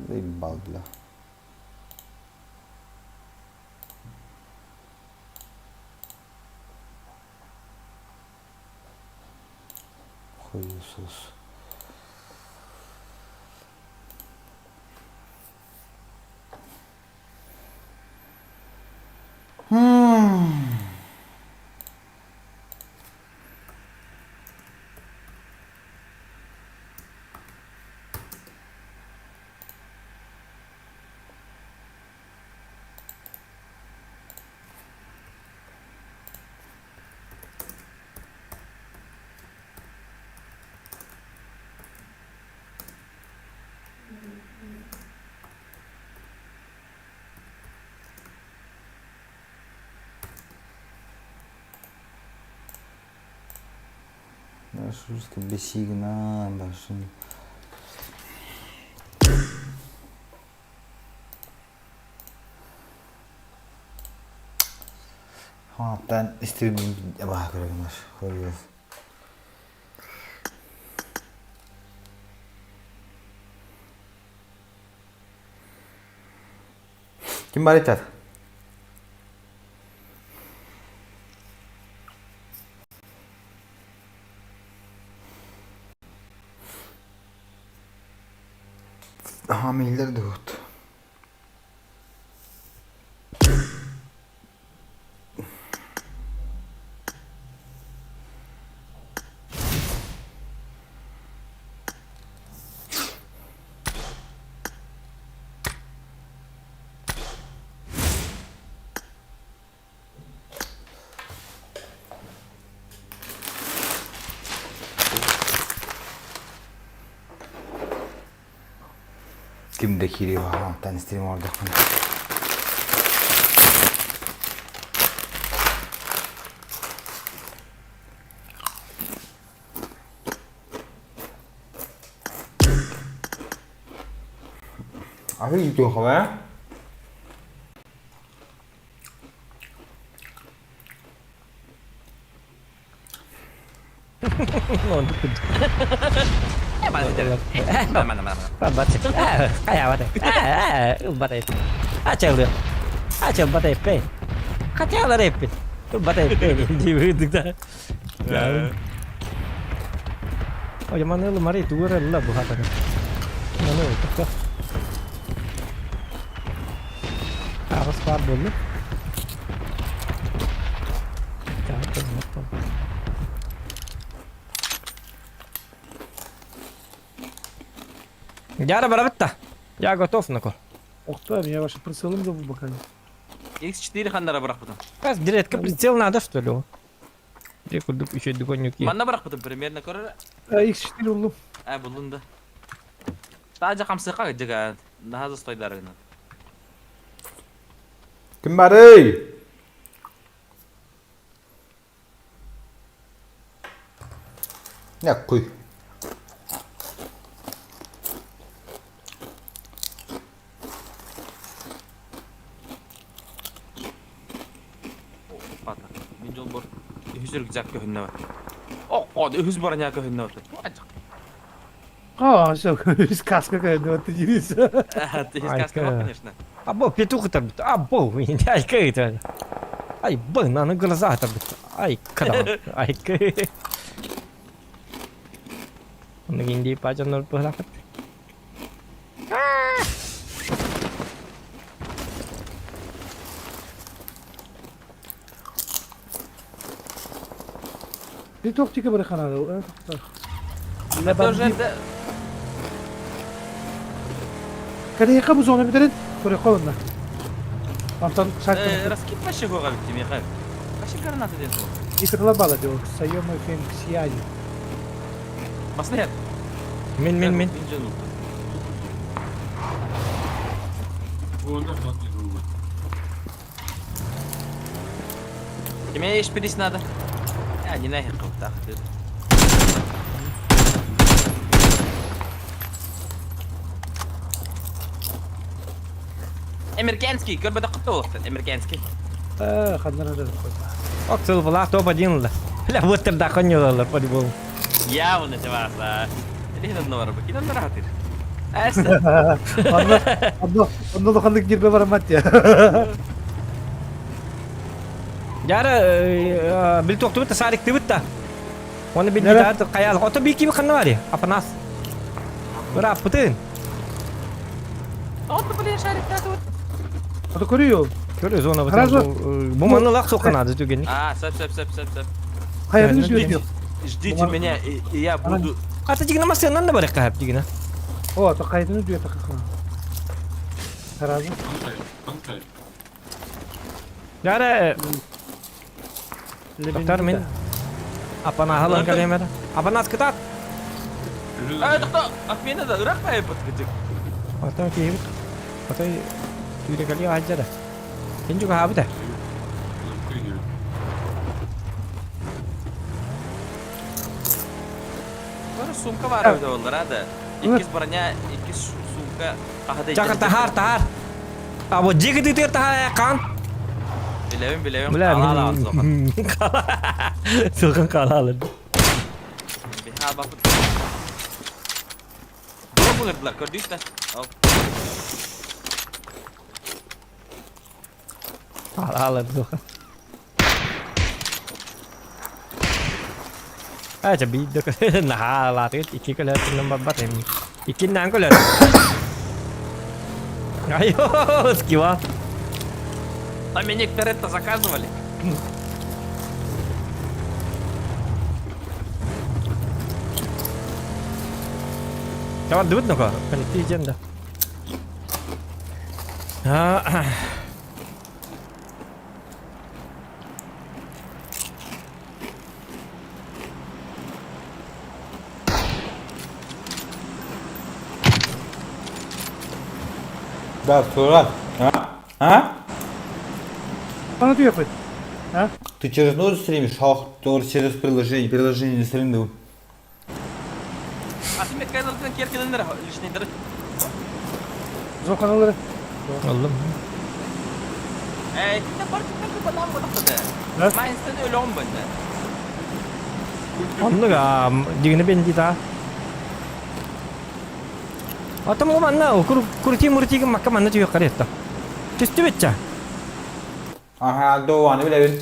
Заебал, бля. Хуесос. Бесигна башын. Хааттан истибин абаһа көрөгүнэр. Көрүөс. Ким бар итер? Hamiller duhut. Ким да киириэ баҕа стрим оҥордохпуна. Аһыы үтүөхэ Аҕыс баар буолла. Дяра барабыт да. Я готов нако. Охто, меня ваши прицелом зовут бакали. X4 ханнара бырахпытым. Как дредка прицел надо что ли? Где курдук еще догонюки. Манна бырахпытым примерно көрөр. X4 уллум. Э буллун да. Таажа хамсыка жыга. Наһаа застойдарына. Ким барый? Няккуй. Пата. Мин жол бор. Үһүс рюкзак көһүннэ бар. О, үһүс броня көһүннэ бар. А, все, сказка какая, вот ты дивись. Ты сказка, конечно. Або петух там, або, ай это. Ай, б, на глаза там. Ай, когда, ай, Naging pa dyan pala. Ты тохтика бараханада. Это Кадейка бу зона битерин, Туреколунна. Антон Э, Раскид вообще гора битти, Михаил. Вообще граната ден сол. Икрла бала дио, сайома фенксияни. Басны Мин, мин, мин. Тебе шпились надо. Я не нахер так. Американский, көрбөтө кытты болуптан, американский. Э, ханнара да Ок, цыл топ-1 да. Бля, вот тогда конёлалар по-любому. Явно чаваса. Или одного рыбаки, нам нравится. Онно онно онно улаханнык ньирбэ бараммат дии. Дьара бил туохтубут да саариктыбыт да. Оны билбит хайаал. Ото бии кими ханна бари? Апанас. Ырааппытын. Ото блин шариктаатыбыт. Ото көрүө. Көрү зона бу. Бу манна лах соқанады түгенник. А, сөп сөп сөп сөп сөп. Хайатын үсүөтүө. Ждите меня, и я буду... Ата дигина масыанан да барыкка хап дигина. О, то хайатын үсүөтүө такка. Сразу. Яра Доктор мин Апанаһалан кэлиэмэр. Апанас кытаат. Ай, тоқта, отмена да ыраах байбыт кытык. Оттон киһибит. Отой түүрэ кэлиэ аһдьара. Син чугаһаабыта. Бары сумка бар öyle олар да. Иккис броня, иккис сумка хаһада Чакыр тахар, тахар. А вот дьиэ кытыытыгар таһаа хаан. Билэбин, билэбин, Бля, хаалаалаан суохан. Суохан хаалаалар. Биһаа бапыт. Дуо быгырдылар, көрдүүт да. Ол. Хаалаалар суохан. Аа, ча биир да наһаалаатыгыт икки көлөөтүнэн барбат эми. Иккиннээн көлөөт. Айо, скива. А мне некоторые это заказывали. Табардыбыт ноко, коллектив дьэн да. Аа, Да, Туран. А? А? Аны түйөппүт. А? Ты через ноду стримишь? Ах, тоже через приложение. Приложение не стримил. А ты мне кайдалдан керкелендер лишний Зоканалары. Аллам. Э, итиннэ бар киттэн кыбалаан бодохтода. Да? Майнстан өлөҕүм банда. Оннук аа, дигини бендита. Атам ол манна крути муртиги макка манна түйөк каретта. Түстүбүтча. Ага, до аны билэбин.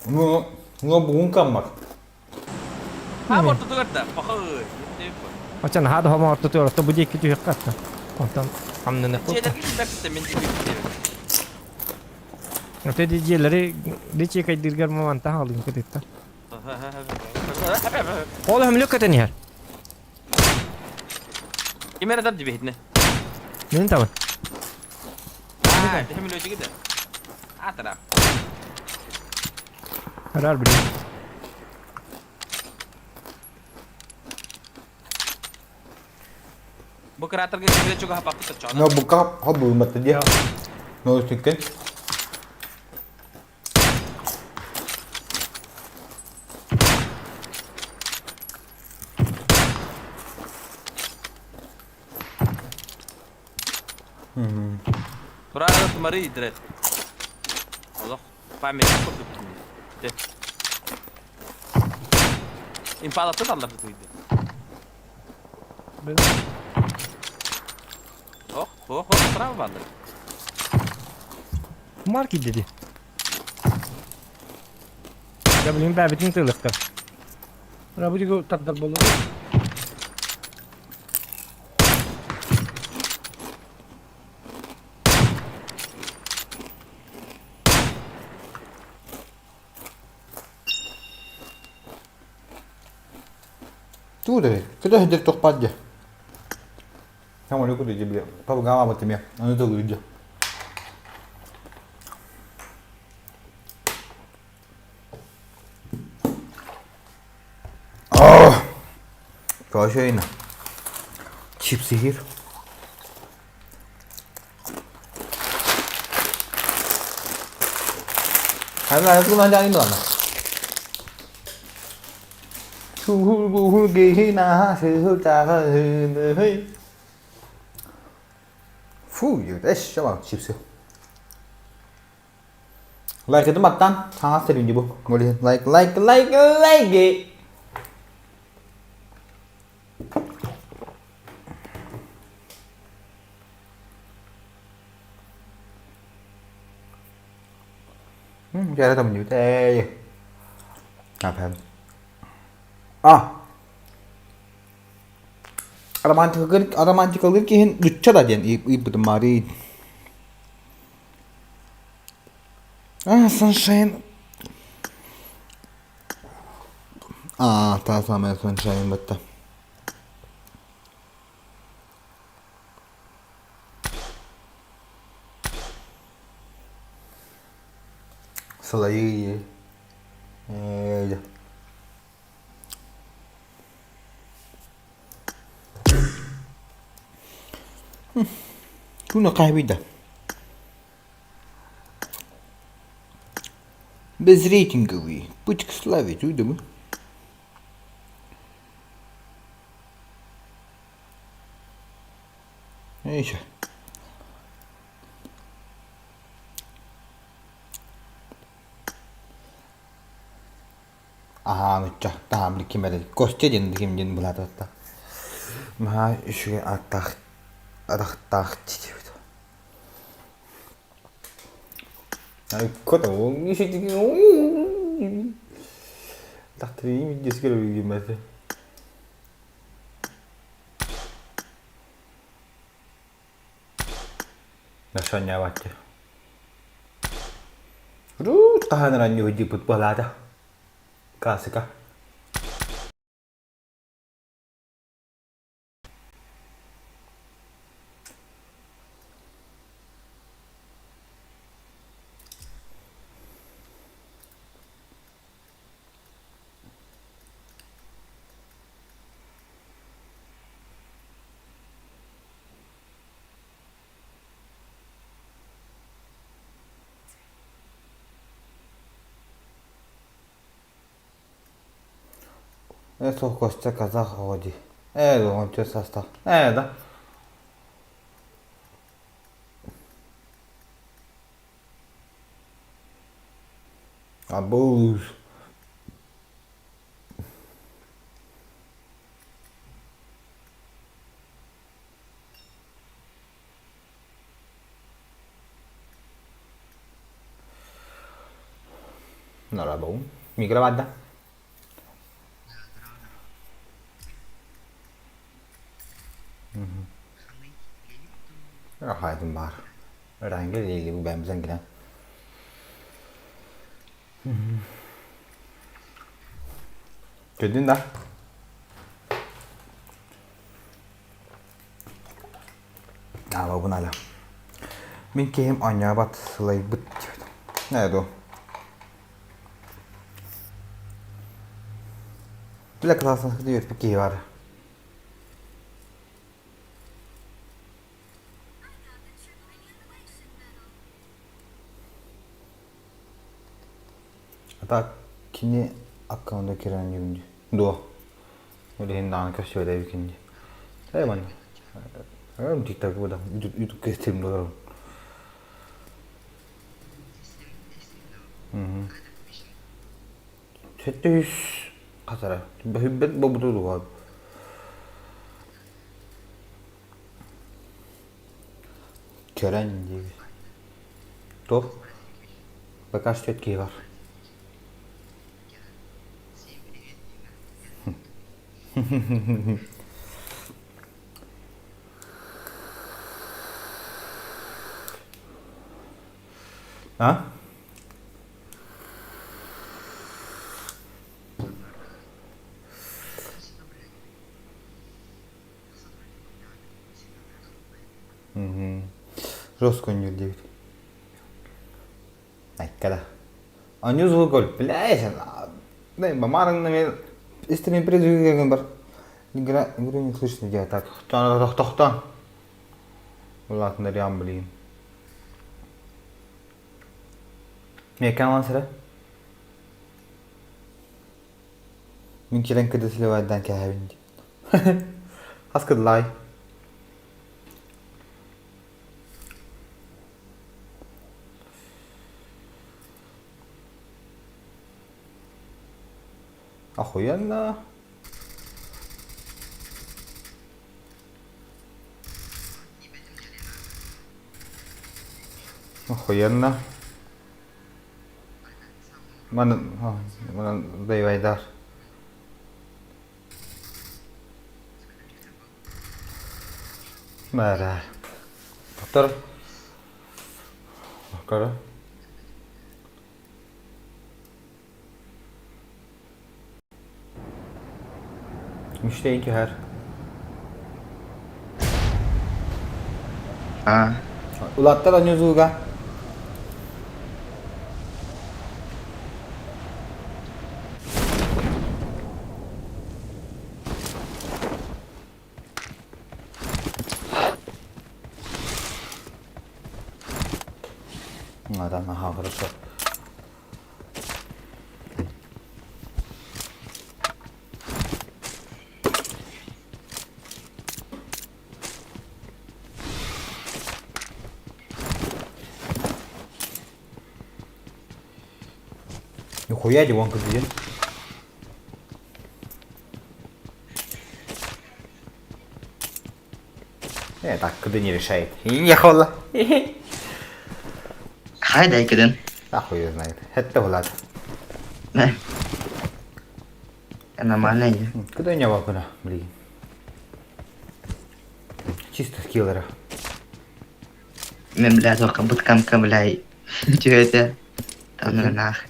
Ну, ну бугун каммар. Ha ортотугар да, пахы. Очан хада хомо ортотугар орто бу диэки түһүөх хатта. Онтон хамнаны Дьиэлэргэ киирбэппит мин диэки. Ото ди дьиэлэри дичи кайдыргар маманта хаалын кытытта. Ол хөмлүк көтөн иһэр. Ким эрэ дибиһитинэ. Мин табын. Аа, хөмлөтүгү да. Атара. Арар билим. Бу кратерга киирэ чугаһаппаппыт оччоҕуна. Но бука хобулматты дии. Но үстүккэн. Тураары тумары идрет. Олох память курдук. Импалаты алларды тыйды. Ох, ох, ох, справа барды. Марки dedi. Я билим бәбитин тылыктар. Рабыдиго тардар болу. Тууда, кыда хедер тохпат дьэ. Там олю куда бля. Папа гама тебе. Аны тылы дьэ. Короче, Чипсы here.还不能讲你暖呢。Фу, эш, чипсы. Лайк это маттан, саңа стерин бу. Лайк, лайк, лайк, лайк. Дьэ там Эй. А. Романтикалыыр, романтикалыыр киһин нучча да диэн ыйбытым Марин. А, Sunshine. А, та самая Sunshine бытта. Сылайыы ээ Күнэ хаһабый да? Безрейтинговый. Путь к славе, туйдуму. Ничего. Аһаа нучча таһаам ким эрэ Костя диэн ким диэн былаататта. Наһаа үчүгэй ааттаах атахтаах диэбит. Сонньообоччу. Руут хаһан ранньуһуйдьуппут буолаата. Классика. Ээ суох Костя казах оҕо дии. Ээ оҕончо саастаах. Ээ да. Абуус. Дорообоҥ. Микро баар да? Хаайтым баар. Ыраанга илиилиги бэйэм кэлэн. Көрдүн да? Аалабын аля. Мин киһим оонньообот сылайбыт диэбит. Ээ дуо. Бile классна үөрпүт киһи бар. А так кини аккаунта кирэн дии дуо. Билигин даҕаны көрсүбэтэ эбиккин дии. Ээ манна. TikTok буда YouTube кестирим олорон. 700 хасара. Бөһүббэт бобуту дуо. Көрөн диибит. Туох? Пока что киһи бар. А? Жестко өнньүр диэбит. Айкка да. Анньуу звук блядь, мамарыңна мен истерин призывы бар. Игра, игру не слышно делать так. Тохтон. Улаатыннарыам билигин. Мекан сыра. Мин кэлэн кыдысылыбайдан кээһэбин дии. Хас кыдлаай. Охуенно. Охуенно. Манан манан боевайдар. Бара. Доктор. Көрө. Müşteri түһэр. Аа. Улаттар онньузууга. Да, ага, хорошо. Нихуя Дивонка где? Так, куда не решает. И не холла. Хайда икиден. Ахуй ее знает. Это Влад. Не. Нормально не. Куда не вакуна, блин. Чисто киллера. Мен, бля, только буткамка, бля, Чё Там нах.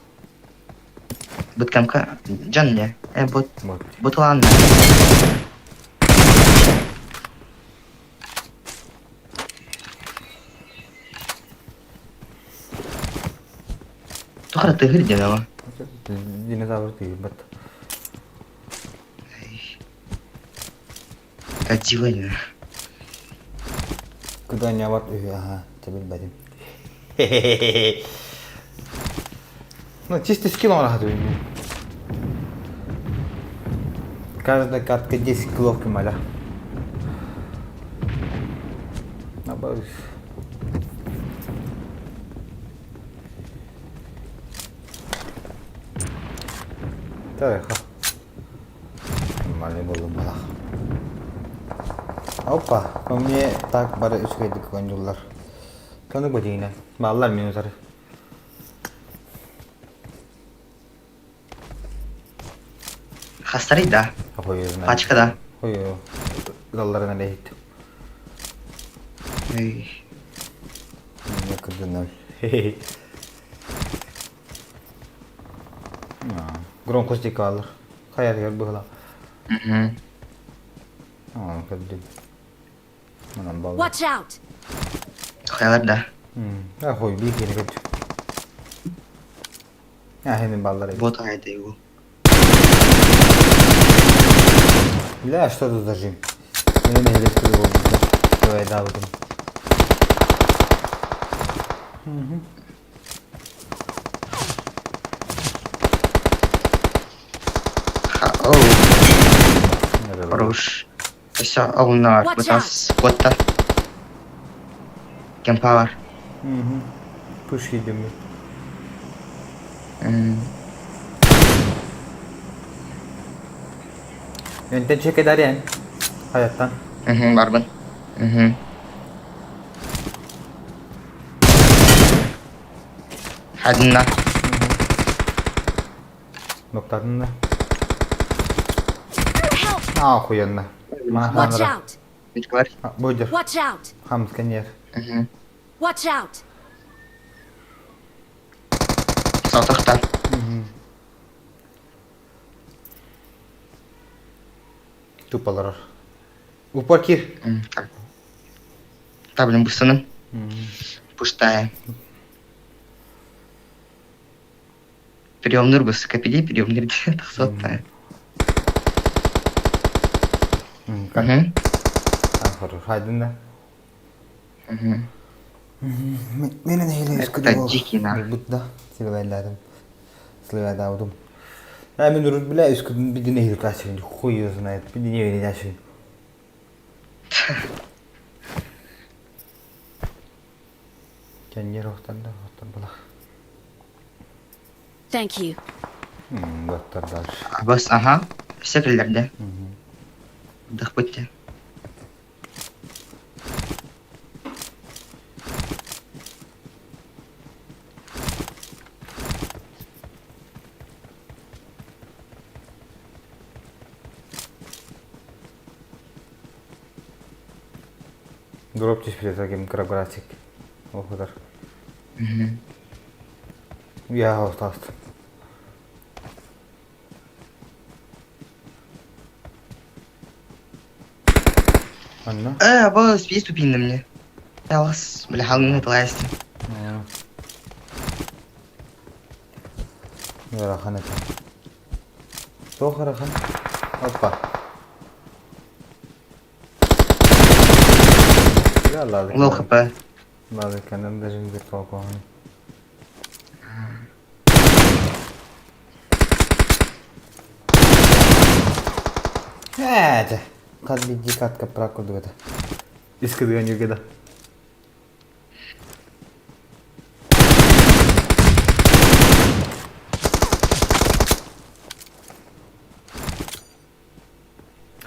Буткамка, Джон не. Бут. Вот. Бутлан. Тухара ты гырдинова. Динозавр ты, бат. Годзилла не. Куда не вот, ага, тебе бадим. Ну, чисто скиллом рахат Каждая катка 10 килов кемаля. Набавь. Так, Нормальный был балах. Опа, по мне так бары үчүгэйдик оонньууллар. Тону бадиина. Бааллар мин утары. Хастарый да. Хуй знает. Пачка да. Хуй ылалларынан эһит. Эй. Мне кырдынар. Громкость диэки бааллар. Хайа быһыла. Мгм. Көрдүм. Манан бааллар. Watch out! Хайалар да. А хуй биир киһини көрдүм. А хинин бааллар эбит. Вот хайда его. Бля, что тут зажим? Мени нэһилиэк буолбуттар. Давайдаабытым. Ха, оу, хорош. Все, оу, на, Watch вот вот Кемпауэр. Пуш едем. Önten çek eder yani. Hayattan. Угу, барбан. Угу. Хадна. Ноктадын да. Help! Охуенно. Watch out! Бар. Будер. Watch out! Хамскан ер. Угу. Watch out! Салтахта. Тупалар. Упор кир. Так. Та, блин, бусаны. Пустая. Приемный бус, капиди, приемный тахсотта. Угу. Хорош. Хайдын да. Угу. Менен эйле Это дикий нах. Бут да. Силвайларым. Силвайдаудум. А мен урут бля үскүдүн бидине хил кашын. Хуй его знает. Бидине верит ашын. Кеннер охтан да охтан була. Thank you. Доктор дальше. Бас, ага. Все кілдерде. Дых бітті. Дроп түспүтэ ким кыра график. Ол кытар. Я осталось. Анна? Э, бу спис тупинным мне. Талас, бля, халны таласты. Ыарахан этэ. Туох ыарахан? Опа. Лоу хп. Ладно, даже не толковый. Ээ, хас биирдии катка прак курдук этэ. Искыдыган югеда.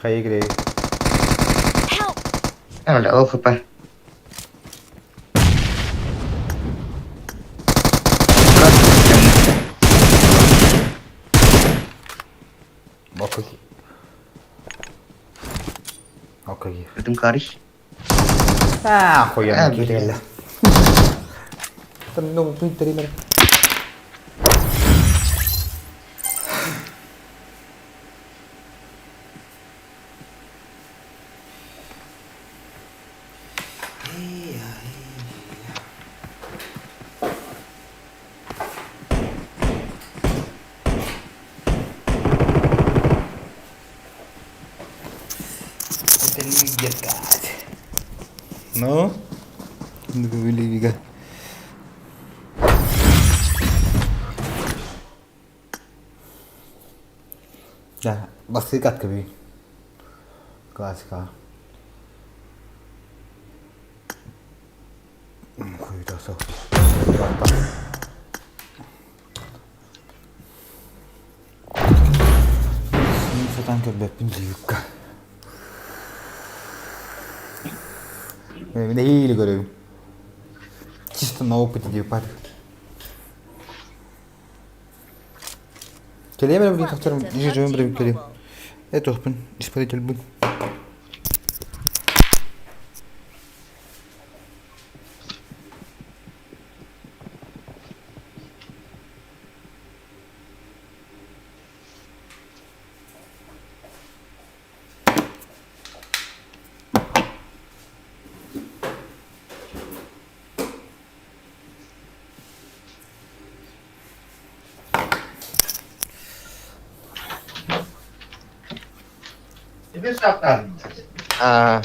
Хайа кирэйи? Help! Бля, лоу хп. Окей. Окей. Бүтүн карыш. Аа, хуя Э, киирэллэ. Ну, Твиттере. Это не детка. Ну? Вига. Да, бастык кби. Классика. Хуйта со. Сатан көрбөппүн дьиикка. Мен нэһиилэ көрөбүн. Чисто на опыте диэппат. Кэлиэм эрэ билигин тахсарым, Welcome to дьиэ PUBG кэлиэм. Mobile. Э туохпун, исправительбын. Аа.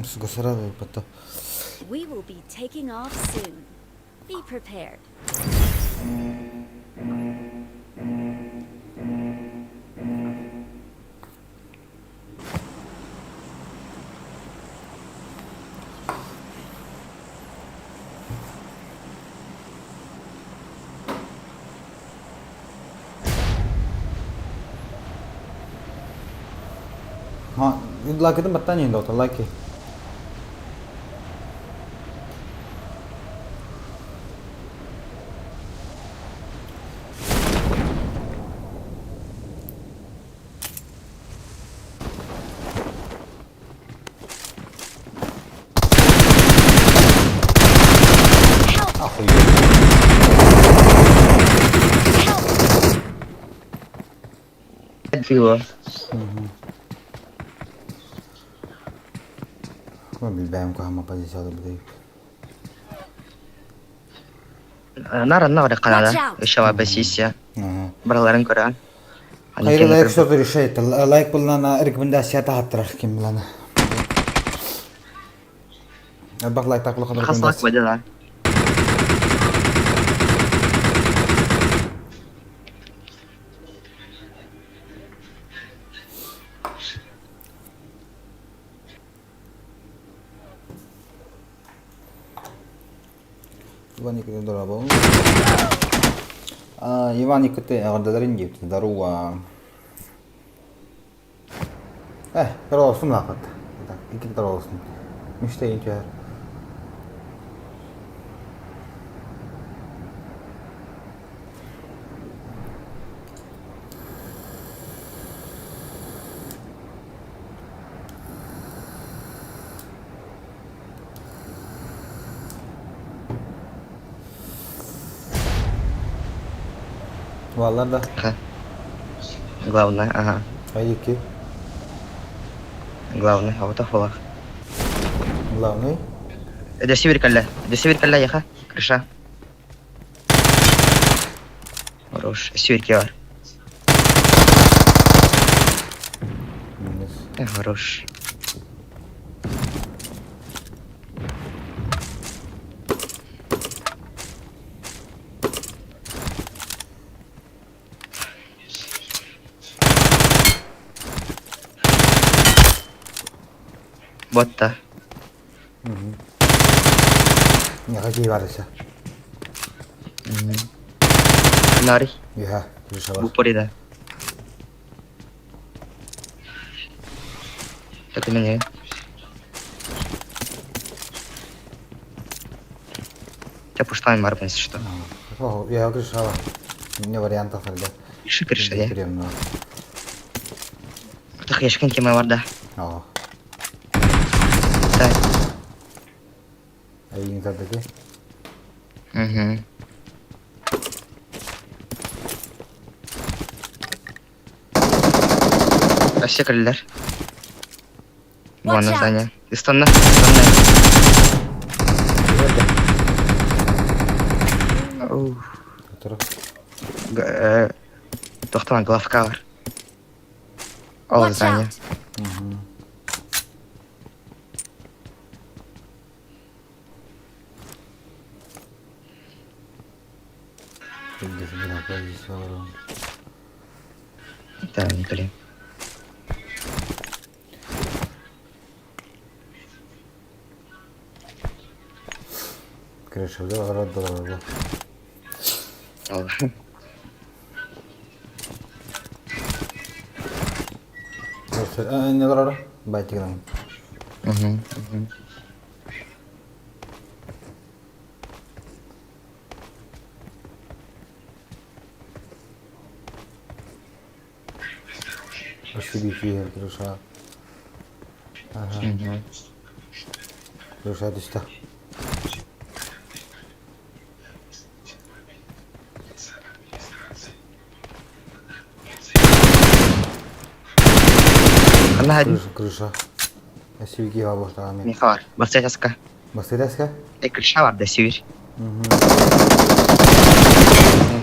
Сука, сразу потом. We will be taking off soon. Be prepared. Ha, лайкытын баттан енді ота лайки. Help! Охуеть. Help! Фиго. Билбэм куһама позицияда билейп. Нар анна бар Watch канада. out. Өшөва бесисия. Ага. Бараларын көрөн. Хайры лайк что-то решает. Лайк буллана рекомендация тахаттырар ким булана. Бак лайк таклы Хаслак бадала. Иван Никитин здорово. Иван Никитин, эҕэрдэлэрин диэбит. Здорово. Э, олорсун лаахат. Так, икки олорсун. Мечтайын түһэр. Бааллар да? Главное, ага. Айыки. Главный, а вот ахвалах. Главный? Дөссө бир кэллэ. Дөссө бир кэллэ яха. Крыша. Хорош. Сверки бар. Минус. Хорош. Ботта. Миэхэ киһи баар өссө. Нари. Үһэ, крышалар. Бупори да. Так меня. Я пуштаем марбан, если что. О, я крышала. Не вариантов әлде. Крыша, крыша, я. Приемно. Тах яшкин кеме бар да. О, Да. айын тардыки. Угу. Вообще кірділер. Watch Вон out. здание. Истанна, истанна. Отыр. Тоқтаман главка бар. Ол Watch здание. out! Да, не блин. Крыша, да, да, да, Ол. да. Не дорого. Байтиграм. Угу. Өссө крыша. Ага. Крыша түстэ. Қана хадин. Крыша, крыша. SUV баштаган. Меха бар. Баста Бастырдаска? Э, крыша бар да сүйір.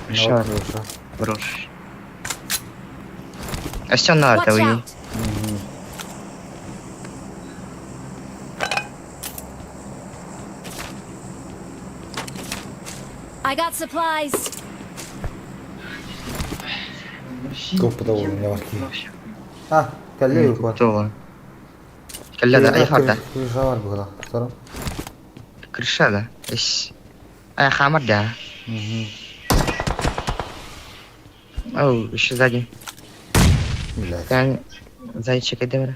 Крыша бар. Крыша. Брош. Өссө нар Watch да уй. out! I got supplies. Көп да болдum я барки. А, кәлле юк бар. Тула. Кәллә да ай харда. Крыша бар була. Сорам. Крыша да. Эш. Ай хамар да. Оу, еще сзади. Блядь. Yani зайчик эдемре.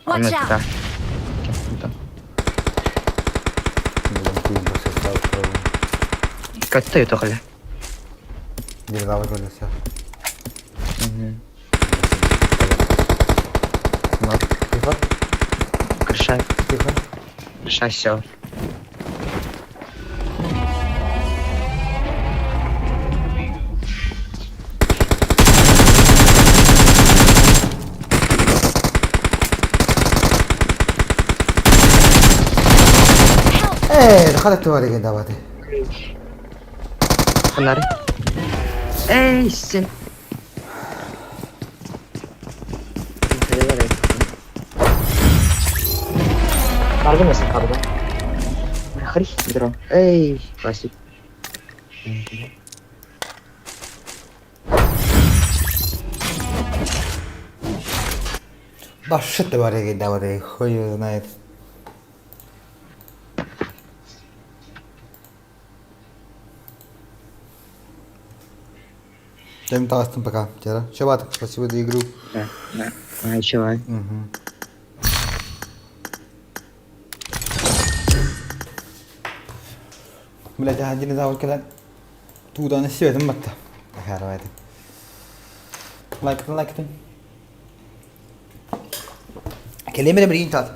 Watch out! Блин, кийин басып Катта ютоқля. Бир давай көрөсө. Тихо, Крыша, тихо. крыша все. Э, хата туар деген давайте. Фонари. Эй, сен. Пардон, если пардон. Хри, дро. Эй, Васик. Да что ты варили, давай, хуй его знает. Всем таастым пока. Тера. Чабат, спасибо за игру. Да, да. А, чего? Угу. Блять, один из кэлэн туудааны сибэтин батта. Ахаарабайтын. Лайктын, лайктын. Кэлэмere бирин тат.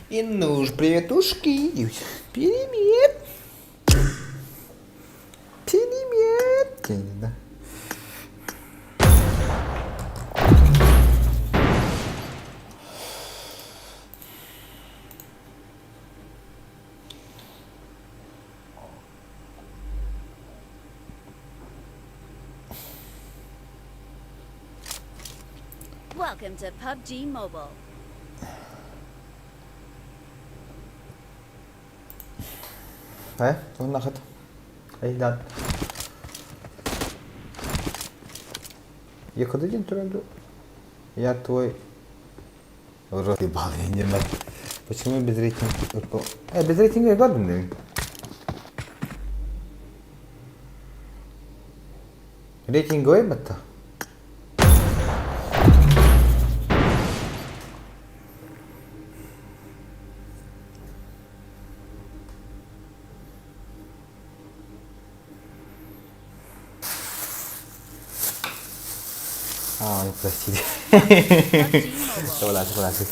И ну уж приветушки. Привет. Привет. Да. Welcome to PUBG Mobile. Э, туһуннахыт. Айдан. Якуда день туран Я твой рот ебал, я не знаю. Почему без рейтинга? Без рейтинга я гадный. Рейтинговый батта. А, простите. Согласен, согласен.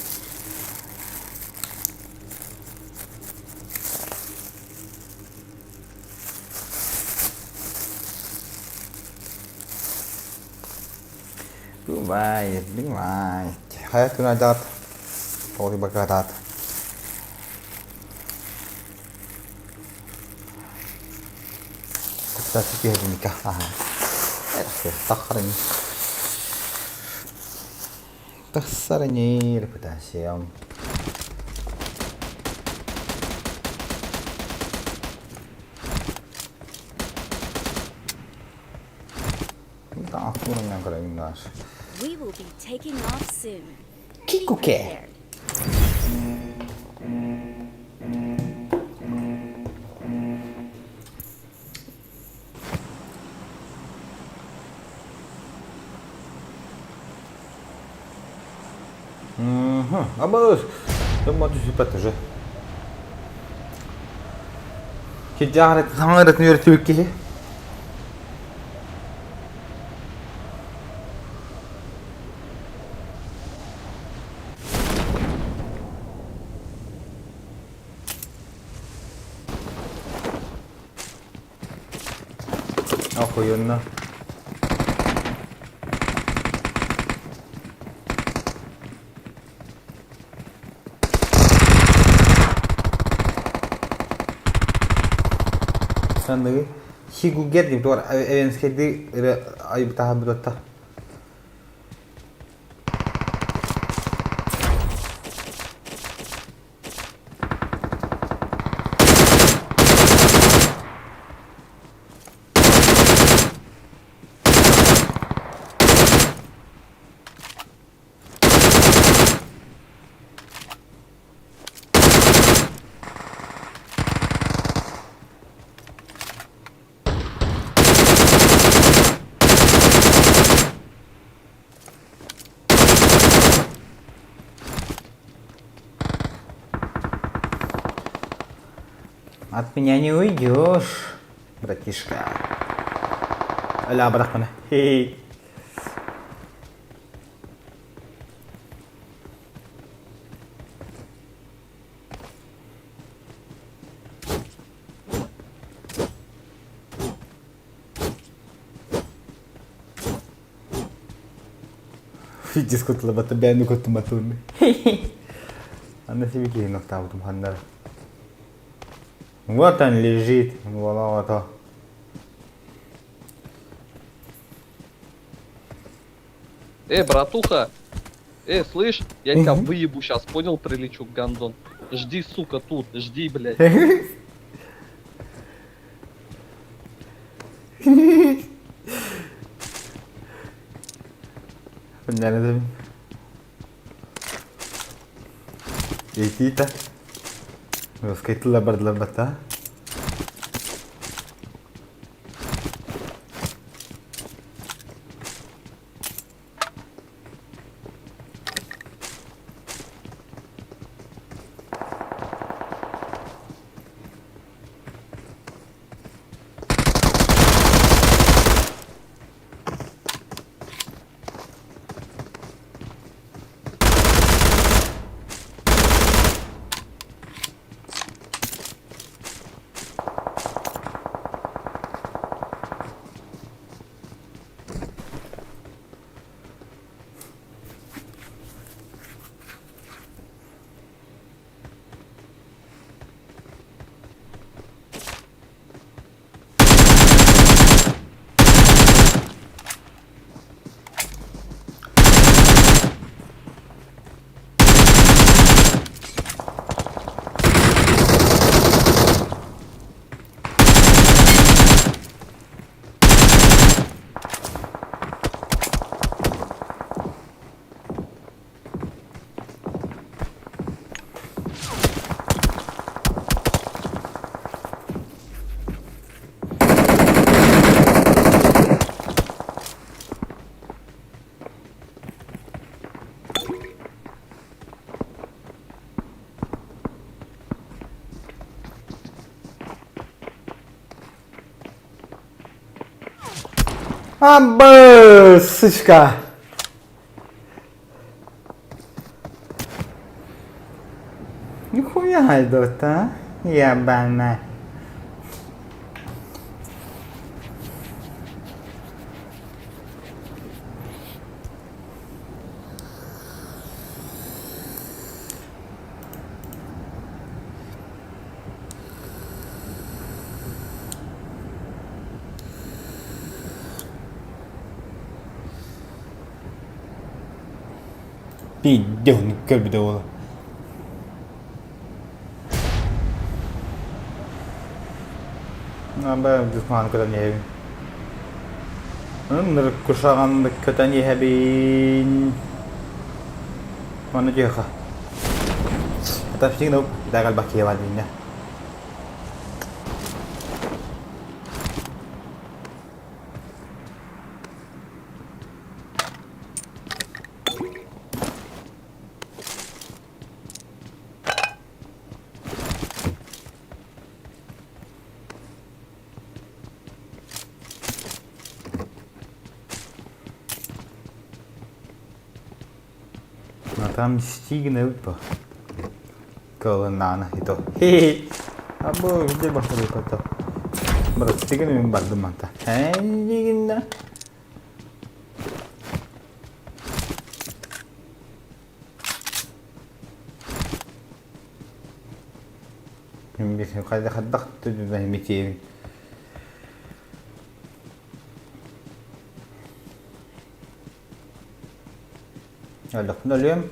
Бывает, бывает. Хайа күн айдаат. Тоҕо бакаатаат. Кстати, киһи Аха. Тахарын. Тахсарыни репутациям. We will be taking off soon. Kikuke. Угу. А бы, думаю, уже. Киджаарет саңарет нүөртүбүк киһи. Охуенно. Санныгы хигугер дип туар эвенскеди айбытаха будатта. От меня не уйдешь, братишка. Аля, брахмана. Хей. Дискот лабата бэну коттуматун. Ана себе киһи нохтаабытым ханнара. Вот он лежит. Вот вот. Братуха! Слышь, я тебя выебу сейчас, понял, прилечу, гандон. Жди, сука, тут, жди, блядь. Nerede? Etita. Скайтла бардла бата. Абы, сучка! Нихуя идут, а? Ебаная. Пиздёнок көрбүтэ буолуо. Душман көтөн иһэбин. Ынырык кушаҕан көтөн иһэбин. Манна дьиэхэ. Отовсигнуп, даҕал бакиеван минне. Там стигнут Кылынаана ито. Абы где бахырыката. Брат, стигн мен бардым манта. Эйгинна. Хайдах митиэбин. Өлөхпүн өлүөм.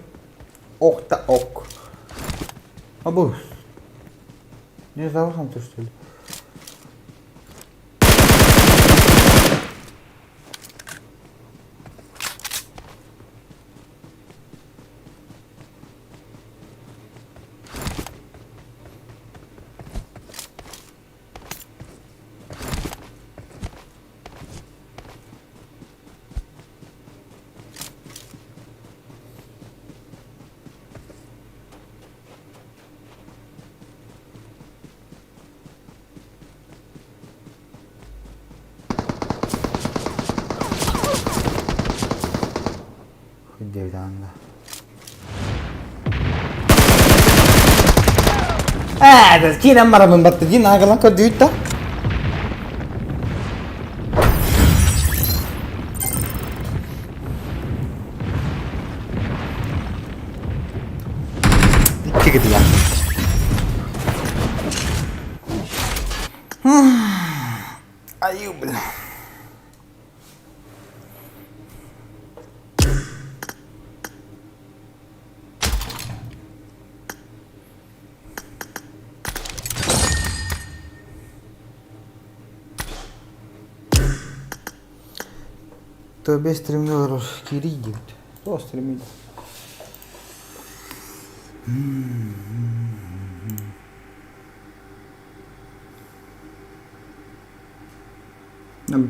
Ок да ок. Абы. Не знаю, что ли. Ээ, киирэн барабын батта дии наагалан көрдүүт да. Икки Аю, бля. Төбе стримде олорор киирий диэбит. Туох стримий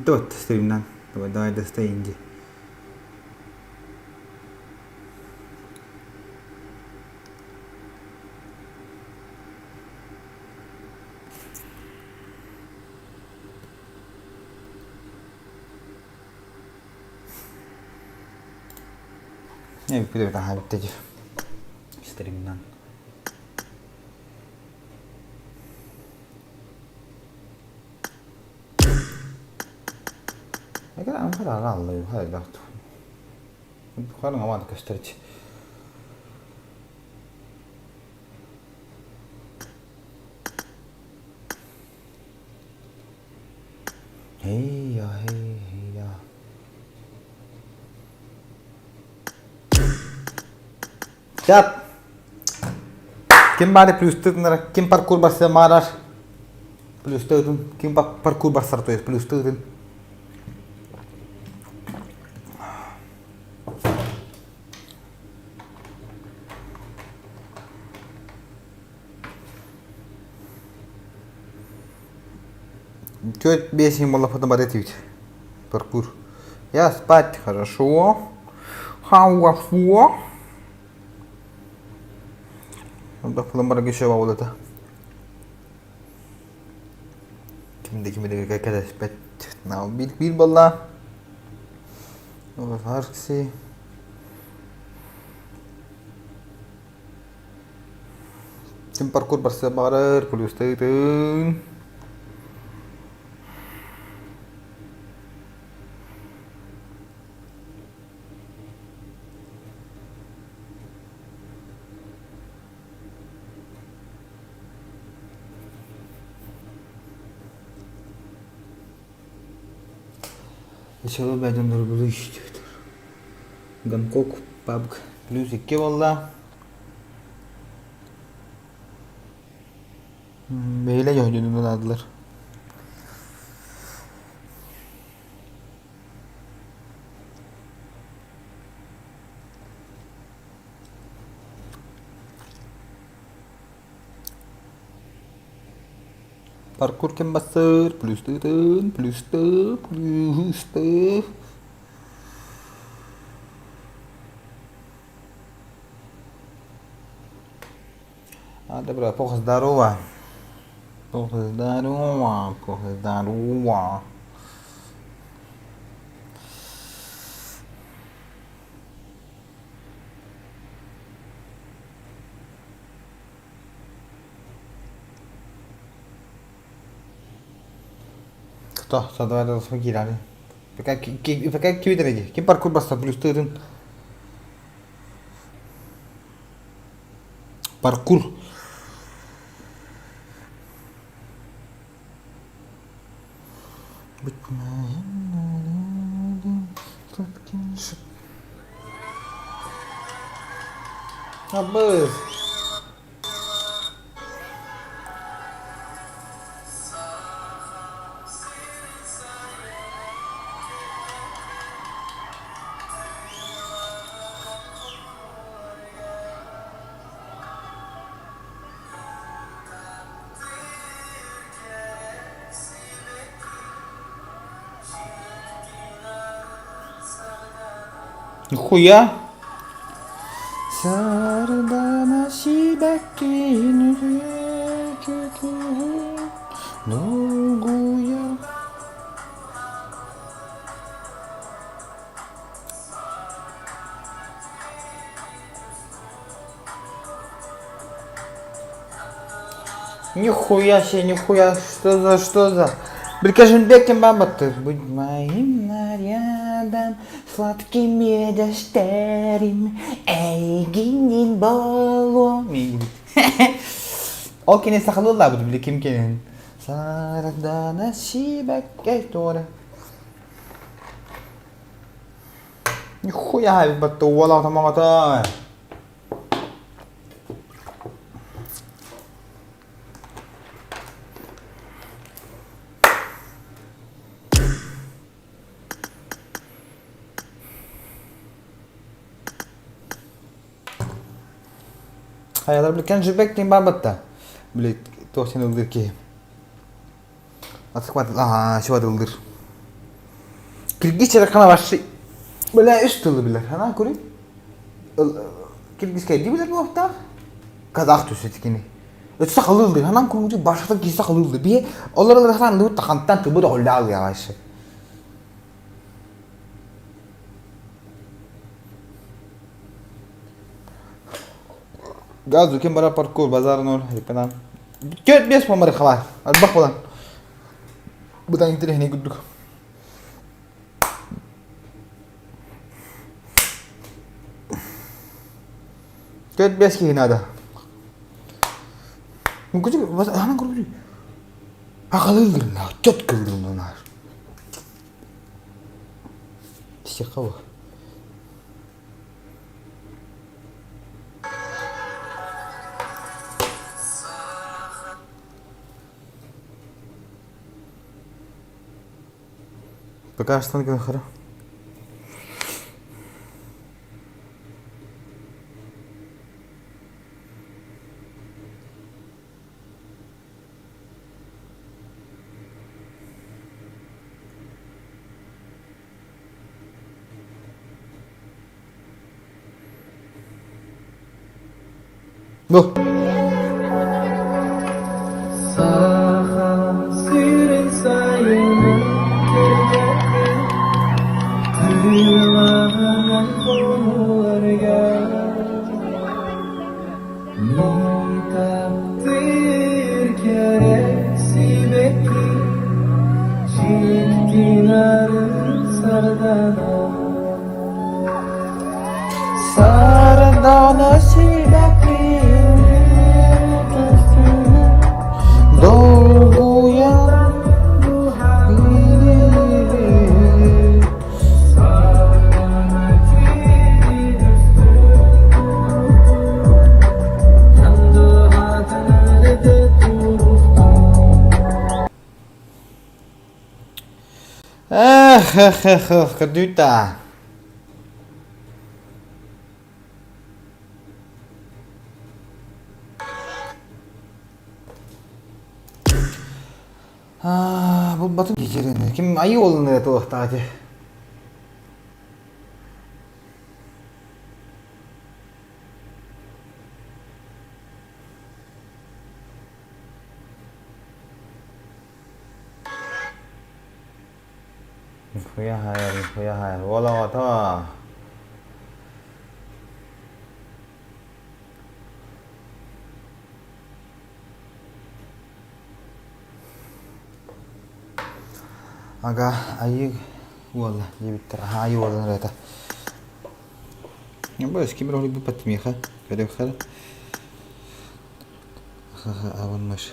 Тот стримнан. Давай, давай достаем дии. Стримнан. Hej ja, hej, hej ja. Чат! Ким баары плюстыытынара, ким паркур барса маарар плюстыытын, ким паркур барсар то есть плюстыытын. Чё бесим была потом этих паркур. Я спать хорошо. Хауафо. Барга Ким де ким де кэдэспэт. Биир биир буолла. Аркси. Ким паркур барсыа баҕарар, плюстаытын. Ичало бэйдэн булу ищет. Гонконг PUBG плюс 2 буолла. Бэйэлэ дьоһунньунун аадылар. Паркур ким бассыр, плюстыытын, плюсты, плюсты. А, добро, плохо здорово. Плохо здорово, плохо здорово. Кто? Садовар киирээри. Пока пока кибитэр Ким паркур баста плюстыытын. Паркур. Быть моим нарядом, сладким шеп. Абыз. Нихуя! Сардана сибэккин долгуйар. Нихуя себе, нихуя, что за, что за? Биркажинбекин бабаты. Будь моим нарядом, сладким медештерим, эйгинин боломи. Ол кини сахалыылаабыт били ким кенин. Сардана сибэккэ туора. Нихуя батта уола тамаҕата. Хайалар били Кенжебек диэн баар батта. Били туох син ыллыыр киһи. Атыкмат аа сибат ыллыыр. Киргиз чаракана вообще бля үс тылы билэр. Хана көрүй. Киргизскэй билэр буолуохтаах. Казах түсүт кини. Өссө сахалыы ыллыыр. Ханан көрүүтү башатын киһи сахалыы ыллыыр. Биһи олор ыллыр ханан ыллыбыт хантан тыбы да холлаа ылыаҕа Газу ким бара паркур базар ноль репенан. Төрт бес помары халай. Арбах болан. Бутан интересней курдук. Төрт бес киһи надо. Анан көрбүтүй. Акалыылдырына, чөт кылдырына. Тихо. Пока что хара. Бу. Сардаана Долгуйан Эх, эх, эх, эх, көрдүүтэ. Аа, булбатым кичэрин. Ким айыы уолун эрэ туохтаах ити. Нихуя хайар, нихуя хайар. Уол оҕото. Ага, айыы уола диэбиттэр. Аһа, айыы уолун ырыата. Бу ким ролик миэхэ көрүөххэ. Ха-ха, абынмаш.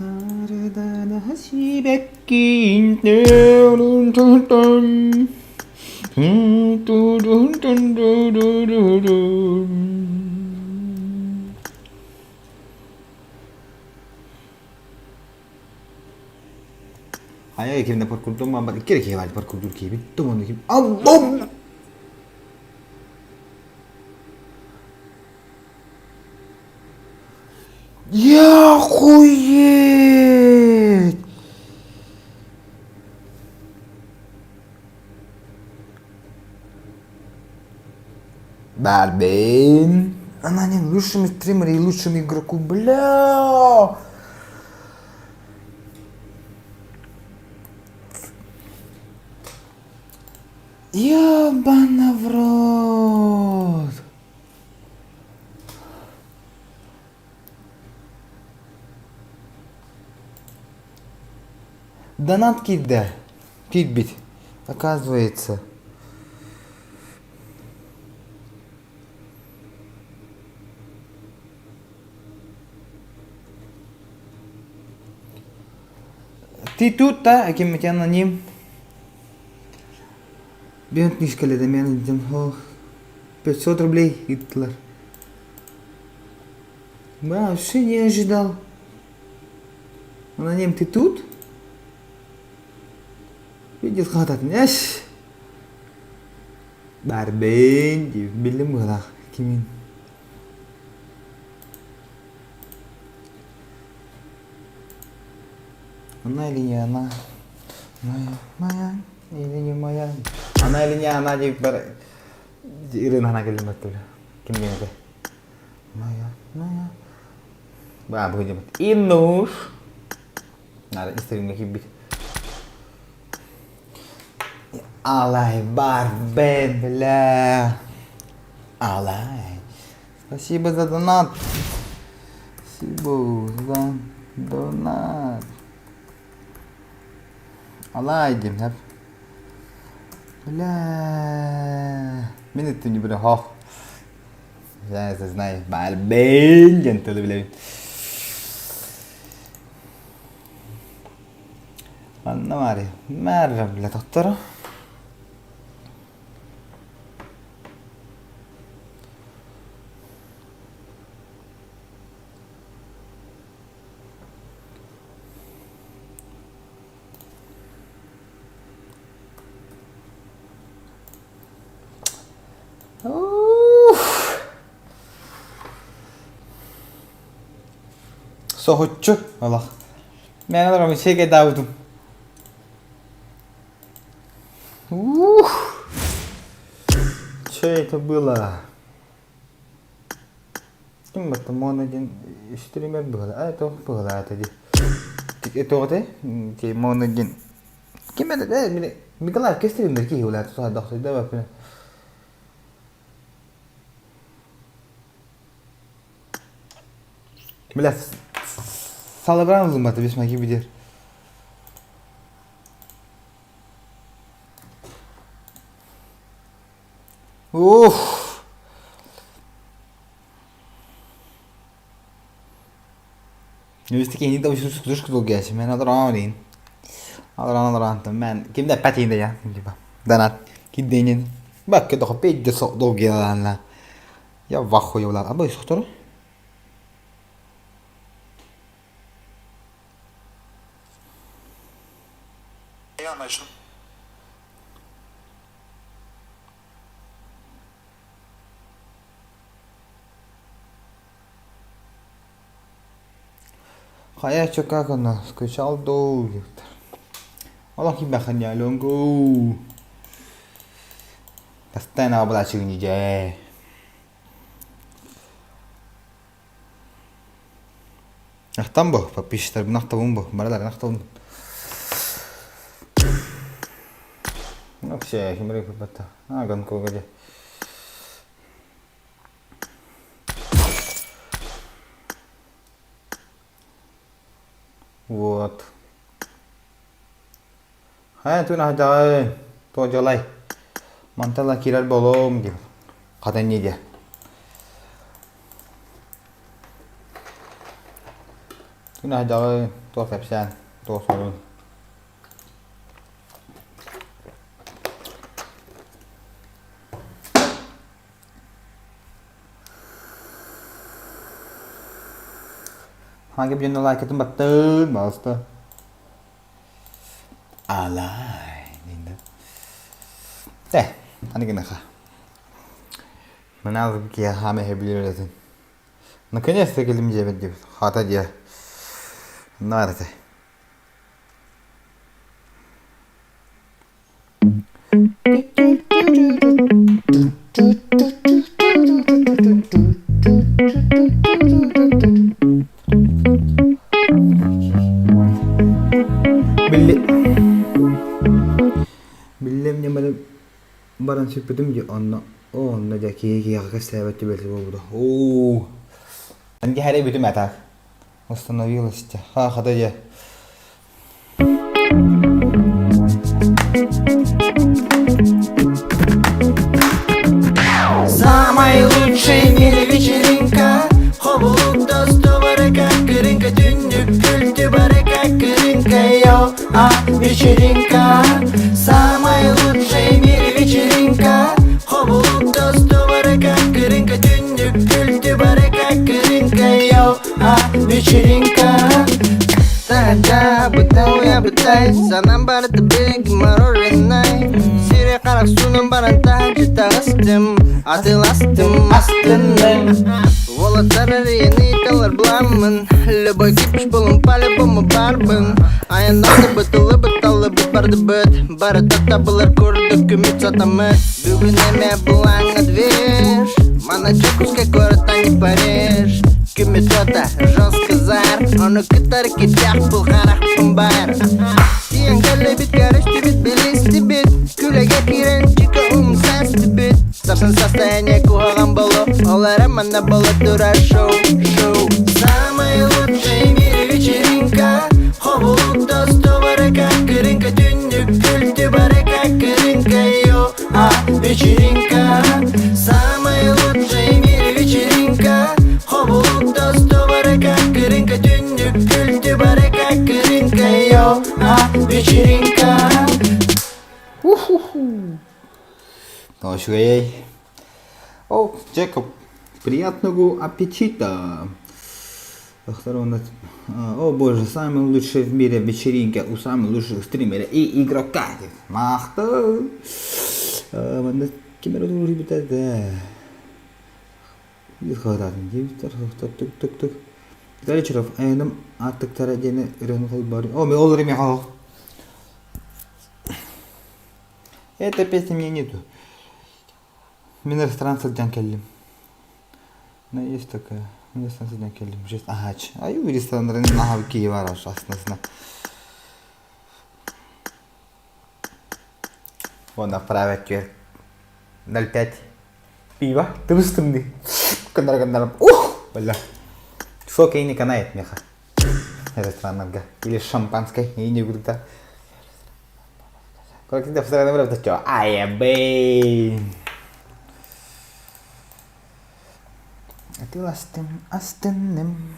Сардаана сибэккин Хайа кимде паркурдум мамбар икки эрэ киһи баар паркурдуур киһибит туманны ким аллом Я охуеть! Барбин. Она не лучшему стримеру и лучшему игроку, бля! Ёбана в рот! Донат киирдэ. Киирбит. Оказывается. Ты тут, да? Ким аноним? Бен книжкаледа мен 500 рублей ыыттылар. Вообще не ожидал. Аноним, ты тут? Видит хататын эш. Барбен дип биллим быһылаах кимин. Она или не она? Моя, моя или не моя? Она или не она дип бар Ирина она кэллим өттүлэ. Ким диэн этэ? Моя, моя. Баа бу диэбит. Иннуш. Нара истеринге киирбит. Алай Барбен, бля. Алай. Спасибо за донат. Спасибо за донат. Алай диим сөп. Бля. Мин иттим бile хох. Я это знаю. Барбен диэн тылы билэбин. Манна баарый? Мээрэ бile тохторо. Соһуччу олох. Мен олором сиэкэйдаабытым. Ух! Че это было? Ким баттамон один стример было. А это было это ди. Туох этэй? Тимон диэн ким это? Николаев кестирин киһи улаат тусаардахсыйда баппына. Бля, салыбыран ылымматы бис маки бидер. Ух! Үстики да үс долгиаси мен алраанин. Алрaan алраантан мен ким да патин да типа. Данат кидденин. Бакка дохо педде со долгиаланла. Я в ахуе улар. Абы сохтору. Хайа чё как она скучал долго. Олох кимбэхэн ялонгу. Постоянно обращение дьэ. Ахтан бу, подписчиктарбын ахтабын бу, барыларын ахтабын. Вообще, ким эрэ А, Гонконга дьэ. Вот. Хайа түн аһдаҕы туодьалай. Мантала киирэр болуом диэн. Хата инньэ диэ. Түн аһдаҕы туох кэпсээн, туох сонун. Hangi birine like battın? Bastı. Алай. Те, аны гыныха. Мына киһи билэр Наконец-то кэлим дьиэбит диэбит. Хата дьиэ. Наарата. Билли Биллим ньыманы баран сүппүтүм дии онно оо онно дьэ киһи киһиэхэ кэпсээбэт түбэлтэ буолбута оо Ангиһари бүтүм а так остановилась ха-хата дьэ Самая лучшая в мире вечеринка Хобулук достубарыка кырынка Түннүк күлтү барыка кырынка Йо, а вечеринка Самая лучшая в мире вечеринка Хобулук достубарыка кырынка Түннүк күлтү барыка кырынка Йо, а вечеринка Таһырдьа бытауйа бытай Санаам барыта билиҥҥи мороженай Сири харах суунан баран таһырдьа таҕыстым Атыыластым астынным Уолаттар эрийэн ыйыталлар буламмын Любой кипиш булун по-любому барбын Айаннаатыбыт ыллыбыт таллыбыт бардыбыт Барыта табылар курдук күмүт сатаммыт Бүгүн эмэ булаҥҥа движ Манна Дьокуускай куорат а не Париж Күммүт уота жестко зар Ону кытары кирдээх бул харахпын бар Тиийэн кэллибит көрүстүбүт билистибит Күлэгэ киирэн чика умсастыбыт Сарсын состояние куһаҕан боло Ол эрэ манна бола турар шоу шоу Самая лучшая в мире вечеринка Хобулук достубарыка кырынка Түннүк күлтү барыка кырынка Йо, а вечеринка Самая лучшая в мире вечеринка Хобулук достубарыка кырынка Түннүк күлтү барыка кырынка Йо, а вечеринка Үчүгэй. О, Джекоб, приятного аппетита! О боже, самая лучшая в мире вечеринка у самого лучшего стримера и игрока. Махта! Манна ким эрэ туруйбута Тук-тук. Виталий Черов, айаным ааттыктара диэни ырыаны холбоор. О, мен ол ырыа Эта песня мне нету. Мин ресторан сылдьан кэллим. Но есть такая. Сылдьан кэллим. Аһаач. Ай, рестораннарын наһаа киһи бар астынасына. Уонна править түөр 0,5 пиво тыбыстым Кыннара кыннара ух бля. Сок и не канает меха. Рестораннарга. Или шампанское, и не курда. Когда Ай, бэй. Атыыластым, астынным.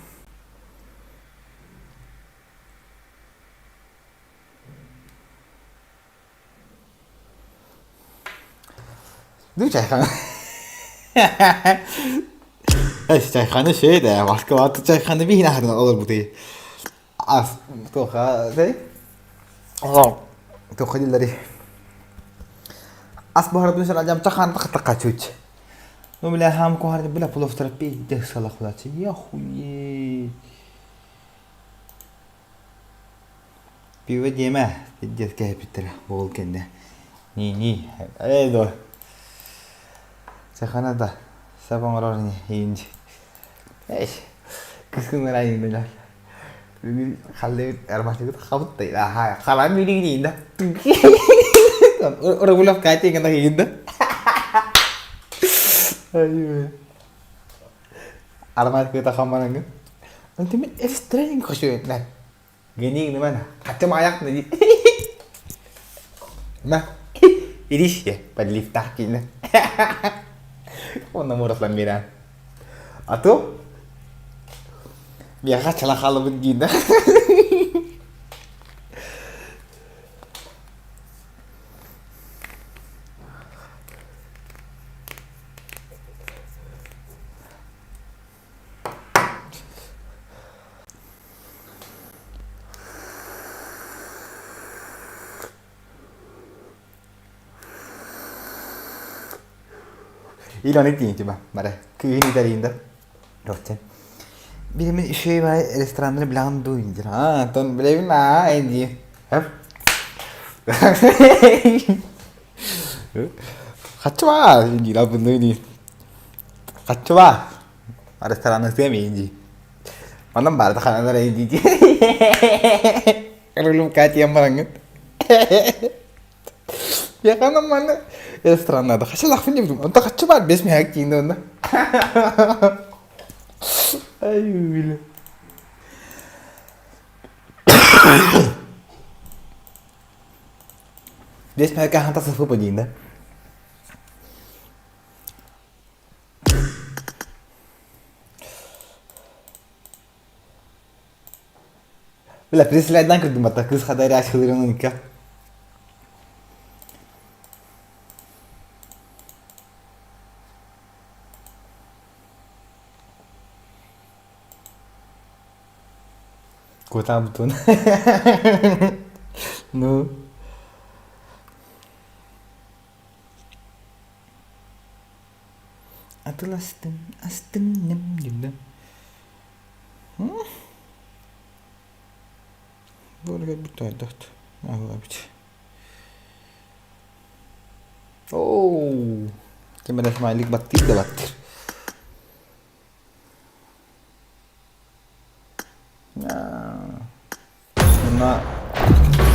Ну, чайхана. Чайхана şey de, başka batı чайхана bir hinahırdan olur bu değil. Ас туоха туоха дииллэрий Ас буһарбын сараадьам чахаан тахтакачуч. Ну бля хаам куһар бля плов пиздец салахулачы. Я хуе. Пиво диэмэ, пиздец кэһэппиттэрэ буол кэннэ. Ни-ни, ээ дуо. Сахана да, сап оҥорор ини, иинч. Эй, кыскыннар айыҥнылар. Халлыбыт армашыгыт хабыттай. Аха, халан билигин да. Рыбулев Катя гына да. Ай, Армат кыта хаммарангын. Антимин эстренинг хошуетнер. Гений нымана. Хатым аяк нади. На. Иришке под лифтах кина. Онна мураслан мира. А то Мияха чалахалыбын гинда. Илон итиин тиба бары кыыһын итэрийин да ростен Биримин үчүгэй баай рестораннары билэҕин дуу диир аа оттон билэбин аа диир Хаччыбаа диир албынныы диир Хаччыбаа рестораны сыам иин диир Онон баар хананар дии Рулум Катя бараҥҥыт Яхана маны рестораннарда хачалахпын диэбитим. Онто хаччы баар бес миһээк тиийдэ онно. Ай, бile. Бес миһээккэ ханта сыфы диин да. Бля, преслайдан кырдым батта кыз хадаря ачылырын Кутам тун. Ну. Атыластым, астым, нем, нем. Böyle bir tane dört. Oo. Ким эрэ смайлик баттыыр да баттыыр. На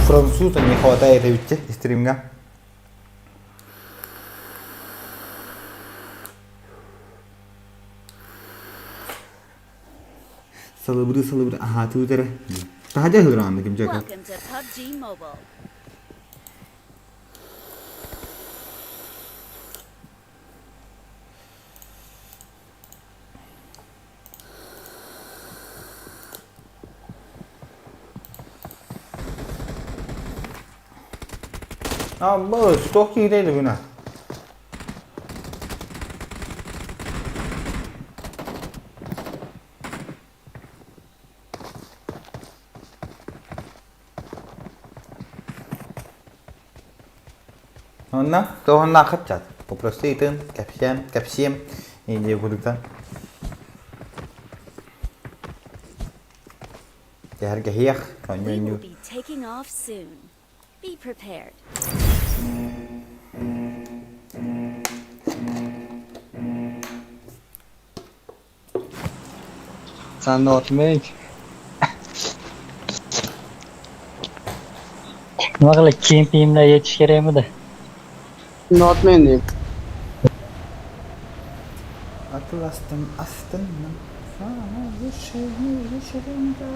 француза не хватает эбитче стримҥа. Салыбыры салыбыры аха тыытара. Таһадьа ыһыраанна ким дьака. Welcome to PUBG Mobile. А, бұл сток киирейdi күнә. Онна, тоһонна хатчат. Попрости итин, кәпсем, кәпсем, инде кудуктан. Яһәргә хиях, We will be taking off soon. Be prepared. Пацаны, отметь. Nima qilay, kiyim piyimlar yechish kerakmidi? Notmen deyim. Атыластым астынным Sana вечеринка.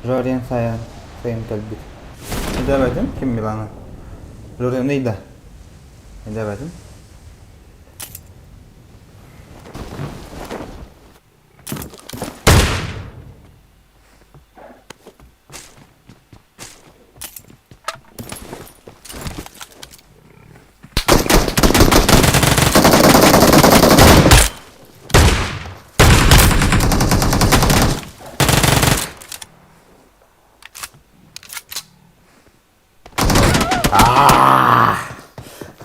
Жорен Саян сайын кэлбит. Өйдөөбөтүм ким Миланы? Жорен ыйда. Өйдөөбөтүм.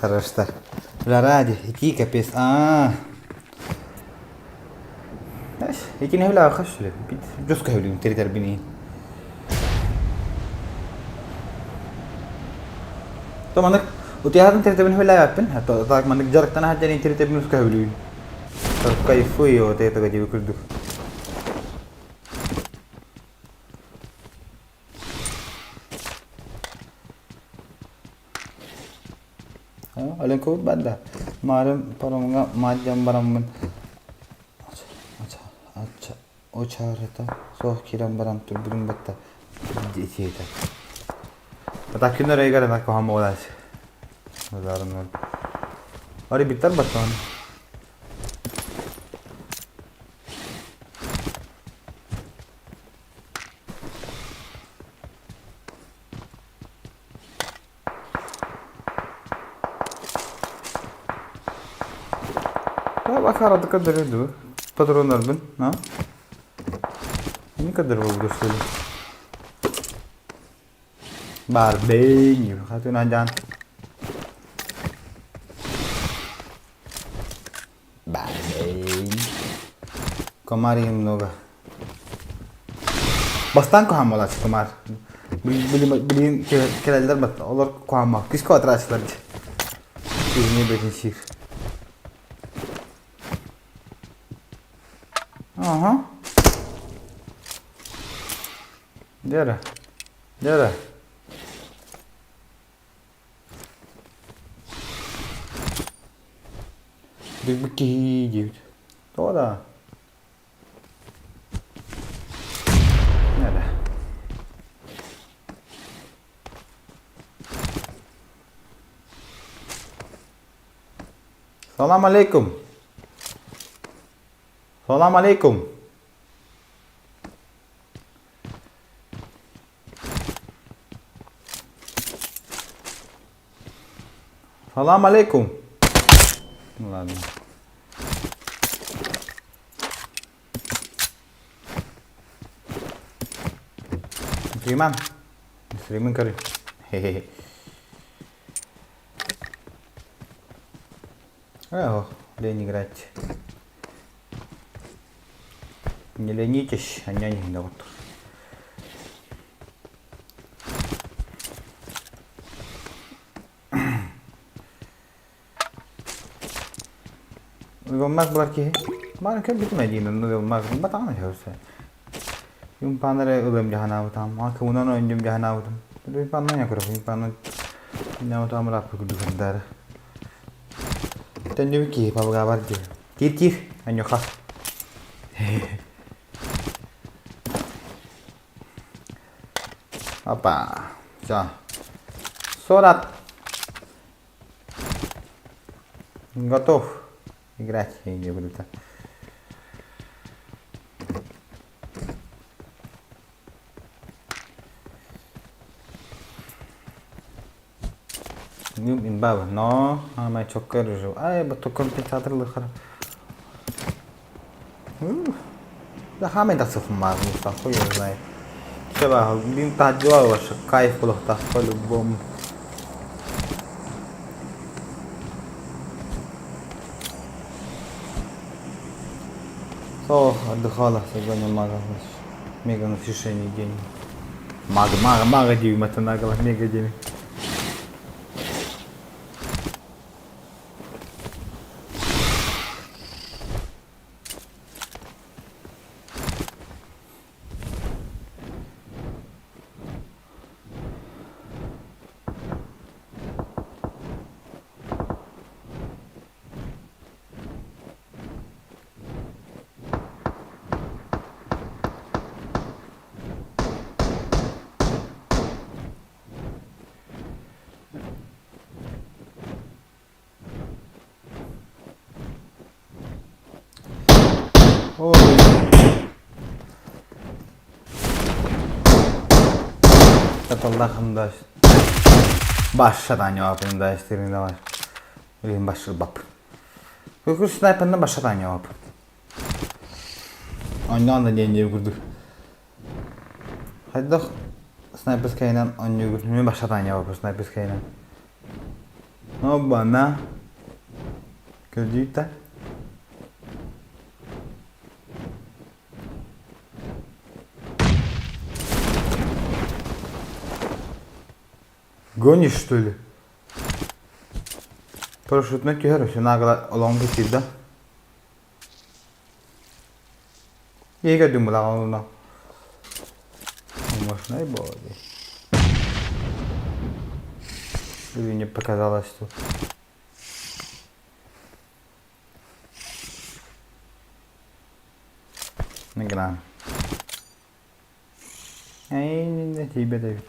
Хороштар. Ради, итии капец. Аа. Итини хүлээ хаш сүлэ. Бит жуска хүлүүн теритер бини. То маннык утуйаатын теритебин хүлээбэппин. Так маннык дьарыктана сылдьан теритебин уска хүлүүн. Кайфую вот этого диэби курдук. Оленкобут баар да. Маарым паромҥа маадьан бараммын очаарыта суох киирэн баран турбутум батта итиэтэ. Ата күн өрөйгөр ана куһаҕан буолааччы. Базарынан. Ори биттар баттаҕын. Бакарады көрдөрү Патроннарбын, а? Не көрдөр болду что ли? Бар бейн, хатын ажан. Бар бейн. Комарей много. Бастаан куһаҕан буолааччы кумаар. Билигин кэлэллэр батта олор куһаҕан күүскэ батырааччылар дии. Киһини бэтин сиир. Аха. Дьэ Дьэ Билбит киһи диэбит. Тоҕо да? Салам алейкум. Салам алейкум. Салам алейкум. Ну ладно. Мусульман. Мусульман көрү. Хе-хе. Ох, лень играть. Не ленитесь, а не вот. Уйгоммас булар киһи. Баара кэлбитим эдиинэн уйгоммас батаҕына көрсө. Юмпаанары ылым дьаһанаабытам, кыбынан оонньуум дьаһанаабытым. Юмпааннан көрө, юмпааннан ньааматаам ырааппыт курдук сандаары. Төннүбүт киһи пабыгаабар дии. Тиир-тиир, аньоха. Опа. Все. Сорат. Готов играть. Я не буду так. Имбаба, но ама чоккер уже. Ай, бу компенсаторлы хара. Да хамай да сухма, ну хуй его знает. Чеба, бим таджуа ваш кайф булохтах по-любому. Ох, отдыхала сегодня мага, мега насыщенный день. Мага, мага, мага дюйм, это нагло, мега дюйм. Таталлахым да башшатан явапын да истерин бар. Билин башшылбап. Көкүр снайперна башшатан явап. Онньоон да диэн диэбит курдук. Хайдах снайперскайынан онньуугут мен башшатан явап снайперскайынан. Обана. Көрдүүт Гонишь, что ли? Парашютна түһэр, өссө наагала олоҕун кэпсиир да. Ийэ көрдүм булаҕа онно. Мощный боди. Или мне показалось, что... Гран. Эй, тебе дают.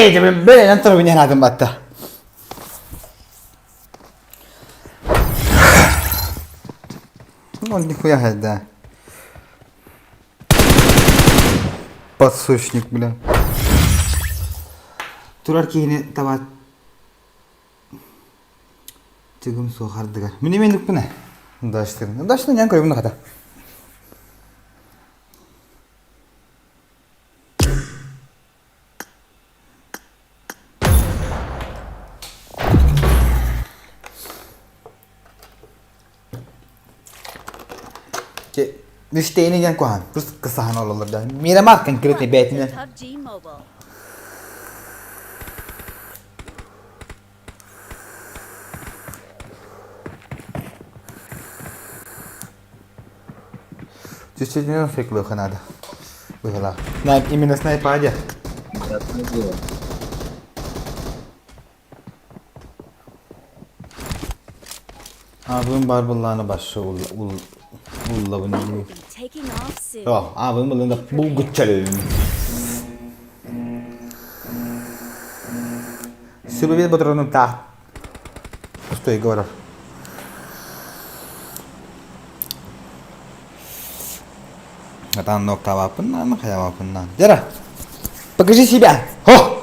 Эй, тебе бэйэн турбун аатын батта. Ну, нихуя да. Подсушник, бля. Турар киһини таба Тыгым суох ардыгар. Мин эмиэ Даштырын. Даштырын ян көрөбүн хата. Үстейini диэн куһаан. Кыс кысаһан ололор да. Мирамар конкретный Welcome to бээтинэн. PUBG Mobile. Действительно фейклыха надо. Быһыла. На, именно снайпаде. Абым бар булланы башы ул ул уллабын We will be taking off soon. О, абым булланы бул гүтчәлин. Сүбэбит ботуруну та. Стой, говорят. Атан ноктавапыннан, хаявапыннан. Дера, покажи себя! Хо!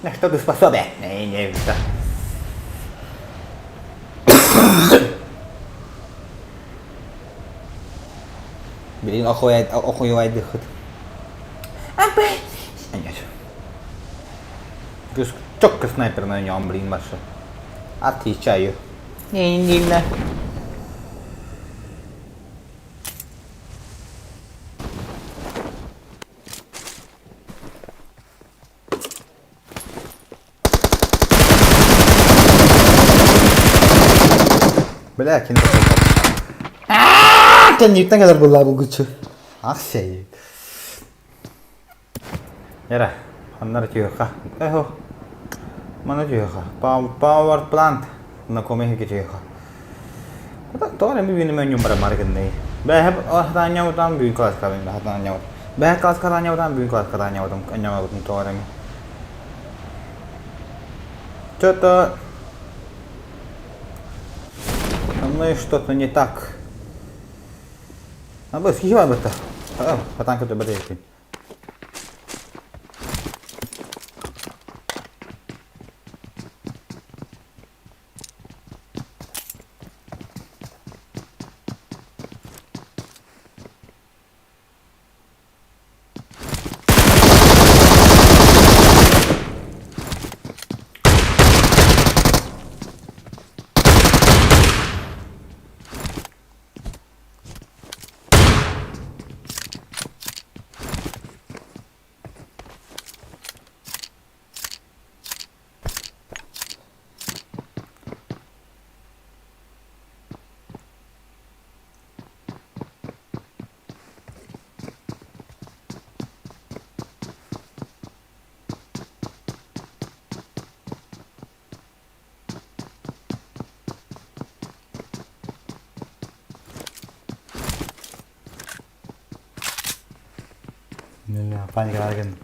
На что ты способен? Не, не, да. Блин, охуевай дыхыт. Нет. Четко снайпер на нем, блин, Маша. Отвечаю. Не, не, не. Бля, кини Кэнниттэн кэлэр буоллаа булгуччу. Ах сей. Эрэ, ханнара түһүөххэ. Эхо. Мана түһүөххэ. Power plant. Знакомый иһики түһүөххэ. Тоҕо эрэ бүгүн мөнньүм барамаары гынный. Бэһэ хатаанньабытан бүгүн класскабын хатаанньабыт. Бэһэ класска хатаанньабытан бүгүн класска хатаанньабытым анньамабытым тоҕо эрэ Что-то со мной что-то не так. А быс киһи бар бытта. Хатаан көтө бата Паникалар гын.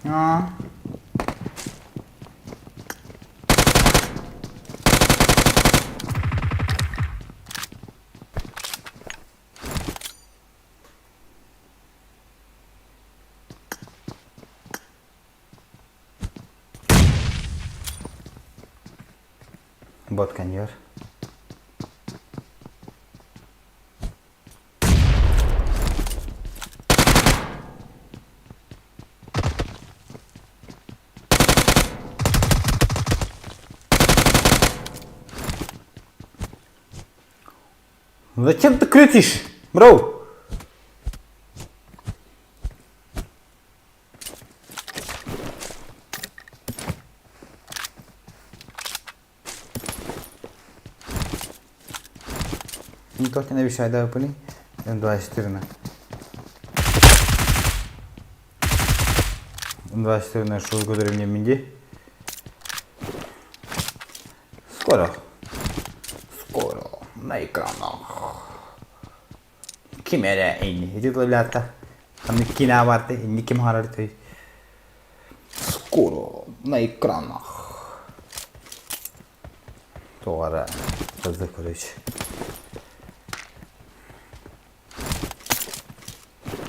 Аа. Бот коньер. Зачем ты крутишь, бро? Никак не обещай, да, выпали. М24. М24 шоу көдөрүм минди. Скоро. Скоро. На экранах. Ким эрэ инни. Ити тыллаата. Ханнык киинэ баарты, инни ким харар той. Скоро на экранах. Тоҕара кызы короче.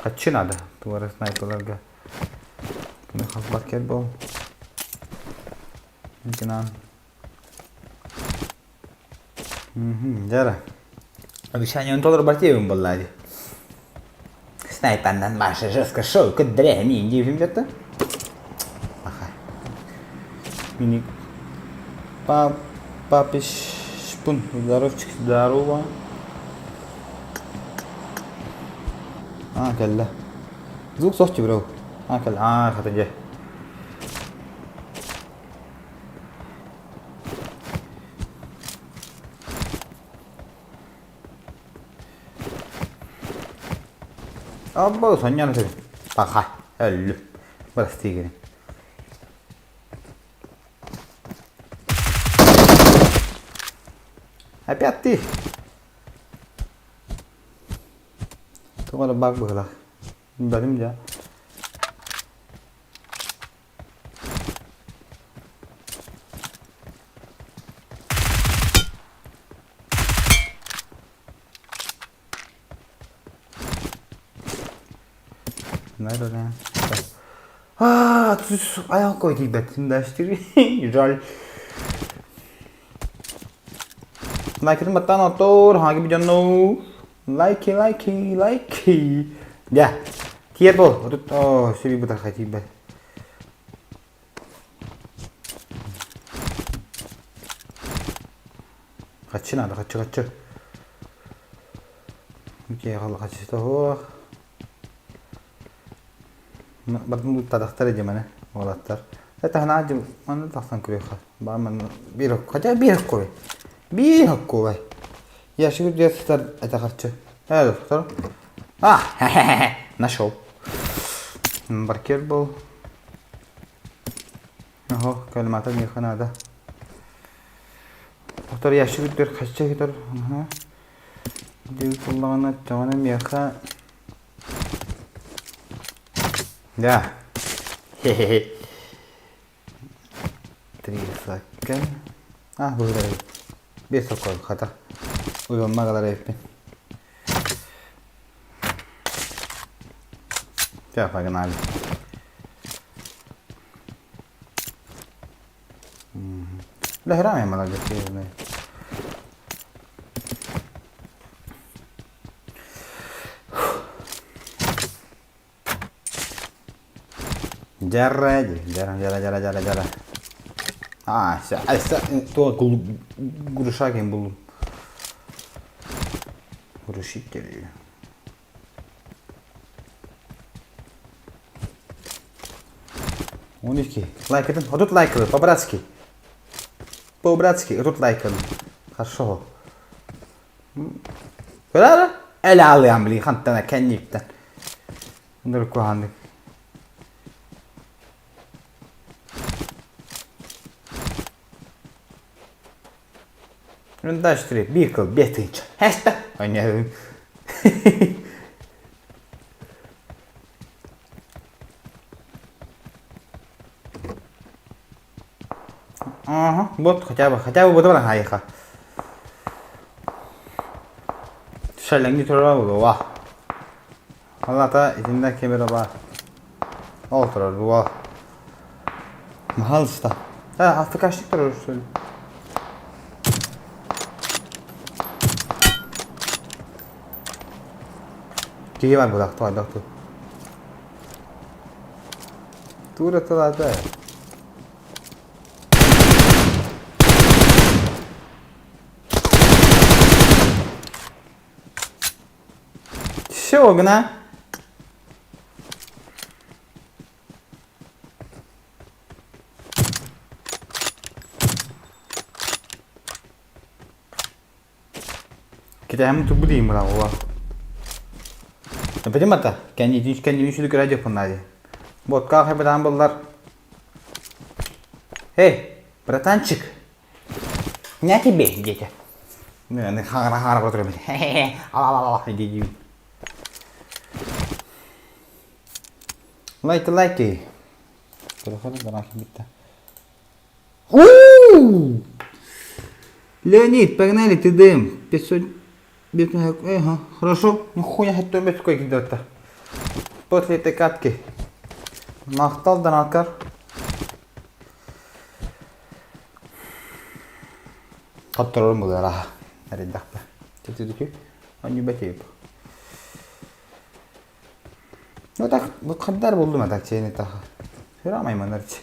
Хаччы надо. Тугара снайперларга. Кини хас бакет бол. Гынан. Дьара. Обещание толор бартиевым была. Снайпернан Маша жестко шоу көддөрө мин диэбим дьэтэ. Аха. Мини па папиш шпун здоровчик здорово. А кэллэ. Звук суох бро. А кэллэ. А хата дьэ. Абба сонньон этэ. Паха. Өллүм. Бырастыы гинэ. Опять ты. Тоҕо эрэ баг быһыылаах. Билбэтим дьэ. Аа, айах кой тиийбэт даштыр. Жаль. Лайкытын баттаан оттор, хаги видеону. Лайки, лайки, лайки. Дьэ, тиэр бол. Отут, оо, сүбүй бытархай тиийбэт. Хаччы надо, хаччы, хаччы. Хаччыта суох. Бардым тадахтар дьимане уолаттар. Это ханаадьым манна тахсан көрүөххэ. Баа манна биир хотя биир куй. Биир куй. Ящик үрдүгэр сытар этэ харчы. Ээ, доктор. А, нашел. Баркер был. Ого, калимата миэхэ наада. Доктор ящик үрдүгэр хаччы кытар. Дии куллаҕына оччоҕуна миэхэ Да. Хе-хе-хе. Три саккан. А, быһыылар эбит. Биэс сокол хата. Уйбамма аҕалар эбиппин. Все, погнали. Лэхраме молодец, я знаю. Дьара, дьара, дьара, дьара, дьара, дьара. А, все, то грушакин буллум. Грушитель. 12. Лайкатын, 30 лайкы, по-братски. По-братски, тут лайкан. Хорошо. Көрөр? Эле алыам били хантана кэнниттэн. Өнөр куһааннык. Үндастри, бикл, бетинч. Хэста. Ойне. Ага, вот хотя бы вот хайха. Шалеңги турар буолуо. Ол ата итиннэ ким эрэ баар. Ол турар буо. Пожалуйста. Да, АФКшник турар что ли? Киһи бар буолах туайдах ту. Тура тылата. Все, гна. Китэһэм тубу диим быраҕыла. Эпэтим ата, кэннитин кэннибин сүлүк радио нади. Ботка хайбатаан буллар. Эй, братанчик, на тебе, дети. Хаара хаара отырамын. Ала ала Лайки, лайки. У! Леонид, погнали, ты дым. 500... Ага, хорошо. Нихуя хэтто бэт кидата. После этой катки. Махтал донакар. Хотторорум булара. Эридахпа. Тетидүкү. Онню бэтип. Ну так, вот хаддар булдум так чейни таха. Сүрө майманарчы.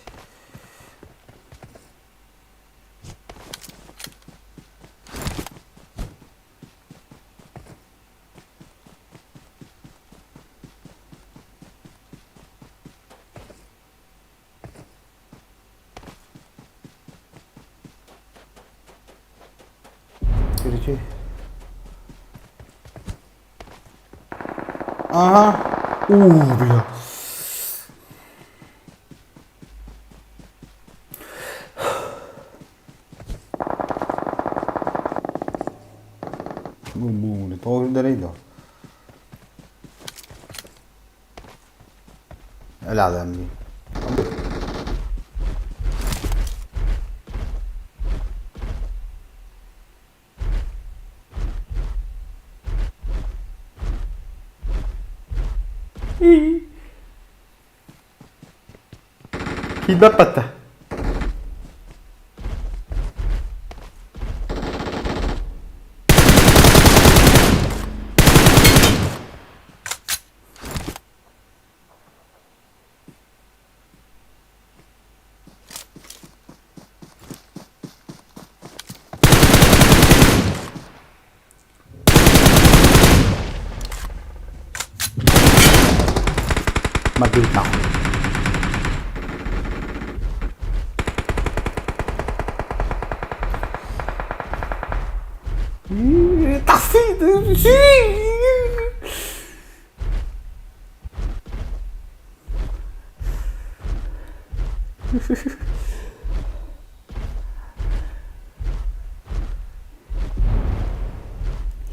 Короче. Ага. У, бля. Бу бу, тоҕус дэрэй до. Өлаалам дии. Киирбэт Мобильно.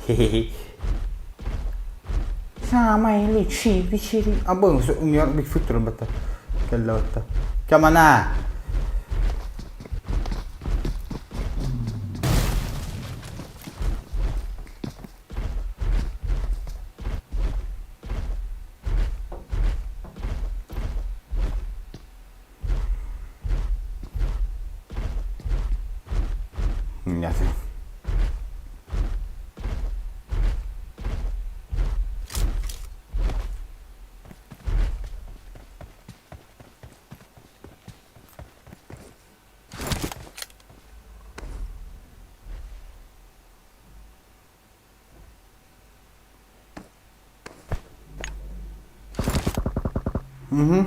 Хе-хе-хе. Самая лучшая вечеринка. А был, у меня Бигфут турбата. Кэллэ Камана. Нет. Угу.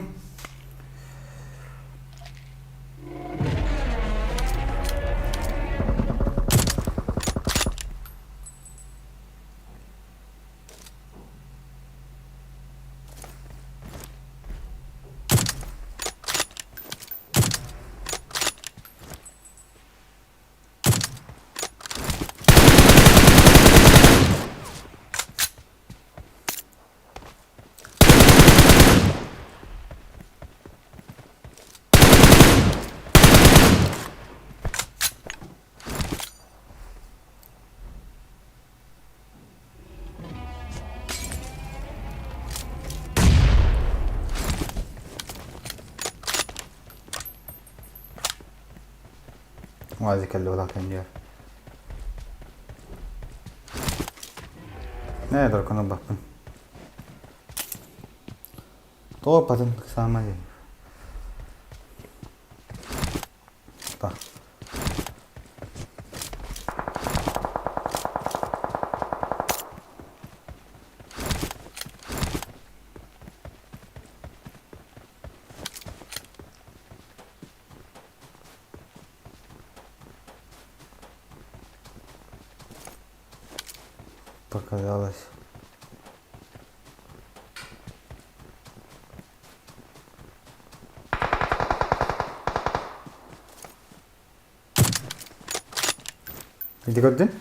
Уазик кэллэ улаатан диэр. Ээ, дракон ылбаппын. Тоҕо ылбатын саамай Так. Показалось. Иди көрдүн?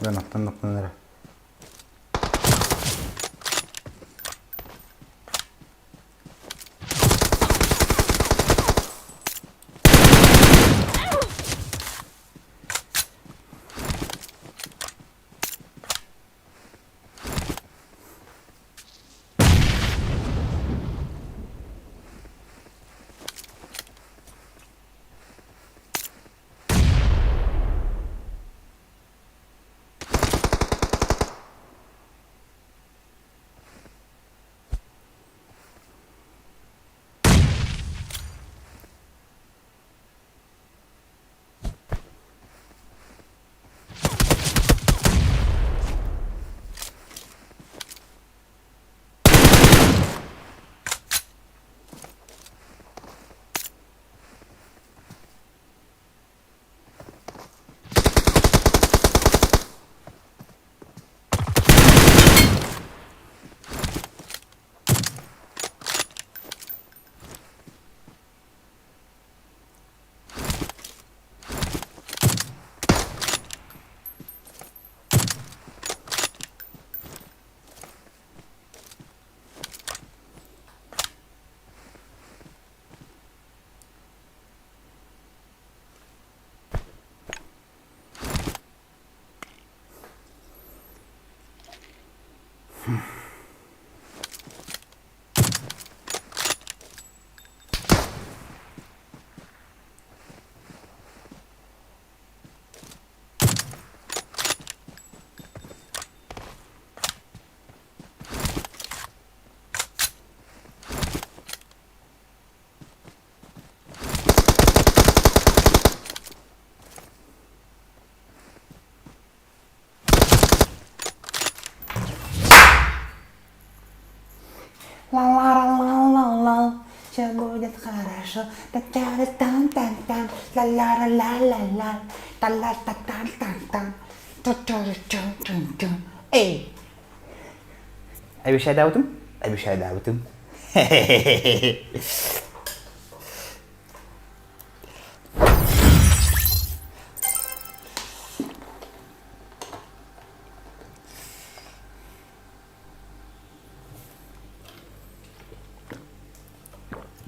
Дьон аттан аттан эрэ. Ла-ла-ла-ла-ла, все будет хорошо. Та-та-та-та-та, ла-ла-ла-ла-ла, та-ла-та-та-та-та, та-та-та-та-та. Эй! Обещай даутым? Обещай даутым.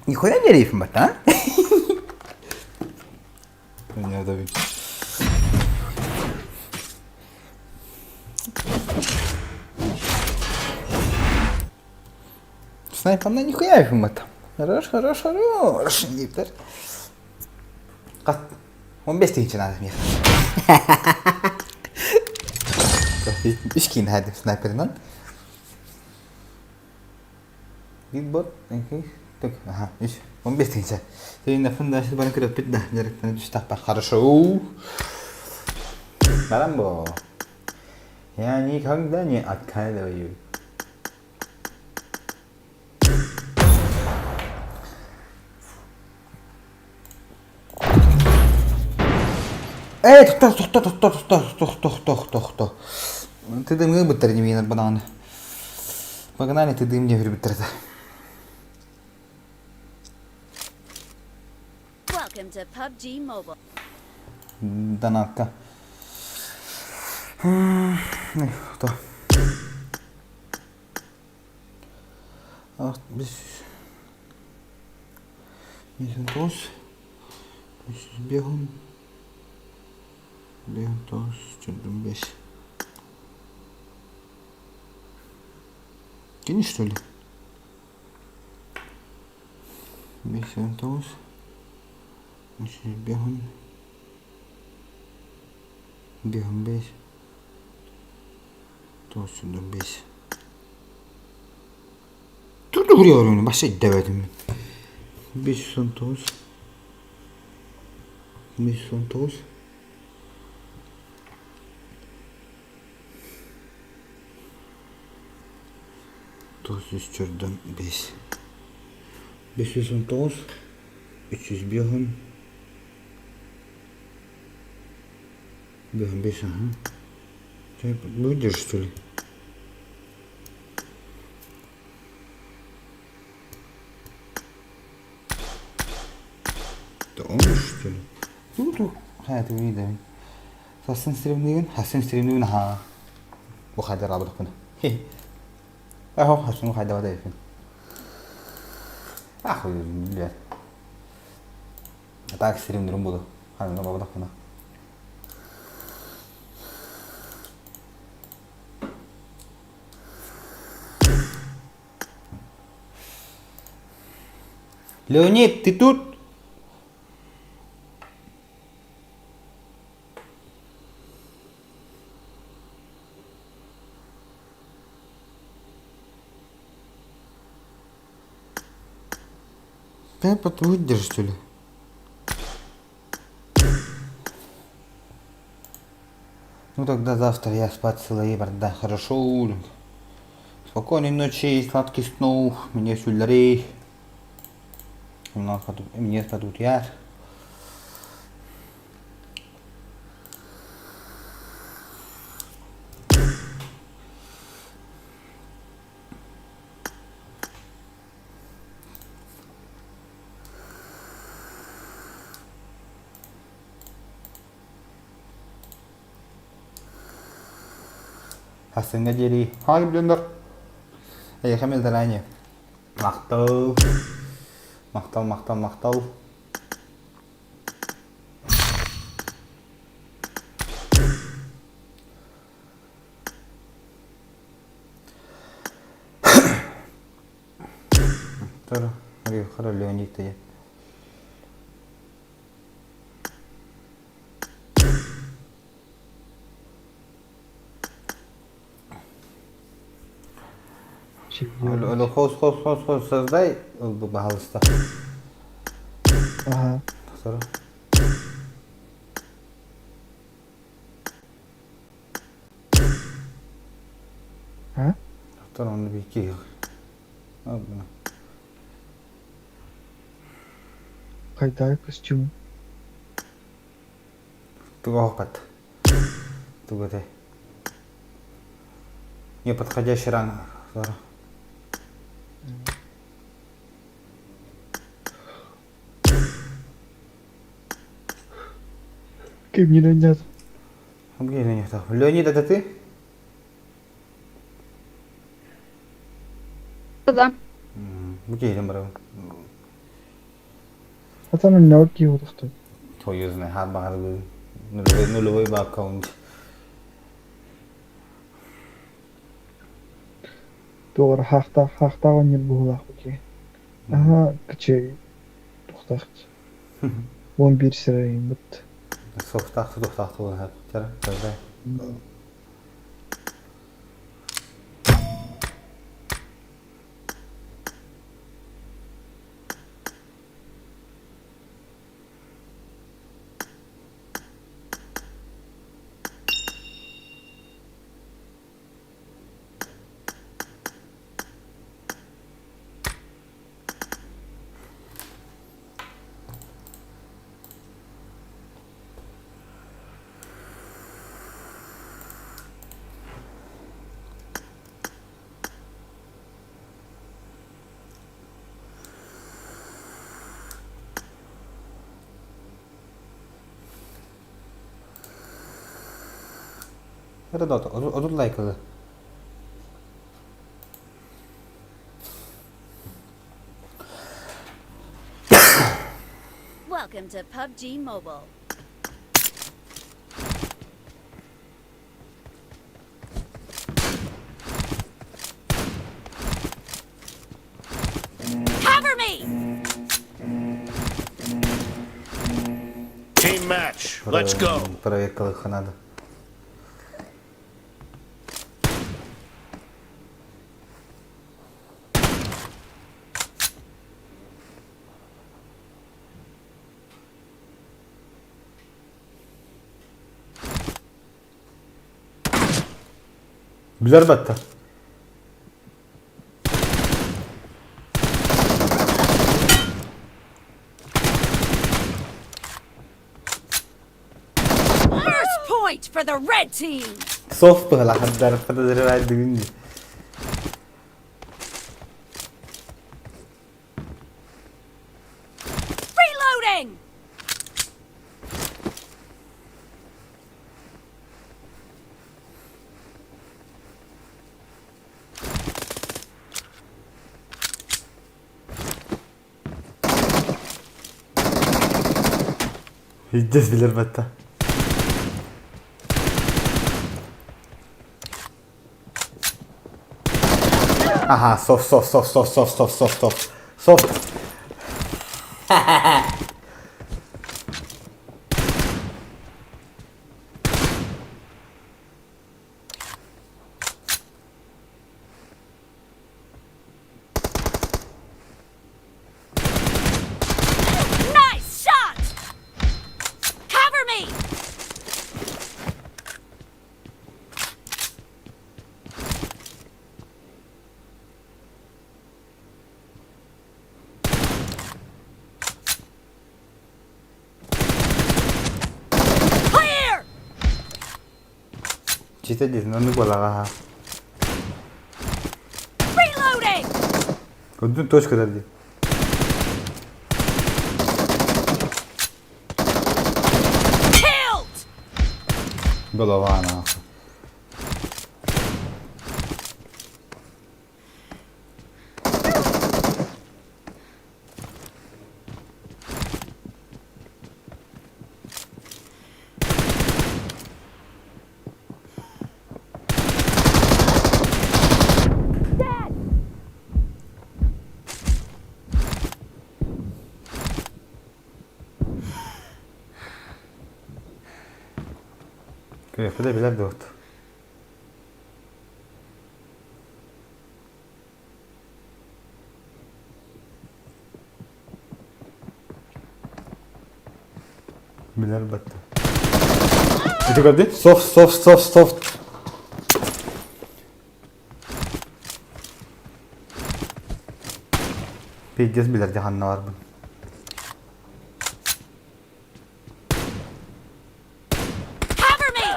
Нихуя не рифма, а? Снайперна нихуя рифмата. Хорош, хорош, хорош. Диптер. Кат. 15 тыһыынча надо мне. Үс киин хадым снайперынан. Бит-бот, так, ага, үс, 15 тыһыынча. Сен фундашты бары көрөппүт да, директорын түстахпар. Хорошо. Барамбо. Я никогда не отказываю. Ээ, тохто, тохто, тохто, тохто, тохто, тохто, тохто. Ты дымы быттар не миэнэр бананы. Погнали, ты дым не бүттэр Welcome to PUBG Mobile. Донатка. Кто? Бегун. 9, 45. Кини что ли? 59, 305, 55, 95. Dur dur oyunu başa demedim. 519 519 945 519 305 5 ага. Ты выйдешь, что ли? Это он, что ли? Ну, тут, хайа, ты Сасын стримнигин, хасын стримнигин ха. Бу хайдар абыдыкпын. Ахо, хасын хайда бада ефин. Ах, билер. Так стримнирим буду. Ханна бабыдыкпына. Леонид, ты тут? Ты выдержишь, что ли? Ну тогда завтра я спать целый барда. Хорошо. Спокойной ночи, сладких снов. Мне сюллерей. Мне спадут яр. Хасыҥҥа диэри хаай билэннэр эйиэхэ мэлдэрээни махтал махтал махтал махтал Леонид диэн Хос хос хос хос создай пожалуйста. Ага. А? Второй бики. Хайдай костюм. Тугохпат. Туготе. Неподходящий ранг. Кем не Леонид? Где Леонид? Леонид, это ты? Да. Где Леонид? А там не окей вот кто. Твою знаю, хат нулевой нулевой аккаунт. Тугар хахта хахта не була окей. Ага, кчей. Тухтахт. 11 сирейм бит. Сохтах тухтах туган хат. Тара, Это одут лайкалы. Welcome to PUBG Mobile. match. Let's go. Проверкалыахха наада. Билэр батта. First point for the red team. Софт быһалаахардар подозревает бүгүн Reloading! Пиздец билэр батта. Аха, соф, соф, соф, соф, соф, соф, соф, соф, соф. Nice shot! Cover me! Clear! Читэ диэн оннук буолаҕа. Reloading! Көрдүн точка дии. Killed! Голова нахуй. Dead! Кыайпыта билэр дуот. Билэр батта. Ити көрдүн? Софт, софт, софт, софт. Пиздец билэр дьаһанна барбын. Cover me!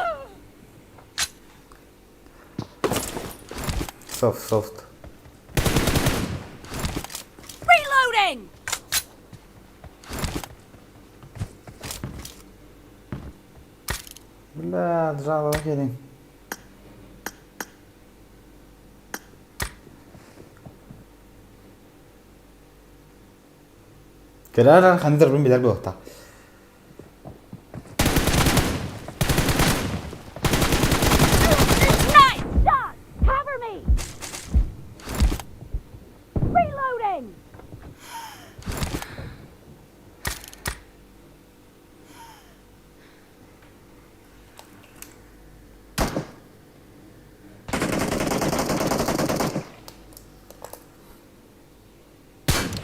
Soft, soft. Reloading! Бля, жалоба кэлин. Кэрээр хандар билэр буолта. Nice shot! Cover me! Reloading!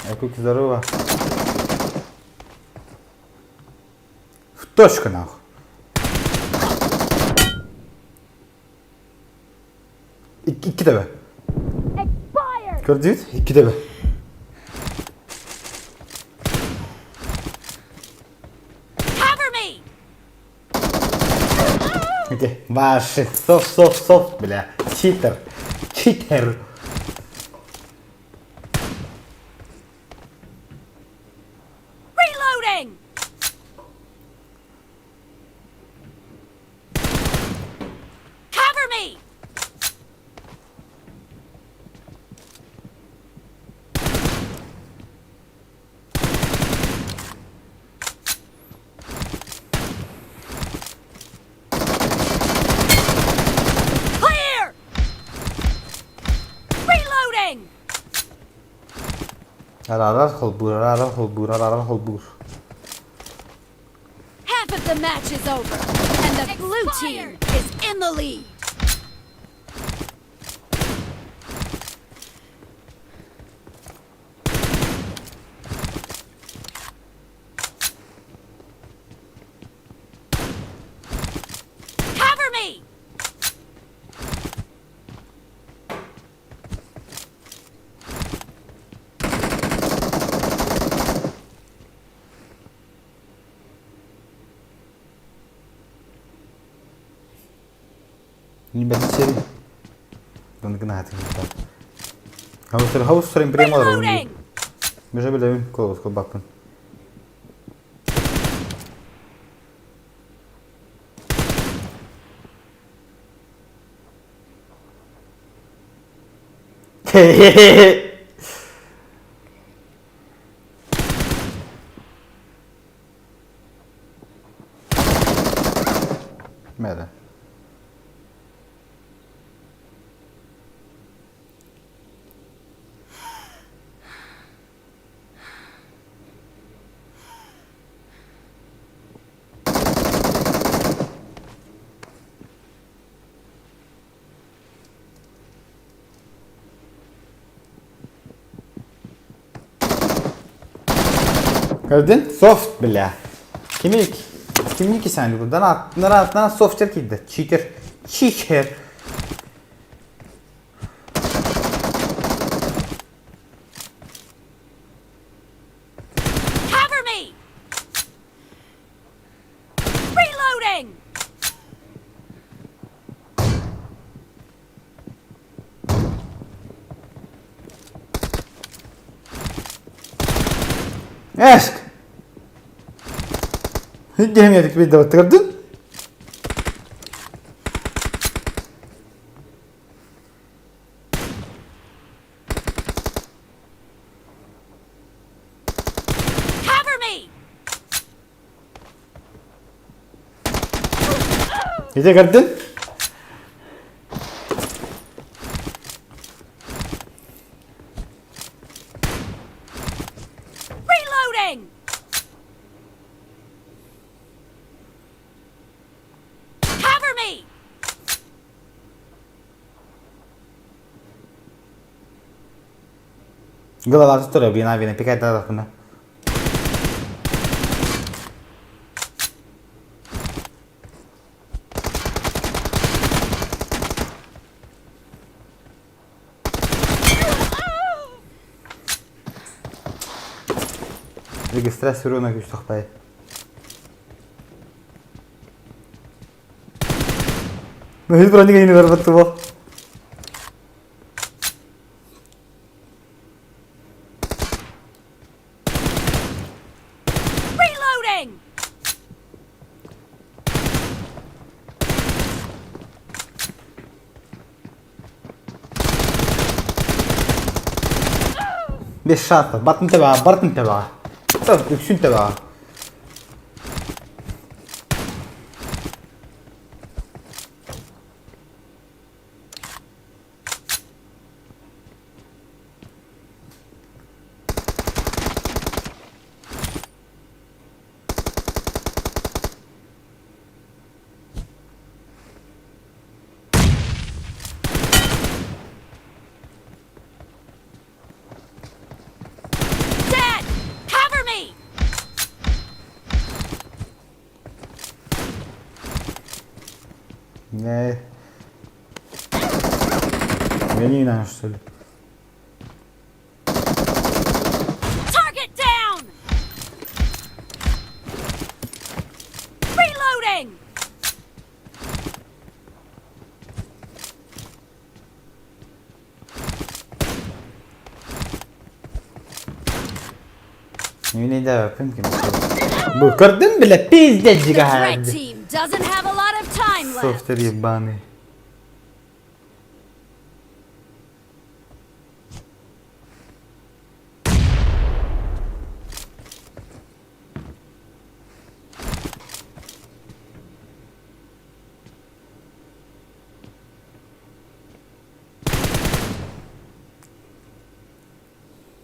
Айкук, здорово. В точку нахуй. Икки төбө. Expired! Көрдүгүт? Икки төбө. Cover me! Окей. Ваши. Софт, софт, софт, бля. Читер. Читер. Reloading! Cover me! Clear! Reloading! Араарар холбуур, араарар холбуур, араарар холбуур. Half of the match. match is over, and the blue team is in the lead. Cover me! Нибэччэри. Донкынаатыҥ. Хаус прямо Reloading! Меже билэбин колос колбаппын. Mele. Gördün? Soft bile. Kimi kimi ki sen buradan at, atlan software kiydi. Cheater. Cheater. Cover me! Reloading! Eşk. Gelmedik bir de oturdun. Cover me! Gece gördün? Reloading! Cover me! Голова тура бина бина пикай да да Регистрация күч тохпай. Ну, из броника не вербатты бол. Reloading! Без шансов. Бартын табаға, бартын табаға. Үксүн табаға. Dead! Cover me! Не. Я не знаю, что ли. Target down! Reloading! Не да, пымки. Бу көрдүн биле пиздец The red жига. team doesn't have a lot of time left. Софтер ебаный.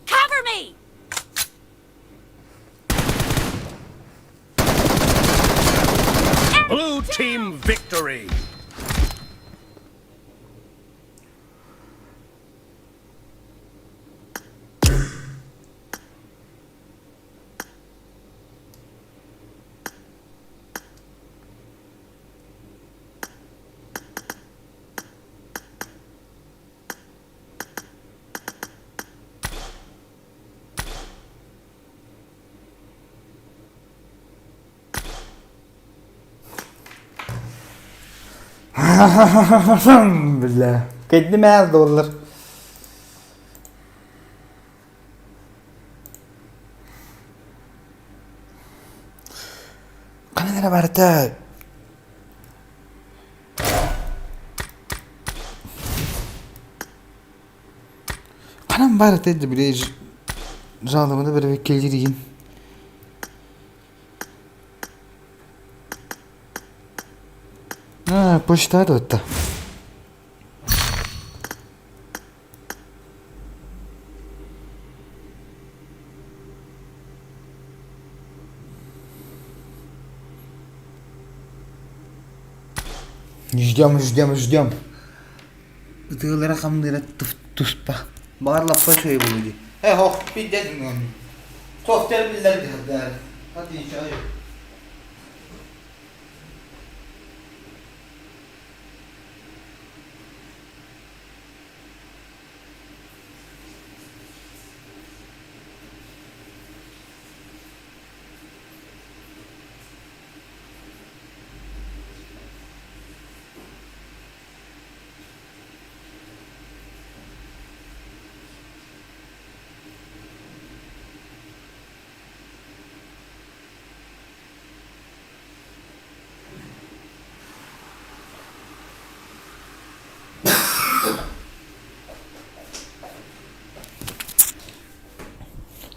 Cover me! Бля. Кэдди мээр доллар. Ханан эрэ барыта Ханан баар этэ били жалобаны бэрэбиэркэлиир игин. А, почта да. Ждем, ждем, ждем. Ытыылара хамныыра туспа. Баҕар лаппа үчүгэй буолуо дии. Э, ох, пиздец. Софтер биллэр дьаһаллар. Отлично.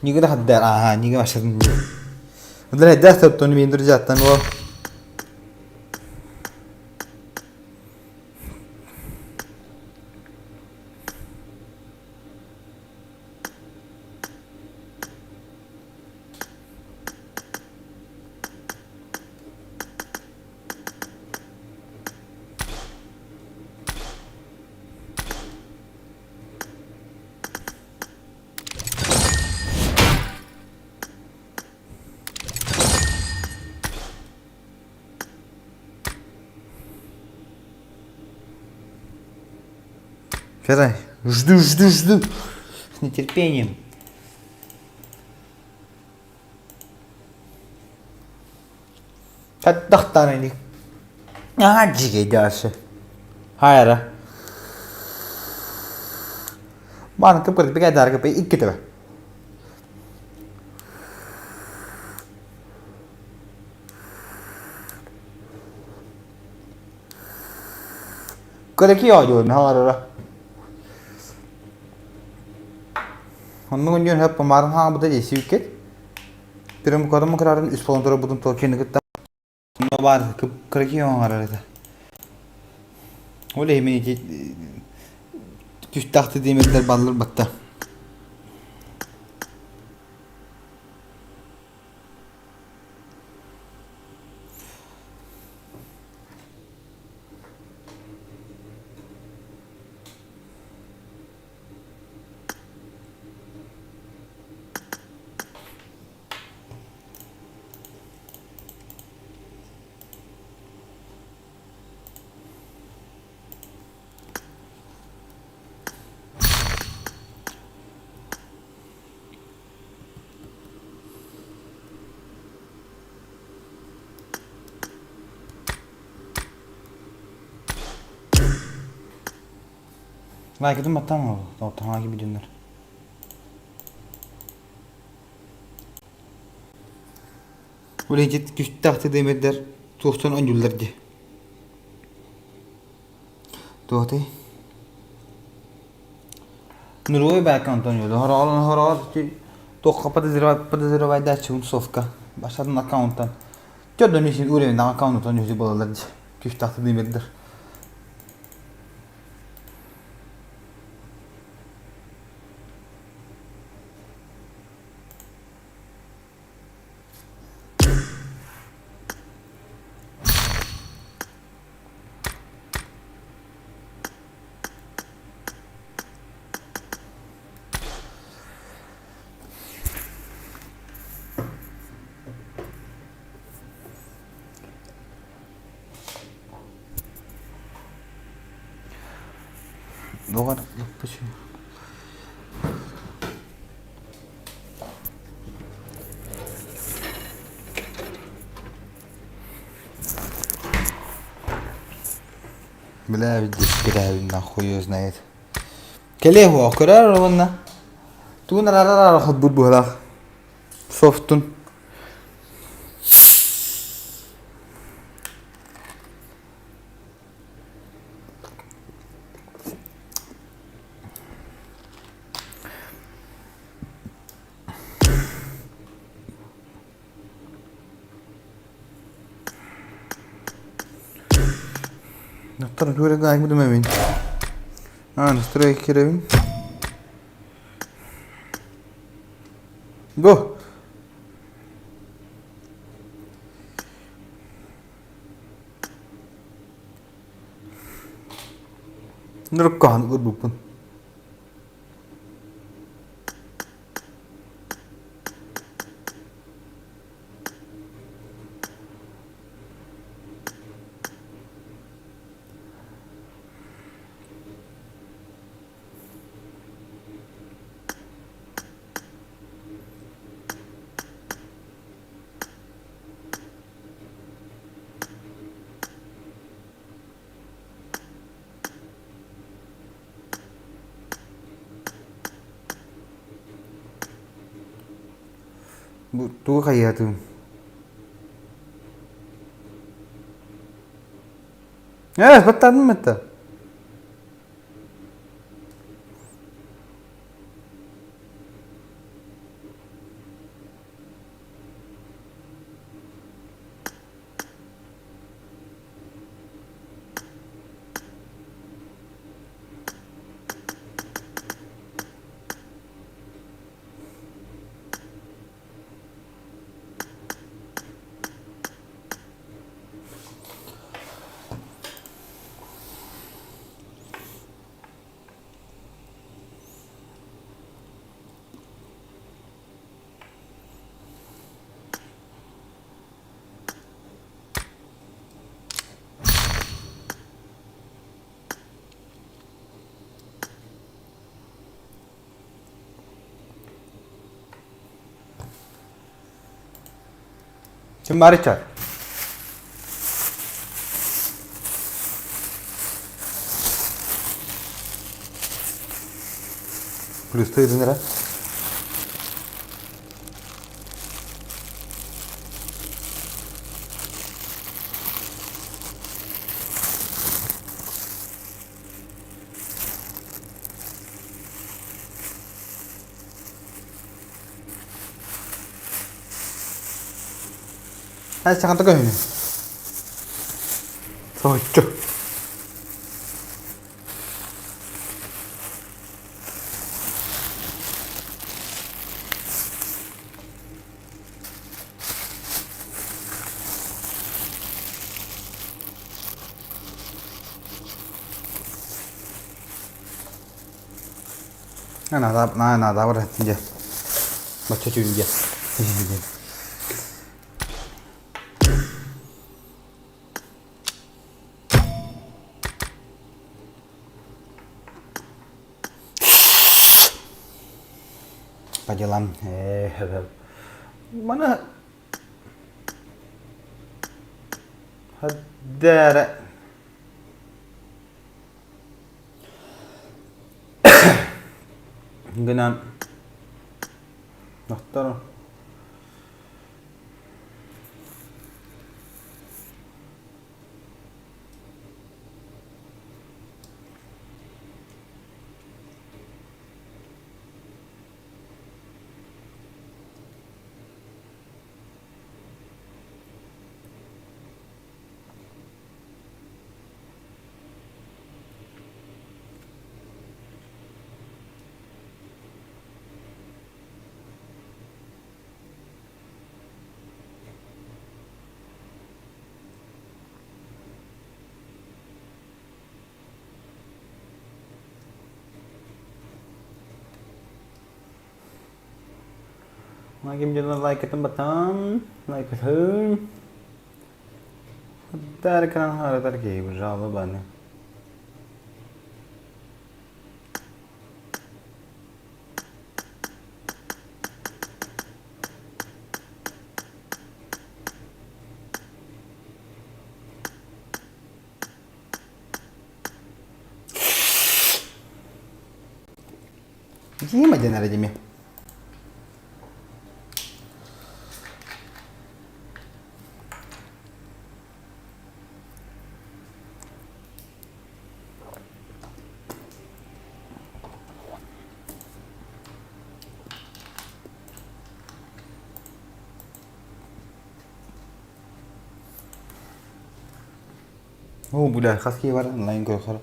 Нигде хаддар, ага, нигде машин. Удар хаддар топтон мен друзьяттан ол. Ферай, жду, жду, жду. С нетерпением. Хаттахтан Аа дьигэ дьаасы. Хайра. Бааны кып-кырдык бигайдаары кып икки төбө. Кыракий оонньуур хаҥарара. Оннугун диэн хөп марын хаҥабыта дии сүүккет. Пирым кодом кырарын үс полон турар бутун толкины кытта баар кыракий оҥорор этэ. Ол иһин мин ити түстаахты диэмэттэр баллар батта. Лайкытын баттаан ол таҥаҕа киирбит Үлэһит күстээх тыдыымырдар туохтан оонньууллар дии Туохтай Нулевой баакка онтон оонньууллар Хороҕор хороҕор туохха подозревайдааччыбын совка Башатын аккаунтан Төрдөн үсүн уровеннаах аккаунтан үһү буолаллар дии Күстээх тыдыымырдар Доҕор, Бля, видишь, нахуй её знает. Кэлиэ уо, көрөр уонна тугун араарар холбут быһылаах. Софтун. Дохтор туора гайбытым эбин. А, настрой кирэбин. Го! Нұрыққан көрбүппүн. Бу тугу хайыатым? Ээ, баттаатым это. Ким баар иччат? Плюстуу эрэ. Саҥата көһүнү. Соһуччу. Наада наада бар дьэ. Бачча түүн дьэ. По делам. Маны Хаддара гынан Дохтор Ким дьоно лайкатын батан, лайкатын. Даркан харатар киһи жалобаны. Дима диэн эрэ дими. Оо, бля, хас киһи бар онлайн көрөхөр.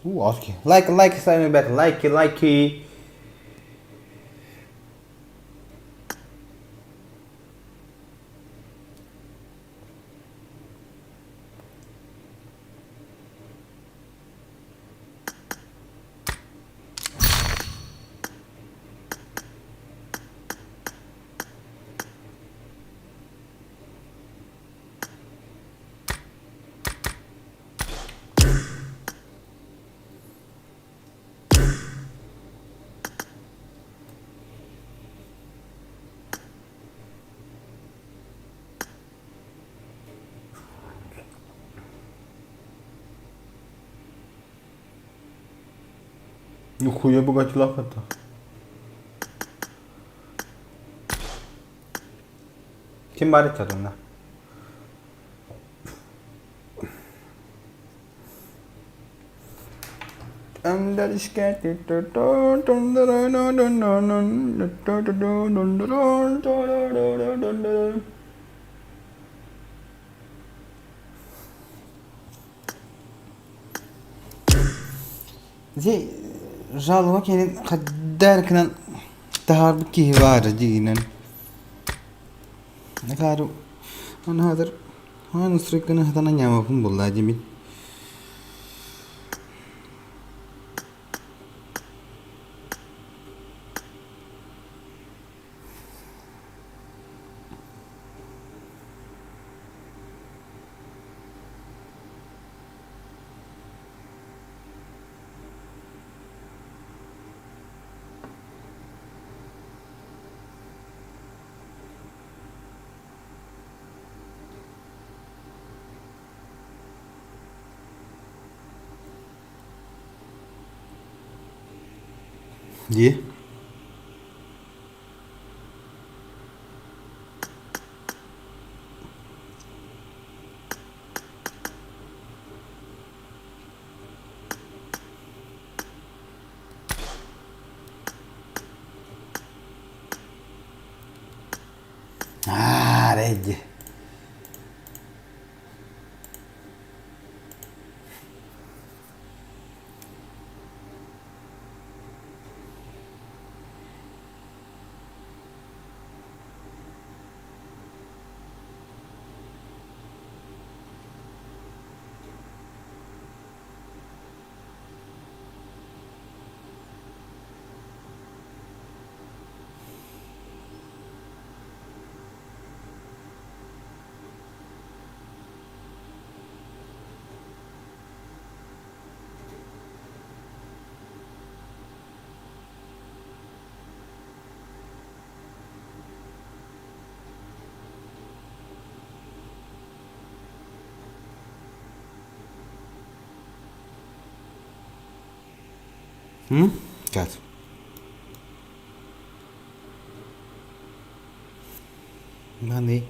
Уу, аз киһи. Лайк, лайк, ставим, ребята, лайки, лайки. Нихуя богатилах это. Ким бар итэ Дьэ, жалоба кэлин хаддаркынан таһаарбыт киһи баара дьиҥинэн. Акаары анаатар хаан ысырыкканы хатана ньаамаппын буллаа дьимин. Дии. Аа, эрэйди. Кат. Маны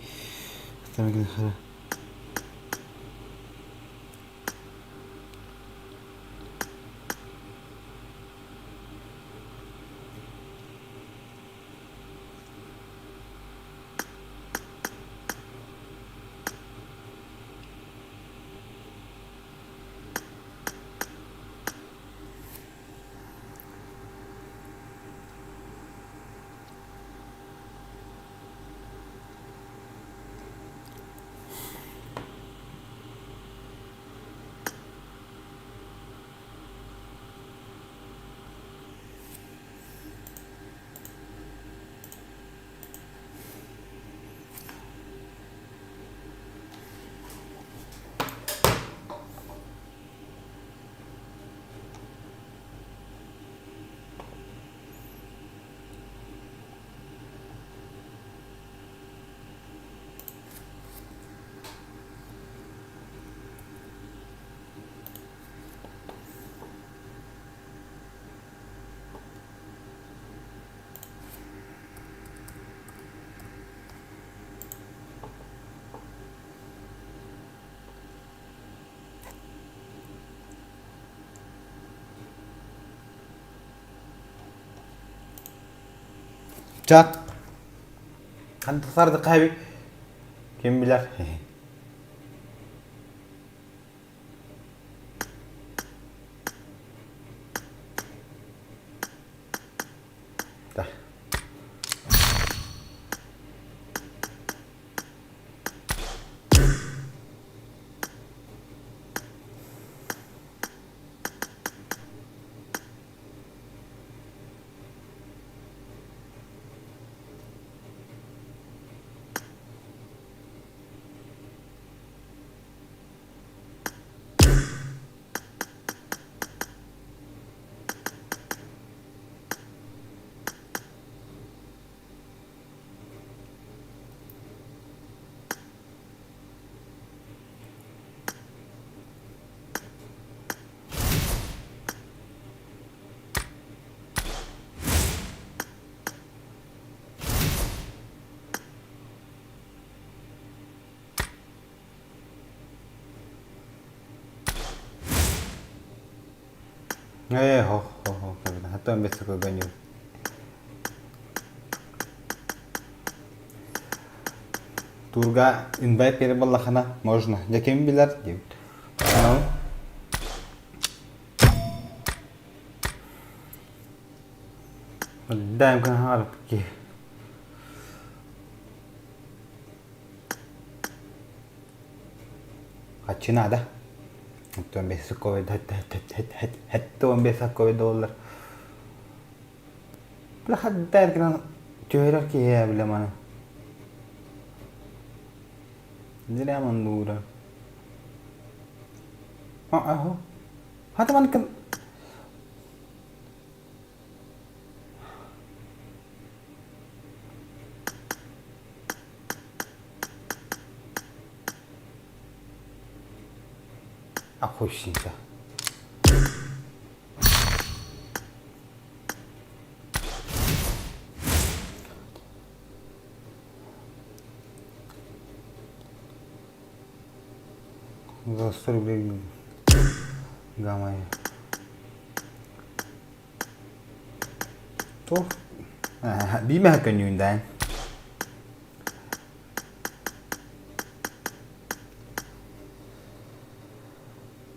Чат. Ханта сарды хаби. Ким билэр? Да. Ээ, хо хо хо, хаттан бэс көбөнү. Турга инвайт бере баллахана можно. Дьэ ким билэр диэбит. Даем кки. Хаччы наада. Оттон бес хэтте доллар. Бля хаддар гынан түһэрэр киһи бля маны. Зря мандуура. Аха. Хата маныкын Охуйсинка. За 100 рублей гамма. Туох биимэһэ көнньүүндээн.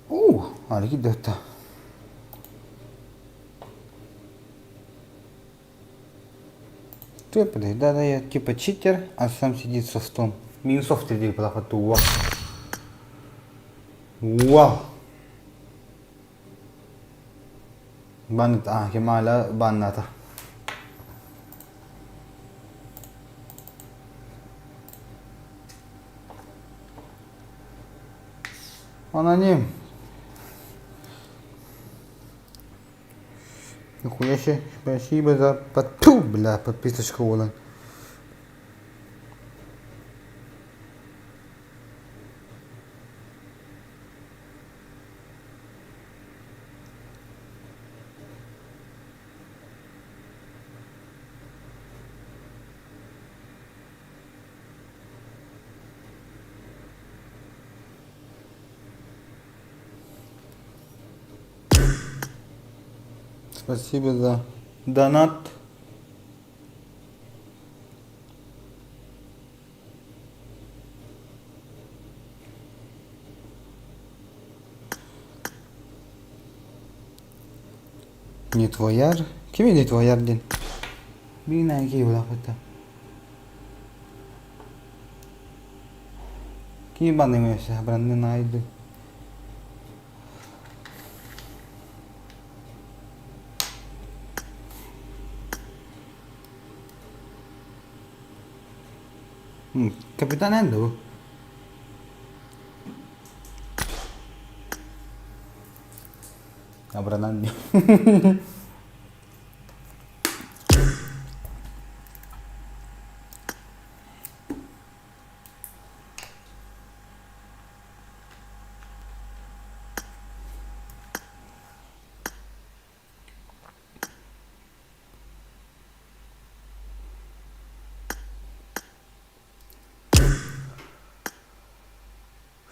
Уу, ары кирдэ Ты, да, да, я типа читер, а сам сидит со стом. Минусов ты плохоту. Вау. Бант, а, кемала банната. Аноним. Нихуя себе, спасибо за подпу, бля, подписочку вон. Спасибо за донат. Не твояр? Кими не твояр диэн? Биир киһи улааппыта. Кими банныҥ өссө браннын аайды. Капитан Энду. Абранан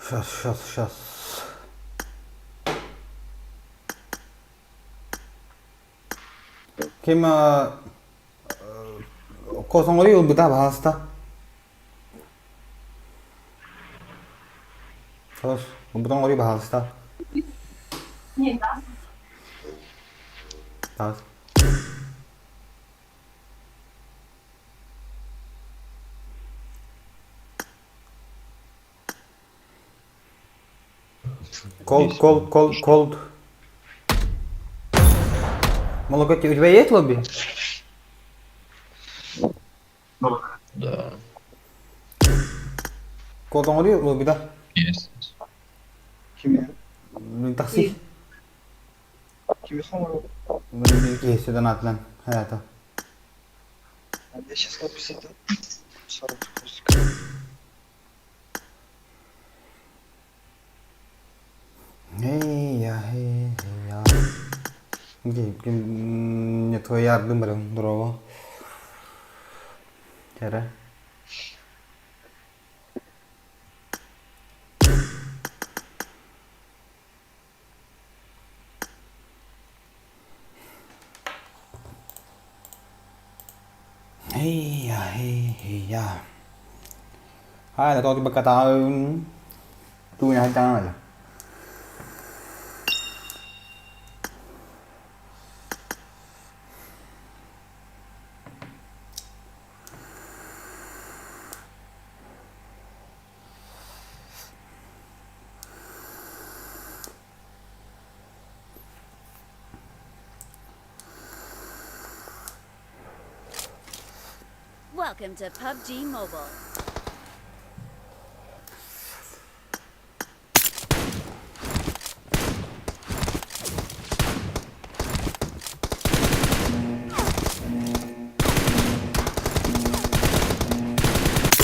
Сейчас, сейчас, сейчас. Ким Косоҥору ылбыта баһаалыста. Хос, ылбытын оҥоруу баһаалыста. Таас. Cold, cold, cold, cold. Молоко, у тебя есть лобби? Да. Код оҥоруу лобби да? Есть. Кими? Такси. Кими хоҥору? Киһи атынан hayata. Я сейчас написать. 40 Hey я, hey, я. Не твой ярдым барым, здорово. Кэрэ. Hey я, hey, hey я. Hai là tôi bаката tôi nhà trang rồi. Welcome to PUBG Mobile.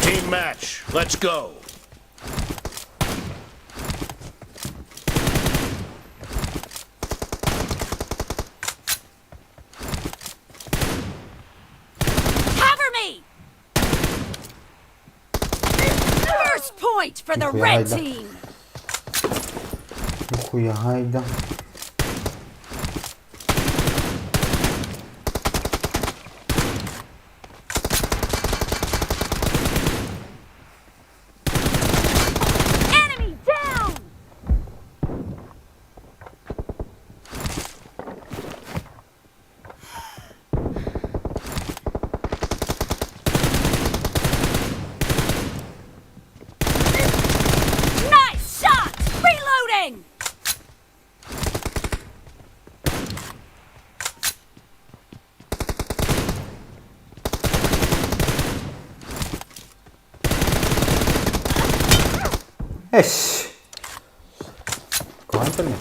Team match. Let's go. Cover me! First point for the Нихуя red гайда. team! Нихуя гайда. Enemy down! Nice shot! Reloading! Эш. Кого не что ли?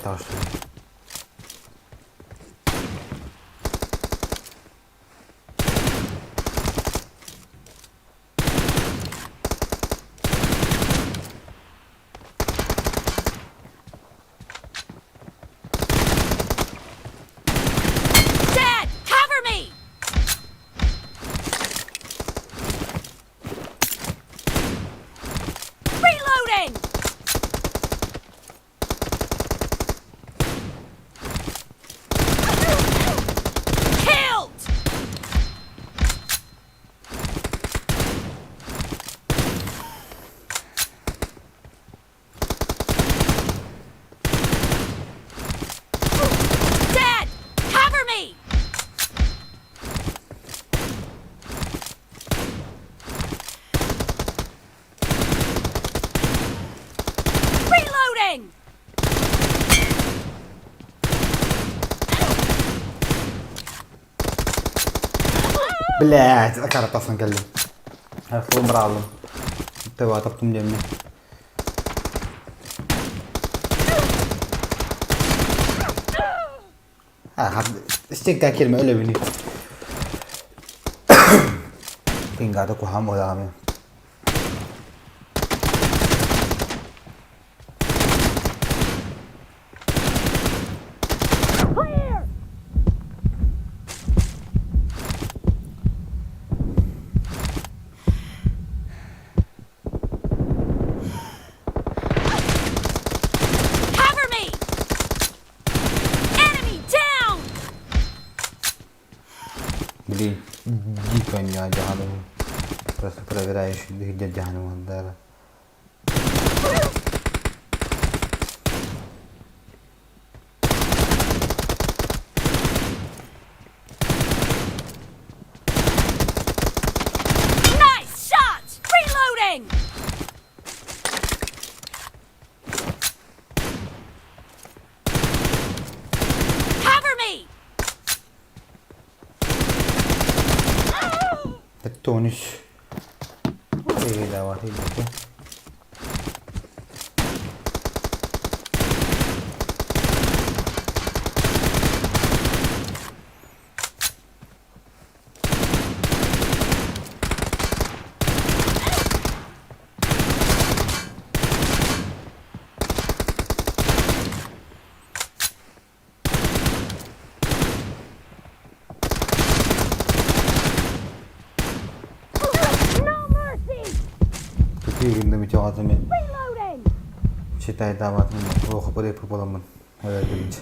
Dead! Cover me! Reloading! Killed! Dead! Cover me! Reloading! Блять, акара тасан кэллим. Хлым браалым. Тэва таптым диэмми. Стенка кирме өлөбүнү. Пингата кухам одаами. Clear! Cover me! Enemy down! Блин. Дико дьаһаным. Просто проверяющий дьаһаным уонна Nice shot! Reloading! Cover me! Тониш. Давай, No mercy! Тутуйгында мичоҕатым Reloading! читайдаабатым оохопорей буоламмын өлөрдүбүт.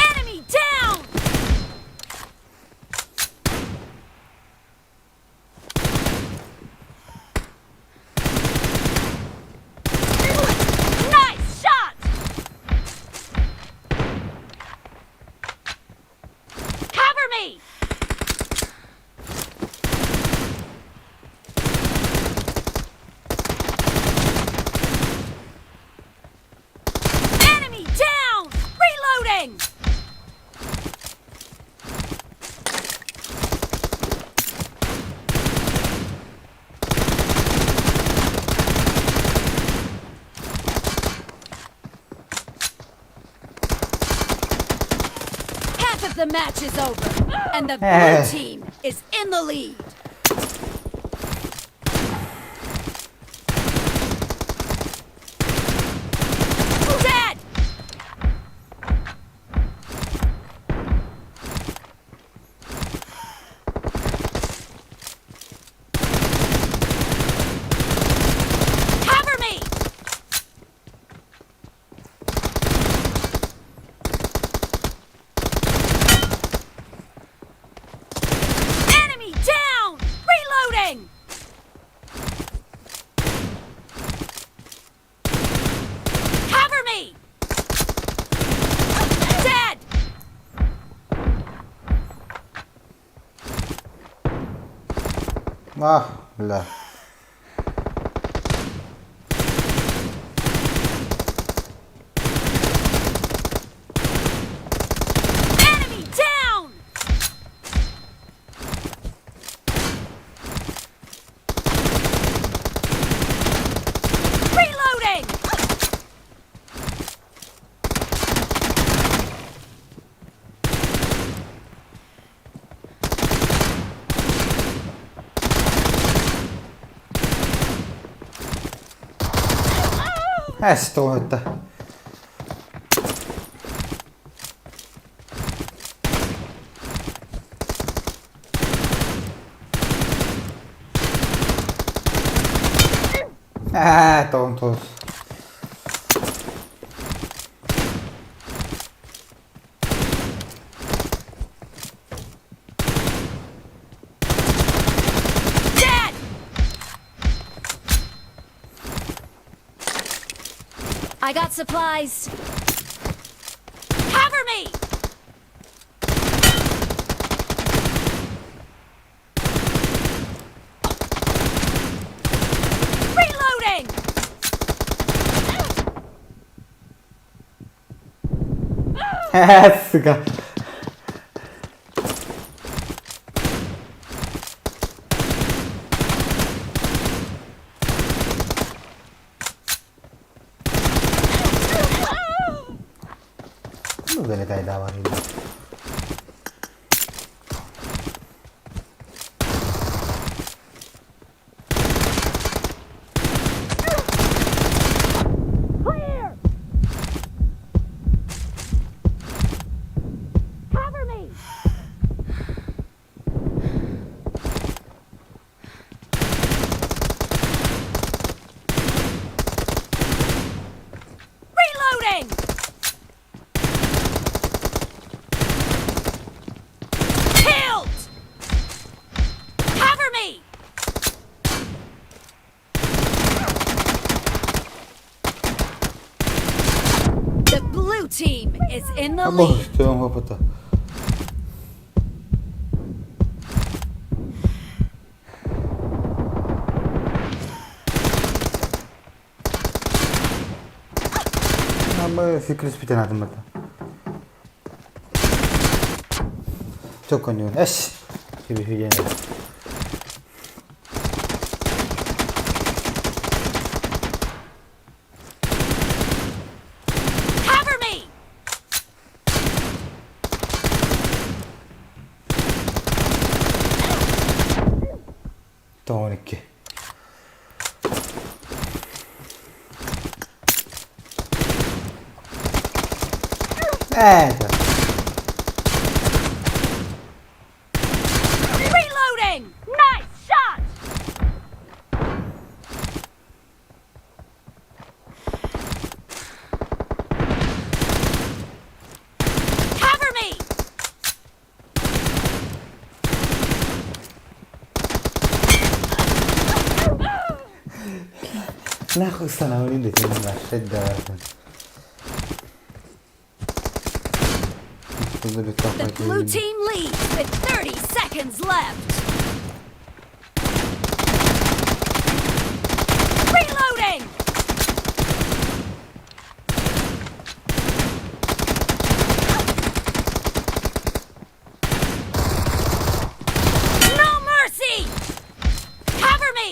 Enemy down! Nice shot! Cover me! Enemy down! Reloading! Half of the match is over, and the blue team is in the lead. Dead! Cover me! Enemy down! Reloading! Cover me! Dead! Ах, бля. Enemy down! Reloading! Что это? А, тон тос. Dead! I got supplies. Cover me! Reloading! Сука. Ну, залетай, давай. Clear! Cover me! Reloading! team is in the lead. Төөн хопута. Ama fikris biten adım bata. Çok oynuyor. Eş. Gibi hüyene. Cover me! Тоҕо Это. Reloading! Nice shot! Cover me! Нахуй становление да. The blue team leads with 30 seconds left. Reloading! No mercy! Cover me!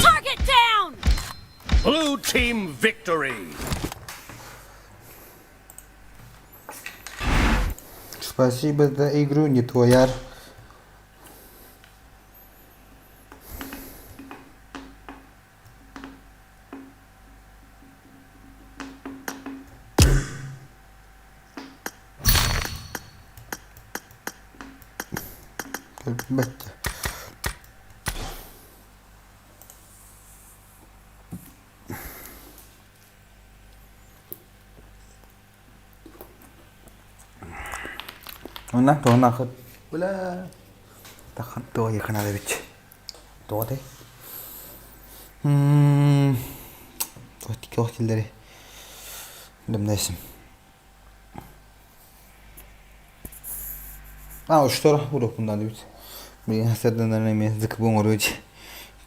Target down! Blue team victory. Спасибо за игру, не твой яр. Бәттэ. Онна тоҕо Бля. Тахан тоҕо якынада бит. Тоҕо те. Мм. Тики охтилдери. Дымнайсым. А, уштор урок bundan бит. Мен хасардан эме зык боңоруч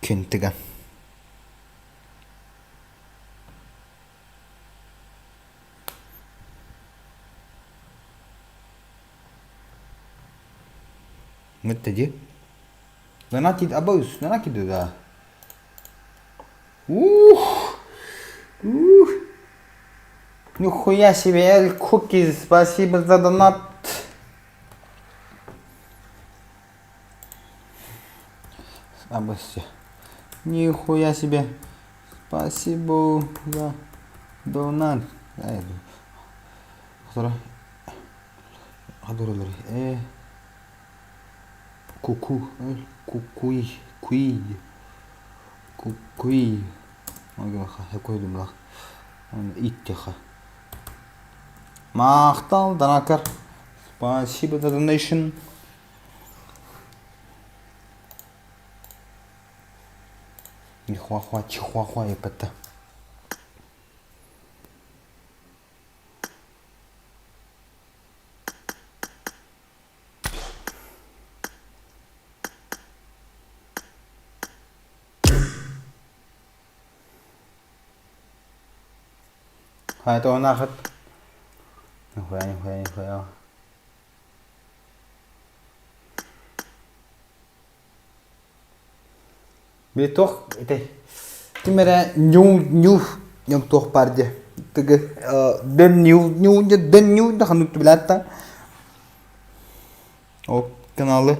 күнтиган. Мыттеди. Донатит абаус, донатит да. Ух! Ух! Нихуя себе, Эль Кукиз, спасибо за донат. Слабости. Нихуя себе. Спасибо за донат. Э. Куку. Кукуй. Куй. Кукуй. Махтал, донакар. Спасибо за донейшн. Нихуахуа, чихуахуа, епета. Хайа тоҕо Нихуя, нихуя, нихуя. Битох ите. Тимере ню ню ню тох парде. Тыгы ден ню ню ден ню да ханук билатта. О каналы.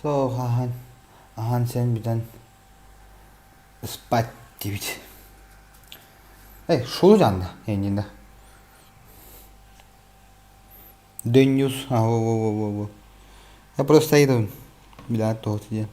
So хахан ахан сен биден спать дибит. Эй, шул жанна эннинде. Дэньюс, а во во во во во. Я просто иду. Бля, то тебе.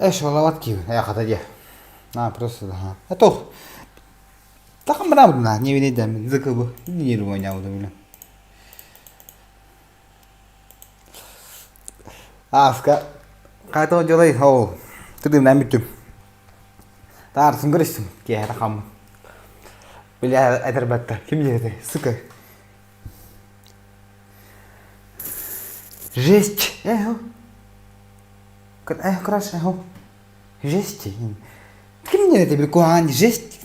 Эш олават киһи хата дьэ. На просто да. А то Такам браво не видит закыбы не ругонял Ааска хайта дьолой ол тыдымнан бүттүм. Таарсын көрүстүм киэһэ хаммын. Били этэрбэттэр ким диэтэй сука. Жесть. Эхо. Эх, краш, эхо. Жесть. Ким диэтэй били куһаҕан жесть.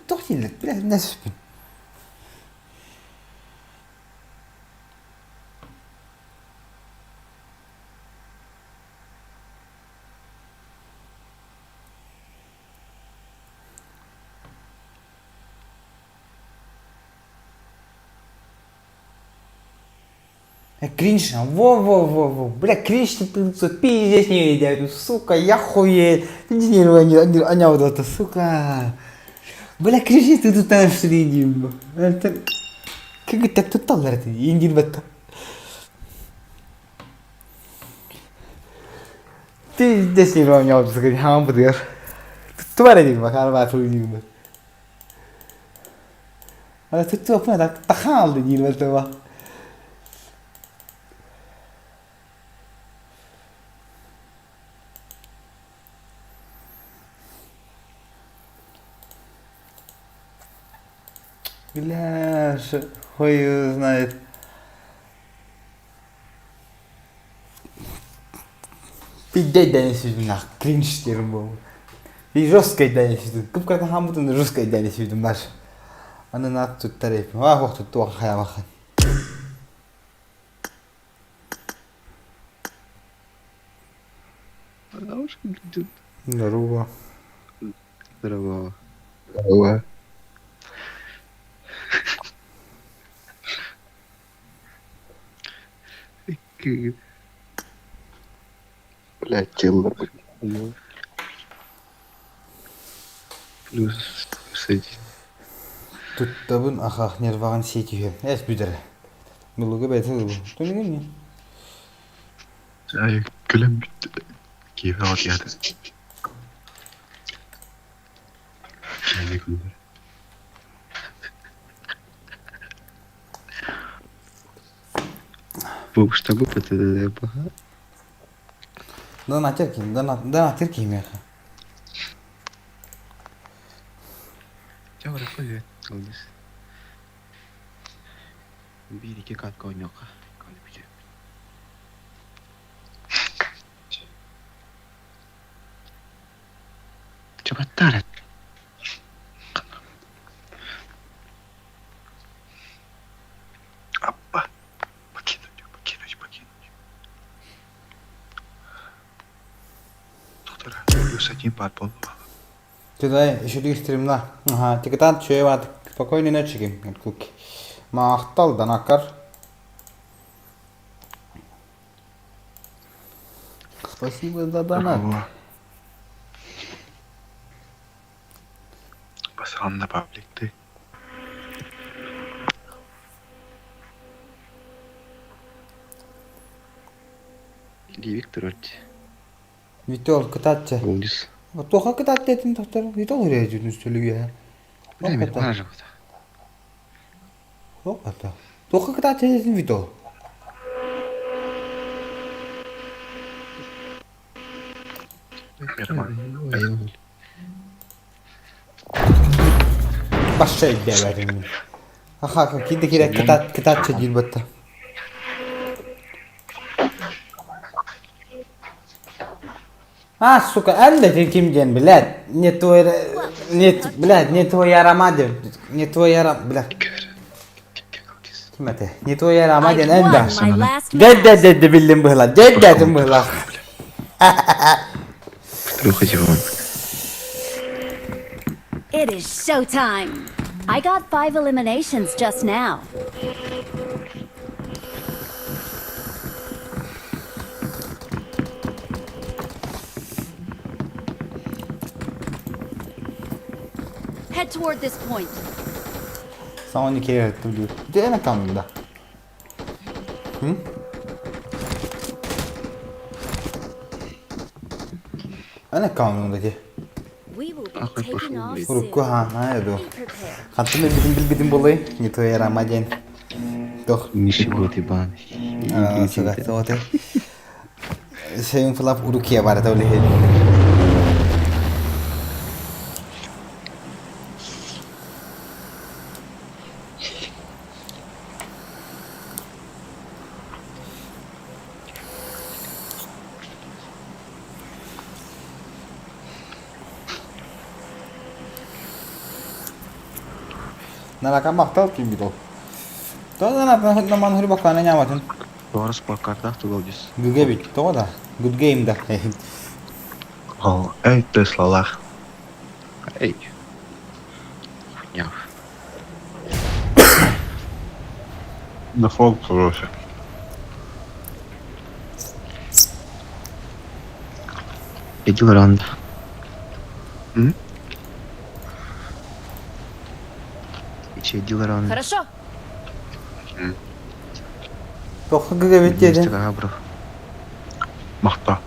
Туох дииллэр? Бля, нэспин. Кринж, во-во-во-во, бля, кринж, пиздец не едят, сука, я хуею, не вот это, сука. Бля, кринж, ты тут там что ли, это, как это тут талар, индир бетта. Пиздец не понял, хамбургер. Тувара дим, бакар ба ту дим. Ана тутту апна тахаал диир бартаба. Бля, хуй знает. Пиздец дэнэ сүдүн кринж диэрим буолбут. Би жесткай дэнэ сүдүн. Кып-кыратын хааммытын жесткай дэнэ сүдүн бар. Аны наат туттар эппин. Ах, ох туттуох хайабахан. Здорово. Здорово. Здорово. Блядь, тело. Плюс плюс один. Туттабын ахах нерваҕын сии түһүөм. Эс бүтэр. Мылыгы бэйэтэ ылбын. Түнүгүн Ай, күлэн бүттэ. Киэбэ отъяды. Киэни күллэр. Бу штабы ПТД Донатер ким? Донатер ким миэхэ? Чэ, барыахха үһү, Алгыс. Биир-икки катка оонньуохха. Чабаттаар Аппа, покинуть, покинуть, покинуть. Доктора, плюс один бар буолла. Туда еще стримна. Ага, тикетан чуеват. Спокойной ночи, куки. Махтал данакар. Спасибо за донат. Басанна паблик ты. Или Виктор Витол кытаатчы. Улдис. Туха кытаатты этин тохтор. Витол үрээдүн үстөлүгэ. Бля, мен бара жакта. Опата. Туха кытаатчы этин Витол. Башша идея Аха, киде кирек кытаат кытаатчы диир батта. А, сука, эн ким диэн, блядь, не твой, не, блядь, не твой аромат, не твой аромат, блядь. Ким это? Не твой аромат диэн эн да. My last Дед, дед, дед, биллим быһла, дед, дед, быһла. Второй диван. It is showtime. I got 5 eliminations just now. Head toward this point. Сауни киэр түлүр. Дена камда. Эн аккаунуҥ да дии. We will be Ахай taking пошел, off блядь. Урукку soon. хаанаа дуо. Be prepared. Хантан билбитин билбитин буолай, не твоя рама диэн. Туох Нищеброд ебаный. сыгаттыгытай. Сейм флап урукия барата улиһин. Нарака махтал ким бит ол. Тоҕо да баккаана ньааматын. Тоҕо спорткартаах тугал дьис. Гүгэ бит. Тоҕо да? Good game да. О, эй, Теслалах. Эй. Хуйня. На фолк хороший. Иди раунд. М? И че, дилер Хорошо. Тоҕо гүгэ бит диэтин. Мистер Махта.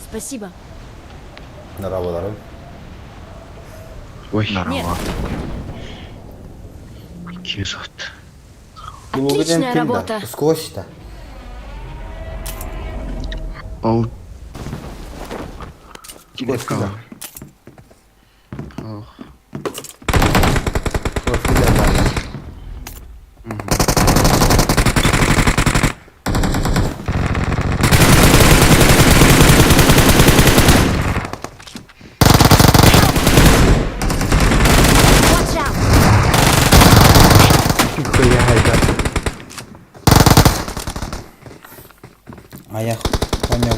Спасибо. Нарабаларым. Ой, Здорово. 700. Отличная работа. Сквозь-то. Пол. Сквозь да. Ох. Сквозь да. Watch out. Хуя хайда. А я понял.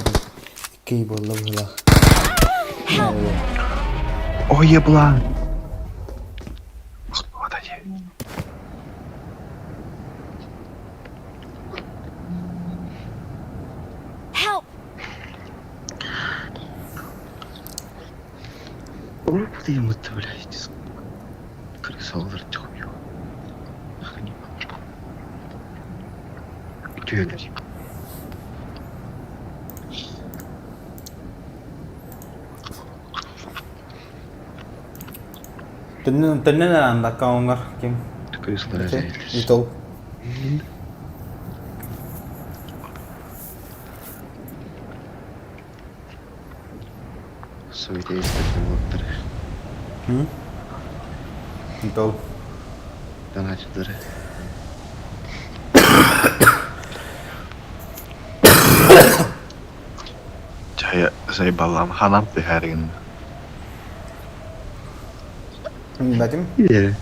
Кей буолла быһыылаах. Ой, еблан. Господи. Help. Ой, ты ему блядь. Крыса убью. Ах, не Түһэлэр. Төннөн төннөн аранда аккауҥҥар ким? Крысалар Итол. Суетейстер болуптар. Итол. Доначтары. Чая заебалам ханам ты харин. Бэтим. Или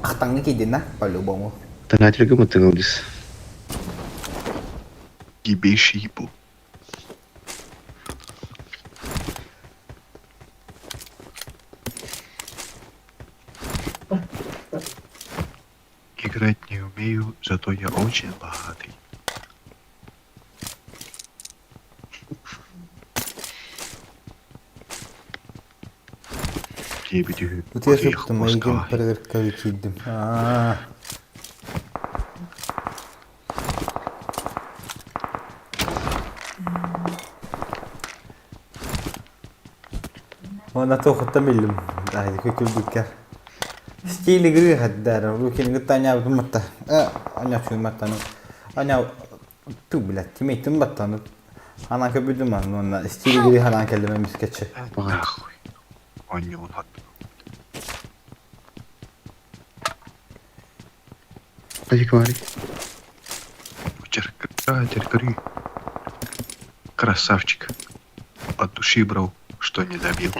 Ахтаңны кийдин на, по-любому. донатерга мытыгылдыс. Ебейший ебу. Играть не умею, зато я очень богатый. Диэбит Утуйа сыттым, эйигин проверкалыы киирдим. Аа. Уонна туохуттан биллим. Күлбүккэр. Стиль игры хаддар. Рукин кытта анябытым матта. Аня чуйматтаны. Аня ту блядь, тимейтим баттаны. Анан көбүдүм ан, уонна стиль игры ханаан кэллим эмискеччи. Нахуй. Онньуун хат. Пойди Черкыры. Красавчик. От души брал, что не добил.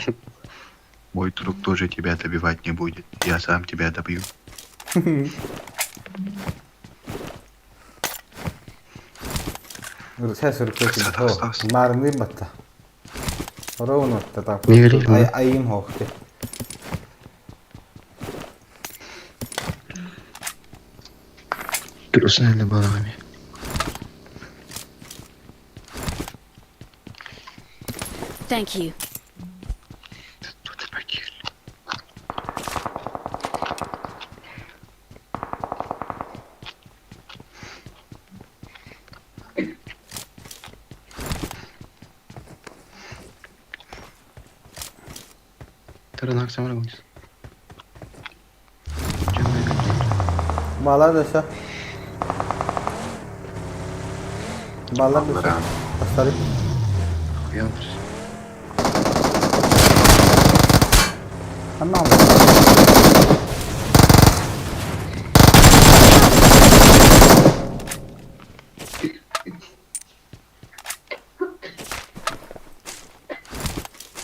Мой друг тоже тебя добивать не будет. Я сам тебя добью. Сейчас Красота осталась. Маарынныыр батта. Ровно так. Не говори, Ай айым хоохты. Крысаны балами. Thank you. Тут пакет. Тырынак самара гылдьыс. Балар да Балар да Поставить. Ханна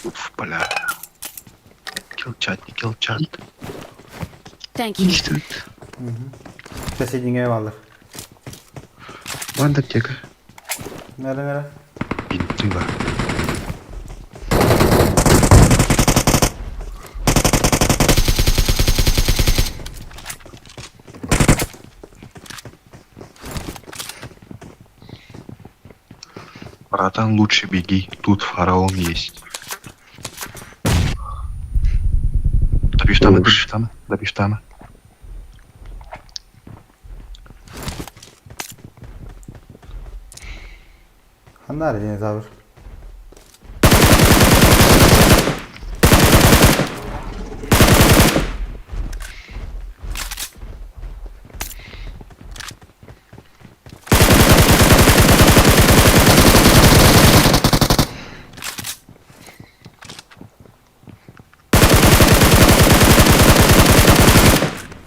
Уф, бля. Килчат, не килчат. Thank you. Соседние баллар. Ван аптека. Nere nere? Бинты бар. Братан, лучше беги, тут фараон есть. Добьешь там, добьешь там, добьешь там. Ханна динозавр.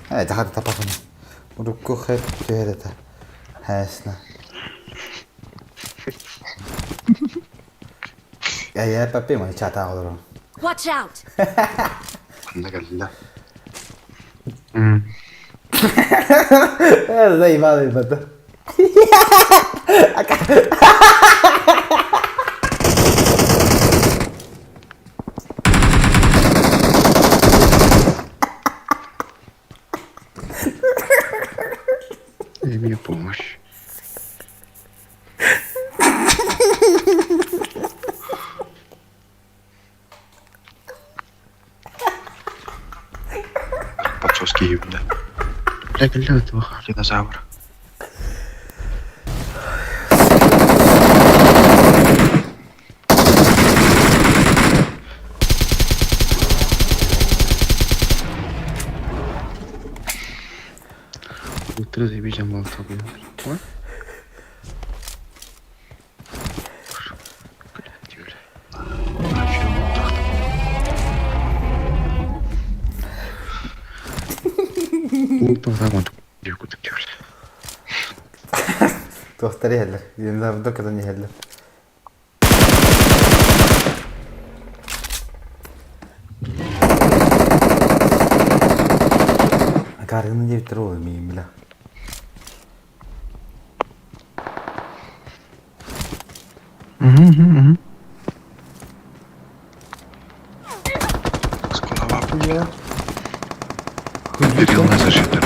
Э, захар тапахын. Урукку хэп түһэрэтэ. Хэсна. Я папе май чата олорон. Watch out! Анна Э, заебал ебать. Дай мне помощь. Подсоски бля. Бля, бля, этого Динозавр. Утро заебись, жамбал табы. Туохтары иһэллэр. Динозаврдар кытан иһэллэр. Акаарыгын диэбиттэр ол миигин бile. Кирилл на защиту.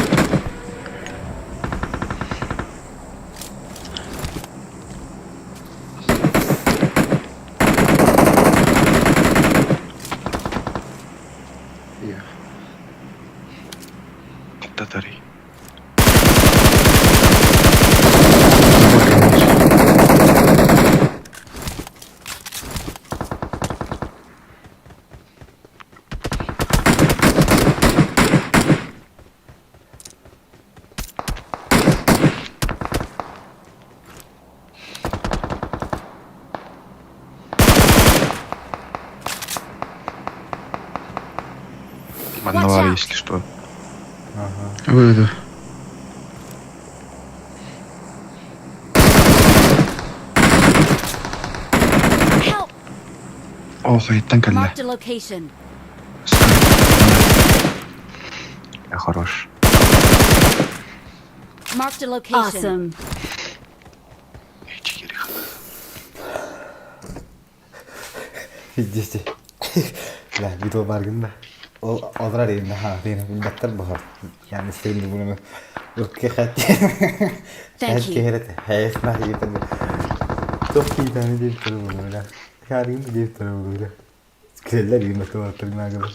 Татари. Манновар, если что. Выйду. Help! Ох, и калля. Marked a location. Я хорош. Marked a location. Awesome. Пиздец. Бля, видео баргын да. Ол олар енді ха, дейін билбеттер бахар. Yani сен bunu ыркы хат. Thank you. Хат хайс на етен. Топ кейтаны деп тұр bunu бля. Харин деп тұр bunu бля. Күлелер енді туаттырына кылыр.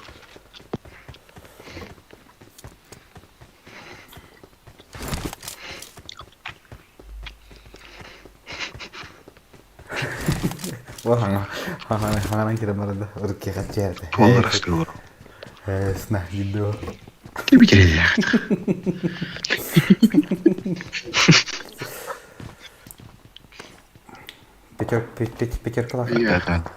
Ол хаңа хаңа хаңа кире барда ыркы хат жерде. Туалар астылар. Э, сна, видео. Ты видели? Пятер, пять, пятерка лаха. Я рад.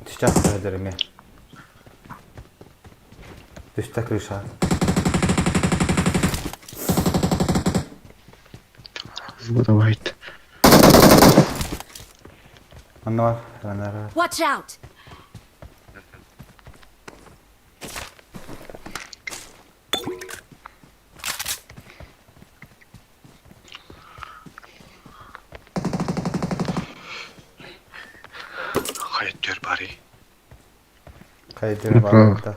Сейчас көрдөрүмэ. Түстэ крыша. Давай. Онно бар, анара. Watch out! Хайдер бари. Хайдер Направо. бар да.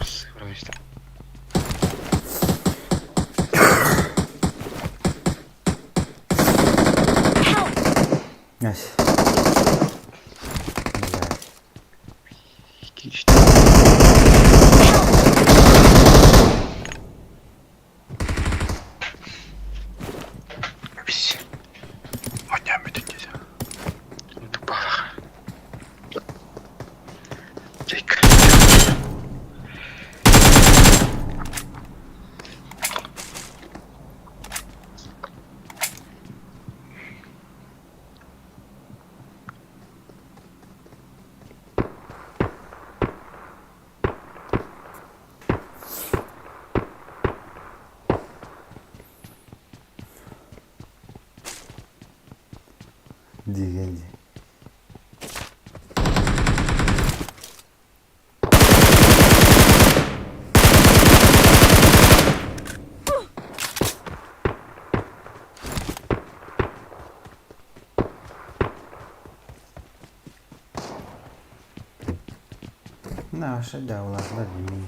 Сыграйся. Нэс. Все. Оня бүтүн. Тупах. Джейк. Диген ди. Наша даула Владимир.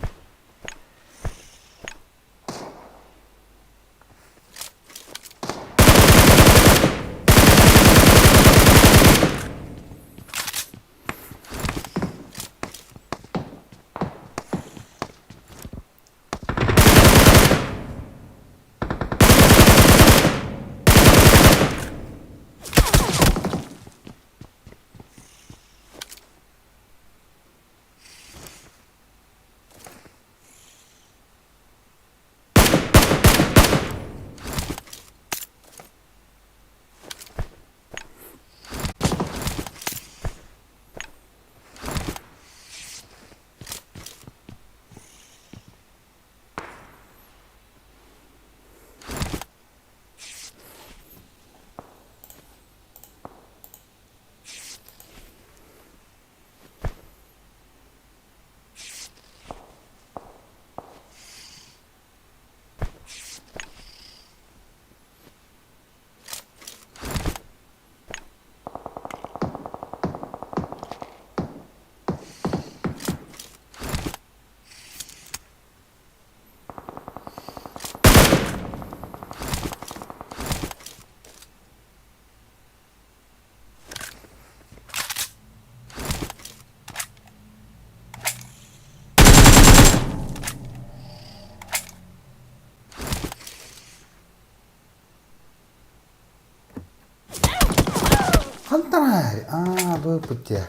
Хантарай. А, бұл путя.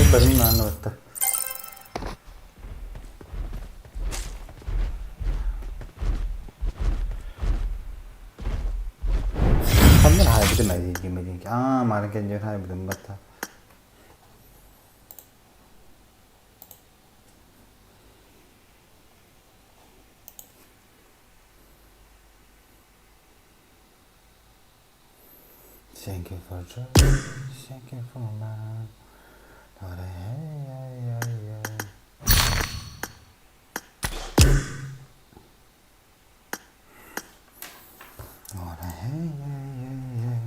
Барын аны батта. Хандар хай битим әйди гимедин. А, марын кен хай битим батта. Thank you for joy. Thank you for love. Hey, hey, hey, hey. Hey, hey, hey, hey.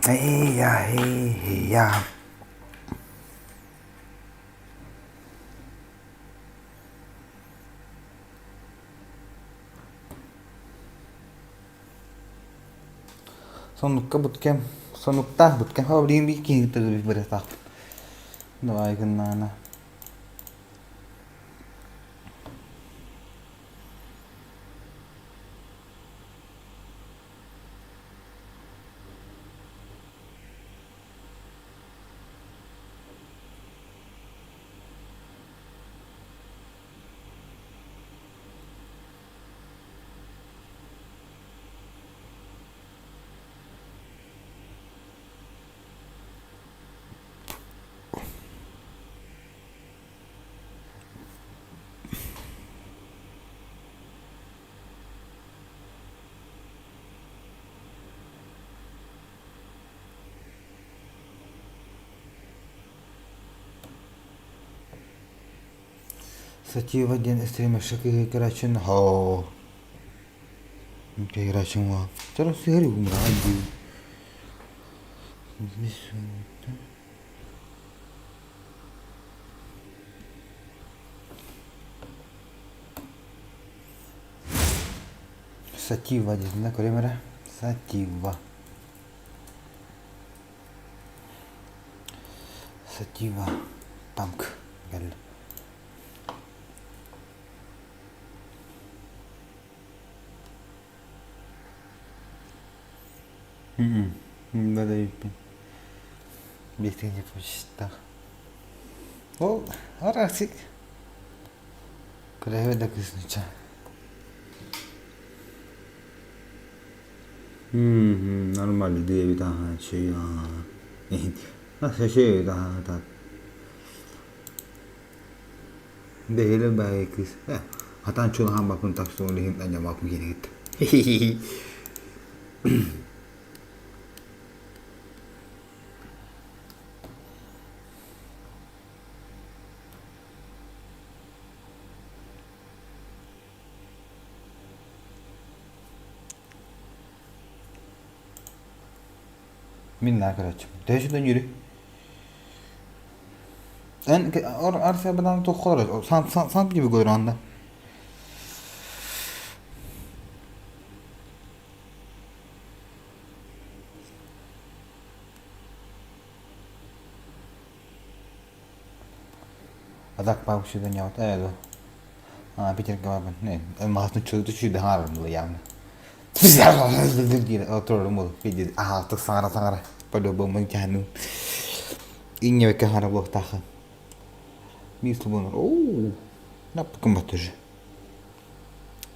Эй-я, эй-я. Сонукка буткем, сонуктаах буткем. Хаа билигин биир киһи кытта барыахтаахпын. Давай гыннаана. Сатива диэн стримерша кыыһы көрөөччүн хоо Көрөөччүн уол Чору сыһыр умраҕа дии Сатива диэтинэ көрүөм эрэ Сатива Сатива танк кэллэ Да Биэстиҥ почтах. Ол арасик. Кыраһыба да кыыс нуча. Нормально диэбит аха шей аа шей аха так. Бэһиэлэ баайы кыыс хатаан чулахан баппын так что ол иһин анньамааппын киинигит. Мин наа көрөөччүм. Төһө сүтэн үөрү? Эн арсыабынан туох сан сан gibi көрөндө. А так бабушка не вот это. А Питерге барбын. Маһатын чуду чуду хаарым было явно. Отурдум ол. Аһаалтык саҥара саҥара. По-любому тяну. Иннебекке хара буохтаахын. Биир сыл Оу, наппыкын тоже.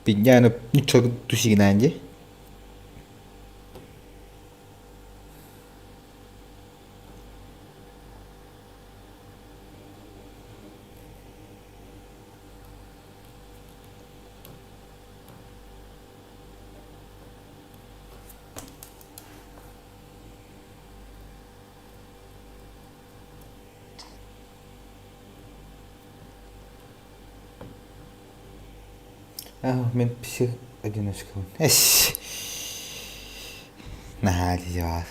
Пидняны ничего тусигнаан дии. Мен псих одиночкабын. Эс. Наһаа дьиэҕэ.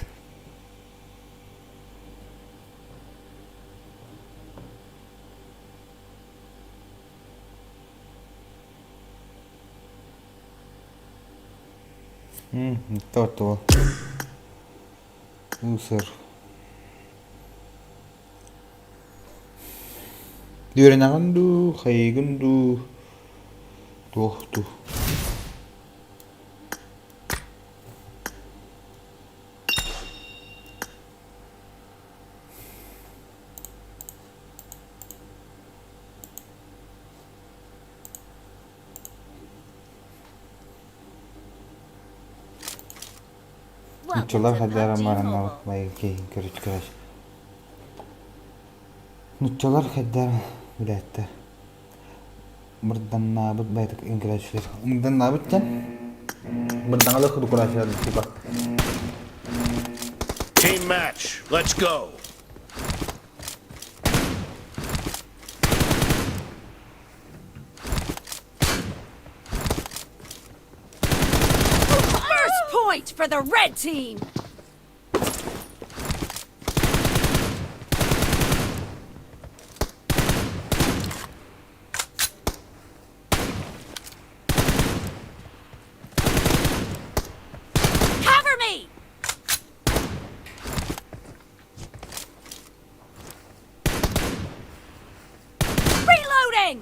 Торт Лусер. Үөрэнэҕин дуу, хайыыгын дуу, туох дуу? Welcome Нуччалар to хайдара PUBG мараннабыт Mobile. майгы киһин көрүт Нуччалар хайдара билээттэр Мырданнаабыт байтык иҥкилээччилэр. Мырданнаабыт диэн мырдаҥалар курдук типа. Team match. Let's go. First point for the red team. Cover me! Reloading!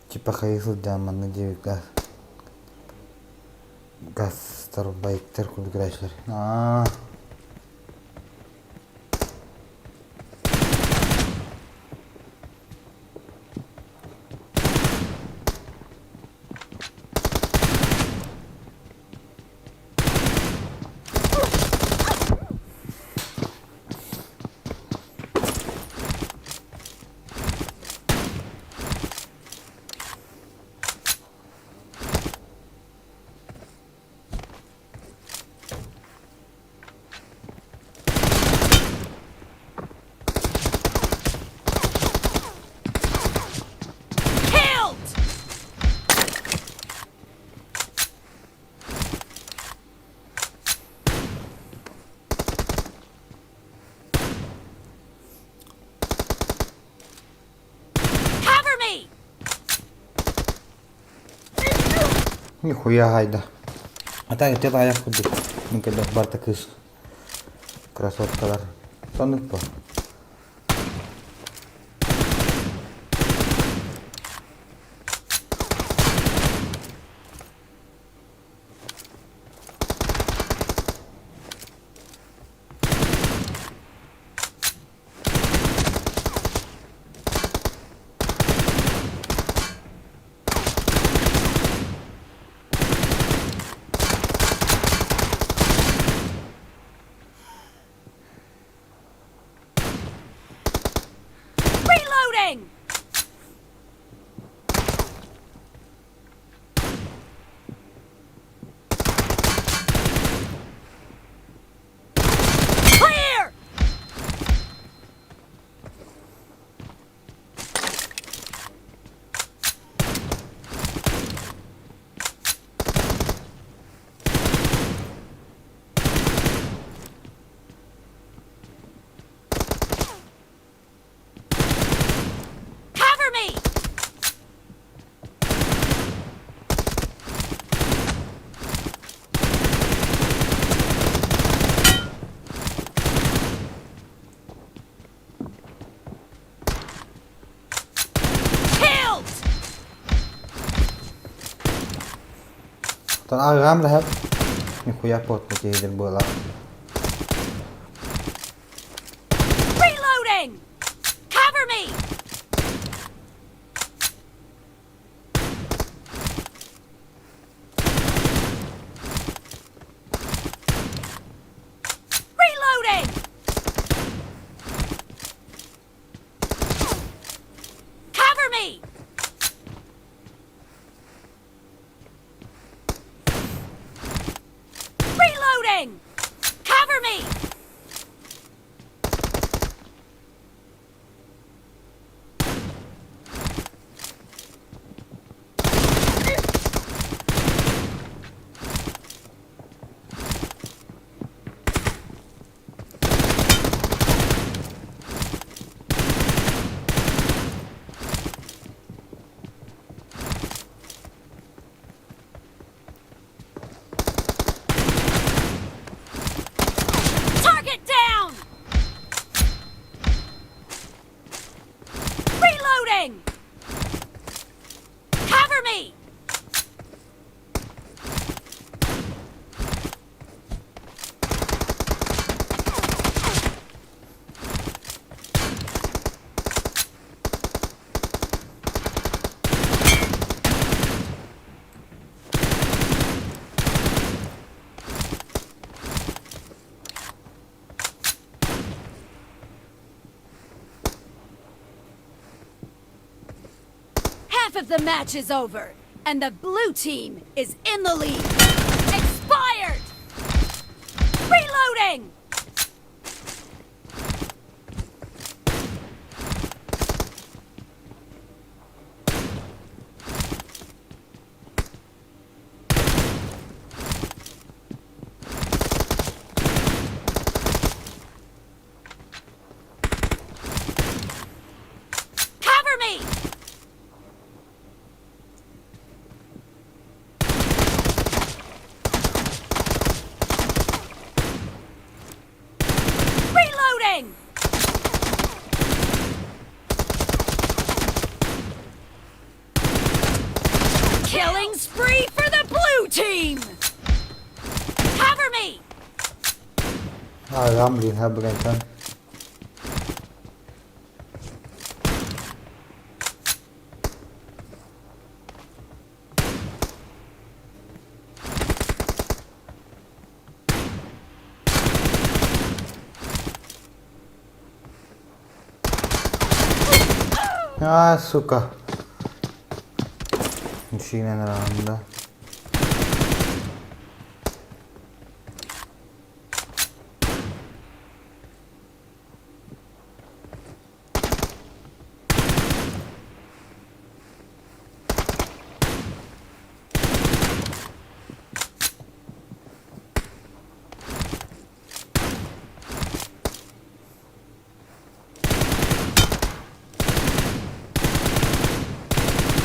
Типа хайыы сылдьан манна диэбит газ гастарбайттар курдук көрөөччүлэр. Аа. Killed! Cover me! Нихуя гайда. А так это аяқ курдук. Мен кэллэх барта кыыс. Красоткалар. Соннук по. Reloading! Clear! Cover me! Killed! Оттон аҕам лаһап. Нихуя потно тиһидир буолар. Reloading! Cover me! Reloading! Cover me! Reloading! Half of the match is over, and the blue team is in the lead. Expired! Reloading! Cover me! Reloading! Killing spree for the blue team! Cover me! Рамблин Хабрентон. А, сука. Ничего да.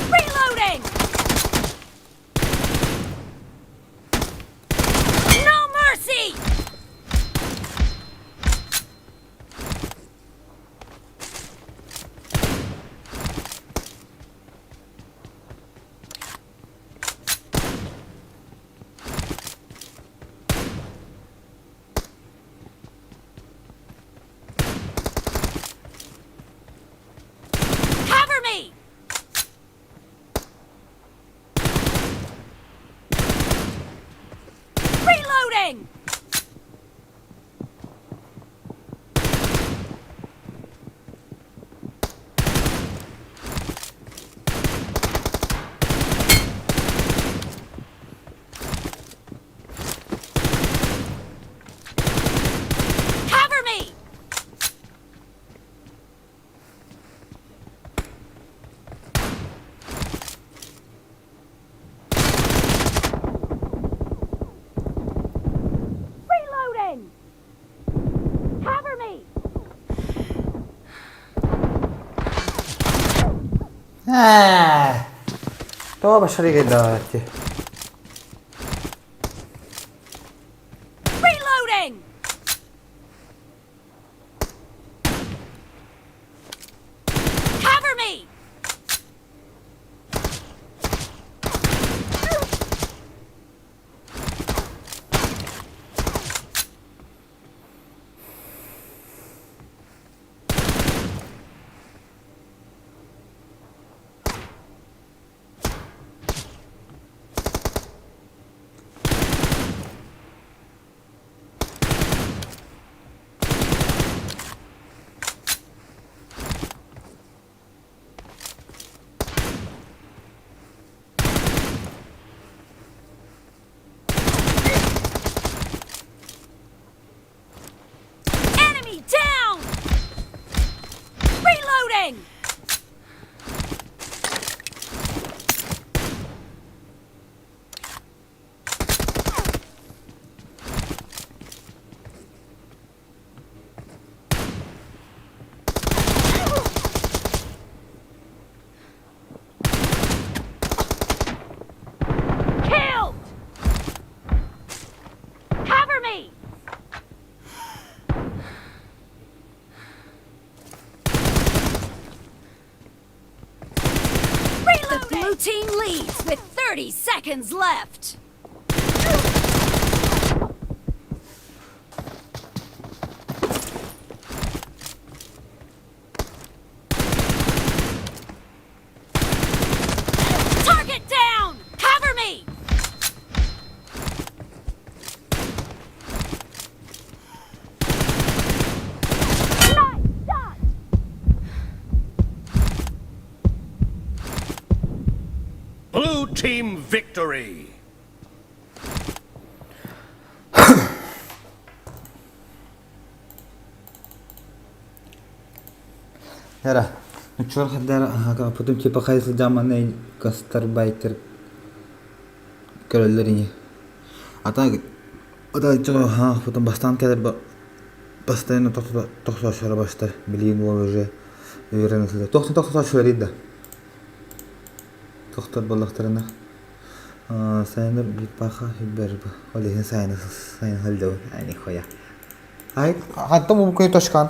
Reloading! No mercy! Cover me! Reloading! Cover me! Reloading! Cover me! Ээ. Тоҕо башарыгайдаати. Reloading! Cover me! Enemy down! Reloading! Killed! Cover me! The blue team leads with 30 seconds left. Target down! Cover me! Nice shot! Blue team victory! Эра, учуор хаддар потом типа хай сылдьамманай гастарбайтер көрөллөр ини. А так ата потом бастаан кэлэр постоянно тохсооччулар бастар билигин уол уже үөрэнэ сылдьар. Тохсон тохсооччулар да. Тохтор буоллахтарына сайыныр биир бер ол иһин сайыны сайын сылдьабын нихуя. Ай, хантан бу точкан.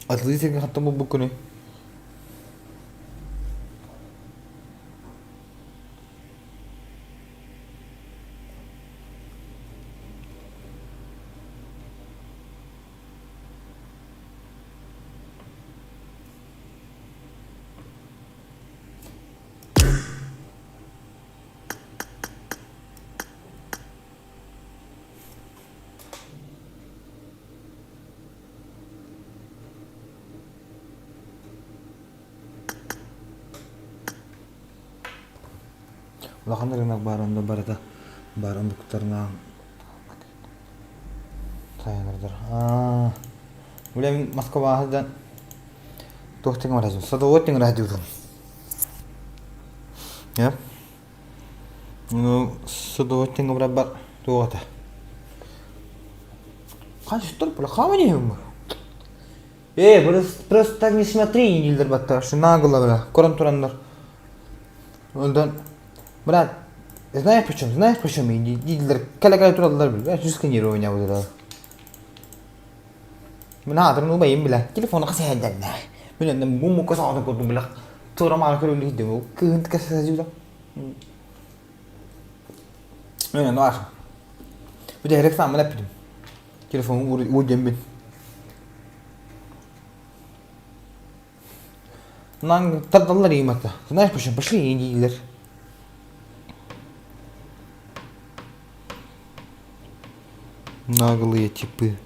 Атылыы сиргэ хаттан булбуккунуй? Улахан рынок баар онно барыта баар омуктарынан сайынырдар. Аа, бля мин Москваҕа сылдьан туох диэн барасым садовод диэн радиотун. Иә. Ну, садовод диэн барар туох этэ? Ханчыттар бля, хааман иһим. Э, просто, просто так не смотри, дииллэр батта, что нагло, бля, көрөн тураннар. Онтон, брат, знаешь почем, знаешь почем, дииллэр, кэлэ-кэлэ тураллар, бля, жестко нервы у меня вот это. Мин аатырын убайым бля, телефону хасыһайданна. Мин онно муммукка саҕатын курдук бля, тура мааны көрүллү дим, кыһын кэсэсэ Мен онно аар. Бүтэһирек сааммын эппитим. Телефонум уурдеммин. Нам тардаллар им это. Знаешь почему? Пошли дииллэр. Наглые типы.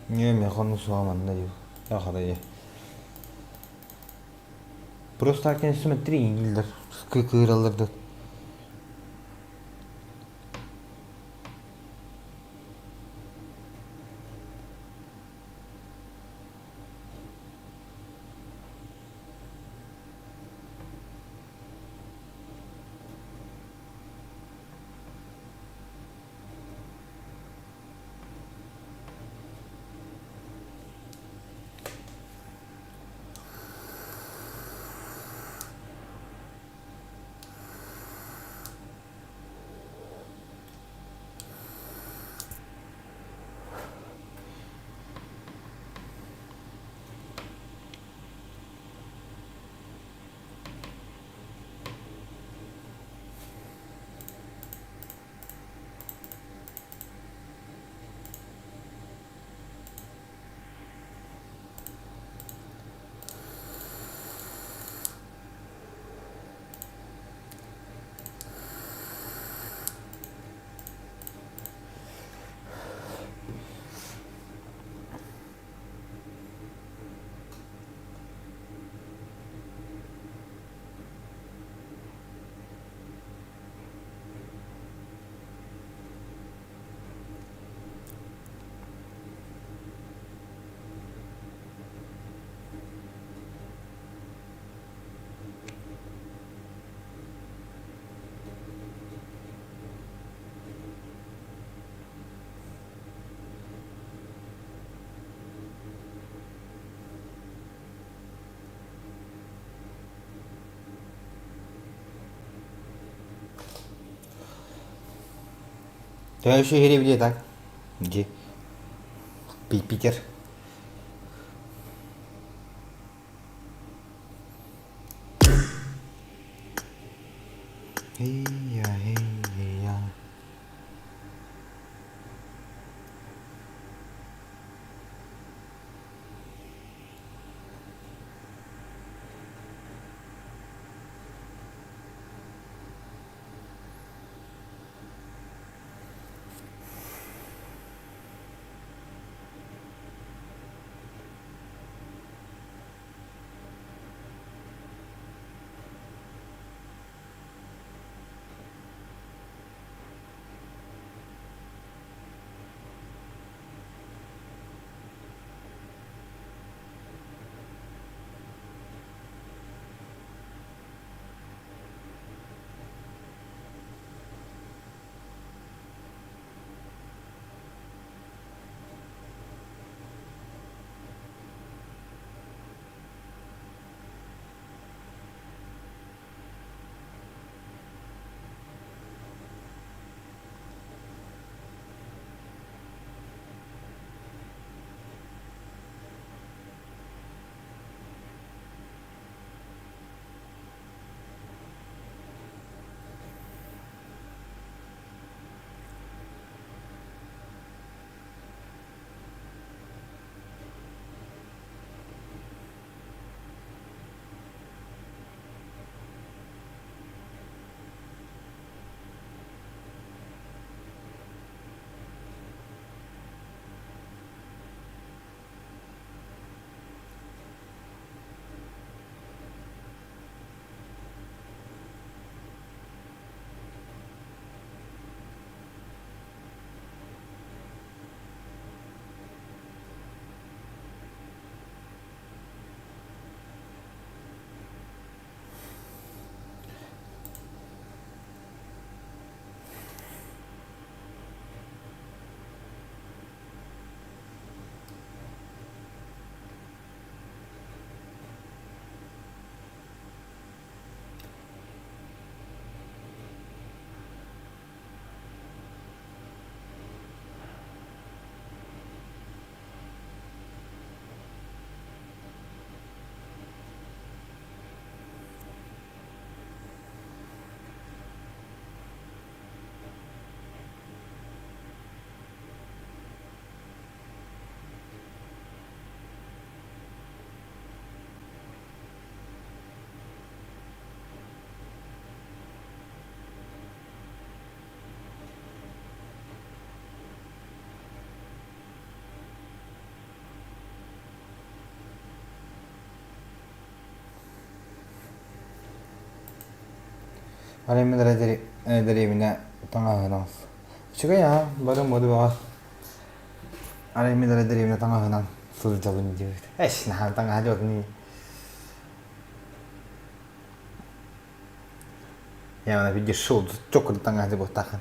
Не, миэхэ онно суоҕа манна дии. Ахарайы. Просто так не смотри, дииллэр. Кыыраллар да. Төһө үчүгэй так? Ди. Питер. Эй-я, эй-я. Арай мин эрэ дэриэбинэ таҥаһынан Үчүгэй аа, бары моду бөҕө. Арай мин эрэ дэриэбинэ таҥаһынан сылдьабын диэбит. Эс, наһаа таҥаһа дьуотун Я она видишь, шел, чокыр таҥаһа дьуоттаахын.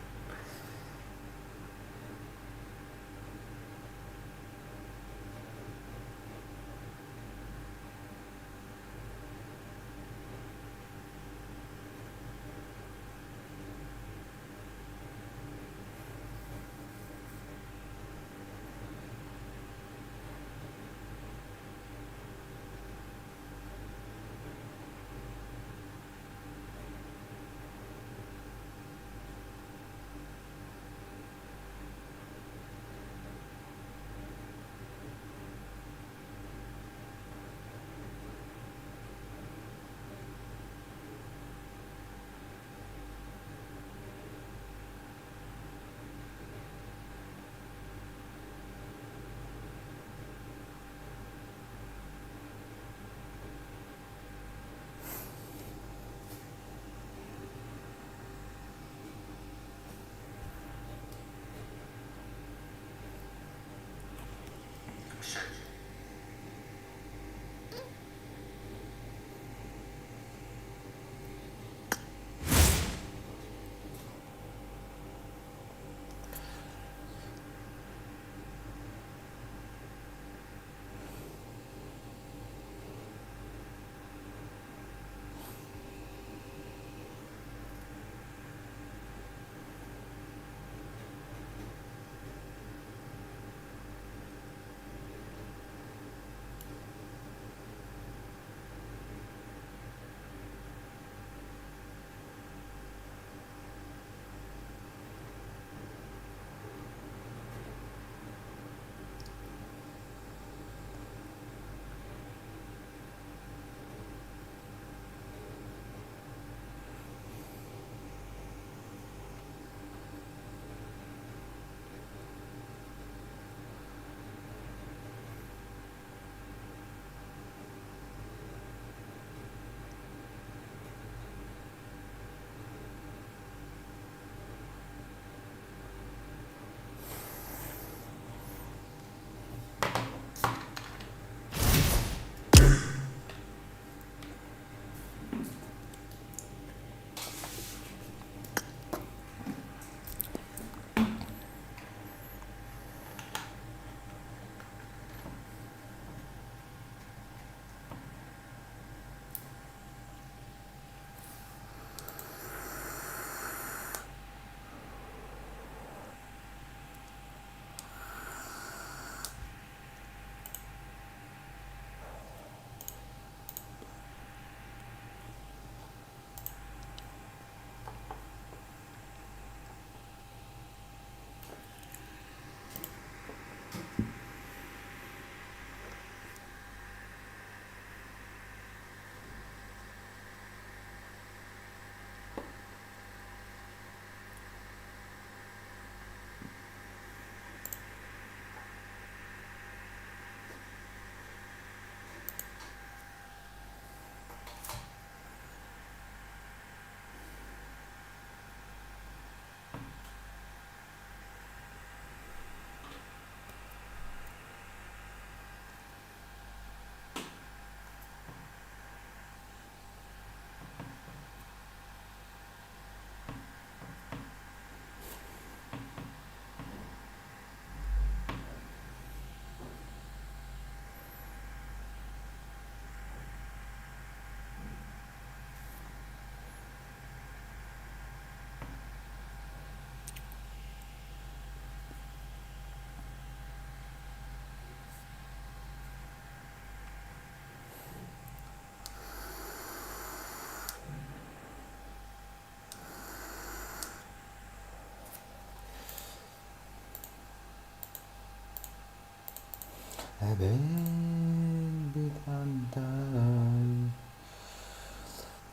Эбэн бытантай.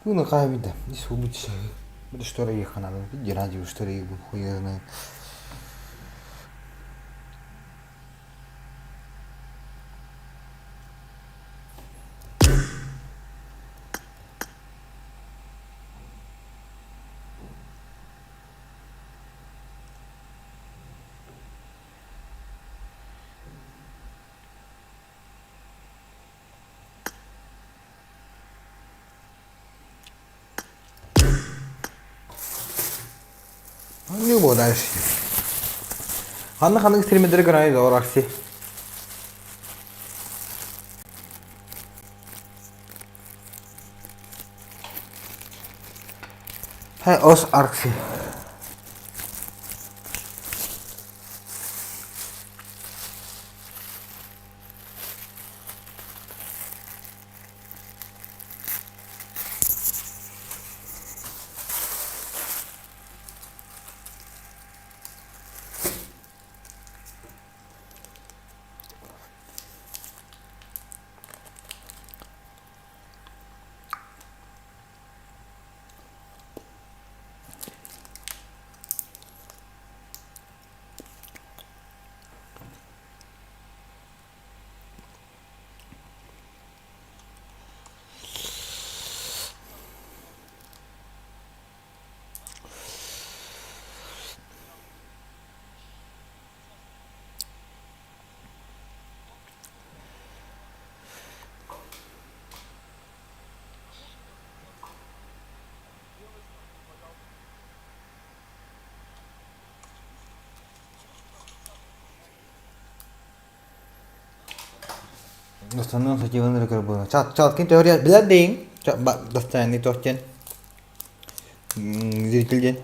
Ну, какая беда. Здесь лучше. Буду что ехать надо. Иди радио, что ли, хуй я знает. Ну, вот дальше. Ханна ханнык стримердери көрөйүн Оракси. Хэ ос аркси. Основном сативын эрэ көрбүт. Чалкин теория билэр дейин. Достоянный туох диэн. Зритель диэн.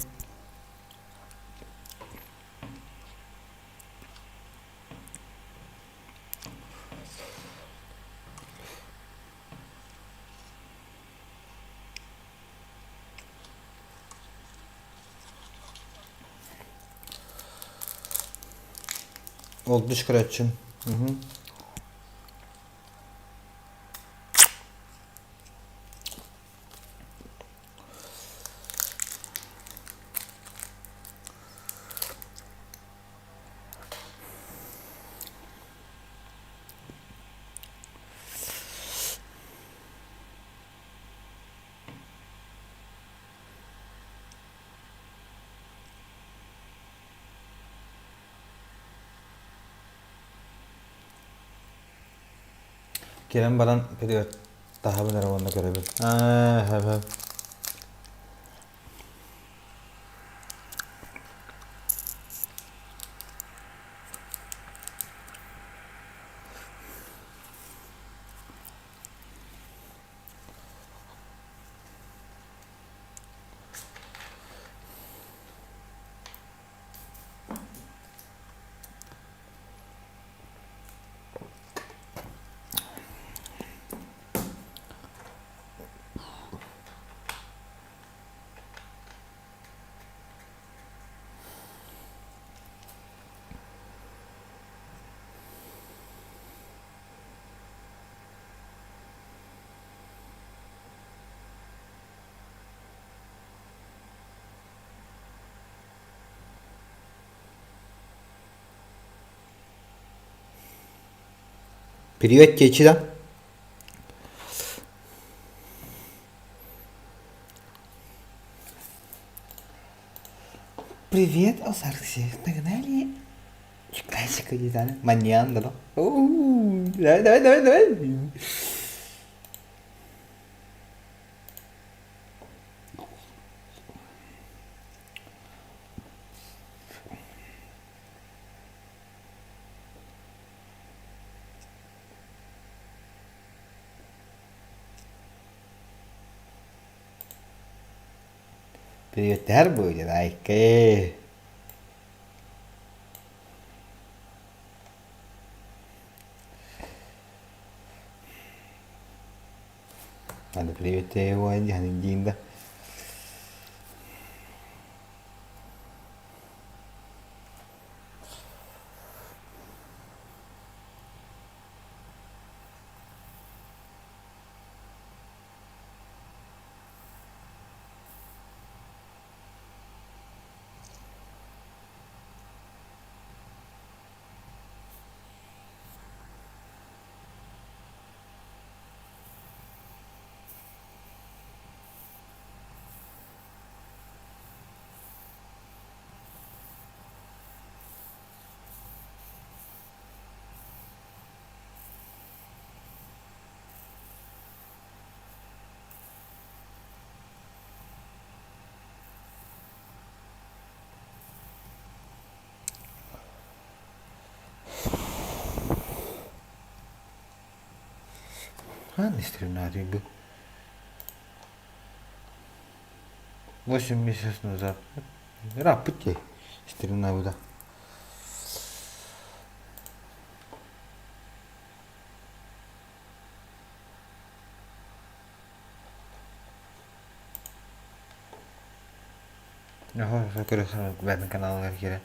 Ол дыш көрөөччүм. Кэлэн баран период таһабын эрэ уонна көрөбүн. Аа, хөп-хөп. Привет, Течи, да? Привет, Осаркси. Погнали. Классика, не знаю. Маньян, да? Давай, давай, давай, давай. Привет, будет, айка. Надо привет его один да. Хаан стримнаатый бу? 8 месяцев назад. Ырааппыт дии стримнаабыта. Көрө бэйэтин каналыгар киирэн.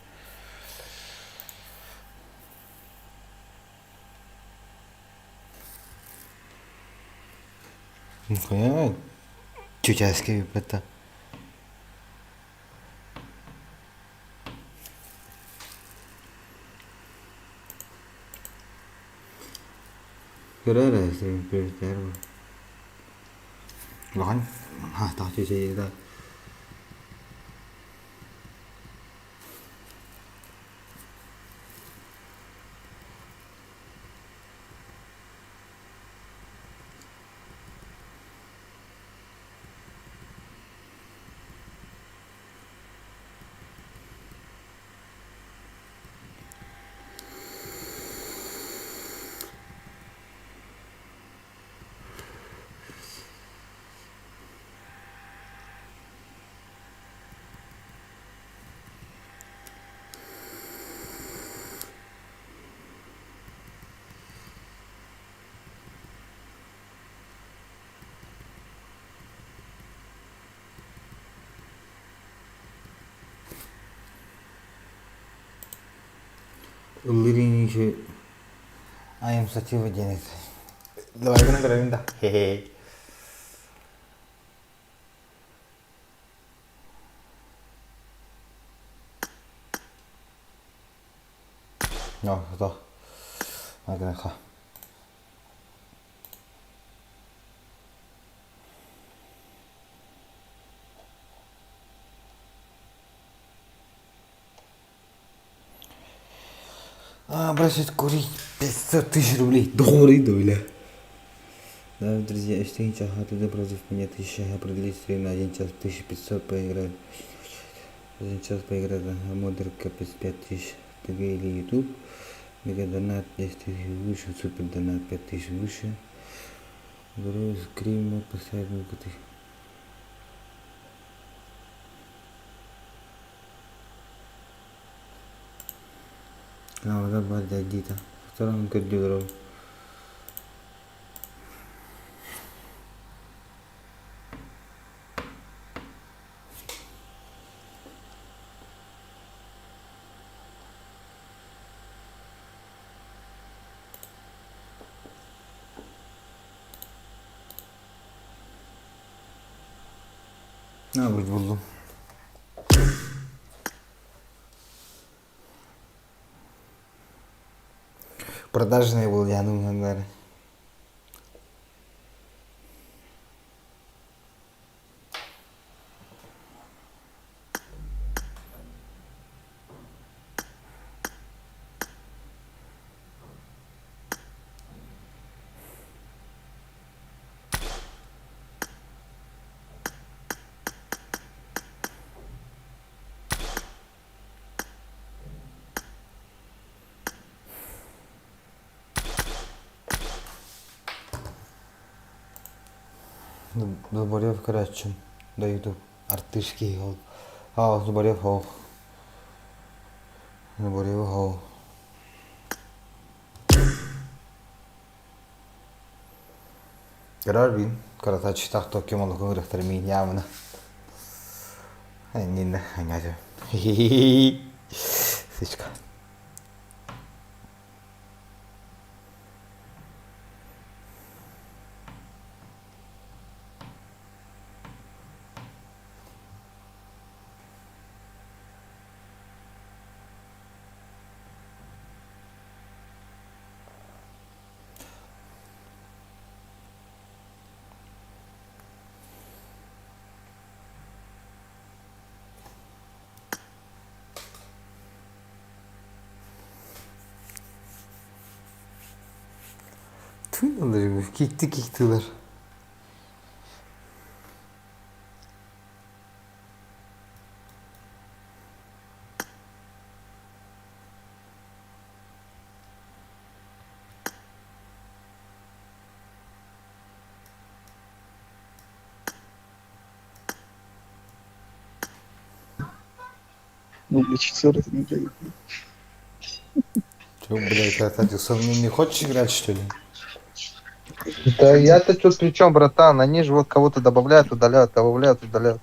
Чүчээскэ бүппэт да. Көрө эрэ стрим Улахан хаастаах чүчэйи да. Ыллыыр еще I am Sativa диэн Давай гынан көрөбүн да. Хе-хе. No, то. Магнаха. А, бросить курить 500 тысяч рублей. Добрый доля. Да, друзья, 4 ага, туда против меня 1000, ага, продлить стрим на 1 час 1500 поиграть. 1 час поиграть, ага, модер капец 5000 ТГ или YouTube. Мега донат 10 тысяч выше, супер донат 5000 выше. Здоровье, скрим, поставить много тысяч. Каналга бар дайдита. Втором көрдүгөрөм. Ne buldum. Продажные был я, ну, наверное. Зубарев көрөөччүм да YouTube артыш киһи ол. Аа Зубарев ол. Зубарев ол. Көрөр бин. Карата чытах Токио молокун ырыхтар миин яамына. Нинна аңажы. Сычка. Tığlar, kikti kiktiler. Ну, блядь. Че, блядь, а ты со мной не хочешь играть, что ли? Да я-то тут при чем, братан? Они же вот кого-то добавляют, удаляют, добавляют, удаляют.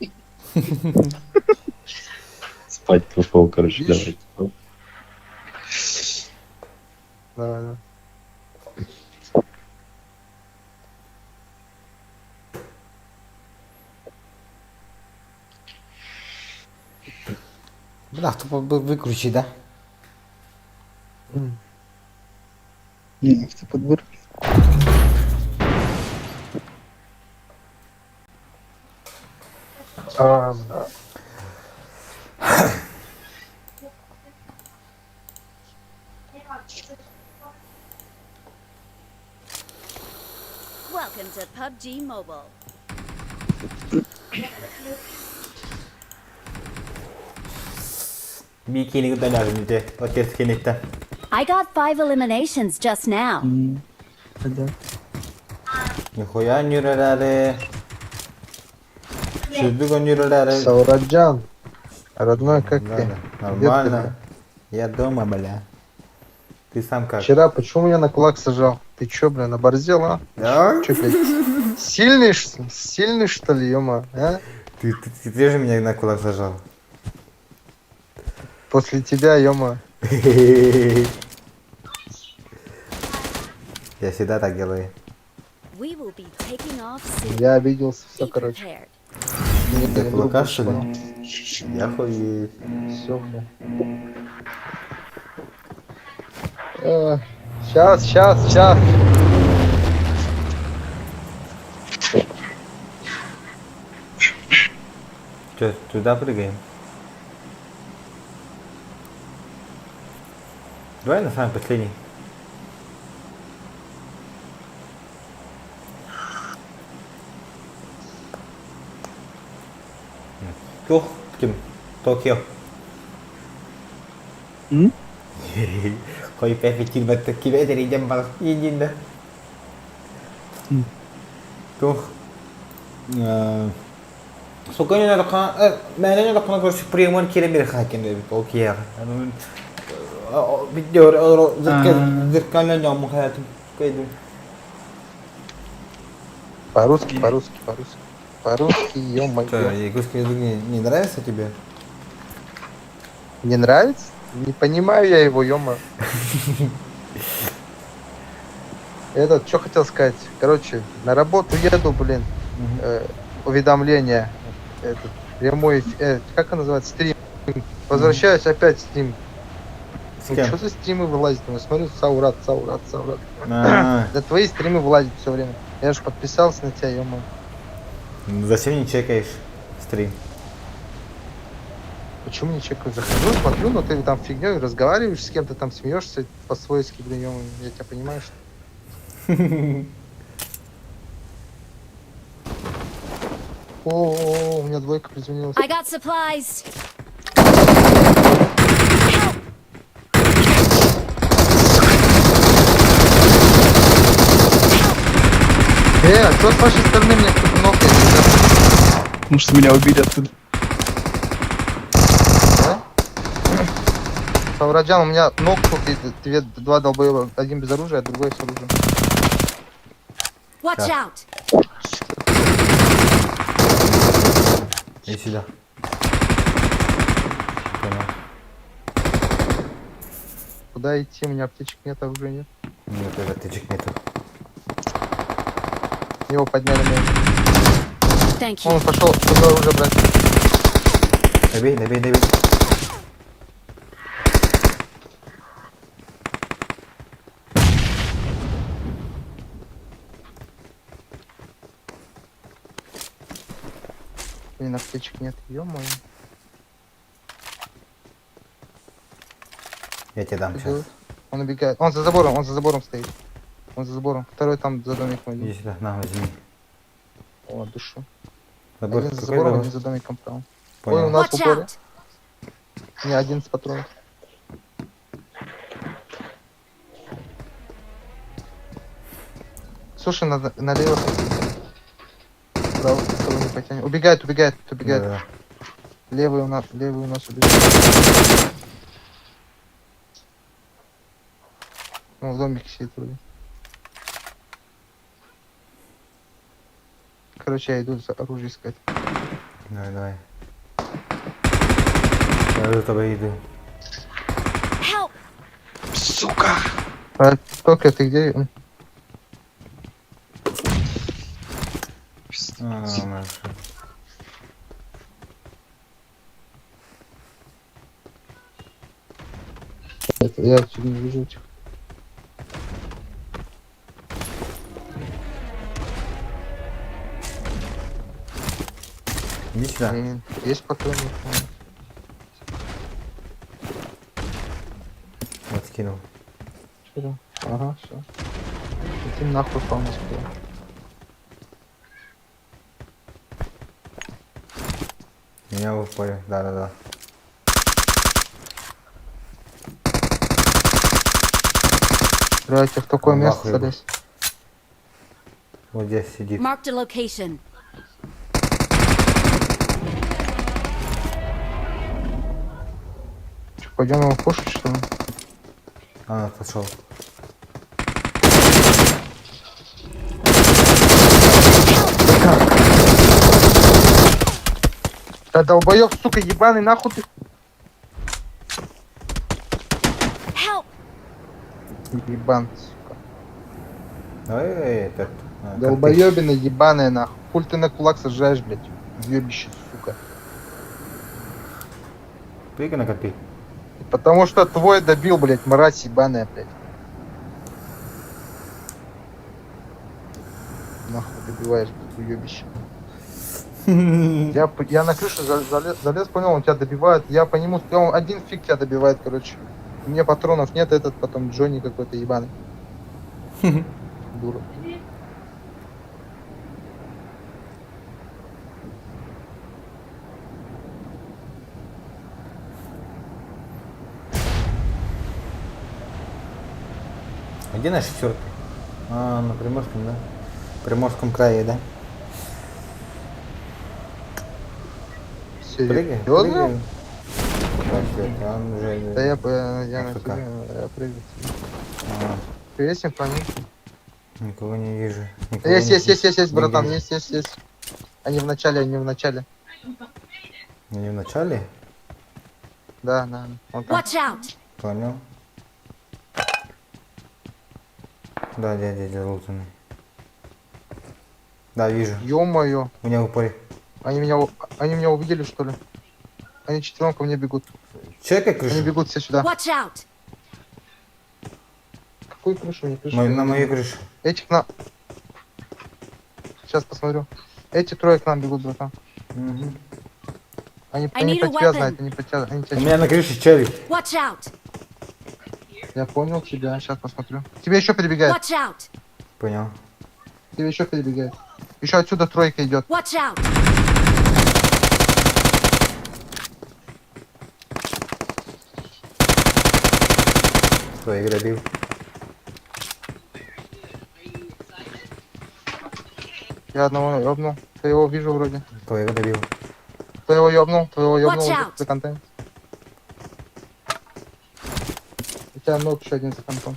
Спать пошел, короче, давай. Давай, давай. Бля, тупо выключи, да? Не, автоподбор. А, да. Welcome to PUBG Mobile. Bikini кытта те, отец кенетте. I got 5 eliminations just now. Да. Нихуя не рарare. Шүрдүк өнүрөләре. Саураджан, родной, как Да, ты? да, Где ты, Нормально. Я дома, бля. Ты сам как? Вчера почему меня на кулак сажал? Ты чё, блин, оборзел, а? Да? Чё, блядь, сильный, сильный, что ли, ё а? Ты же меня на кулак зажал. После тебя, ё Я всегда так делаю. We will be taking off soon. Я обиделся, все, Be короче. prepared. Меня За не кулака, друг что ли? Я хуею. Все, бля. Сейчас, сейчас, сейчас. Че, туда прыгаем? Давай на самый последний. Тух, ким, Токио. М? Кой пепе килбетте кибетер идем бар единде. Тух. Соконен ракан, мәнен ракан көрсү премон кире бир хакен деп окей. Видео зеркально ням хаятым. Койдум. По-русски, по-русски, по-русски. По-русски, ё-моё. Якутский язык не нравится тебе? Не нравится? Не понимаю я его, ё Этот, что хотел сказать? Короче, на работу еду, блин. Уведомление. Этот, прямой, как он называется? Стрим. Возвращаюсь опять стрим. С Ну, кем? что за стримы вылазят? Ну, смотрю, Саурат, Саурат, Саурат. А. Да твои стримы вылазят все время. Я же подписался на тебя, ё Зачем не чекаешь стрим? Почему не чекаю? Захожу, смотрю, но ты там фигней разговариваешь с кем-то, там смеешься по-свойски, блин, ё я тебя понимаю, что... О, у меня двойка приземлилась. I got supplies. А что с вашей стороны мне кто-то ног Может, меня убили оттуда. Да? Савраджан, у меня ног тут и два долбоеба. Один без оружия, а другой с оружием. Watch Так. out. Иди сюда. Понял. Куда идти? У меня аптечек нет, оружия нет. Нет, тоже аптечек нету. Его подняли. наверное. Thank you. Он пошел, куда оружие брать. Добей, добей, добей. Блин, аптечек нет, ё-моё. Я тебе дам Что сейчас. делать? Он убегает. Он за забором, он за забором стоит. Он за забором. Второй там за домиком Иди один. сюда, на, возьми. О, душу. Забор, Один за какой забором, забор? один за домиком правым. Понял. Ой, у нас в Watch упоре. out. Не, 11 патронов. Слушай, надо налево пойти. Право, того не потянет. Убегает, убегает, убегает. Да-да. Левый у нас убежал. Он в домике сидит вроде. Короче, я иду за оружие искать. Давай, давай. Я за тобой иду. Help! Сука! А, Токио, ты где? А, наша. Это, я отсюда не вижу этих. Иди сюда. Блин, есть патроны? Вот скинул. Что там? Ага, все. Иди нахуй, фамус, бля. Меня в поле. Да-да-да. Блядь, я в такое место Нахуй. залез. Вот здесь сидит. Marked a location. Че, пойдем его кушать, что ли? А, отошел. Да долбоёб, сука, ебаный, нахуй ты. Help! Ебан, сука. Давай этот. а, Долбоёбина ебаная, нахуй. Хуль ты на кулак сажаешь, блядь. Ёбище, сука. Прыгай на компе. Потому что твой добил, блядь, мразь ебаная, блядь. Нахуй добиваешь, блядь, уебище. Я на крышу залез, залез, понял, он тебя добивает. Я по нему стрелял, он один фиг тебя добивает, короче. У меня патронов нет, этот потом Джонни какой-то ебаный. Дура. А где наш шестерка? А, на Приморском, да? Приморском крае, да? Прыгай, Серьезно? прыгай. Вообще, он уже... Да я на АФК. тебе, я прыгаю. А, Приветствуем, пани. никого не вижу. Никого Есть, не есть, есть, есть, есть, не братан, вижу. есть, есть, есть. Они в начале, они в начале. Они в начале? Да, да, вон там. Watch out! Понял. Да, дядя, залутанный. Да, вижу. Ё-моё. У меня в упоре. Они меня увидели, что ли? Они четвером ко мне бегут. Чекай крышу. Они бегут все сюда. Watch out! Какую крышу? Не крышу. Мою- на мою крышу. Этих на... Сейчас посмотрю. Эти трое к нам бегут, братан. Мгм. Они, I они need по a тебя weapon. знают, они по тебя, они тебя У меня на крыше челик. Watch out! Я понял тебя, сейчас посмотрю. Тебе еще перебегает. Watch out! Понял. Тебе еще перебегает. Еще отсюда тройка идет. Watch out! Твоих добил. Я одного ёбнул. Твоего вижу вроде. Твоего добил. Твоего ёбнул, твоего ёбнул. Watch out. За контент. У тебя ног еще один за контом.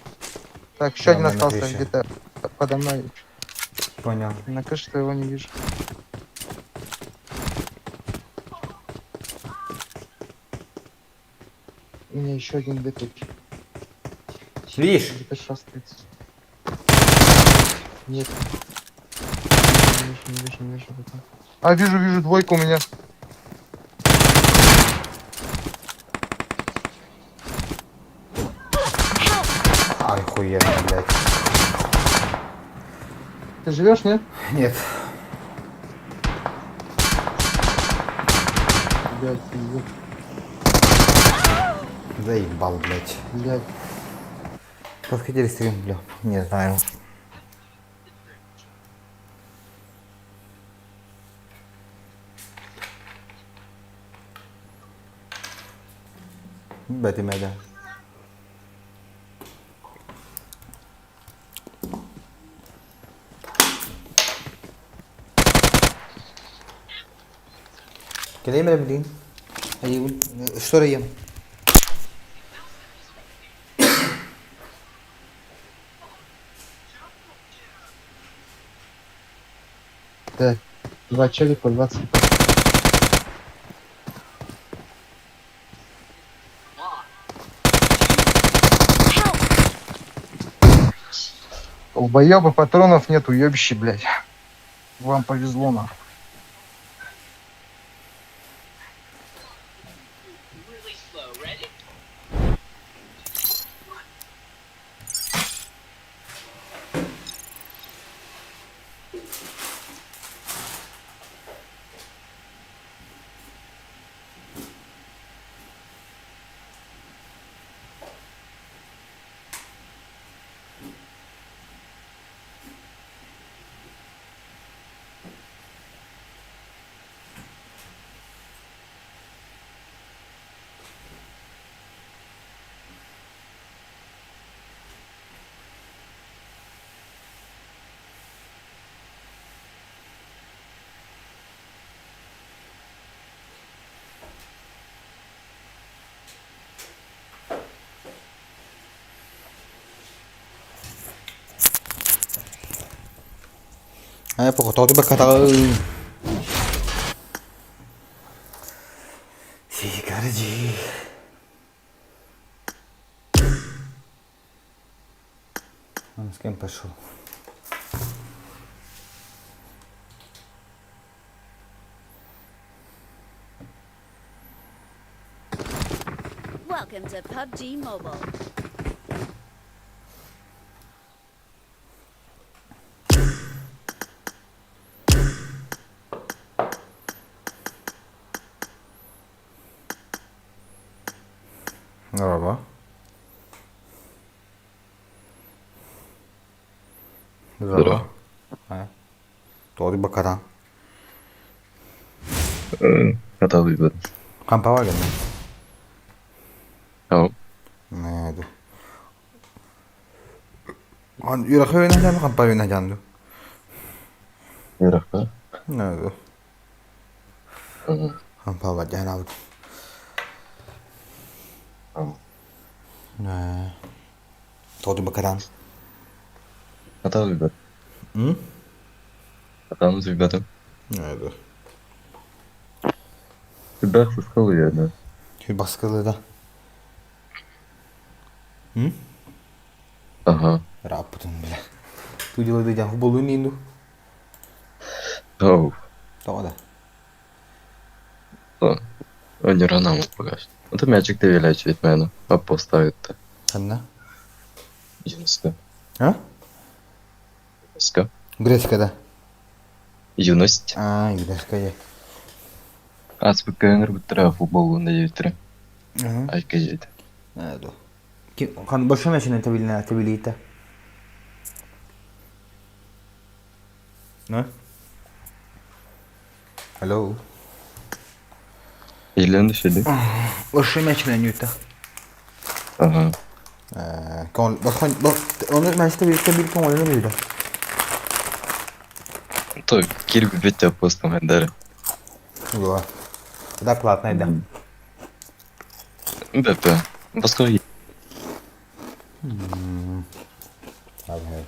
Так, еще Да, один на остался крыше. где-то подо мной. Понял. На крыше твоего не вижу. У меня еще один где-то. Видишь? Где-то шастается. Нет. Не вижу, не вижу, не вижу. братан. А, вижу, вижу, двойка у меня. Ай, хуенно, блядь. Ты живешь, нет? Нет. Блядь, пиздец, Заебал, блядь. блядь. Подходили стрим, бля. Не знаю. Бэти меда. Кэлэйм эрэ билигин. Айыбын, что ем? Да. Два челика, 20. Долбоёбы, патронов нет, уебище, блядь. Вам повезло, нахуй. Ay, poco todo bakata. Sigaracı. Он с кем пошел? Welcome to PUBG Mobile. Merhaba. Здорово. Ha. Doğru bakaran. Хата выбор. Kampa var geldi. Ау. Ne ду. An yürek öyle kampa öyle candı. Үөрэххэ? Ne ду. Kampa var yani aldım. Ne. Doğru bakaran. Хата выбор. Hı? Хатаны выбором. Ne ду. Тебя сыскал да. Baskılı da. Hı? Ага. Rahatım bile. Tu diyor futbolun indu. Ау. Tamam da. Өнөр пока что. Это мячик ты виляч ведь мене. А поставит-то. Ханна? Юноска. Ha? Юноска. Гречкада. Юность. А, гречка А спеккәңер бүттірә футбол на девятре. Ага. Айка жейді. Ne ду. Ki kan boşuna şimdi tebiline tebilite. Ne? Hello. Еленді шеде. Boşuna şimdi nyuta. Ага. Kon bak bak onu ben işte birlikte bir kon oyunu bildi. То кирби бетте постом хендері. Ulan. Da platnaydı. Бәпі. Басқа Abi hey.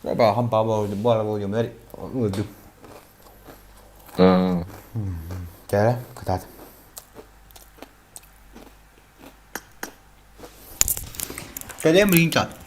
Baba ham baba oldu. Bu araba oluyor. Öldü. А, Kere kıtat. Kalem rinçat.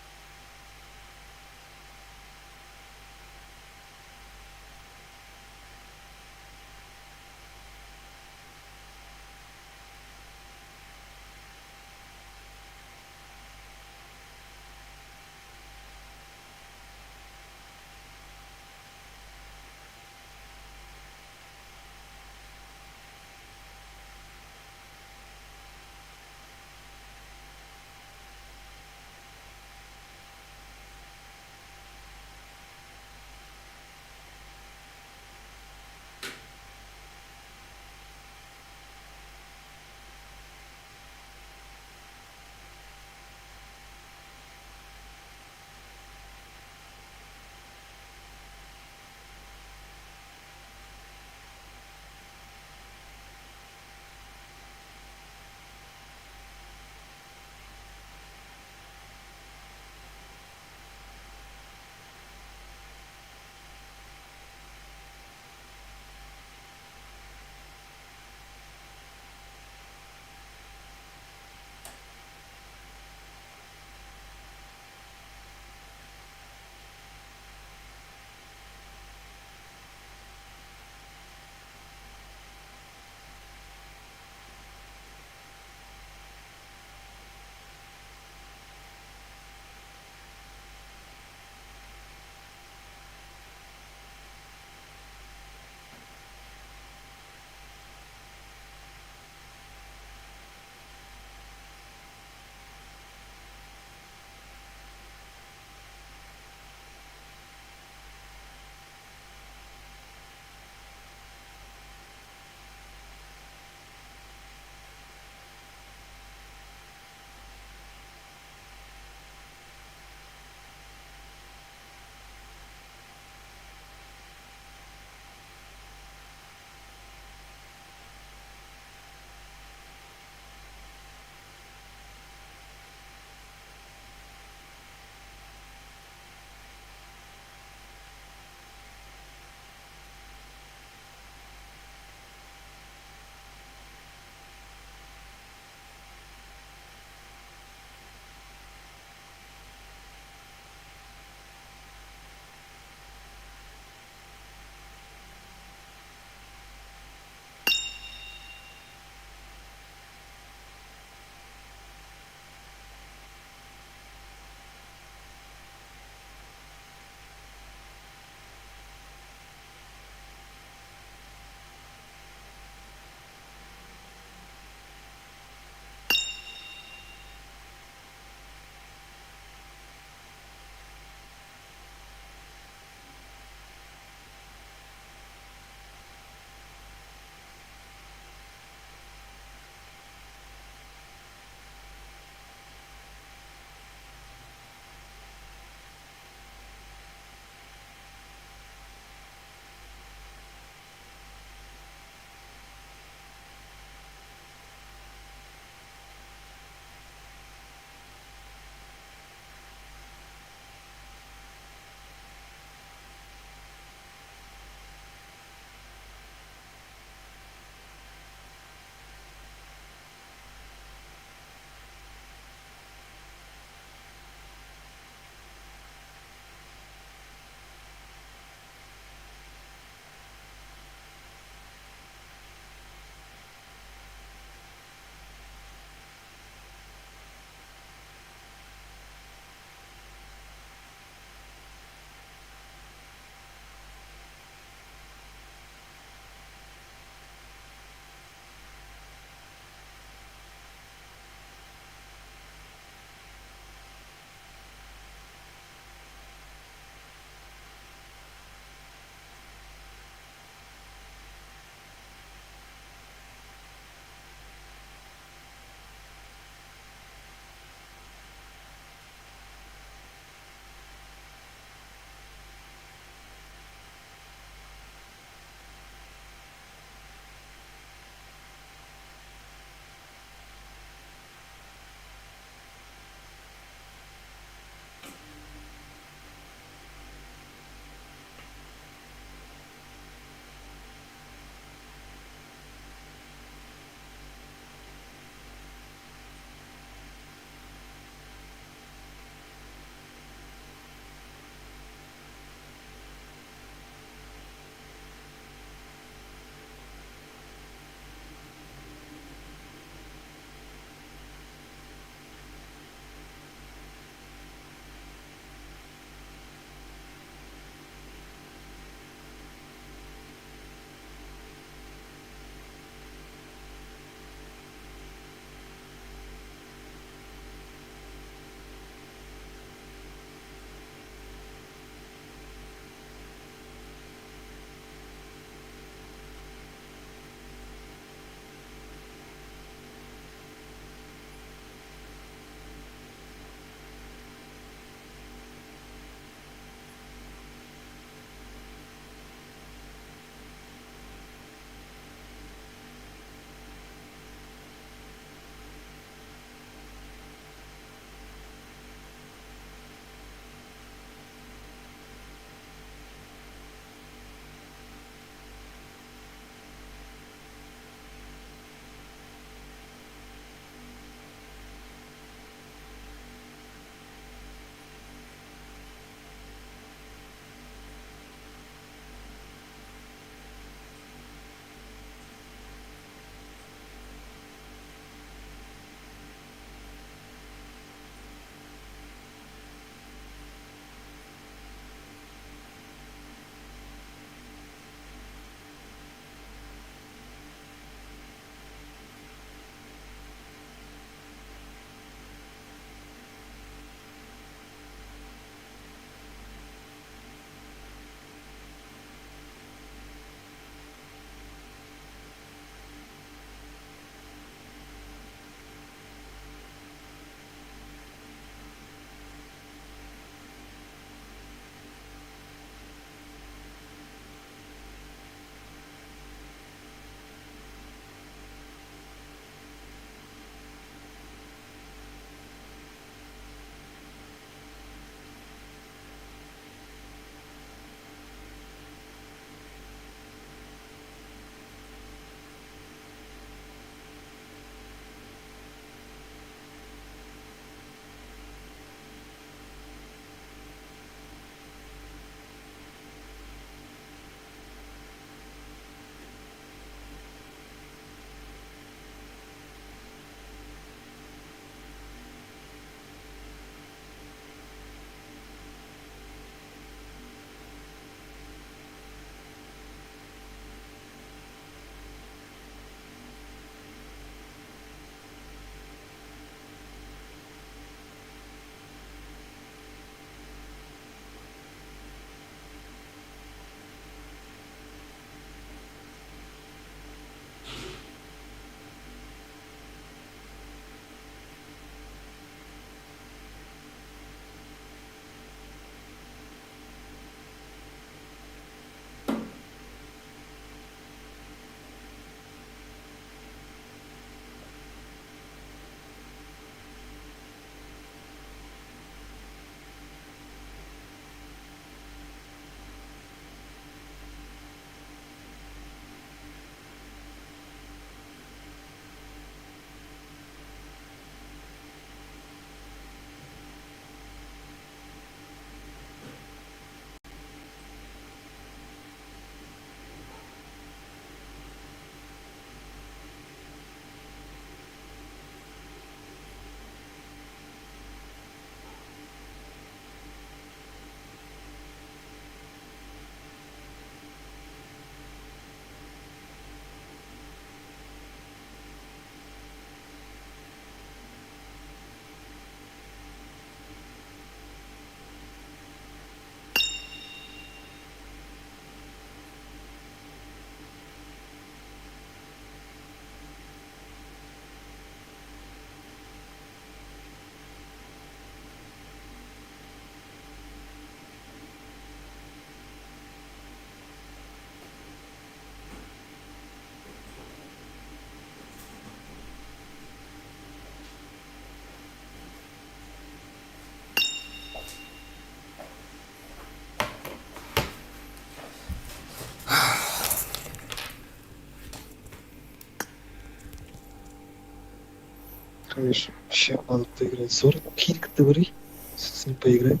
Видишь, вообще надо поиграть. Сори, кинь говори, с ним поиграй.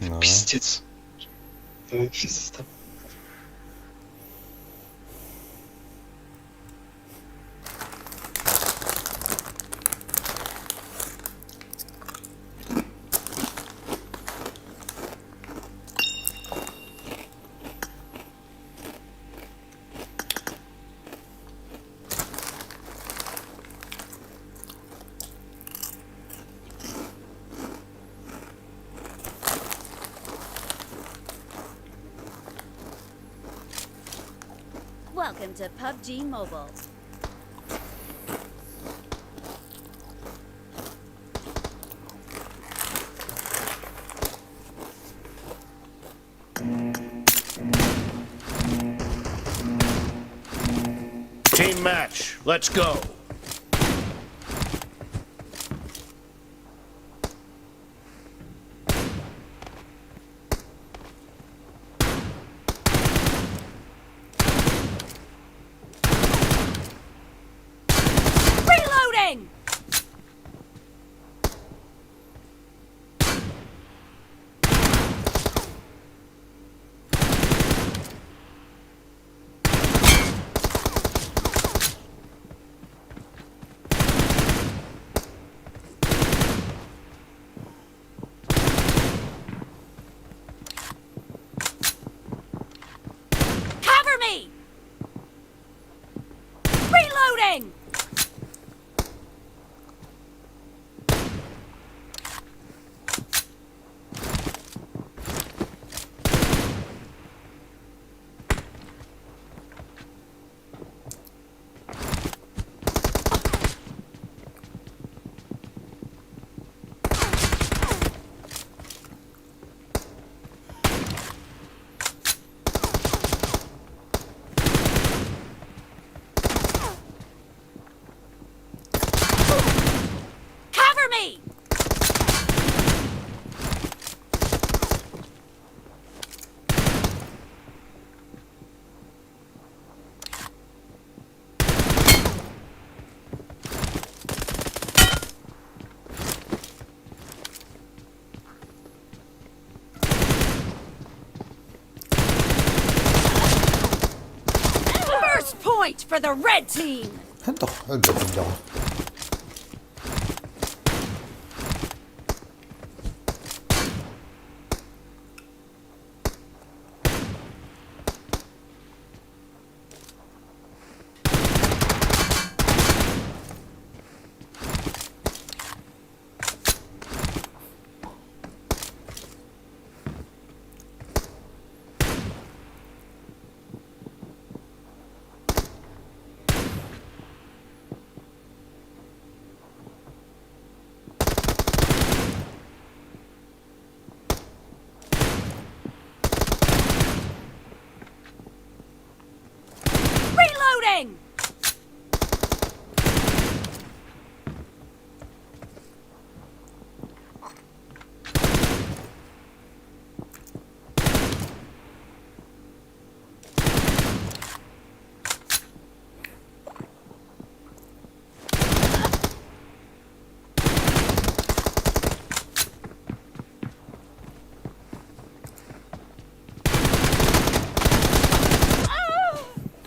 Давай. Пиздец. Давай, все состав. Welcome to PUBG Mobile. Team match, let's go. Reloading! Cover me! Reloading! Cover me! First point for the red team! Өлбөтүм дьоҕо. Reloading!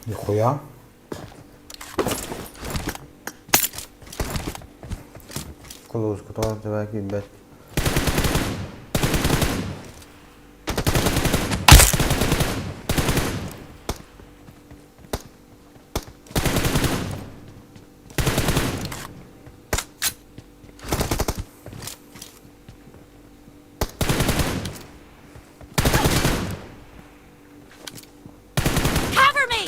Нихуя. Кулууска тоҕо түбэ киирбэт. Cover me!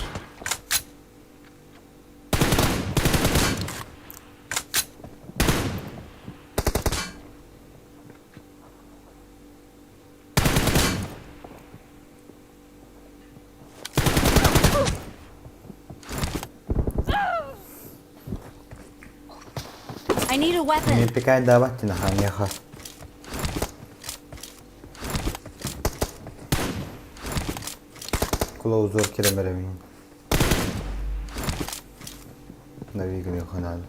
I need a weapon. Не пикай давать на Кулаузор киремеревин. Навигами ханан.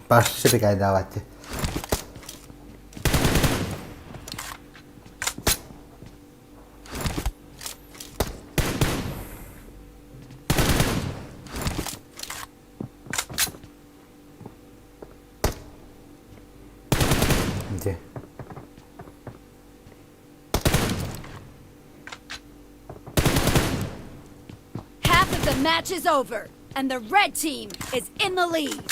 Вообще прикайдаабат. Где? Half of the match is over, and the red team is in the lead.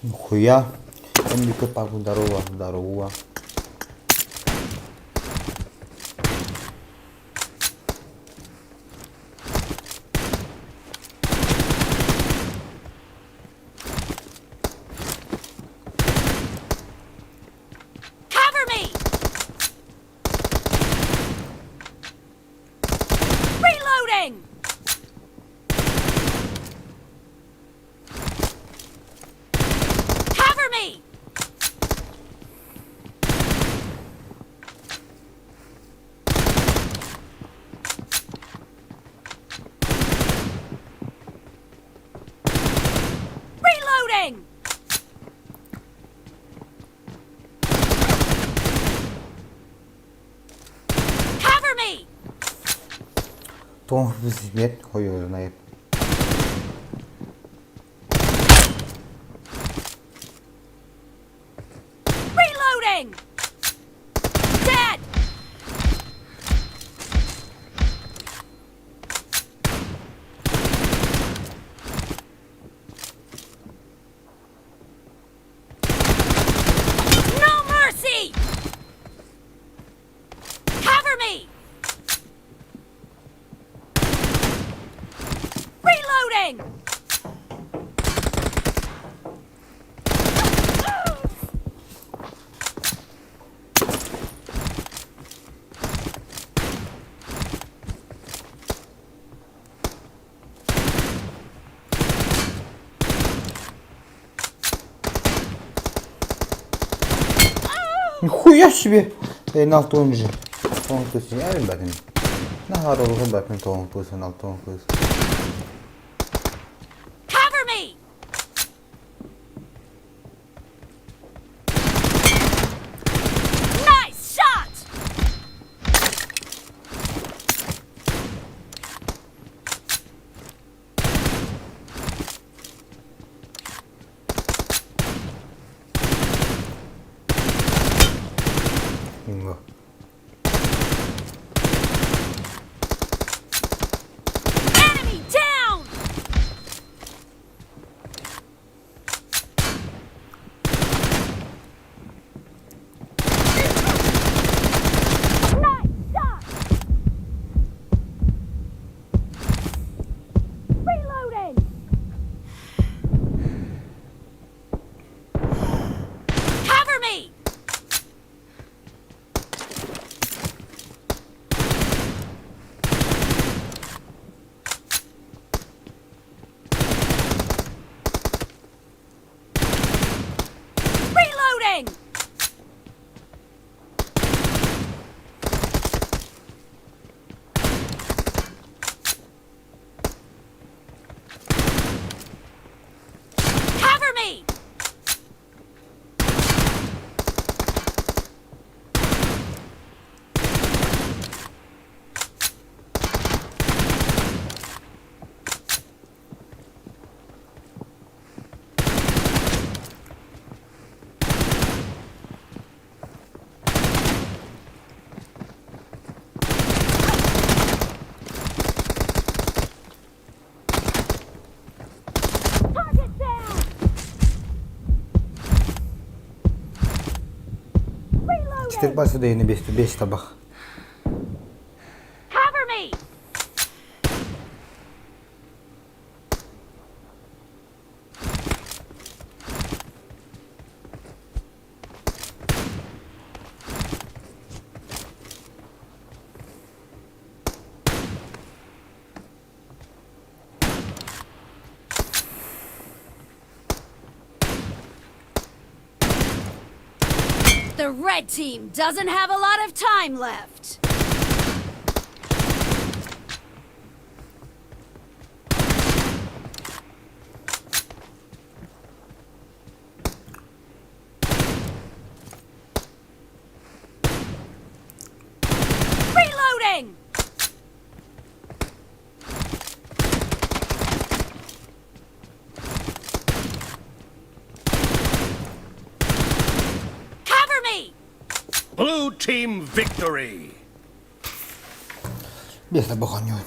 Нихуя. Эмбика папу здорово, здорово. Cover me! Reloading! Cover me! Reloading! Cover me! Тоң бит хойуунай. Reloading! Dead! No mercy! Cover me! Reloading! Нихуя себе! Алтон же. Тоң көз я билбэтим. Нахар олугу билбэтим тоң көз, алтон көз. Cover me! Nice shot! Бинго. Enemy down! Nice shot! Reloading! Cover me! Reloading! Cover me! Target down! Reloading! 4 сюда и на 5 табах. Cover me! The red team doesn't have a lot of time left. Blue team victory! Биэс бохонньуун.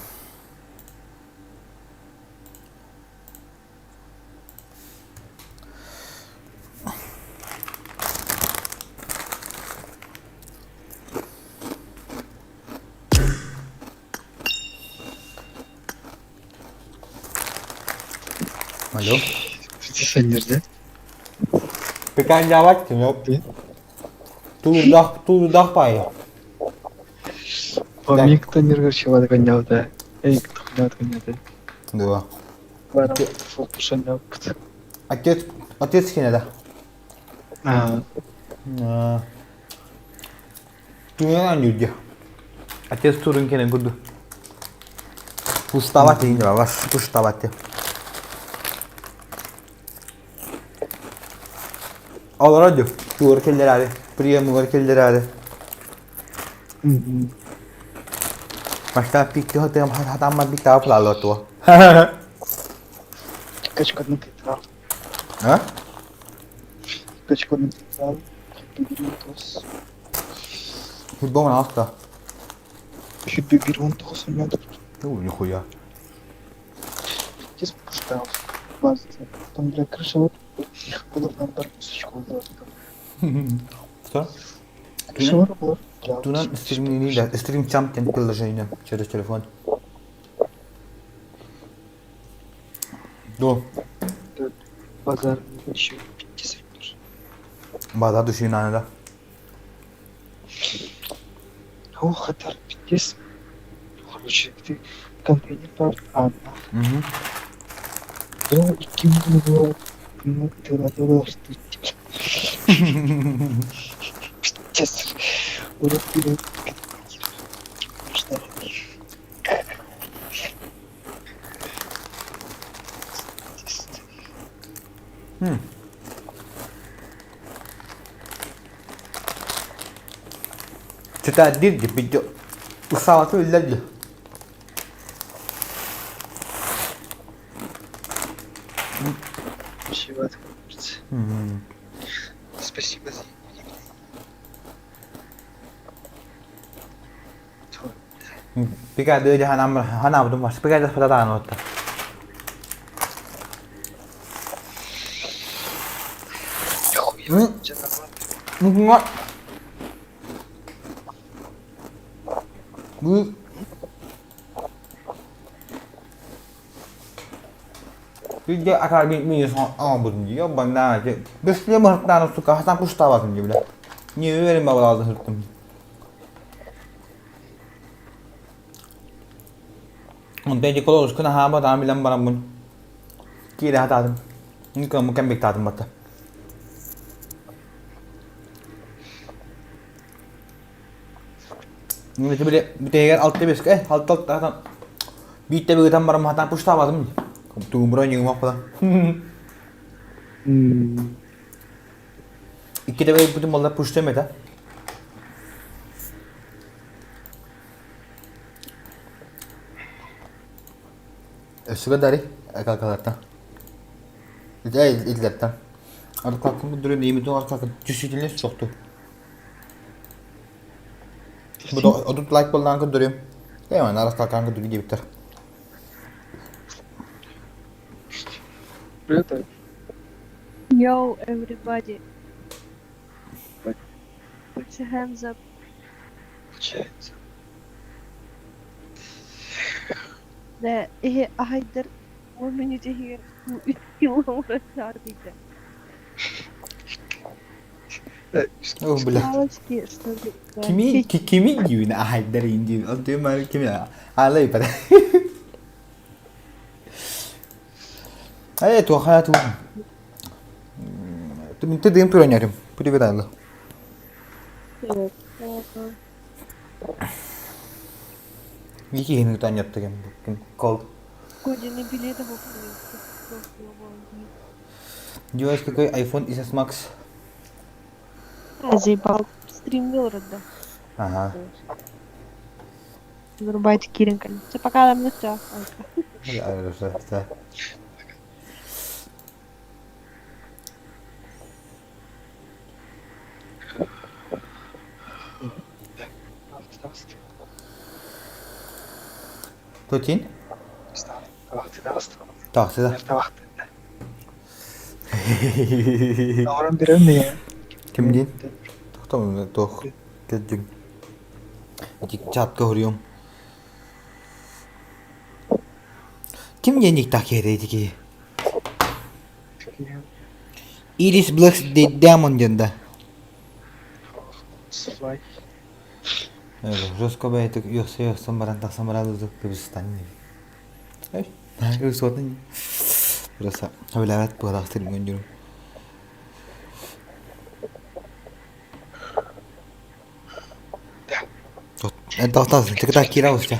Алло. Десеннерде. Пеканьявать кино. Тулудах, тулудах пай. Помик тониргер чевады коньявда. Эй, тухнят коньяды. Да. Барам фокусанявпыт. Отец, отец кинеда. А. Туйан люди. Отец турун кенен курду. Пуставать не вас, пуставать. Олорор дю. Тугар келлер Приемугар келлер Башта пикти хотем хатамма бикта плало туа. Качкадны кыйтал. А? Качкадны кыйтал. Хүббигир Футбол аста. Хүббигир он тоғыз ойнадық. Ну, нихуя. Здесь пустал. База. Там для крыши вот. Было там кусочку. Что? Крышевар было. Тунан стримини стрим чампион приложение через телефон. До. Базар еще 50 Базар души надо. Ох, это пиздец. Короче, ты контейнер бар, а Угу. Да, и кем было, ну, ты надо, что Пиздец. Урок вперед. Читать дирди видео. Усалату илләдди. Спасибо, Спасибо за Пика дыдя ханам ханам думас. Пика дыдя фататан отта. Ngon. Bu Видя акар ми сон а буду я банда бес ле махтан сука хасан пуштава бля. Не уверен бабла хыртым. Он беди колос кына хаба да милан барамын. Кире хатадым. Ника мукем бектадым бата. Нime bile битегер алты бес э алты алты хатан битте бигетан барам хатан пуштабадым. Тугумбро нигма пала. Икките бе бүтүн балдар пуштем это. Өсүгө дари акалкаларта. Ите итлерта. Аркакын дүрүн ийми туң аркакын чувствительность жокту. Bu da odut like болдан көдүрүм. Эми аркакын көдүрү дебиттер. Привет, Yo, everybody. Put your hands up. Получается. Да, айдер 1 minute here. О, бля. Палочки, что ли? Да. Kimi kimi дүйүн ахайдар инди. Ол мар кими алай пара. Эй, ту хая ту. Ты ты дым туранярым. Привет, Айла. Привет. Ники хинг танят деген кол. Коди билеты Девайс какой iPhone XS Max? А, заебал. Стрим да. Ага. Вырубайте Киринка. Все, пока, там, ну все. Да. Тутин? Тахсыда. Оҥорон берем я. Кимдиин? Тохтом туох кэлдим. Ити чатка хоруйум. Ким диэн никтаах киһи ити киһи? Iris Blacks Diamond диэн да. Жестко бэйэтик үөхсэ-үөхсэн баран тахсан баран кыбыстан Кыбыстыбатын Просто сөбүлээбэт быһалаах сирим дьүрүм. Тохтоос, тыкта киирэ оҕуста.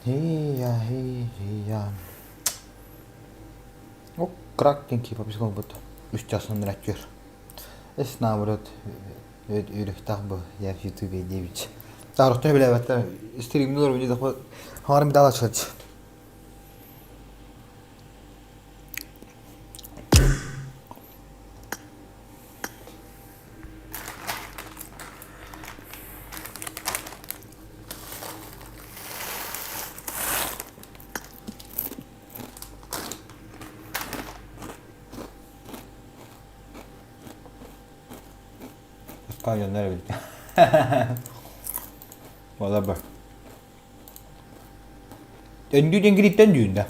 Хи-я, хи-хи-я. О, крактенький пописал будто. Үс часынан ракер. Эс наоборот, үөрөхтаах бу я в ютубе девич. Таарыхтан билээбэттэр стримнулар мне захват хаарым дала чылч. Пускай дьоннор эбит. Буолар ба. Өндүү диэн гириттэн дүүн да.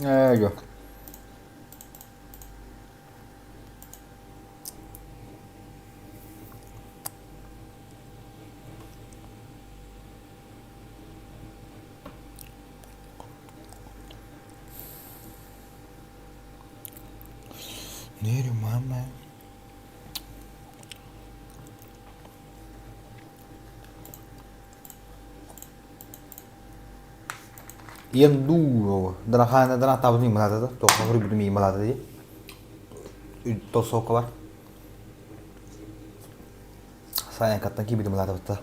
There you go. Нерю мама. Иэн дуу, дарахаана дарахтаабытын ималаата да, туохха хоруйбутум ималаата дии. Толсоокка бар. Саайанкаттан киирбитим ылаатабытта.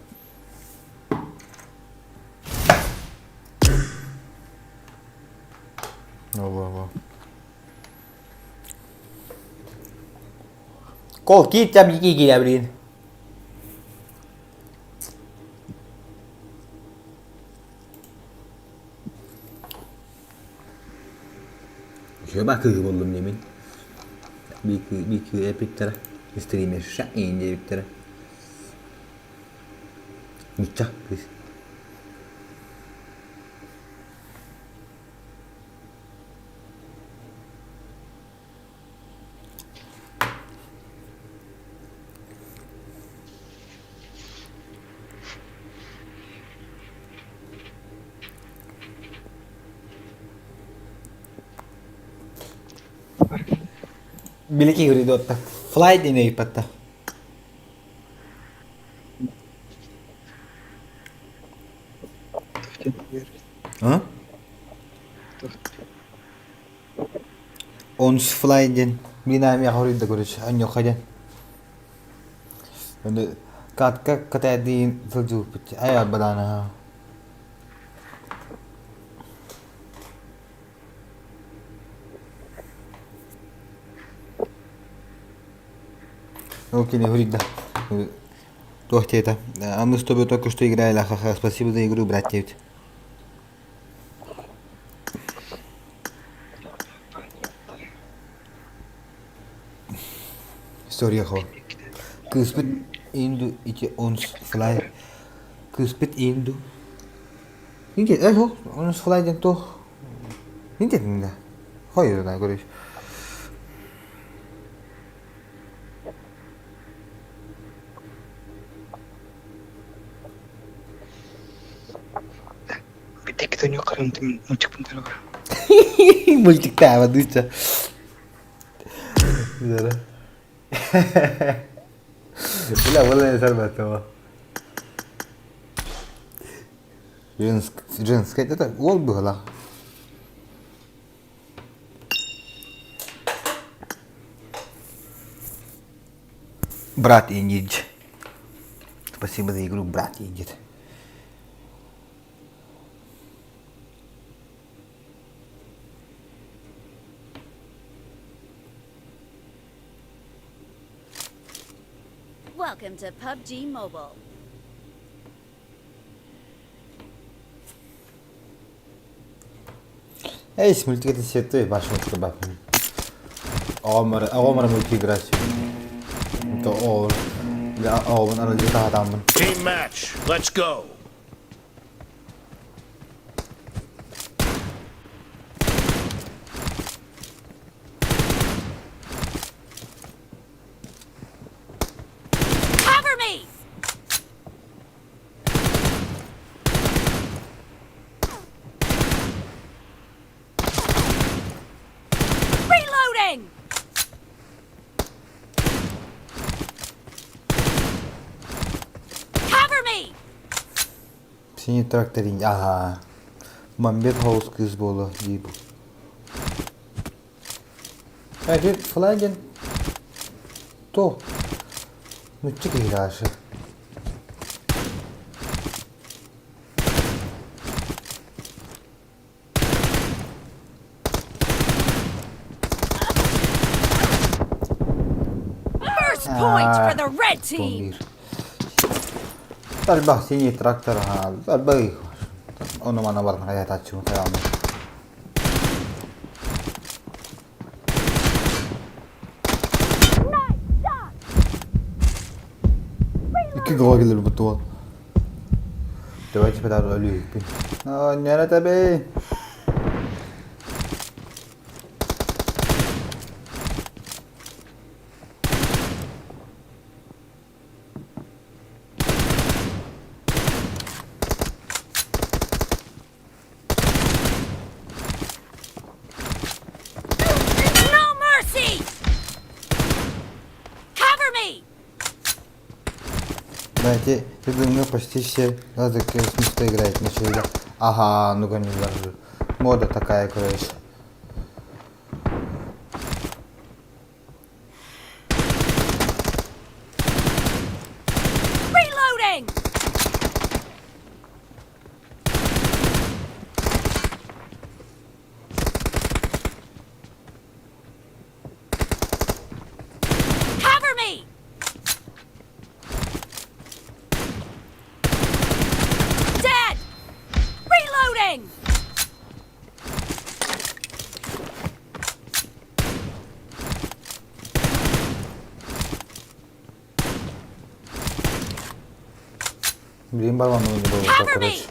Во-во-во. Кол киит там киирэ блин. Үчүгэй кыыһы буллум диэмин. Биир эпиттэрэ, стримерша иин диэбиттэрэ. Нучча кыыс. Били киһи дуотта. Флай диэн ыйыппатта. А? Онус флай диэн мин аамия хоруйда короче анньуха диэн. Оны катка катаадиин сылдьыбыппыт ай арбадаана Ол кини хоруйда. Туох диэтэ? А мы с тобой только что играли, ха-ха, спасибо за игру, брат диэбит. История хо. Кыыспыт инду ити онс флай. Кыыспыт инду. Инде э хо онс флай диэн туох. Инде да. Хой да көрүш. Төнү карантин мультикпын көрө Мультиктаабат дыыча. Бля, вон сарбатова. Женская, это ол быһыла. Брат Индич. Спасибо за игру, брат Индит. Welcome to PUBG Mobile. Эй, мультик это сеты, ваш мультик бапын. Оҕомор мультик играть. То о, я оҕобун аралдьыта таһатааммын. Team match. Let's go. Cover me! Reloading! Cover me! Синий трактор, ага. Мамбет хаус кыз буолла дии бу. Эти флайден то. Ну чики играешь. First point for the red team! Тарбах синий трактор, ага. Тарбах. Ону мана баран хаятаччы хаямы. Икки гол келер бутуол. Давайте пытар өлүүппүн. Нера табе. No mercy! Cover me! Знаете, я думаю, почти все языки смысла играть начали. Ага, ну конечно даже. Мода такая, короче. Reloading! Cover me! Dead! Reloading! Блин, барбан не было, Cover короче. me!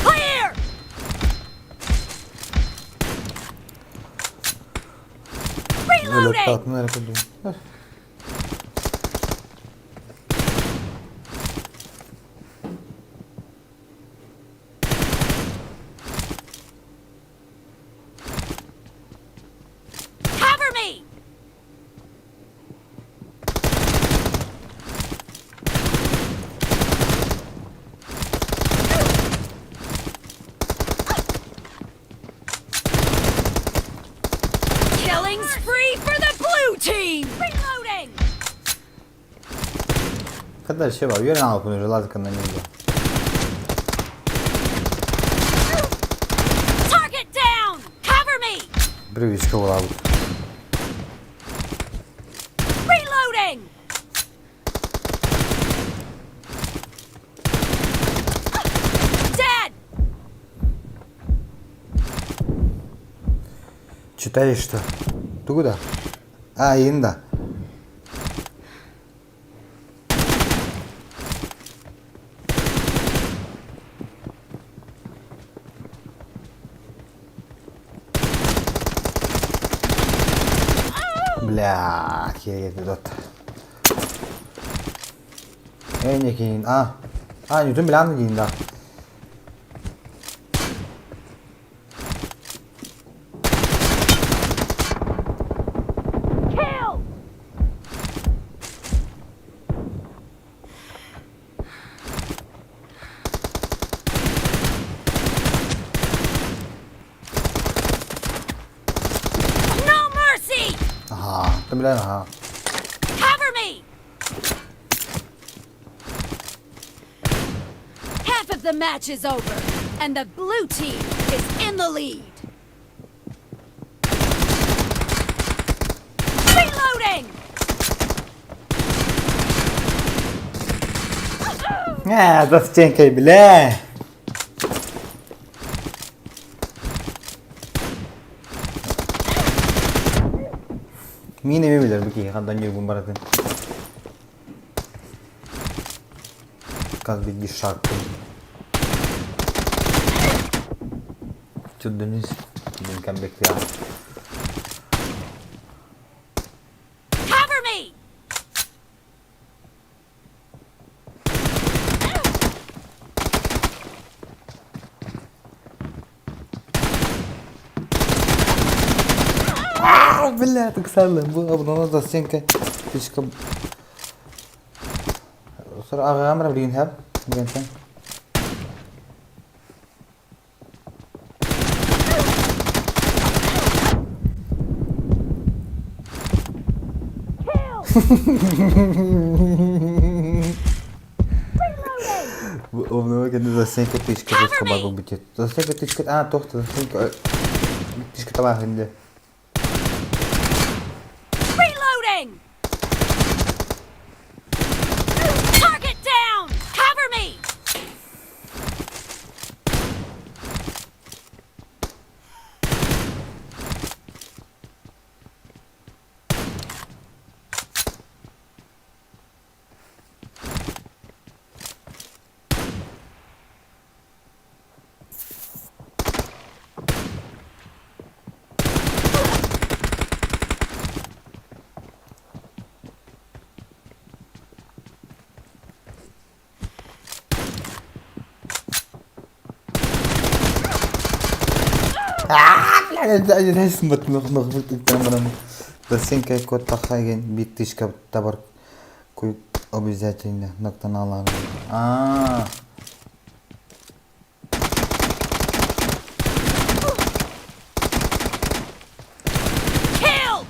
Clear! Reloading! Өлөттаатын эрэ курдук. Cover me! Killing spree for the blue team! Reloading! Когда ще бар, үөрэн аалпын уже лазыканнан ньурга. Target down! Cover me! Привычка буолабыт. Reloading! Dead! Считаешь, что? Тугу да? А, да. Бля, киһи дот. Эн а. А, нүтүн билан диин да. Kill! No mercy! Аха, ты билан аха. Cover me! Half of the match is over, and the blue team is in the lead. Reloading! А, застенкой, бля. Мин эми билер бу киһи хандан ньургун баратын. Как бы шаг. Чуддунис. Дин камбек я. Cover me! А, бля, так саллы. Бу абнана застенка. Тишка. Сор агамра билген хәп. Билгәнсәң. Обнова кэннэ застенка тышка Cover me! бабы бутет. Застенка тышка, а, тохта, застенка. Тышка табах инде. Reloading! Target down! Cover me! А, бля, Застенка код тахаген бит тышка табар куй обязательно нактаналар. А. Killed!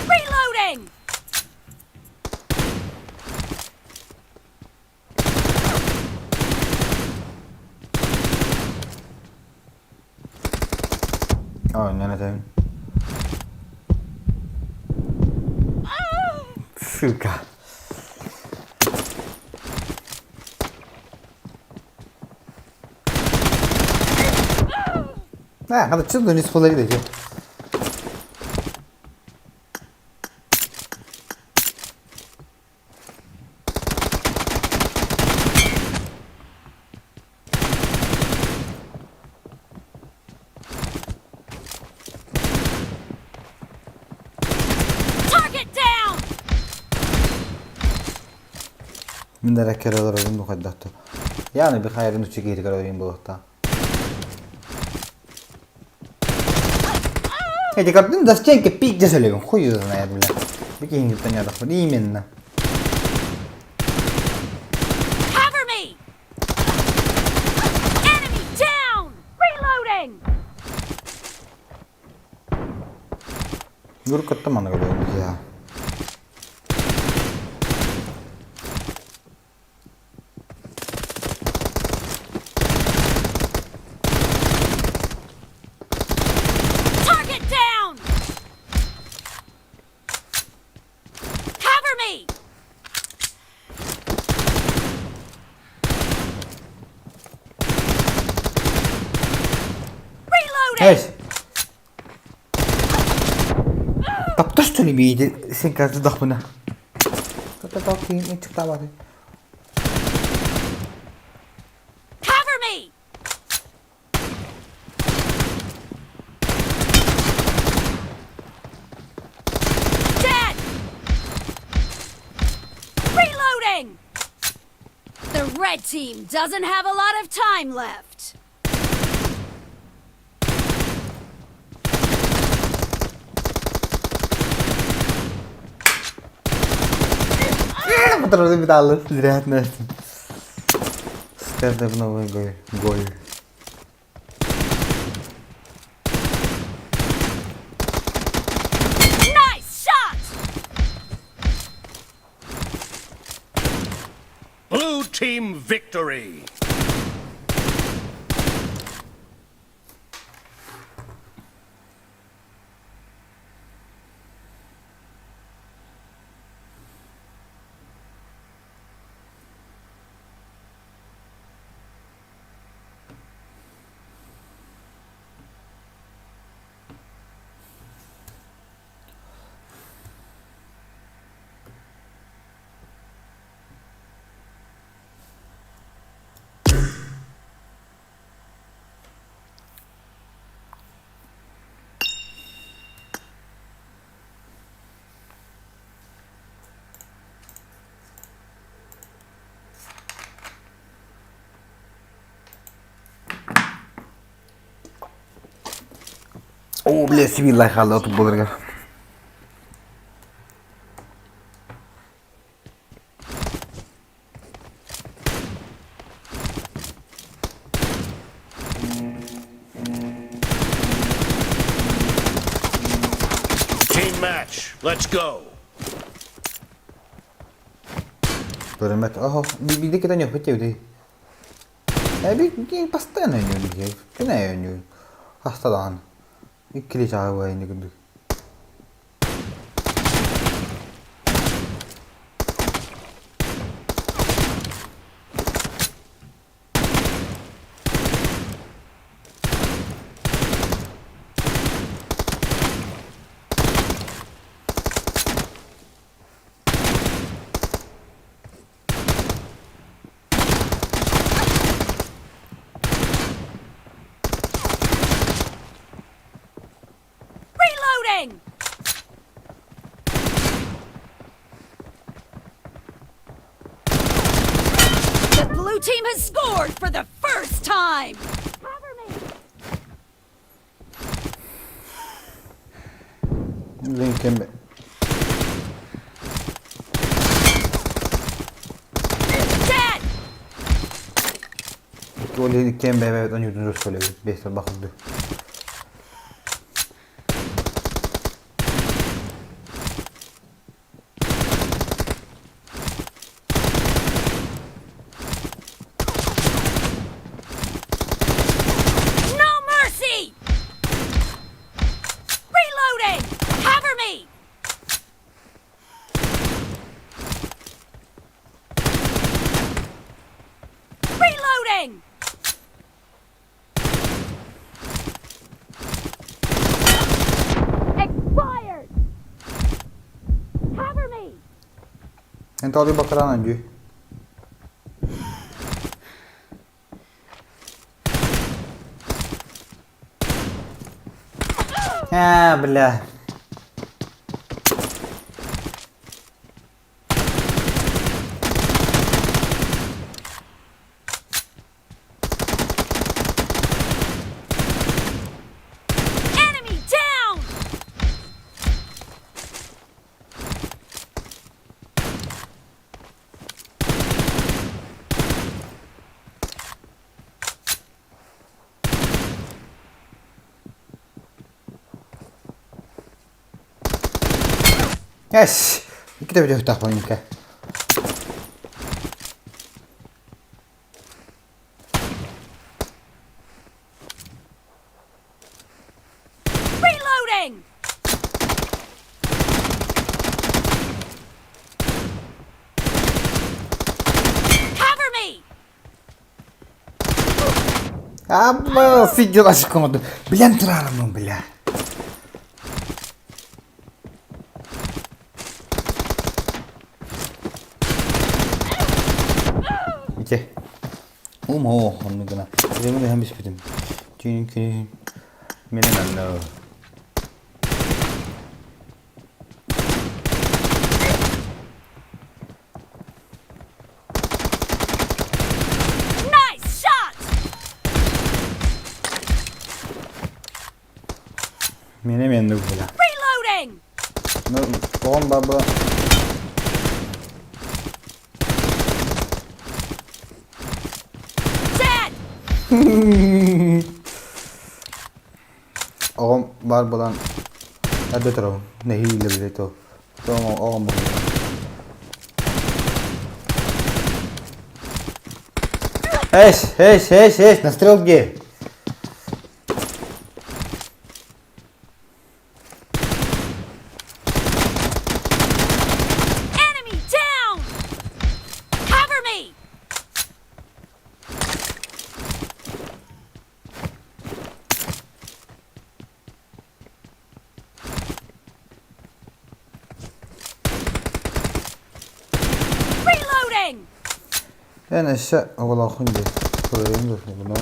Reloading! Ой, не не Сука. А, надо что не схударить. Target down! Мин да ракералар бу хайдахты. Яны bir хайрын учу киһи көрөрүн буолуохта. Эти картины до стенки пиздец олегом, хуй его знает, бля. Прикинь, непонятно, именно. Cover me! Enemy down! Reloading! Юрка мана говорю, я. Target down! Cover me! Reloading! Эй! что ли бииди сен картыдахпына? Cover me! Dead! Reloading! The red team doesn't have a lot of time left. Скажем новый гол. Гол. Nice shot! Blue team victory. Оо, бля, сибил хаалла отут буоларга. Team match. Let's go. Пулемет. Ого, биирдэ кытан үөхпүт диэбитий. Э, би постоянно ойнуур Күн аайы ойнуур. Хаста даҕаны. Иккилии чааһы быһа инни курдук. Reloading! The blue team has scored for the first time! Lincoln Dead! Ол иһин иккиэн бэйэ-бэйэбит ойуутун сөбүлэбит, биэс тарбах курдук. No mercy! Reloading! Cover me! Reloading! Expired! Cover me! Эн тоҕо бакыраан дүү. Аа, бля. Enemy down! Yes! Иккитэ бүтүөхтээх буолньука. Reloading! Cover me! Абба, офигел секунду. Билэн турарыммын, бля. Ити. Ум оо оннук гына. Сирэми дэһэн биспитим. Түүн күнүн менен анны. Nice shot! Мене меннук бля. Reloading! Ну, оҕом баба. Dead! Оҕом баар буолан эрдэ турабын. Нэһиилэ билэ то. Оҕом бу. Эш, эш, эш, эш, на стрелке. Enemy down! Cover me! Reloading! Эн өссө оҕолооххун дии. Көрөйүм да буну.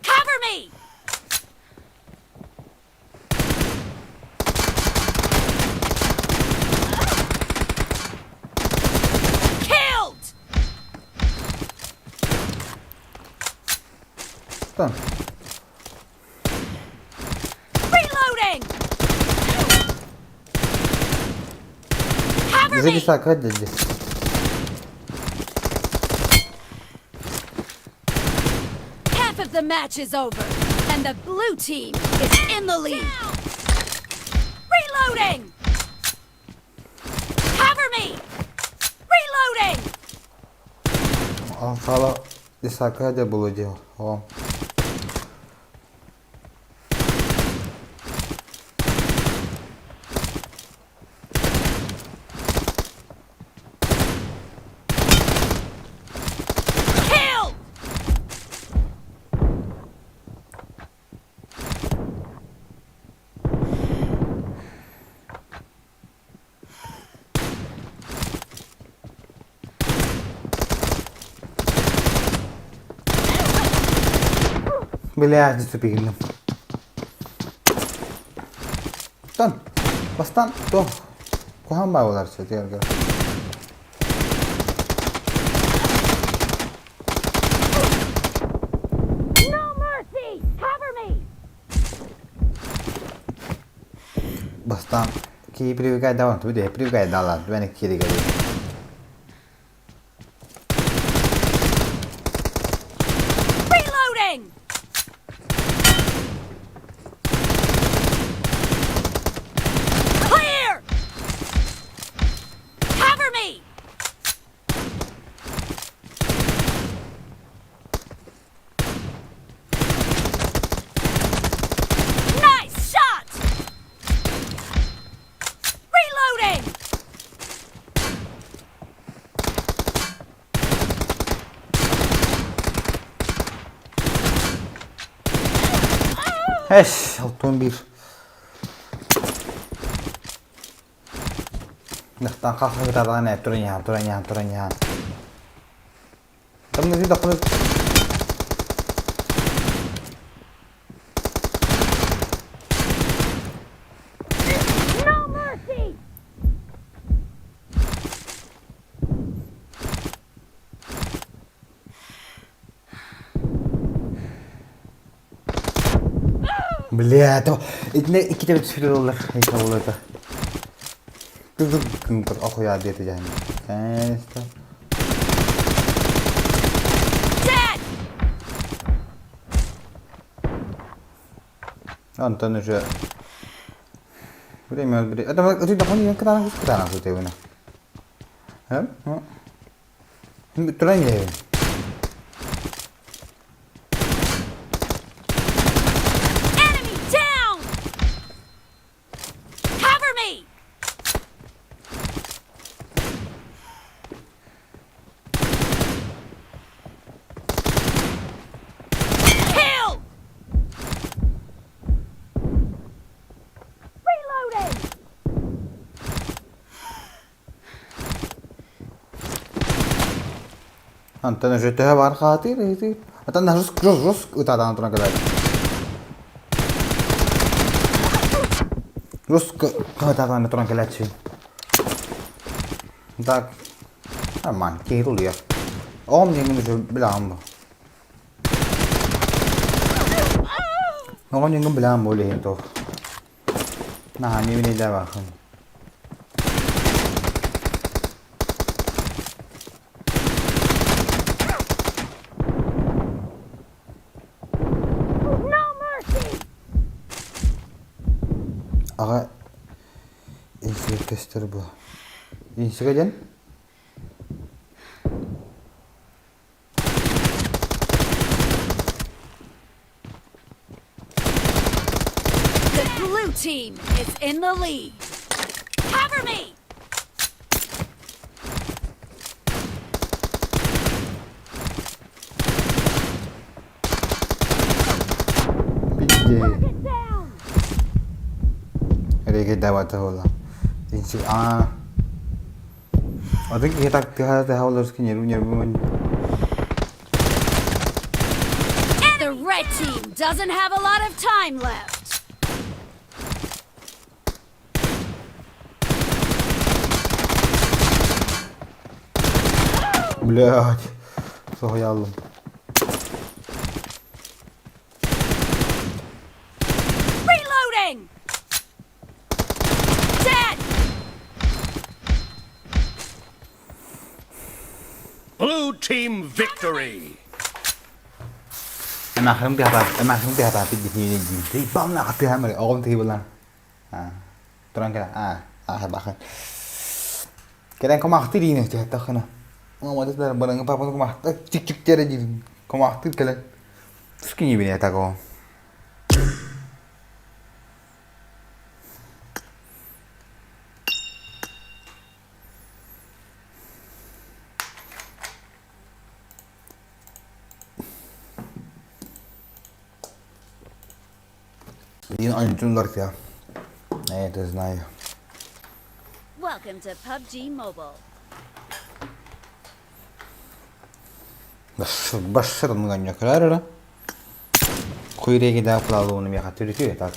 Cover me! Killed! Там. Reloading! Cover Bize bir me! sakat dedi. Half of the match is over, and the blue team is in the lead. Reloading! Cover me! Reloading! Сала Исака было дело. О. Kill! Бля, не тупигнем. Тан. Бастан. То. Кухан баа болар сөтер. No mercy! Cover me! Бастан. Ки привыкай даван, ту де привыкай дала. Двени кири гали. Reloading! Clear! Cover me! Nice shot! Reloading! Эш, 6-1. Нахтан хахы тадан туран туран туран. Там не дохны. No mercy! Бля, то итне iki de bir olur. Hiç olur da. Dur dur охуя деді және. Конечно. Dead! Антон уже время Это ты дохуя кытаана кытаана сутебина. Һэ? Туран ye. Enemy down! Cover me! Kill! Reloading! Антон уже төһө бар хаатыыр, ыйытыыр. Антон жус жус жус ытаатаан туран кэлэр. Жус хаатаан туран кэлээччи. Так, нормально, киһи тулуйар. Оҕом диэҥҥин уже билэҕин бу. Оҕом диэҥҥин билэҕин бу илиһин туох. Наһаа мииминэйдээбэххин. No mercy! Аҕа инсигэ көстөр бу. Инсигэ диэн? The blue team is in the lead. Cover me! Пиздец. Регедавата буолла. Инси аа Атын киһи тактыһа тыһа олорус нервы нервы The red team doesn't have a lot of time left. Блядь. Соһуйаллым. Reloading! Dead! Blue team victory! Эмээхсин тыһата, эмээхсин тыһата пиддихиини дии. Бална хатыһа оҕом тыһы булан. Туран кэлэн, аа, аа, бахан. Кэлэн кумахтыр иинэ түһэттаххына. Маматыттар бараҥы папаны кумахтар чик-чик диэрэ диирин. Кумахтыр кэлэн. Тускини такого. Блин, Антон Я это знаю. Welcome to PUBG Mobile. Башыр мыганньакырар эрэ. Куйреги да кулалууну миэхэ түрүтү так.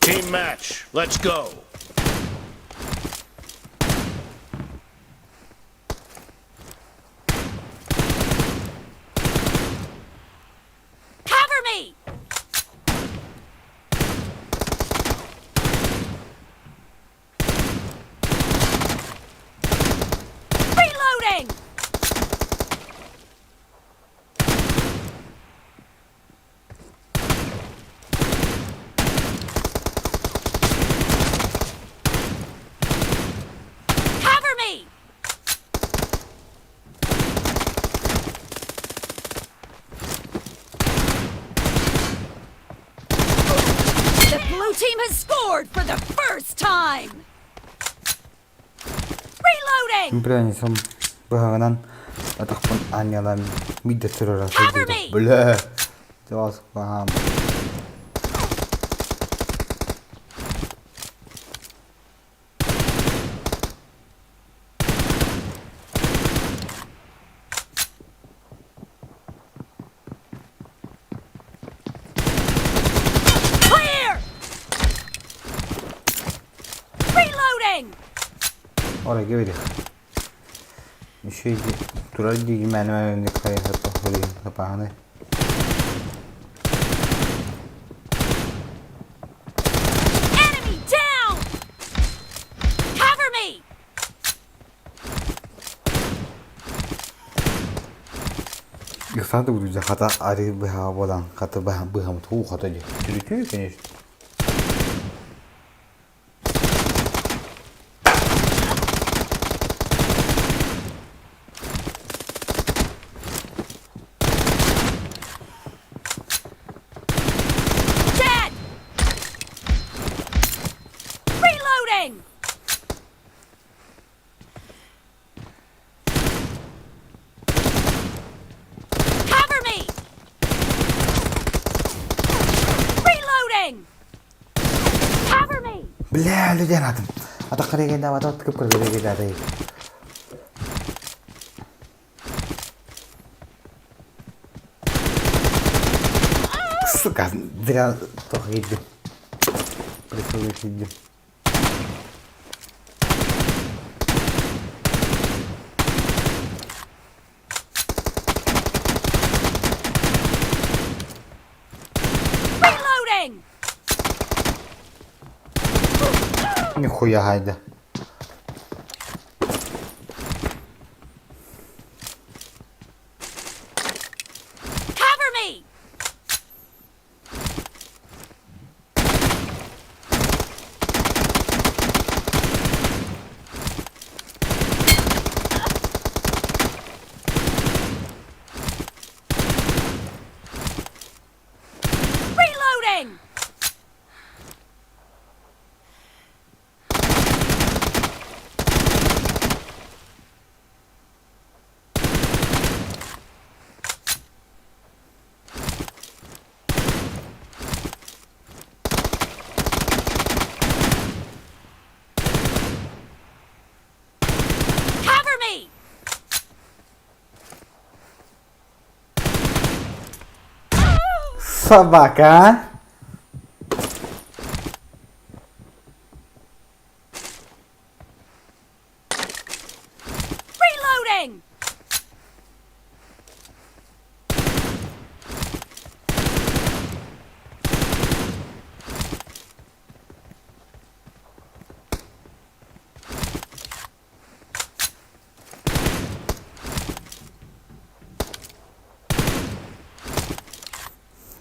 Team match, let's go. Cover me! Reloading! Cover me! The blue team has scored for the first time! Reloading! Пряницам быһаҕынан атахпын аанньалаан биирдэ турара Cover me! Бля! Баһаам. Clear! Reloading! Ora give Еще турар дии мээнэ хайа Enemy down! Cover me! Ыксаан да курдук хата арыы быһаҕа буолан хата быһам уу хата дии. Түрүтүү конечно. Dead! Reloading! Cover me! Reloading! Cover me! Бля, людей атым. Атаххар егендавата кып кыргыр егендата. Сука, зря только киирдим. Прицелы киирдим. Reloading! Нихуя гайда. Cover me! Reloading! Cover me! Собака, а? Reloading!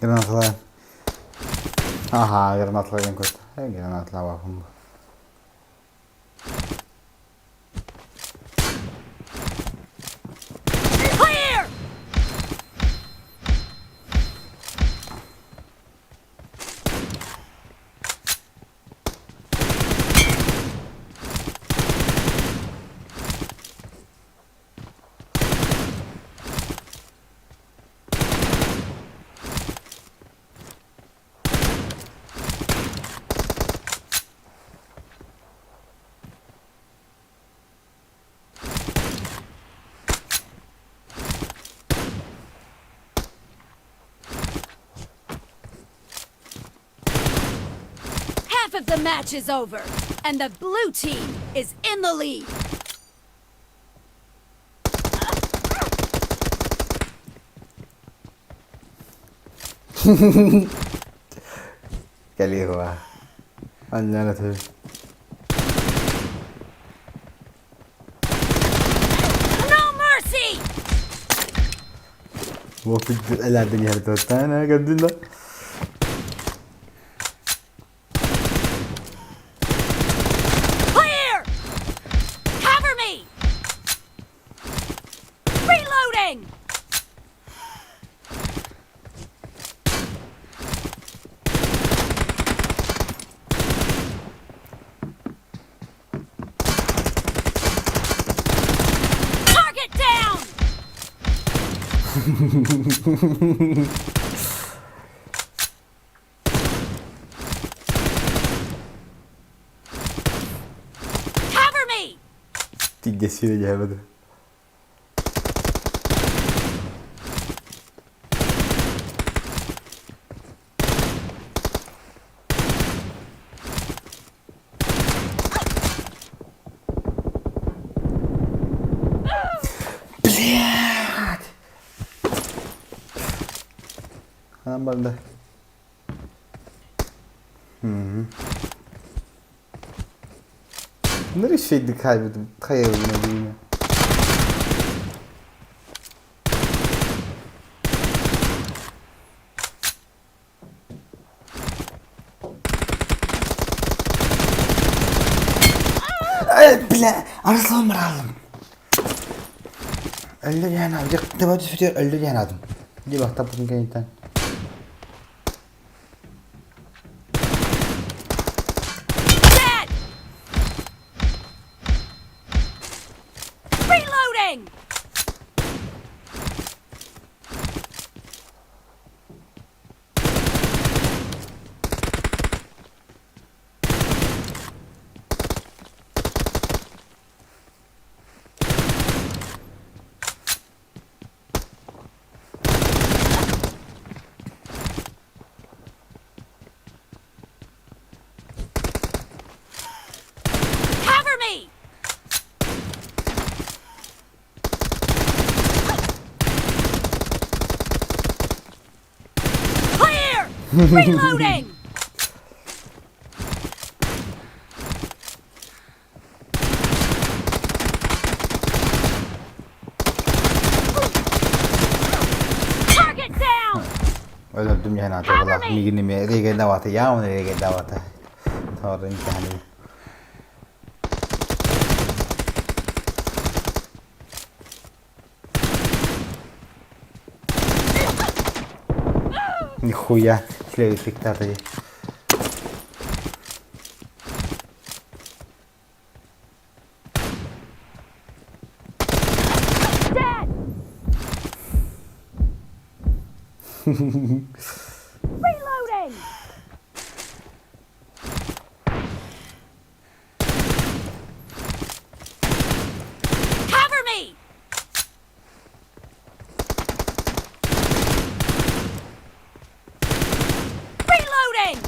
Гранаталар. Аха, гранаталар көт. Гранаталар бар. Clear! Half of the match is over, and the blue team is in the lead. Кэлиэ дуо? Анньан этэ. No mercy! Элэрдин иһэрдэ көрдүн да. Clear! Cover me! Reloading! Target down! Cover me! Тигге сире дьэбэдэ. Блядь! Ханан барда. Ныры шейдик хайбытым. Хайабына дейме. Бля, арыслан баралым. Өллө диэн таба түспүтүгэр өллө диэн аатым. Дии бахтаппытын кэнниттэн. Dead! Reloading! Reloading! Target down! Өлөрдүм дьэһэн аата Cover буоллах. me! Миигин эмиэ регендавата, явно регендавата. Торын кэһэни. Нихуя, следующий диктатор. Dead! Reloading! Cover me! Reloading!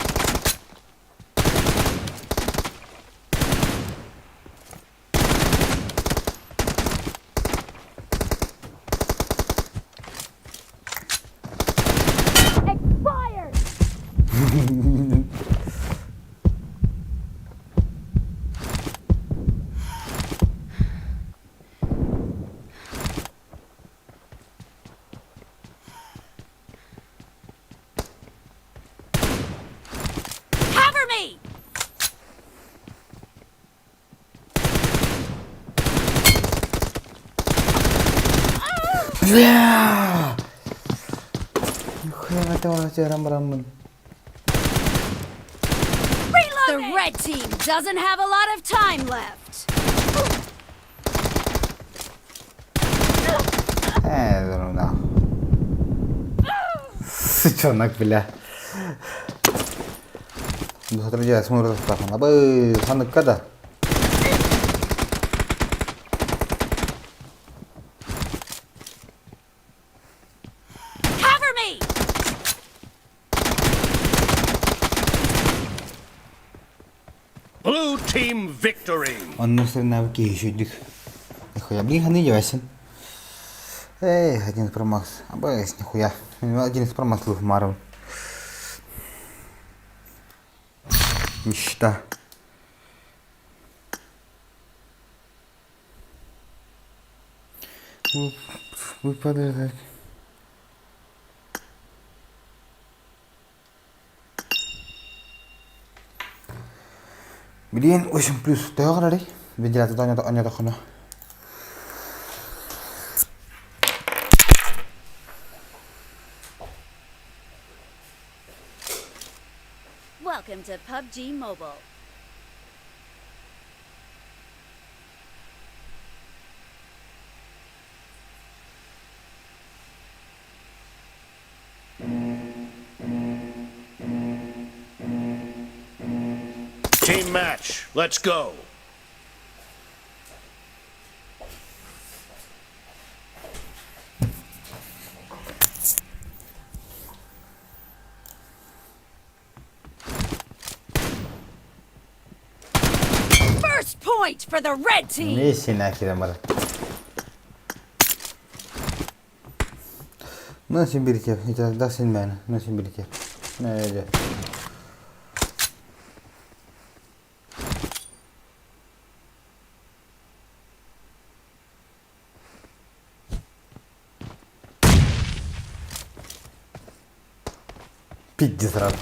Expired! Cover me! Бля! Нихуя это бараммын. Reloading! The red team doesn't have a lot of time left. Э, да. Сучонок, бля. Друзья, смотрю, Абы, ханыкка да. Cover me! Blue team victory. Онно сырнабы киһи Нихуя, блин, ханы девайсен. Эй, один промах. Абы, нихуя. Один промах марым. Мечта. Выпадает. Блин, 8 плюс. Төҕөрөй. Вентилятор анятахына. Welcome to PUBG Mobile. Team match. Let's go. First point for the red team. Несина киремар. Nasıl bir kef? Da sen beni. Nasıl bir kef? Ne Пизди сразу.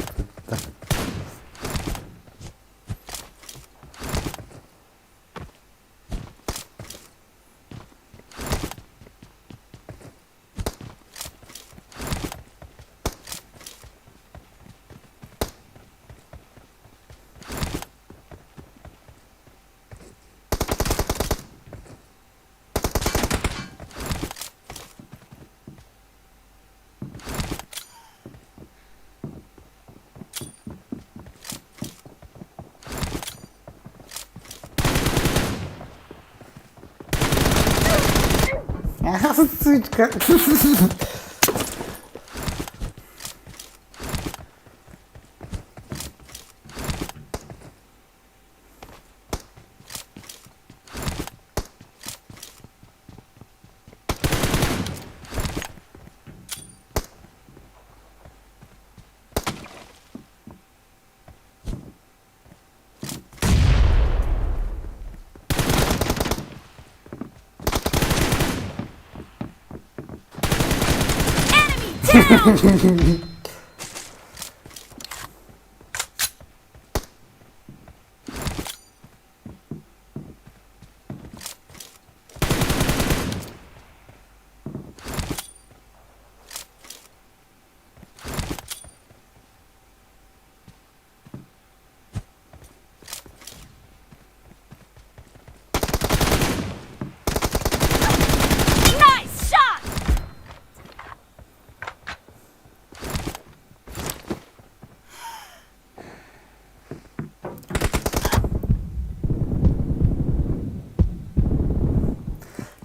Сучка. down! Nice shot!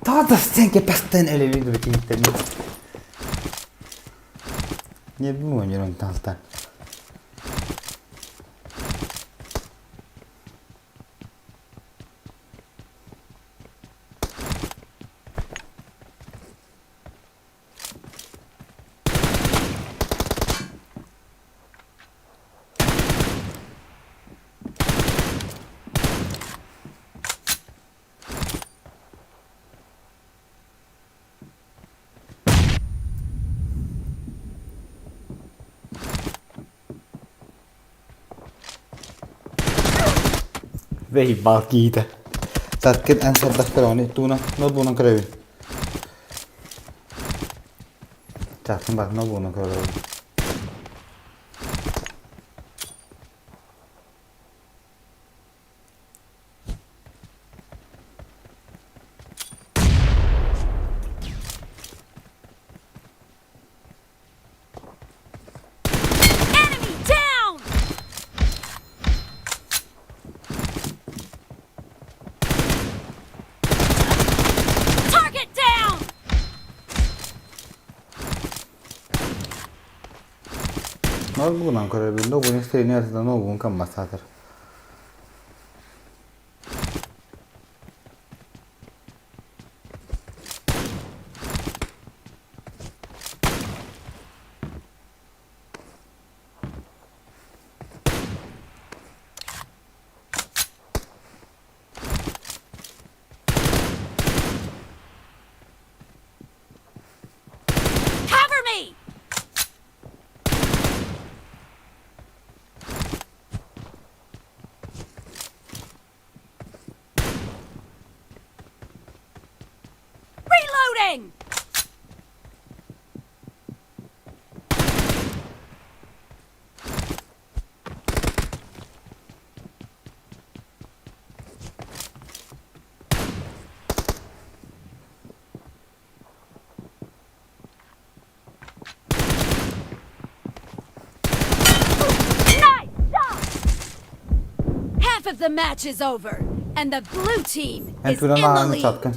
Тоҕо стенке постоянно элевит битииттэн. Не билмем онтон алтан. Заебал киһитэ. Саткын эн сордохтор оны тууна ноутбугунан көрөбүн. Чаатын бар ноутбугунан көрөбүн. Enemy down! Target down! Ноутбугунан көрөбүн. Ноутбугун истэрини да ноутбугун каммасаатар. Cover me! Reloading! Nice shot! Half of the match is over, and the blue team Эн is in туран the аҕаны lead. чаткын.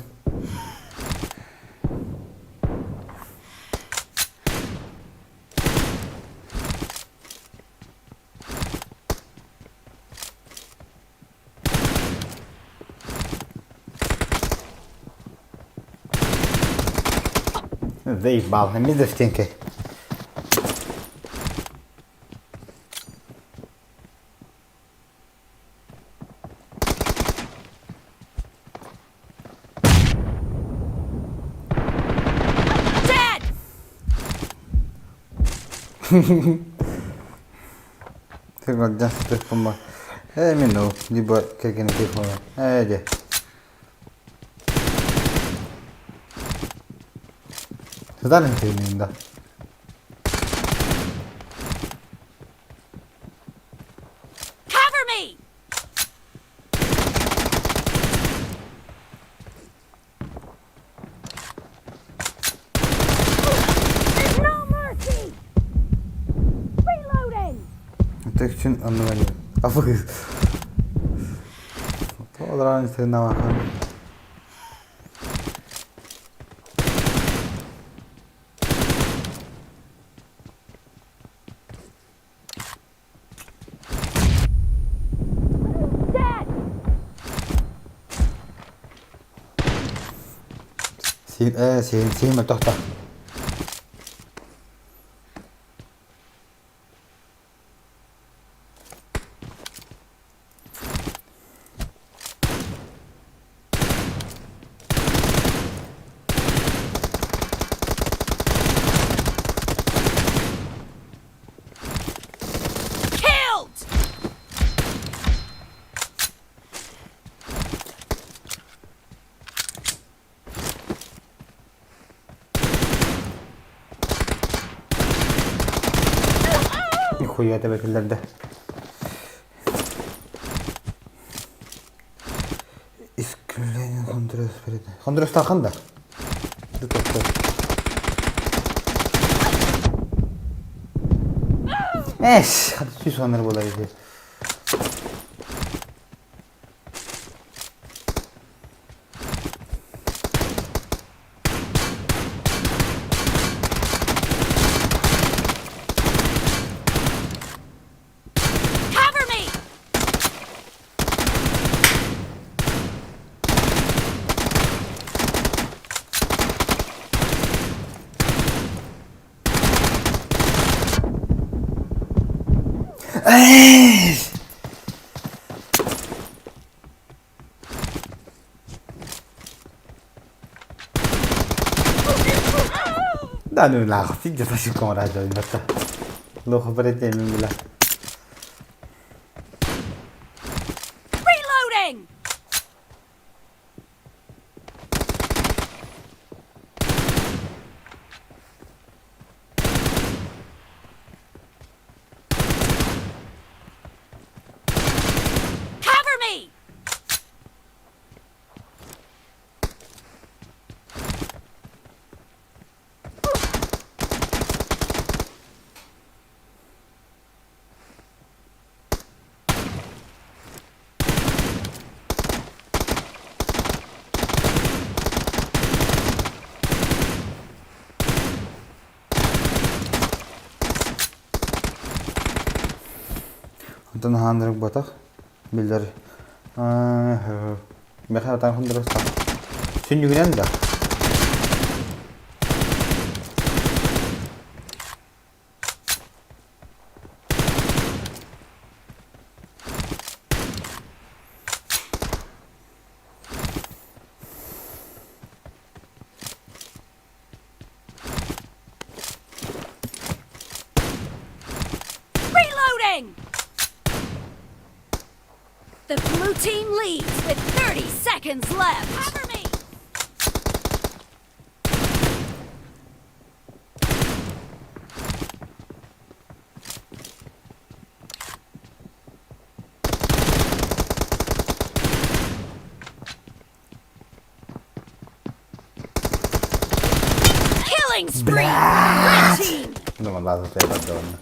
Заебал, не за стенкой. Dead! Ты сытыппын Э, мин ну, либо кэргэнэ телефона. Ээ, дьэ. Сытар да. Cover me! No mercy! Reloading! Tek оннуган. Афы. Тодран сенава. Dead! Син син син тохта. Нихуя тебе киллэрдэ. Искривление Хондрос Хондростахан да? Эс, хаты сүүс онор буолар ити. Cover me! Эс! Да ну нахуй, ты где-то секунду раджа, Лоха пройти бля. Reloading! Cover me! Онтон хааннарык батах биллэр Миэхэ атаан хондростаах. Сүнньүгүнэн да. Reloading! The blue team leads with 30 seconds left. Cover me! Killing spree! Red team! Думаю, ладно, ты обордована.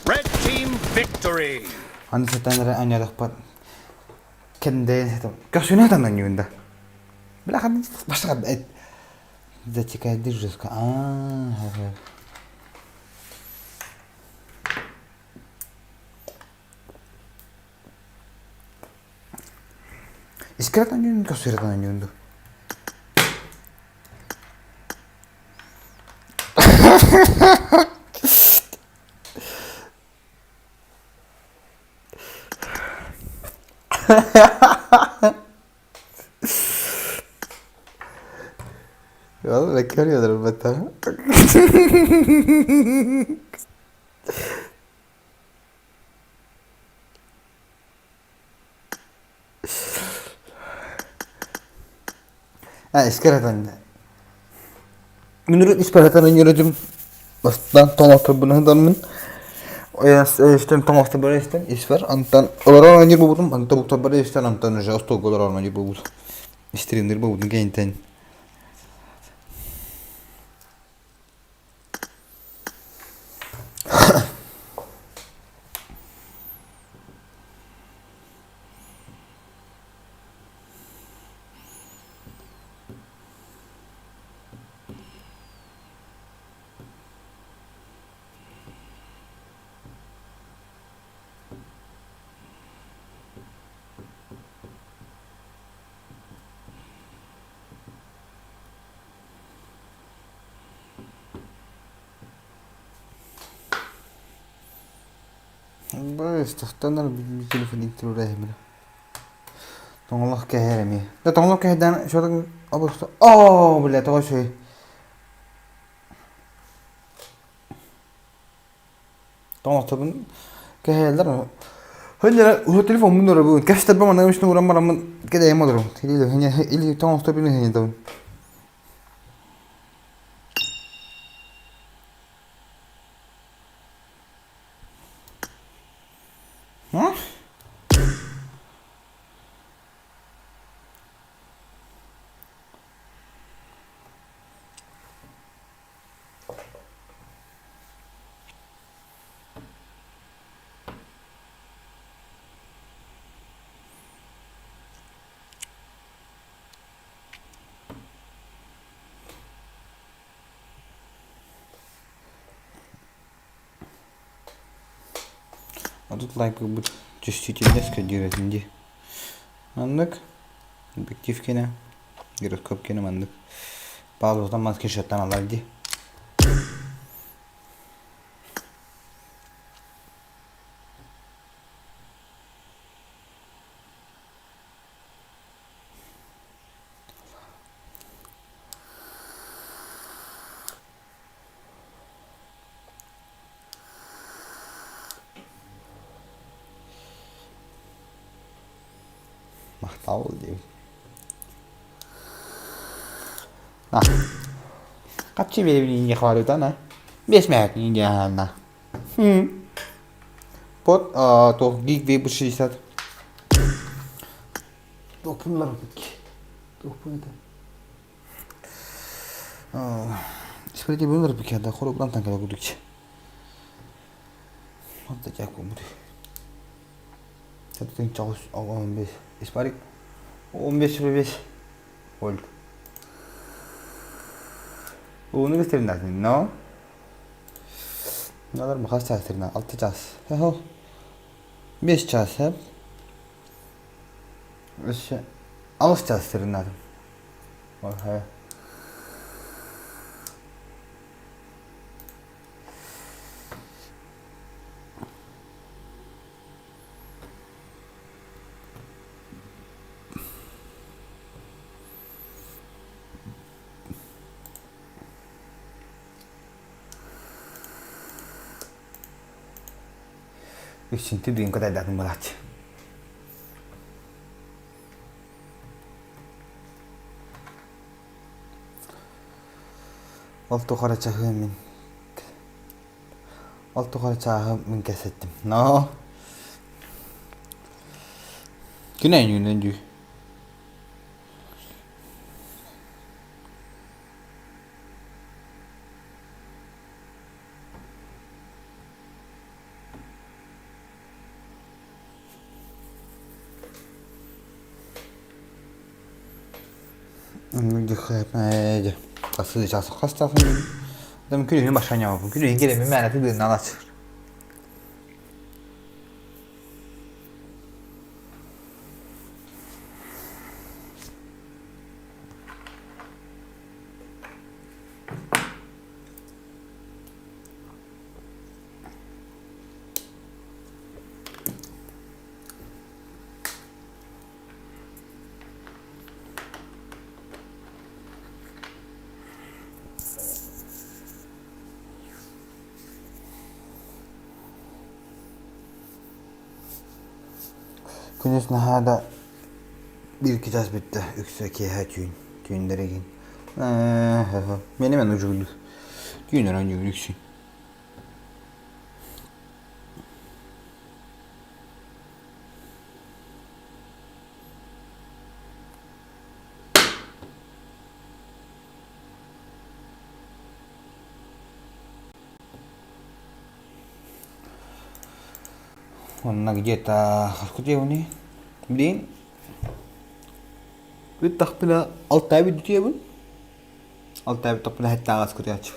Red team victory! Аны сатан эрэ анньарахпат кэндэйэн сытам. Көрсүнэ танан ньуунда. Бля, башка затекает жестко. А, Искрат анньуун көрсүрэтан анньуунду. والله كان ربتها Ha, искерэтэн Мүнүрүт испэрэтэн өнүрүтүм бастан тоҥохторбун ыһытаммын истэн тоҥохторбор истэн испэр антан олорон оонньуур буолбутум антон букторбор истэн антон уже остуолга олорон оонньуур буолбутум стримнир буолбутум кэнниттэн Быстахтанар телефон иттирүүрээһимин. Тоҥолох кэһэр эмиэ. Да тоҥолох кэһэрдээн шотон обусто. Оо, бля, тоҕо үчүгэй. Тоҥолохтобун кэһээллэр. Хөннөрө уһу телефоммун өрөбүн. Кэстэрбэ манна үчүн уран бараммын кэдэйэм олорум. Или тоҥолохтобун иһинедабын. 30 лайк ылбыт чувствительность көрдөрөтүн дии. Маннык объектив кэнэ, гироскоп кэнэ маннык. Паузатан мас скриншоттан алар дии. Махтал диэбит. На. Хаччы биэрэбин инде хвалюта на. Бес мээт инде на. Под то гиг вейб 60. Топунлар Топун это. Смотрите, bunlar bir kere хорогдан танкала кудукчи. Вот так вот. Сатын чагыс 15. Испарик 15 5 вольт. Уну gösterin no? Nalar mı kaç saat 6 час. Хо. 5 час хеп. Өссө 6 час теринадым. Окей. Үксүн түбүн кытайдатын булааччы. Ол тухары чаһы мин Ол тухары чааһы мин кэсэттим. Но Күн әйнүүнэн дүү. Күнүһүн башаньабын күнүһүн кэлэммин мээнэ тыдыынна алааччы Күнүс наһаа да биир чаас бүттэ үксэ киэһэ түүн түүннэр игин Мени мен ужугулу түүнөр онньугун үксүн Онно где-то хаскутебуни билигин ыттахпына алтаабыт бүтүөбүн алтаабыттахпына хэттааҕас кутуйааччы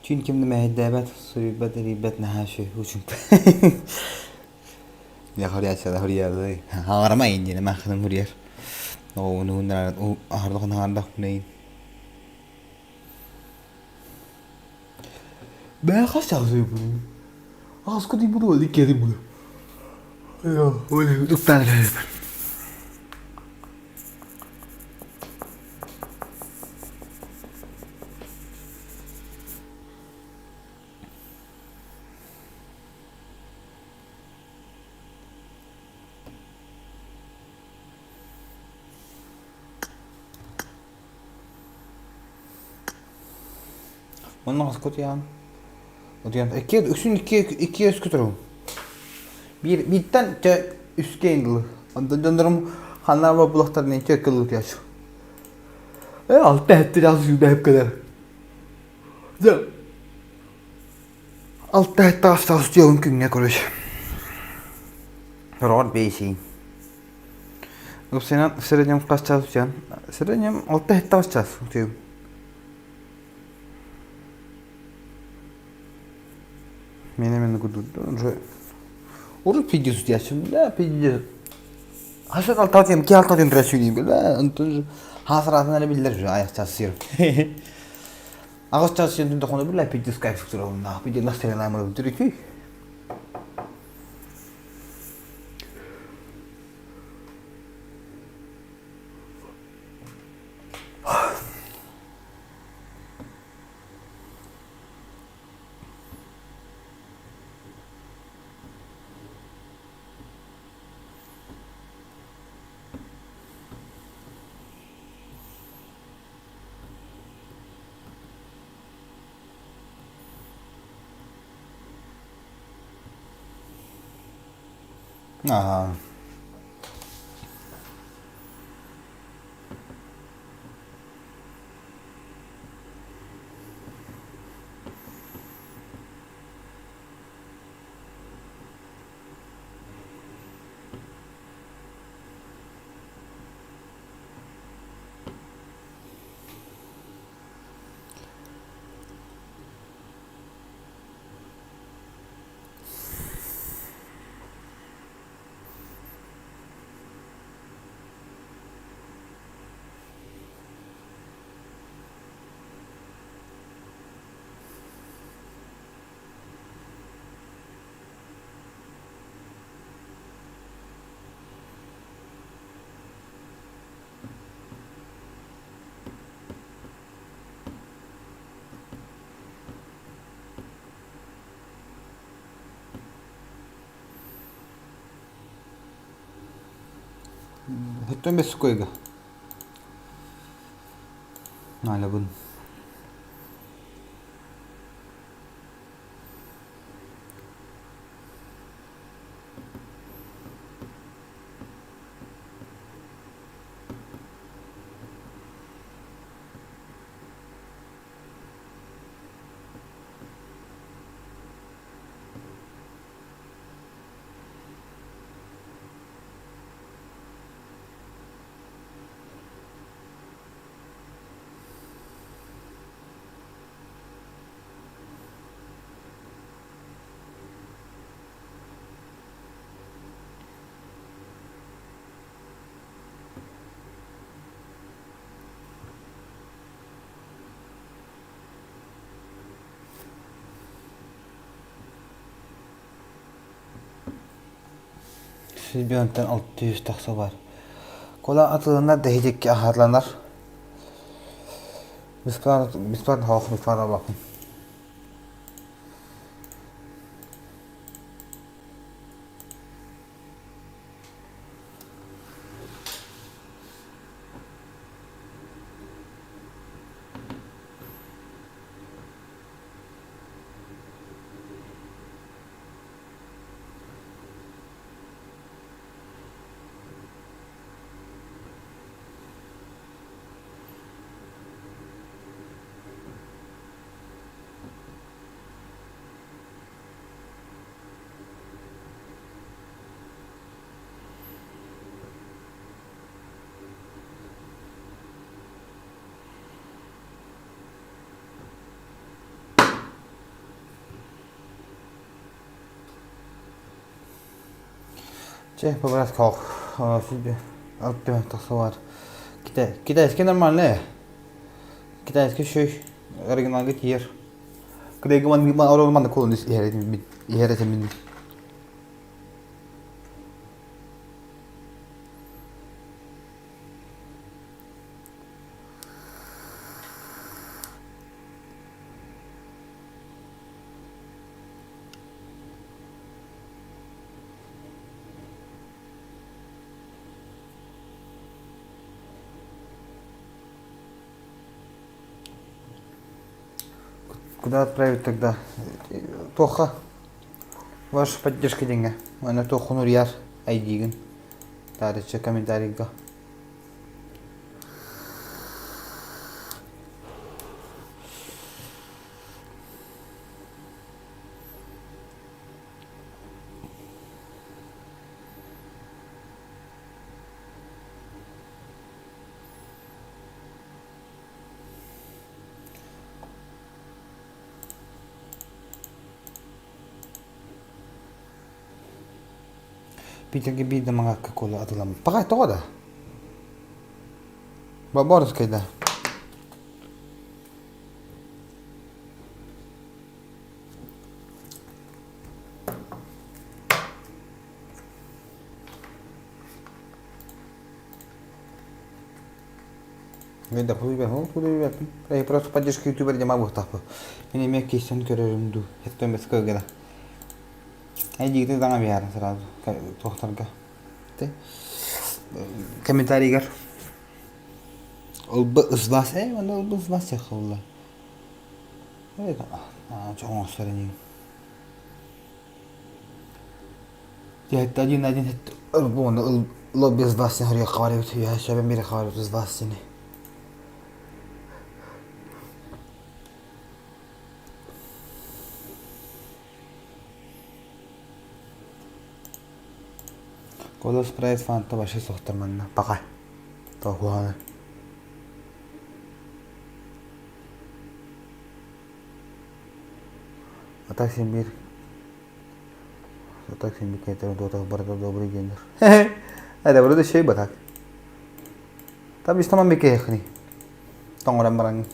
Түүн ким да мэһэйдээбэт, суруйбат, эрийбэт наһаа үчүгэй учуҥта. Я хоруйааччы хоруйаалый. Хаҥарама индиэнэ маахыным хуруйар. Оҕуну аһардах хаҥардах мунайын. Бээ хас чаҕысыйбын. Аҕаска тиийбит уол иккиэтин була. Уктаан эрэр. Онно хаска утуйаҕын? Утуйан икки үксүн икки икки өскө турабын. Биир бииртэн чэ үскэ дылы. Онтон дьоннорум ханна булахтарын чэ кылы утуйааччы. Э алта хэттэ чаас сүүрбэһип кэлэр. Дьэ алта хэттэ астаас утуйабын күҥҥэ короче. Сороҕор бэйсиин. Сенен среднем хас чаас утуйан? Среднем алта хэттэ ас чаас утуйабын. Мен эмэн курдук уже урут пиздец утуйааччым бля пиздец. Хасат алтаатыйым ки алтаатыйым тура сүүнүүм бля онтон хаасыраатын эрэ биллэр уже аяқ чаас сиэрим. Аҕыс чаас сиэн тохону бля пиздец кайф турабын пиздец настроением түрүкүй. Ага. Өттөн бес койга. Налабын. Сүүрбэнтэн 600 тахса бар. Кола атыланар да иһитикки аһатланар. Бесплатно, бесплатно хоох, бесплатно аллахым. Чэ, побрат хоох. Сүүрбэ алта тахса бар. Китайский нормальный. Китайский шөй оригиналга тиийэр. Кыдайга манна кулун иһэр этим Куда отправить тогда? Тоха. Ваша поддержка деньги. Аны тохун урьяр айдигин. Тарыча комментарийга. Питерге биир да маҥаакка кола атыламмыт. Паҕай тоҕо да? Боборовскай да. Мен да хуй бэм, ол хуй бэм. Просто поддержка ютубер дема буохтаахпын. Мин эмиэ киирсэн көрөрүм дуу. Хэттэн бэс көргө да. Айдиигитин таҥа биһааран сразу туохтарга. Комментарийгар. Ылбы ызбас, э, онно ылбы ызбас сеххылла. Чоҥоссор инин. Один один ылбы лобби ызбас сен хавар эбит. Я шабен бири хавар эбит ызбас сени. Кола спрайт фанта вообще суохтар манна. Пока. Тоһуоҕа. А так син биир А так син биир кэтэри дуотах барыта добрый диэннэр. Это вроде шей батак. Там истаман бикэхни. Тоҥорон бараҥ.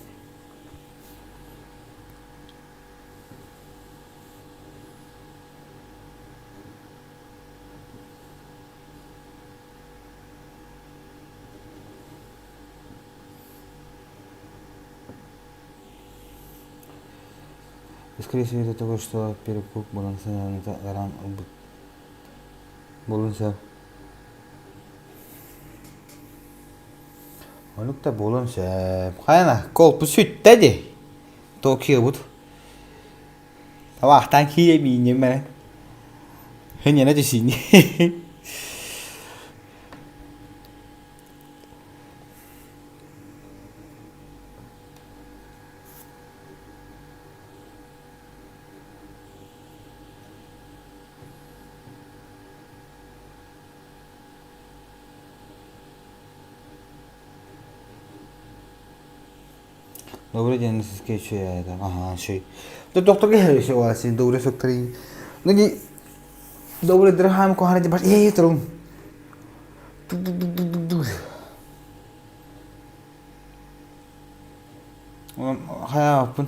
Скорее всего, это того, что перекуп буолан сыаната ыараан ылбыт буолуон сөп. Оннук да буолуон сөп. Хайана, колпу сүттэ дии. Токиобут. Табаахтаан киирэ миинньим эрэ. Хыньана түсиини. Добрый день, Ага, шей. Да доктор геһэ добрый доктор. Ну добрый дырхам кохана баш эй турум. Хайааппын.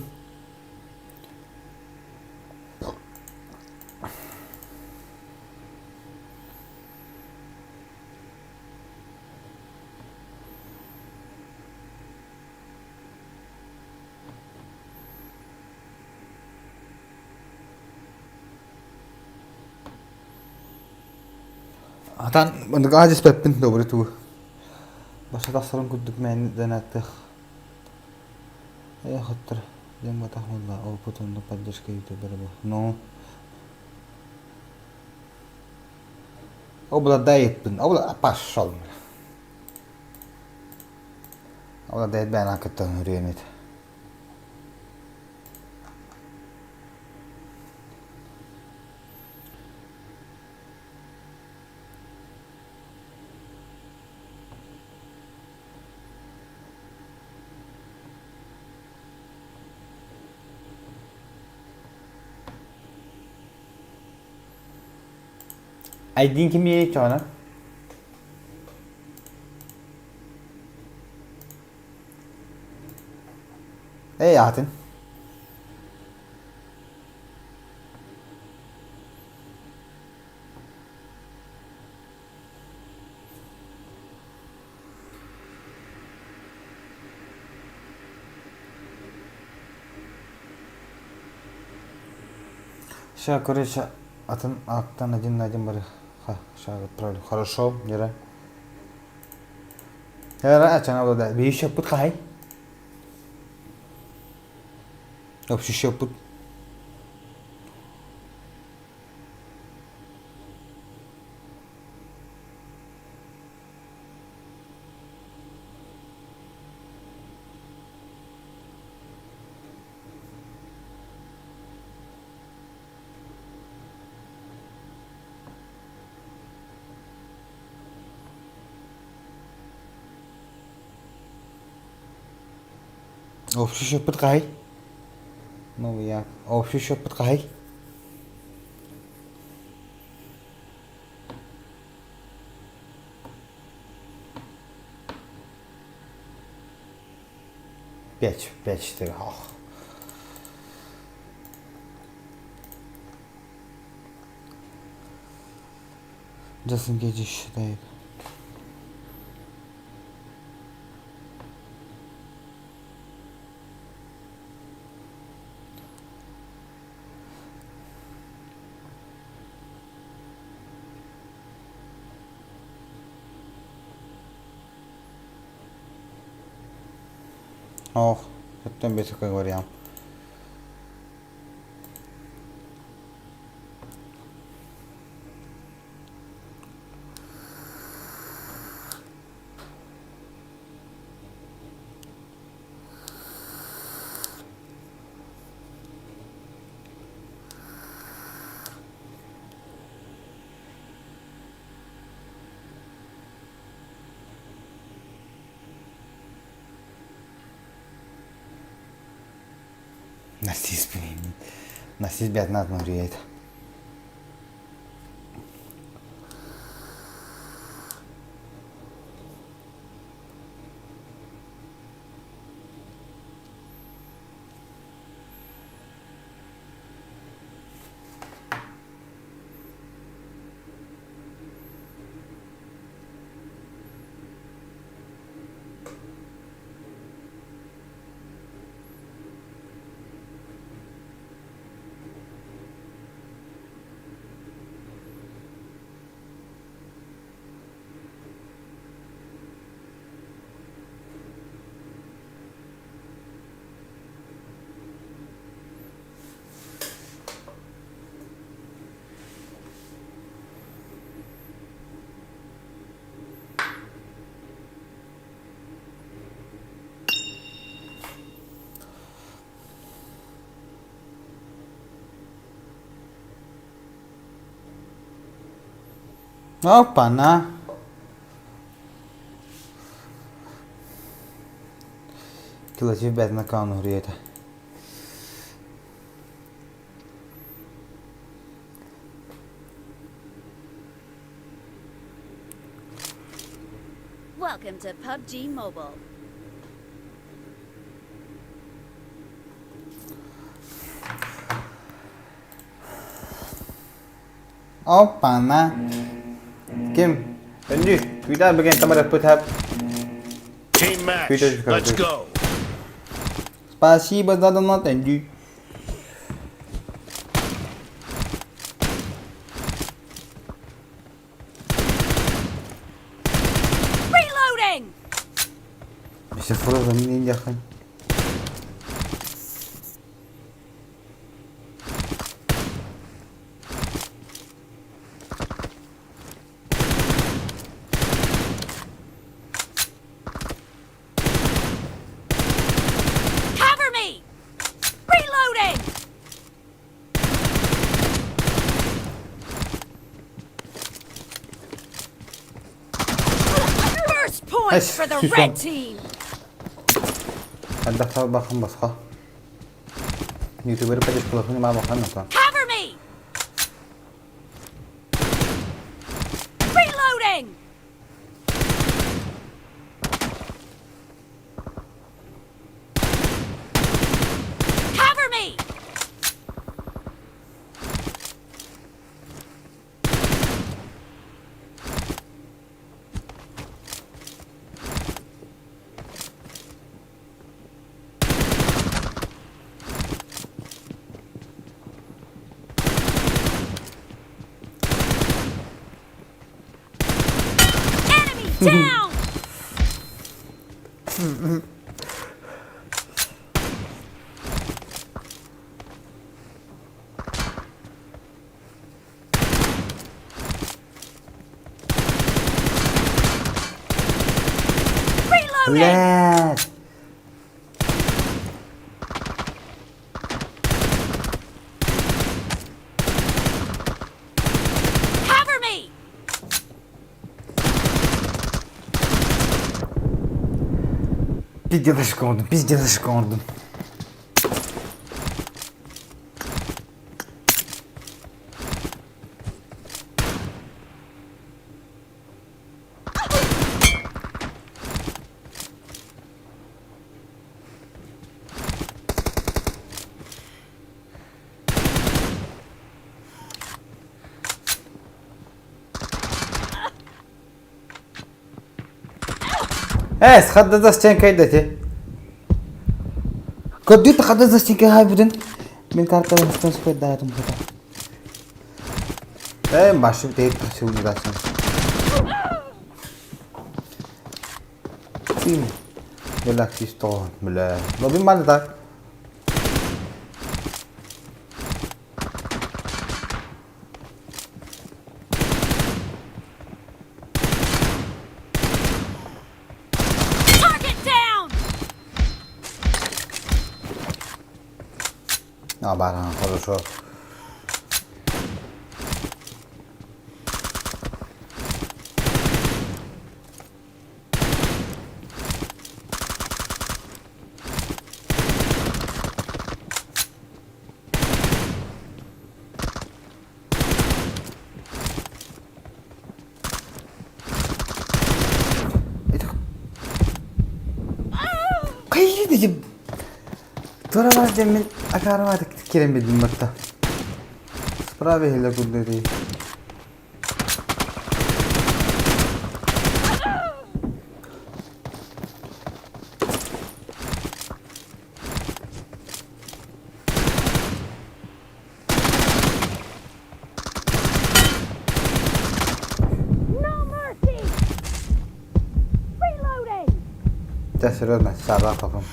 Атан мындыга дьиспэппин добрый тугу. Баша тахсарын курдук мээнэ дэнэттэх. Э хоттор диэн батах буолла опыт онно поддержка ютубера бу. Ну Обладаетпын. Обла пошел. Обладает бэна кытта үрүөмүт. Айдин кимиэй чоҕуна? Эй аатын. Ща, короче, атын аттан один на один бары. Ха, ща отправлю. Хорошо, Лера. Лера, ачана да. Би еще пут хай. Вообще еще пут. Общий счеппут хаһый? Ну я общий счеппут хаһый? 5, 5, 4. Ох. Джастин Гейджи считает. Ох, оттон бэсикэ вариант. Насис, блин. Насис бятнат нуриет. Опа-на! Килотив бэтна каунуриета. Welcome to PUBG Mobile. Опа-на! Ким? Өнді, күйдә беген тамара пытап. Team match. Күйдә Let's go. Спасибо за донат, Энди. Reloading! Мистер Фрозен не яхан. Cover me! Reloading! First point for the red team! Элбэх бахан босхо. Ютубер поддержка маа бахан ото. Cover me! Reloading! Cover me! Enemy down! Reloading! Блядь! Cover me! Пиздец оңордум, пиздец оңордум. Эс, хадда застенкай дати. Көрдүүт хадда застенкай хайбытын. Мин картабын ыстан спайдаатым хата. Э, башым тейт сылдыдасың. Тим. Галактис тоҕон, бля. Лобин маны так. Target down! А, баран, хорошо. Хайыы Тура диэн мин акаарыбаатык киирэн билбин батта. Справа иһиллэр курдук дии. No mercy! Reloading! Да, серьезно, саба потом.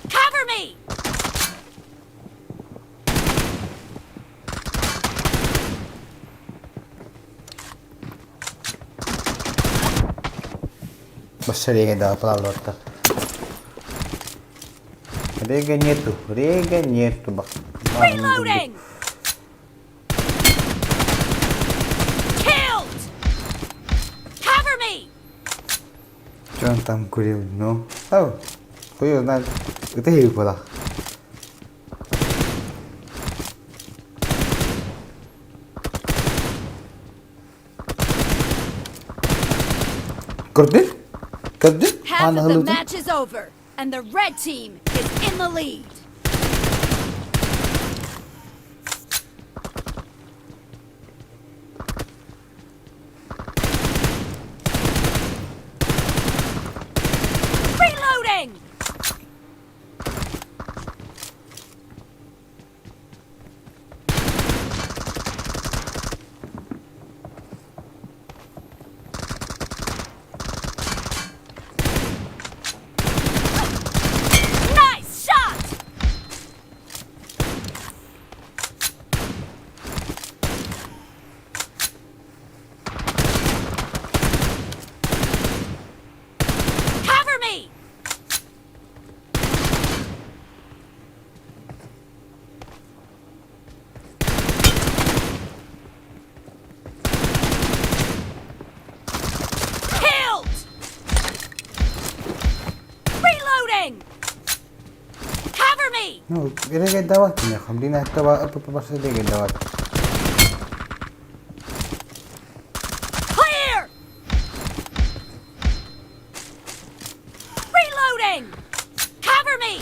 Cover me! Быстрее да, правда. Рега нету, рега нету. Reloading! Killed! Cover me! Че он там курил? Ну, ау, хуй его знает. Это я была. Көрдүн? Көрдүн? Half of the match is over, and the red team is in the lead. Reloading! Nice shot! Cover me! Killed! Reloading! Cover me! Ну, регайдавать меня, блин, этого регайдавать. Clear! Reloading! Cover me!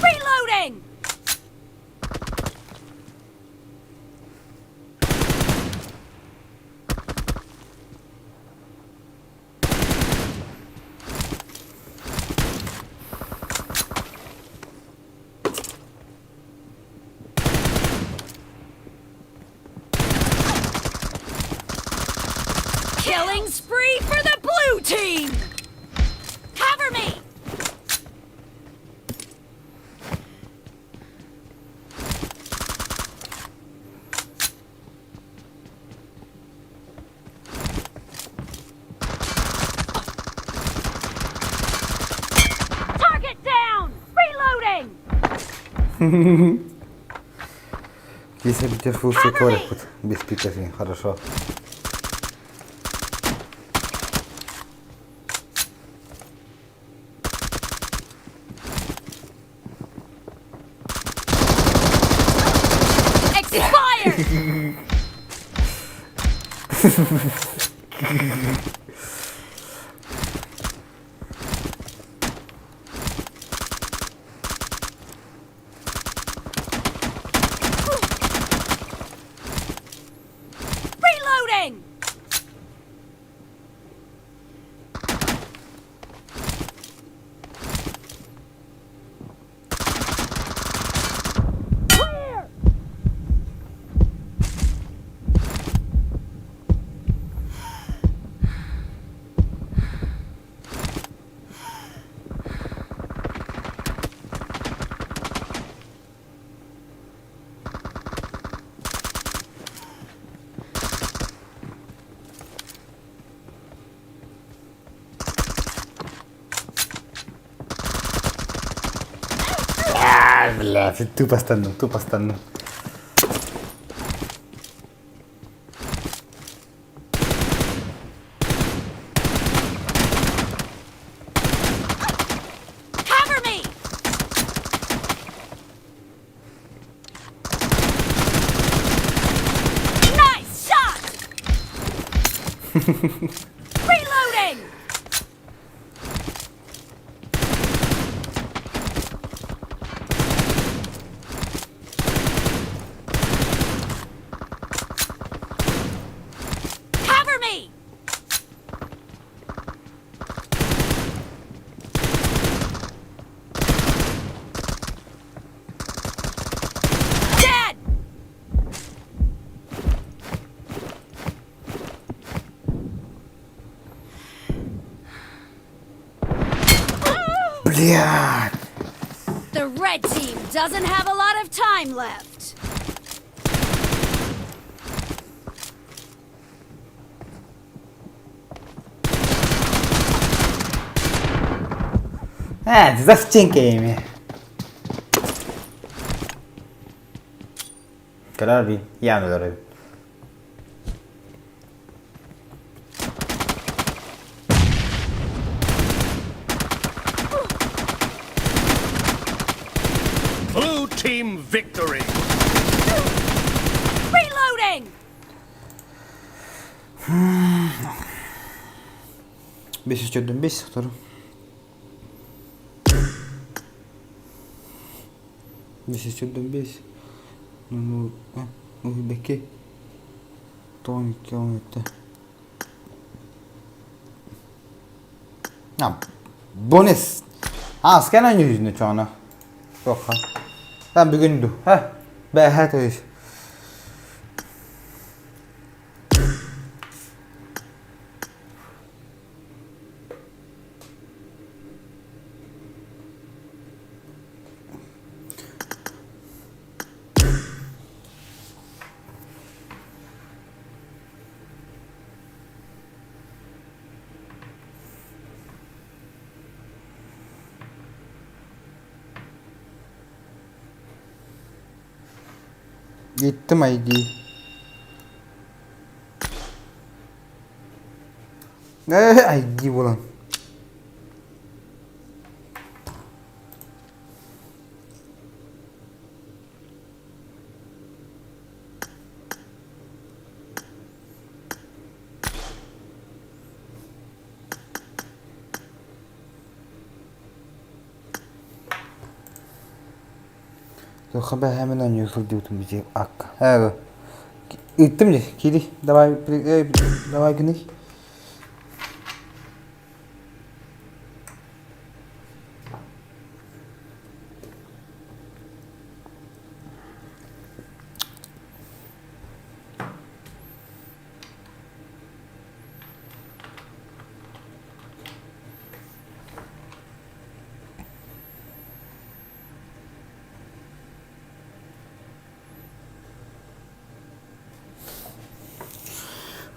Reloading! Killing spree for the blue team! Cover me! Target down! Reloading! Если бы тебе фул без пиков, хорошо. Expired! Reloading! Clear! А, бля, тупо стану, тупо стану. Cover me! Nice shot! Reloading! Cover me! Dead! Блядь! The red team doesn't have a lot of time left. А, за стенками. Көрөр яны көрөр. Blue team victory. Reloading! 5 4 5 второй. 5 4 5. Ну, беки. Тони километр. А, бонус. А, скэн ойнүүнү чоно. Тоха. Там бүгүн ду. Ха. Бэхэ төс. Gittim ID. ID булан. Хабе hemen oynuyorsun diyordum bize ak. Evet. Gittim de kiri. Давай давай гни.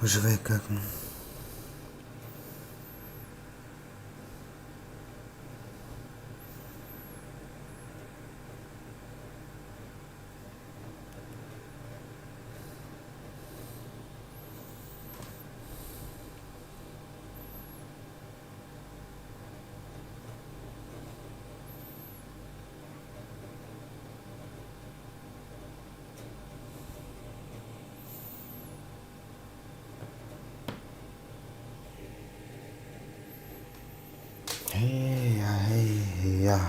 Выживай как. Я.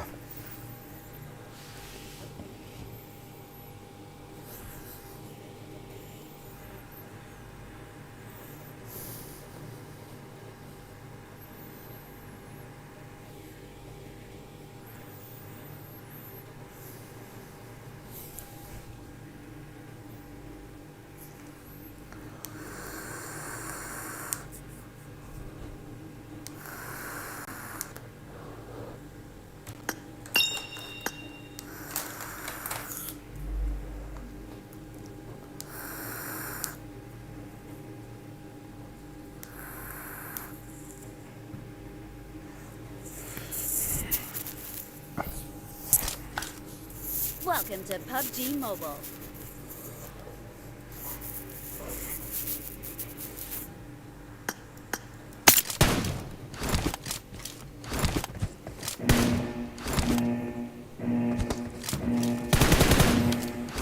Welcome to PUBG Mobile.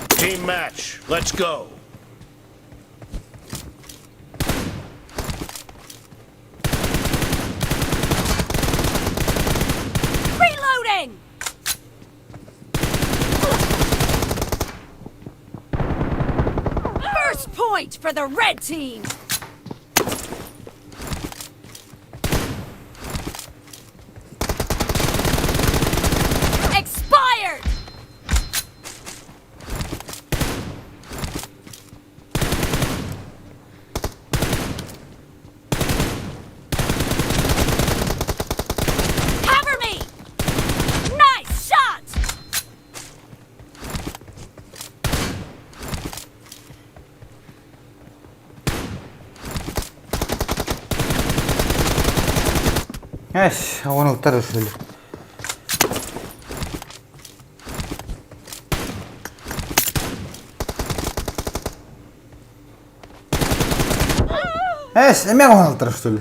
Team match. Let's go. Reloading! First point for the red team! Expired! Cover me! Nice shot! Эс, оҕонултар үсүл. Эс, эмиэ оҕонултар үсүл.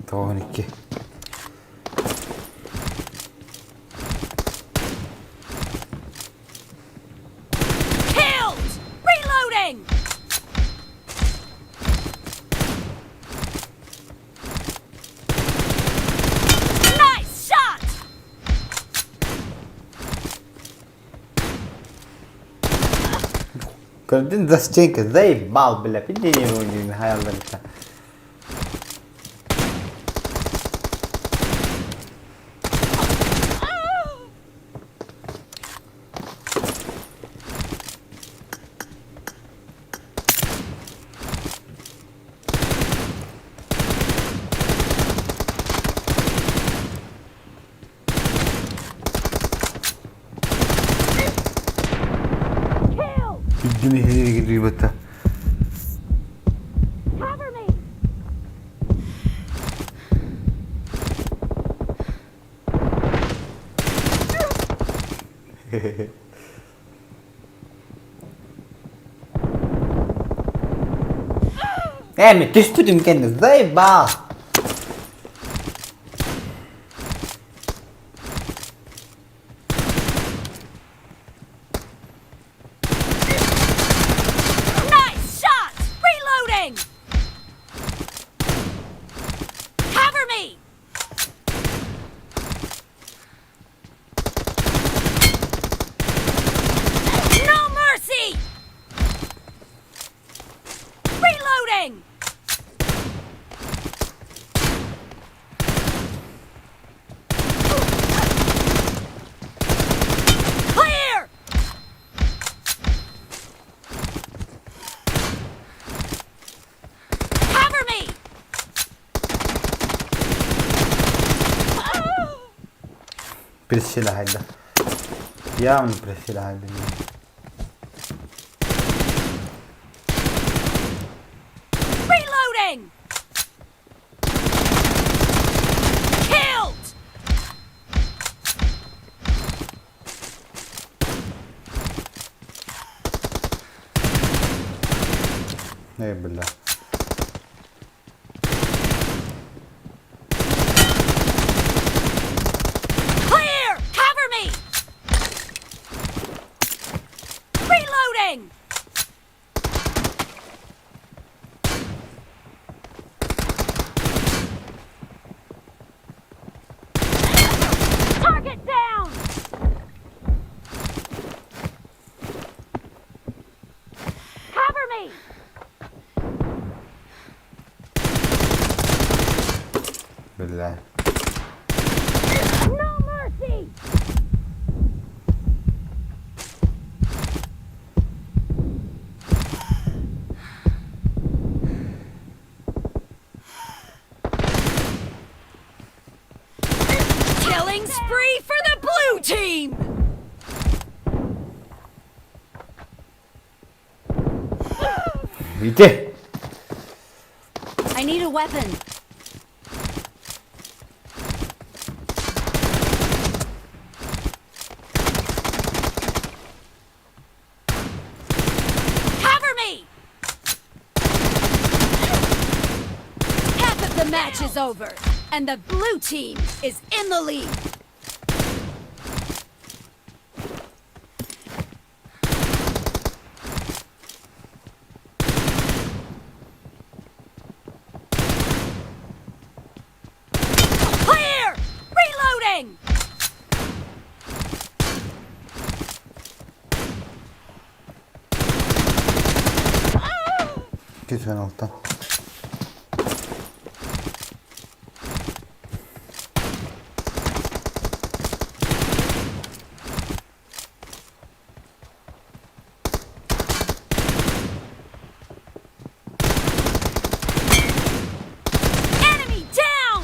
Тоҕон икки. Killed! Reloading! Nice shot! Көрдүн застенка, заебал, бля, пиздение хаялларыта. Үрдүн иһигэр кирбэттэ. Cover me! Ээ, мин түспүтүм кэннэ заебал. Nice shot! Reloading! Cover me! No mercy! Reloading! Clear! Cover me! Присела хайда. Явно присела хайда. Reloading! Killed! Эй, бля. Clear! Cover me! Reloading! me! Бля. No mercy! Killing spree for the blue team! Витя! I need a weapon. Cover me! Half of the match is over, and the blue team is in the lead. Clear! Reloading! Lütfen alttan. Enemy down!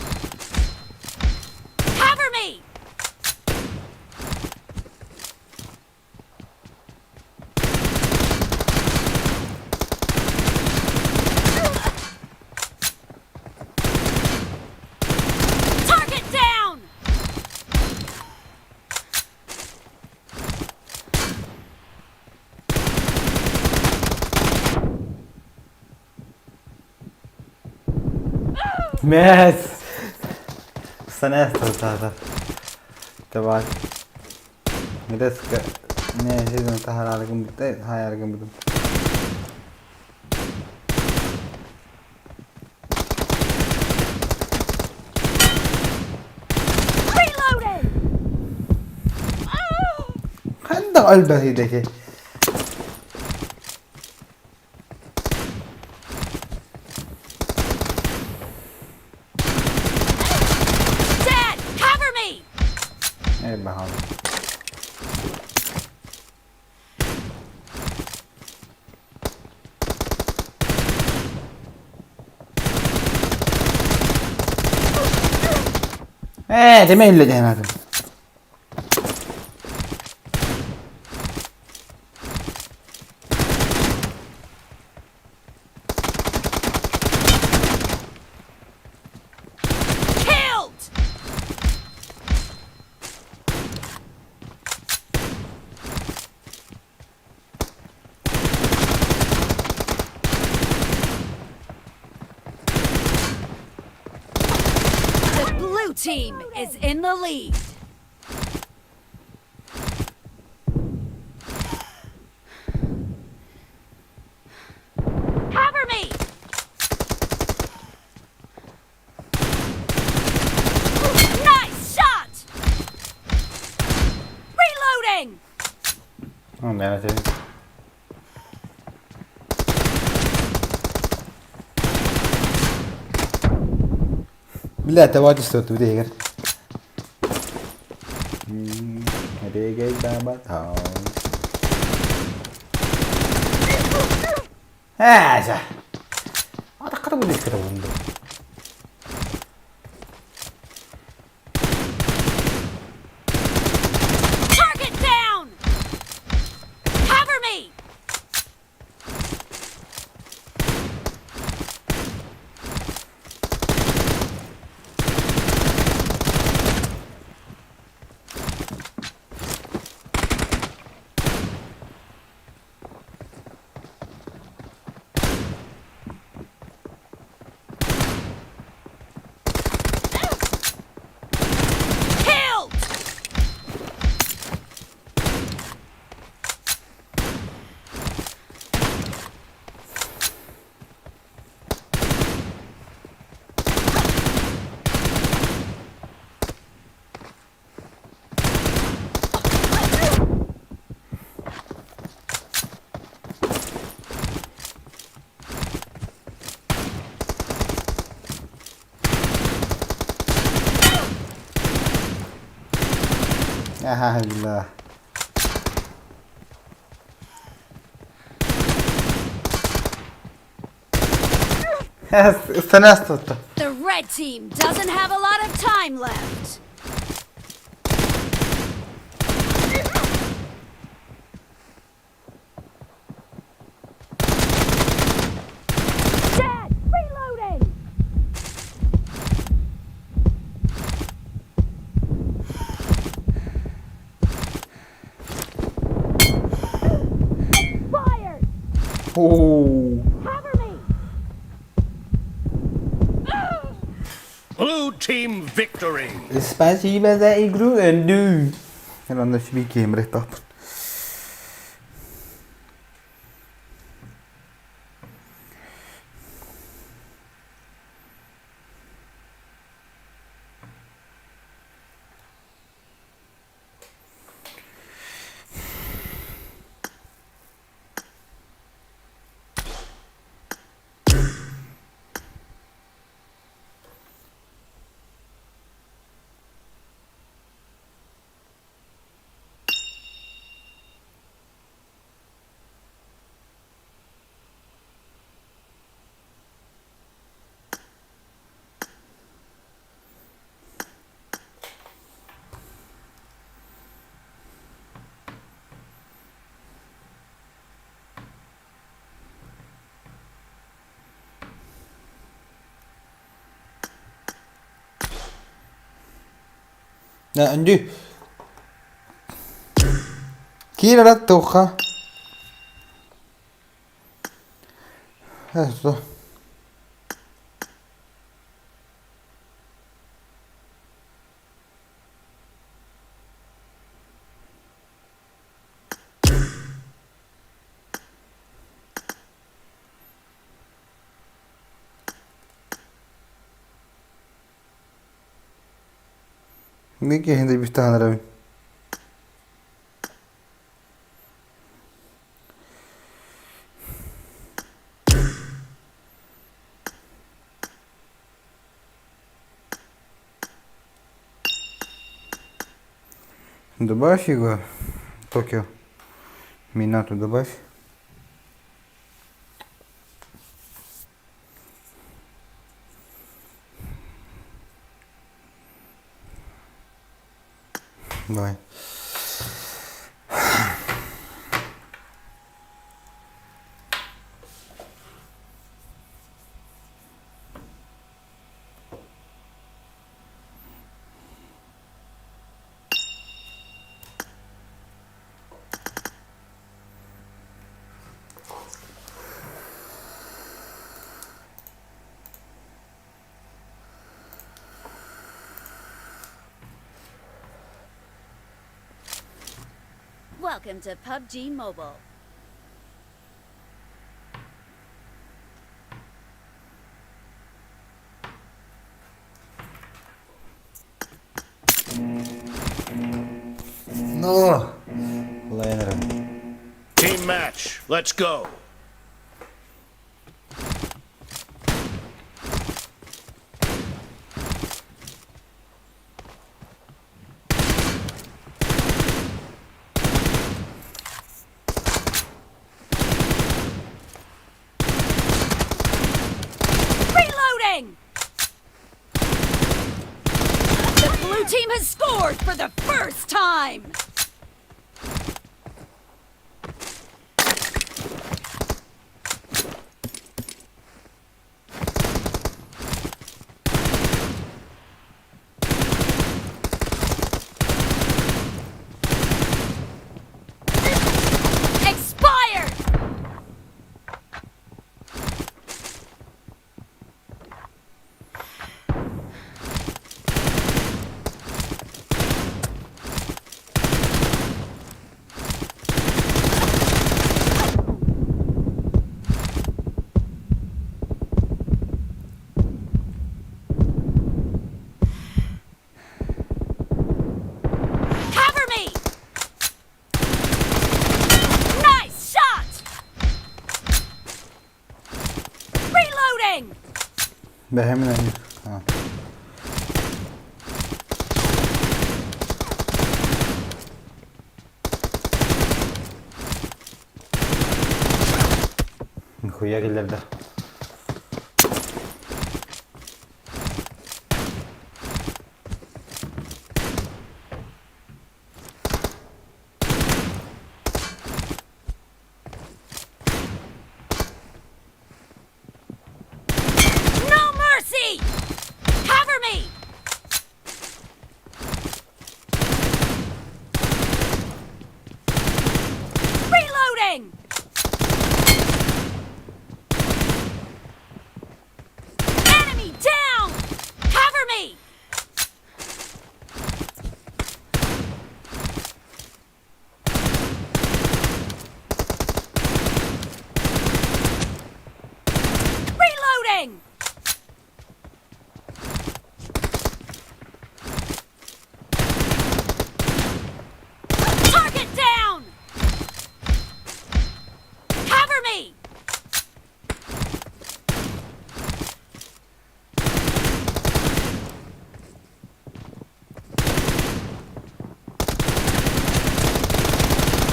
Cover me! Target down! Мэс! Санэс тата. Давай. Резко неожиданно таһаараргын таһаараргын бутум. Reloading! Ханна өлбөх идэки. Dead! Cover me! Эй, баҕал. Ээ, деме илле дehnadım. Killed! The blue team is in the lead. Cover me! Nice shot! Reloading! Oh, man, I didn't. Бля, товарищество тут игр. Регай баба Ээ, Атаққата бұл ескері болды. Target down! Cover me! Аха, бля. Ыстана астыбыта. The red team doesn't have a lot of time left. Dead! Reloading! Expired! Оо. Cover me! Blue team victory. Спасибо за игру, Энду. Мен онно сүбүй кемрек тахпын. Үндүү. Киир арат туохха. Э, Микки хинде бистаанарабын. Добавь его, Токио. Минату добавь. Давай. Welcome to PUBG Mobile. No. Лайнером. Team match. Let's go. Reloading! The blue team has scored for the first time! Expired! Cover me! Nice shot! Reloading! Бэһэмин А. Нихуя киллэрдэ. No mercy! Cover me! Reloading! Enemy down! Cover me! Reloading! Target down! Cover me!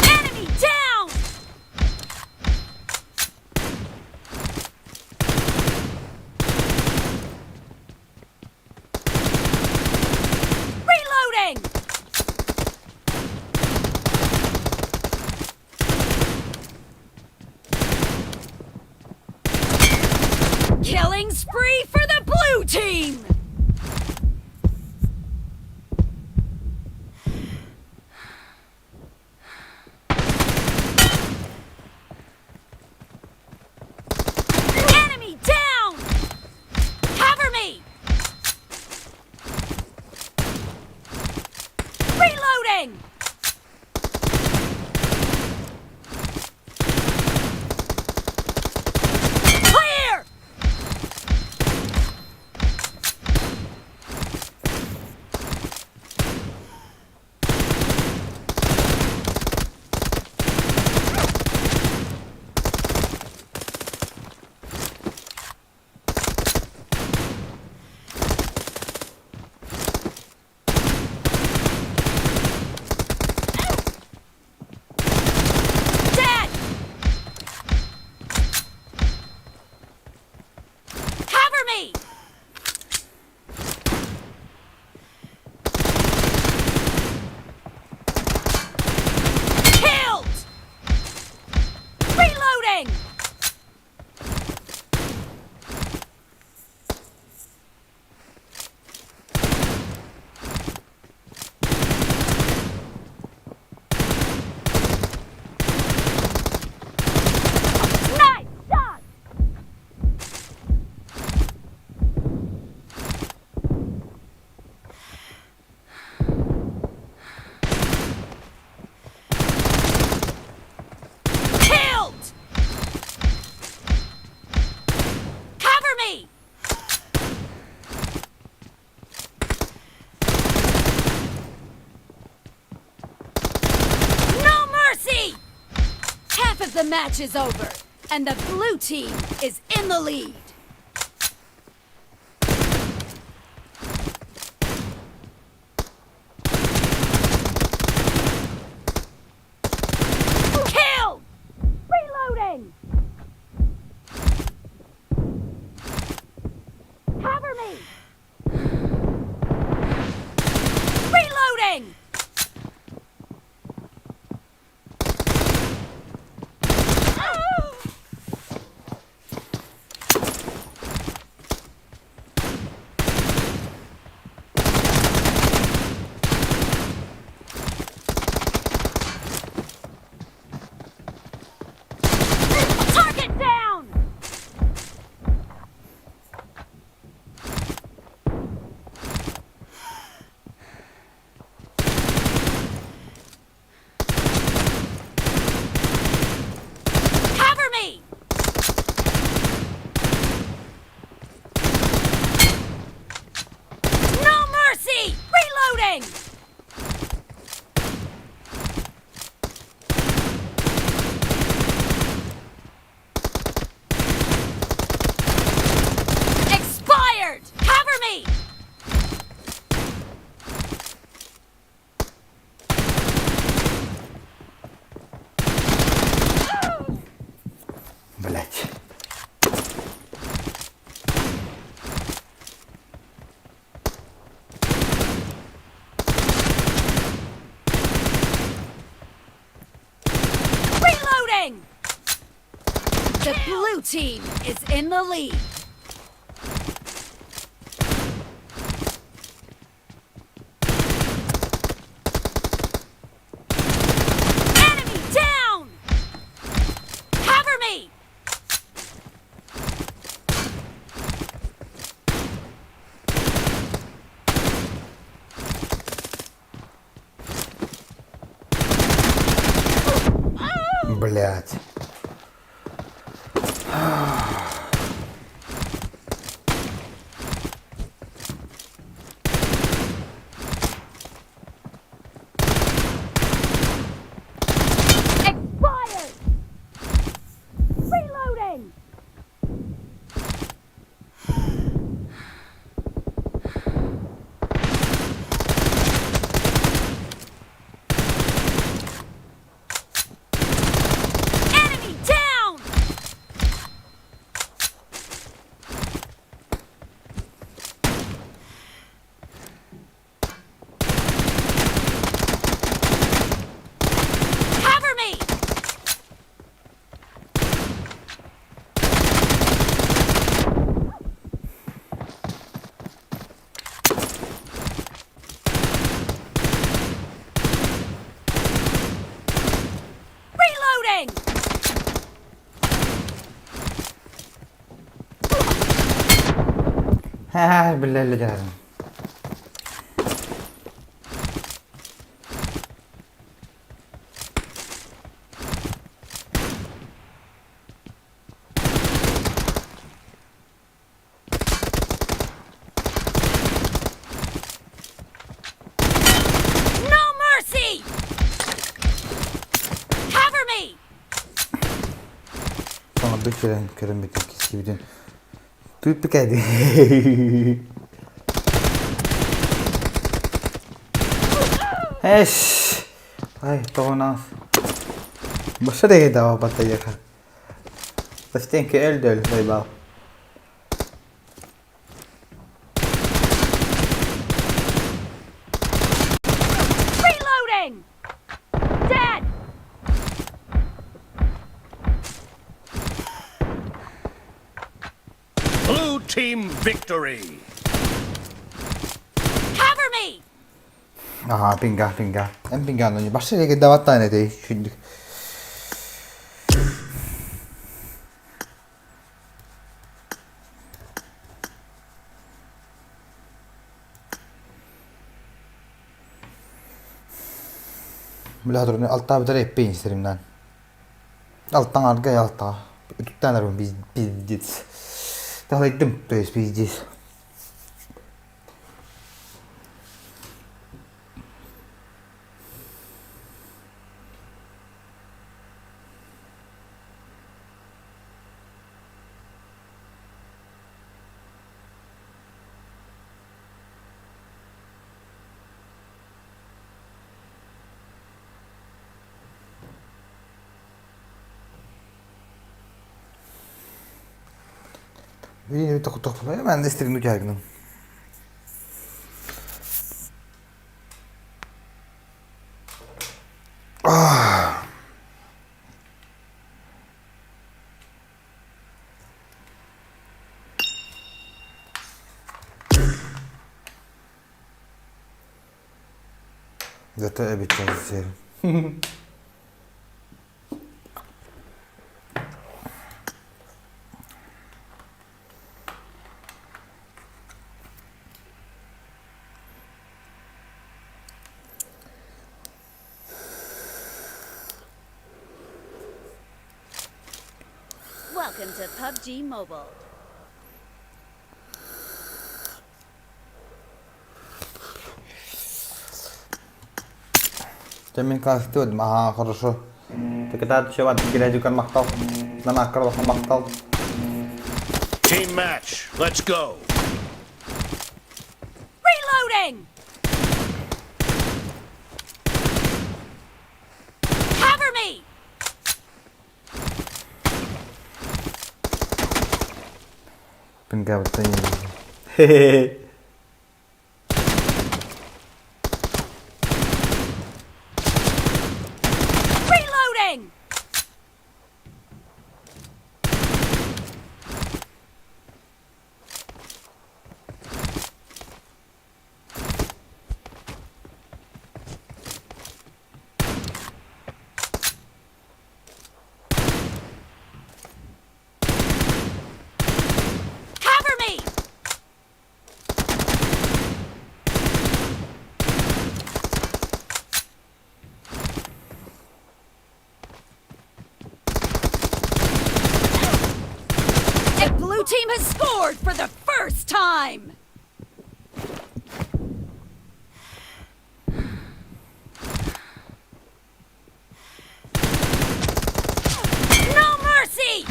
Enemy down! Reloading! Killing spree for the blue team! Enemy down! Cover me! Reloading! Clear! Dead! Cover me! Killed! Reloading! Nice shot! Killed! Cover me! No mercy! Half of the match is over, and the blue team is in the lead. Kill! Reloading! Cover me! Reloading! team is in the lead. Enemy down! Cover me! Блять. Expired! Reloading! Enemy down! Cover me! Reloading! Ха, биллэллэ No mercy! Cover me! Саҥардыы кэлэн көрөммүтүн кисиибитин тыыппыт Эш! Ай, тоҕо Баша дэгэй батайыха. Стенки өлдөл заебал. Reloading! Dead! Blue team victory. Cover me! Ага, пинга, пинга. Эн пинга, ну не баша дэгэй даваттан этэй күндүк. Бля, турны алта бутар эппейин стримнан. Алтан арга алта. Үтүктэн арбын пиздец. Талайдым, то есть пиздец. Видели только мен стримну кәргінім. Зато обещал Welcome to PUBG Mobile. Мен классты өдім. Ага, хорошо. Так это еще ват грязюкан мақтал. На накрылах мақтал. Team match. Let's go. Reloading! Cover me! Пинга вот Хе-хе. Reloading! blue team has scored for the first time! No mercy!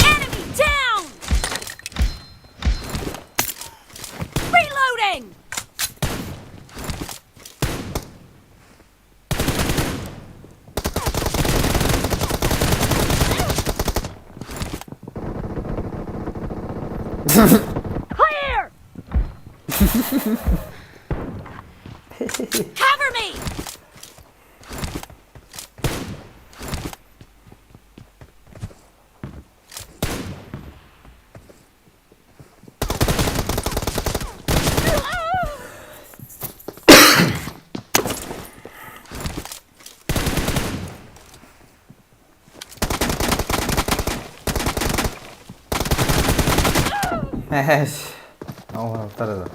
Enemy down! Reloading! Clear! Cover me! Эс. Оҕолоттор да.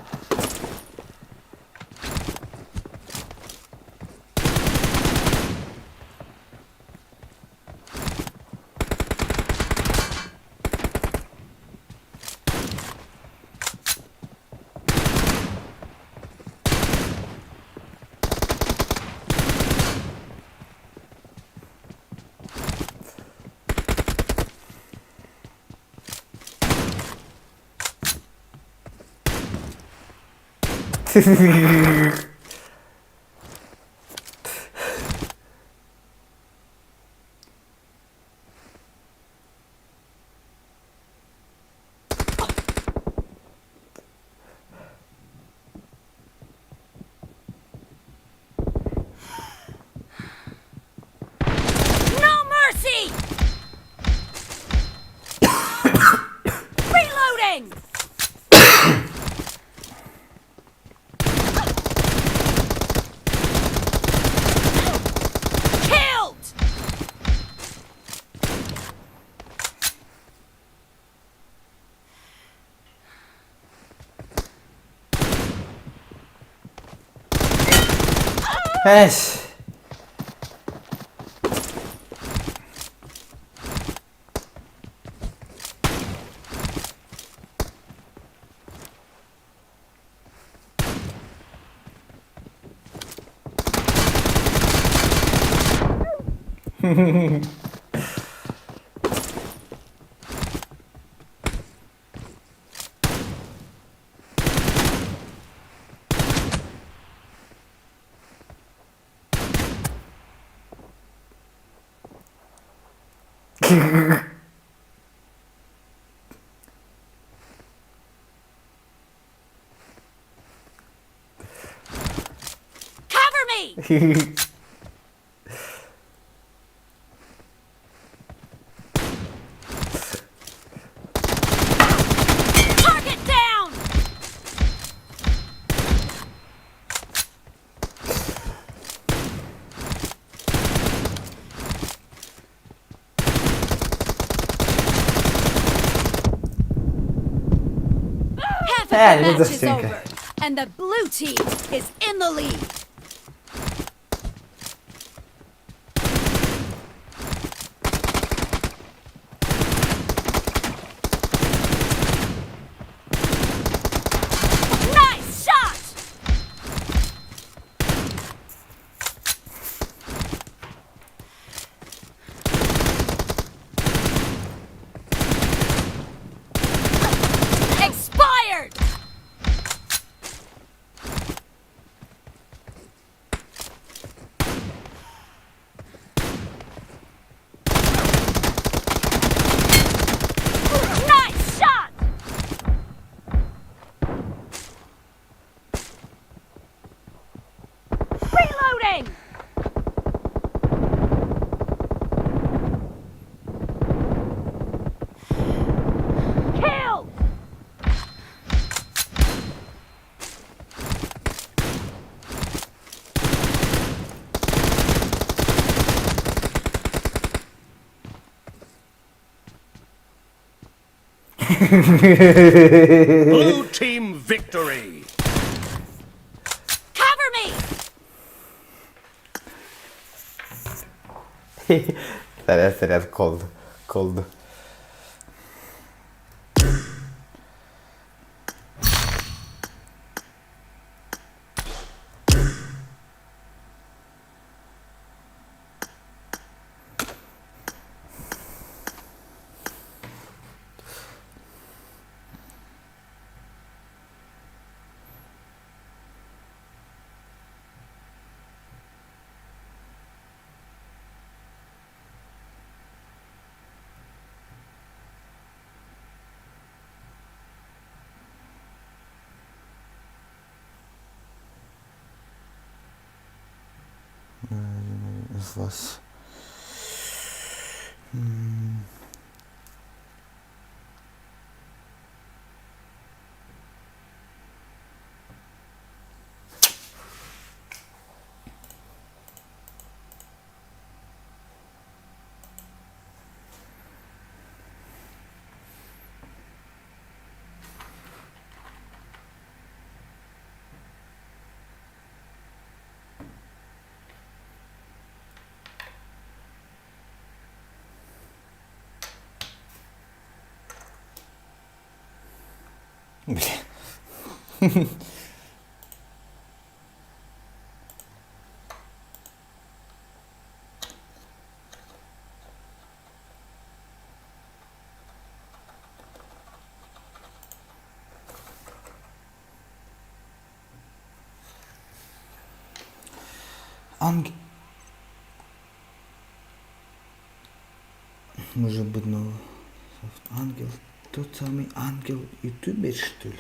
No mercy! Reloading! Killed! Эс. Cover me! Target down! Half of the Eh, match is Zastенька. over, and the blue team is in the lead. Nice shot! Expired! Blue team victory. Cover me! Сэрэ сэрэ колду. Колду. Вас. Блин. Анг... Может быть, новый софт ангел. Тот самый ангел ютубер, что ли?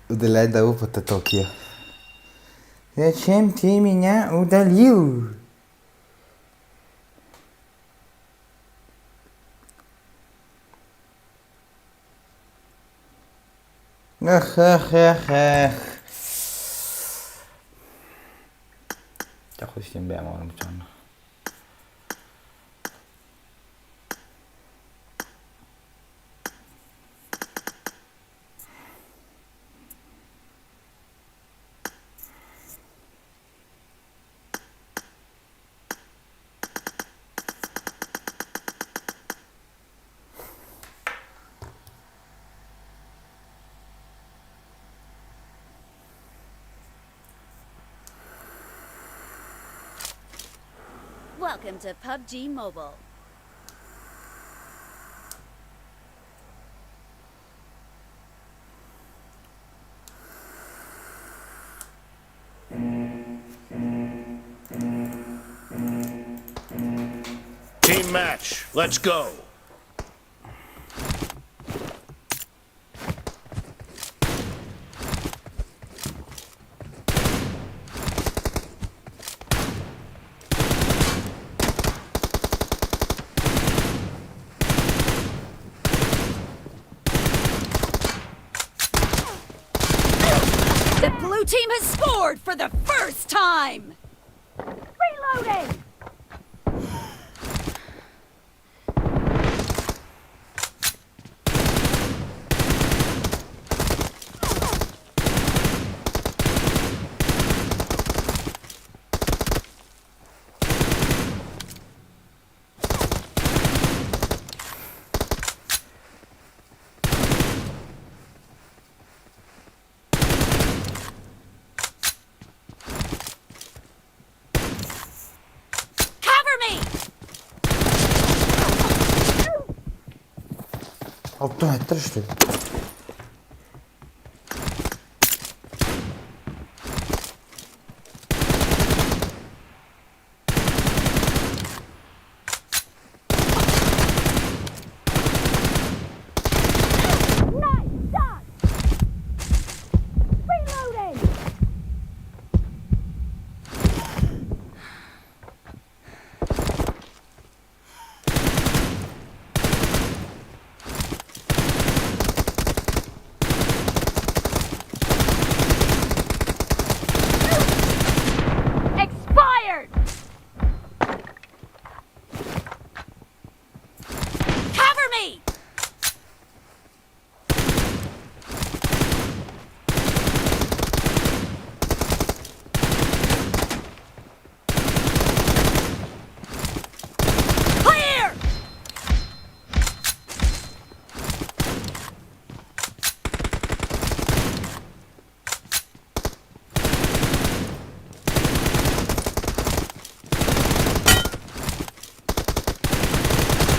Удалять да опыта Токио. Зачем ты меня удалил? Эх, эх, эх, эх. Чэ, хуй с ним бэйэм оҥорбуччу. Welcome to PUBG Mobile. Team match. Let's go. The blue team has scored for the first time! Reloading! Алтан эттер что ли? Nice shot! Reloading! Expired! Cover me! Clear!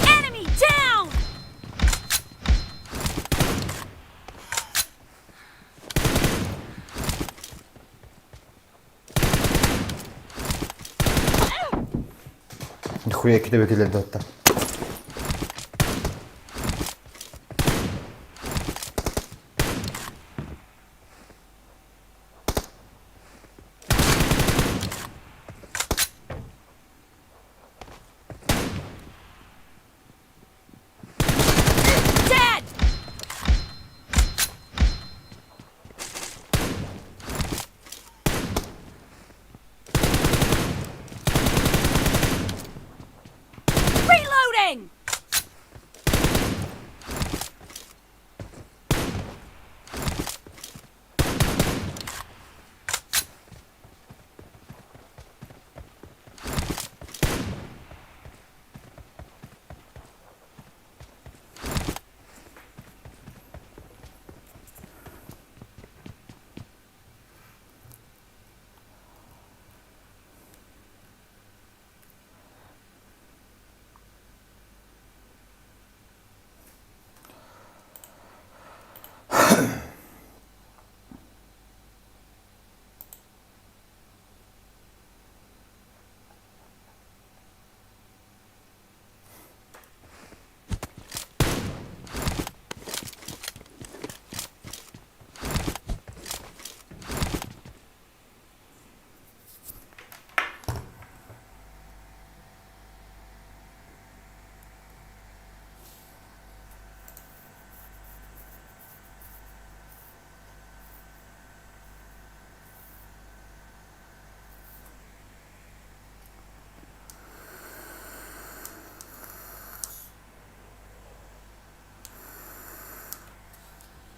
Enemy down! Нихуя китэбэ кэлэрдэ отта. Dead! Reloading!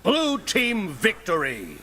Blue team victory.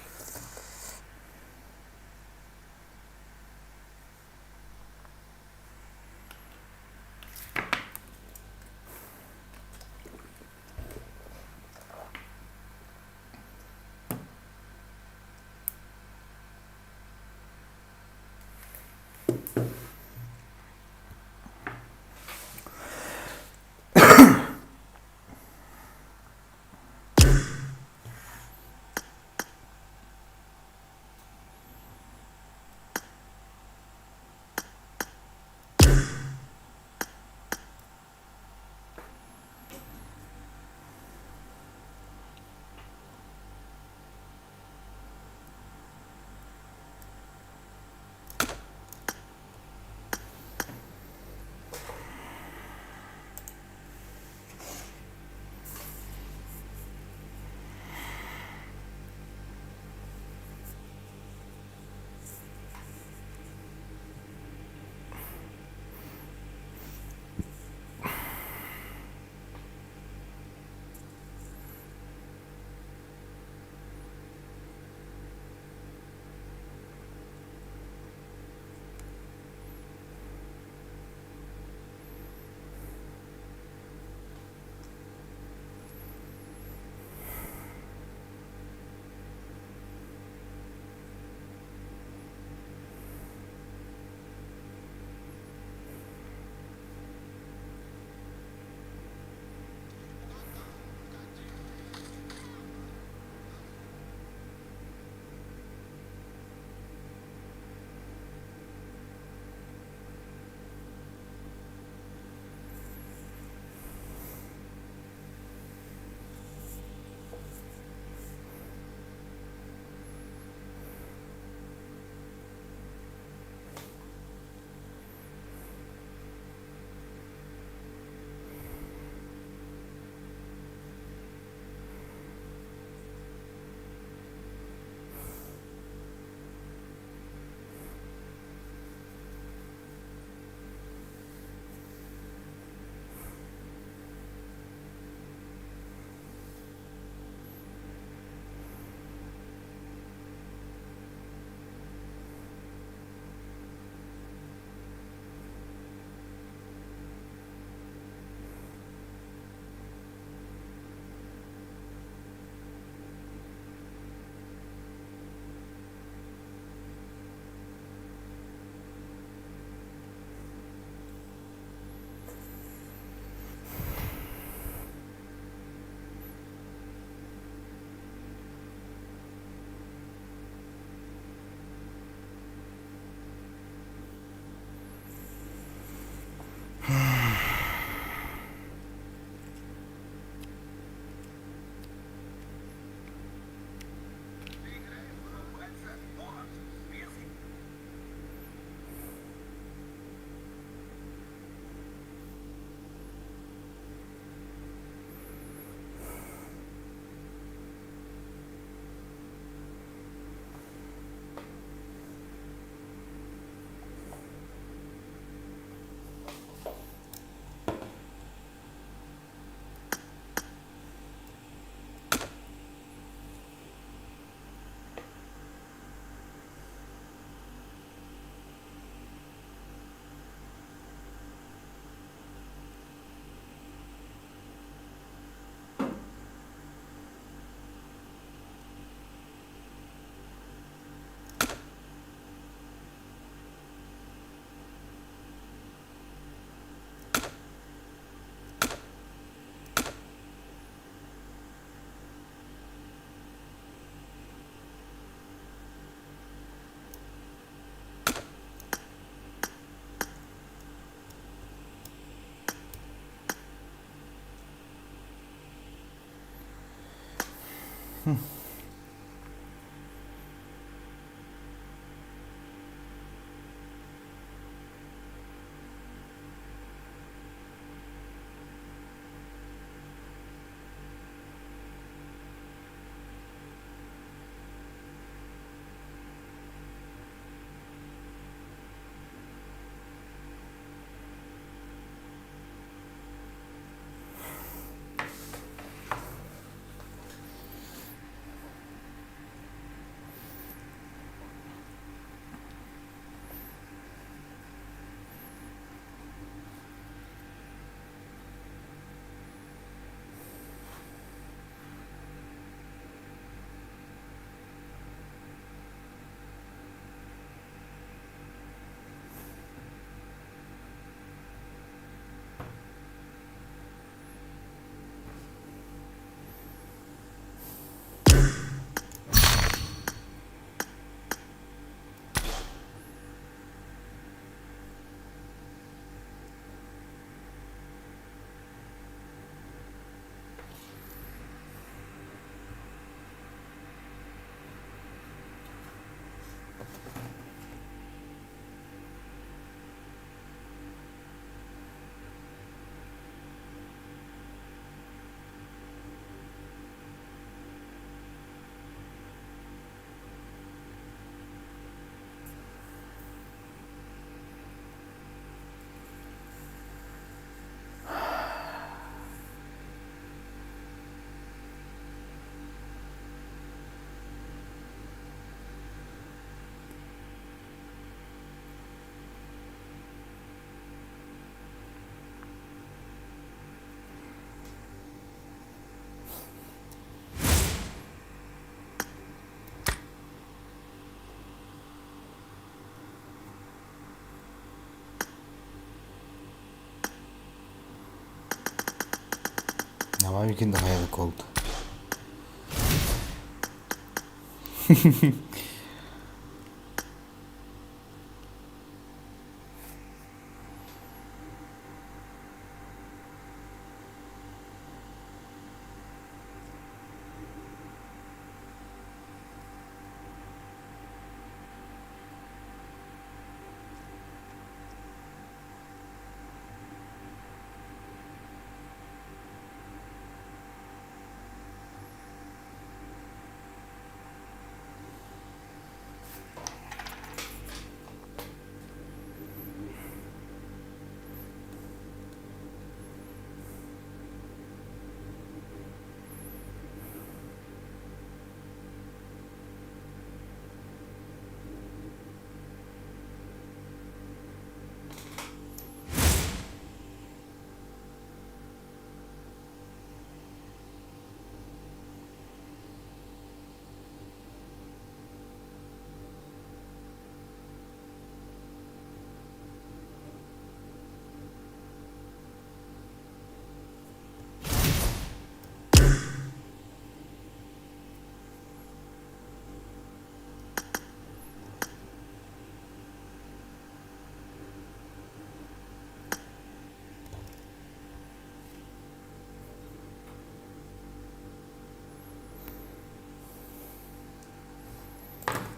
Давай викинда хаялык oldu.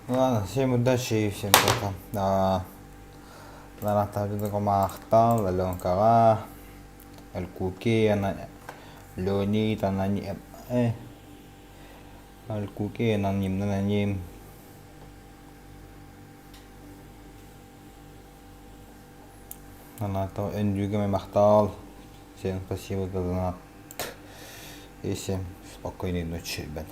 Ладно, всем удачи и всем пока. Да. Ларатабидокомаахтал, Аленкаҕа, Алькуки, Леонид, Анани... Э, Алькуки, анонимный аноним. Аната өндүүгэ махтал. Всем спасибо за донат. И всем спокойной ночи, ребят.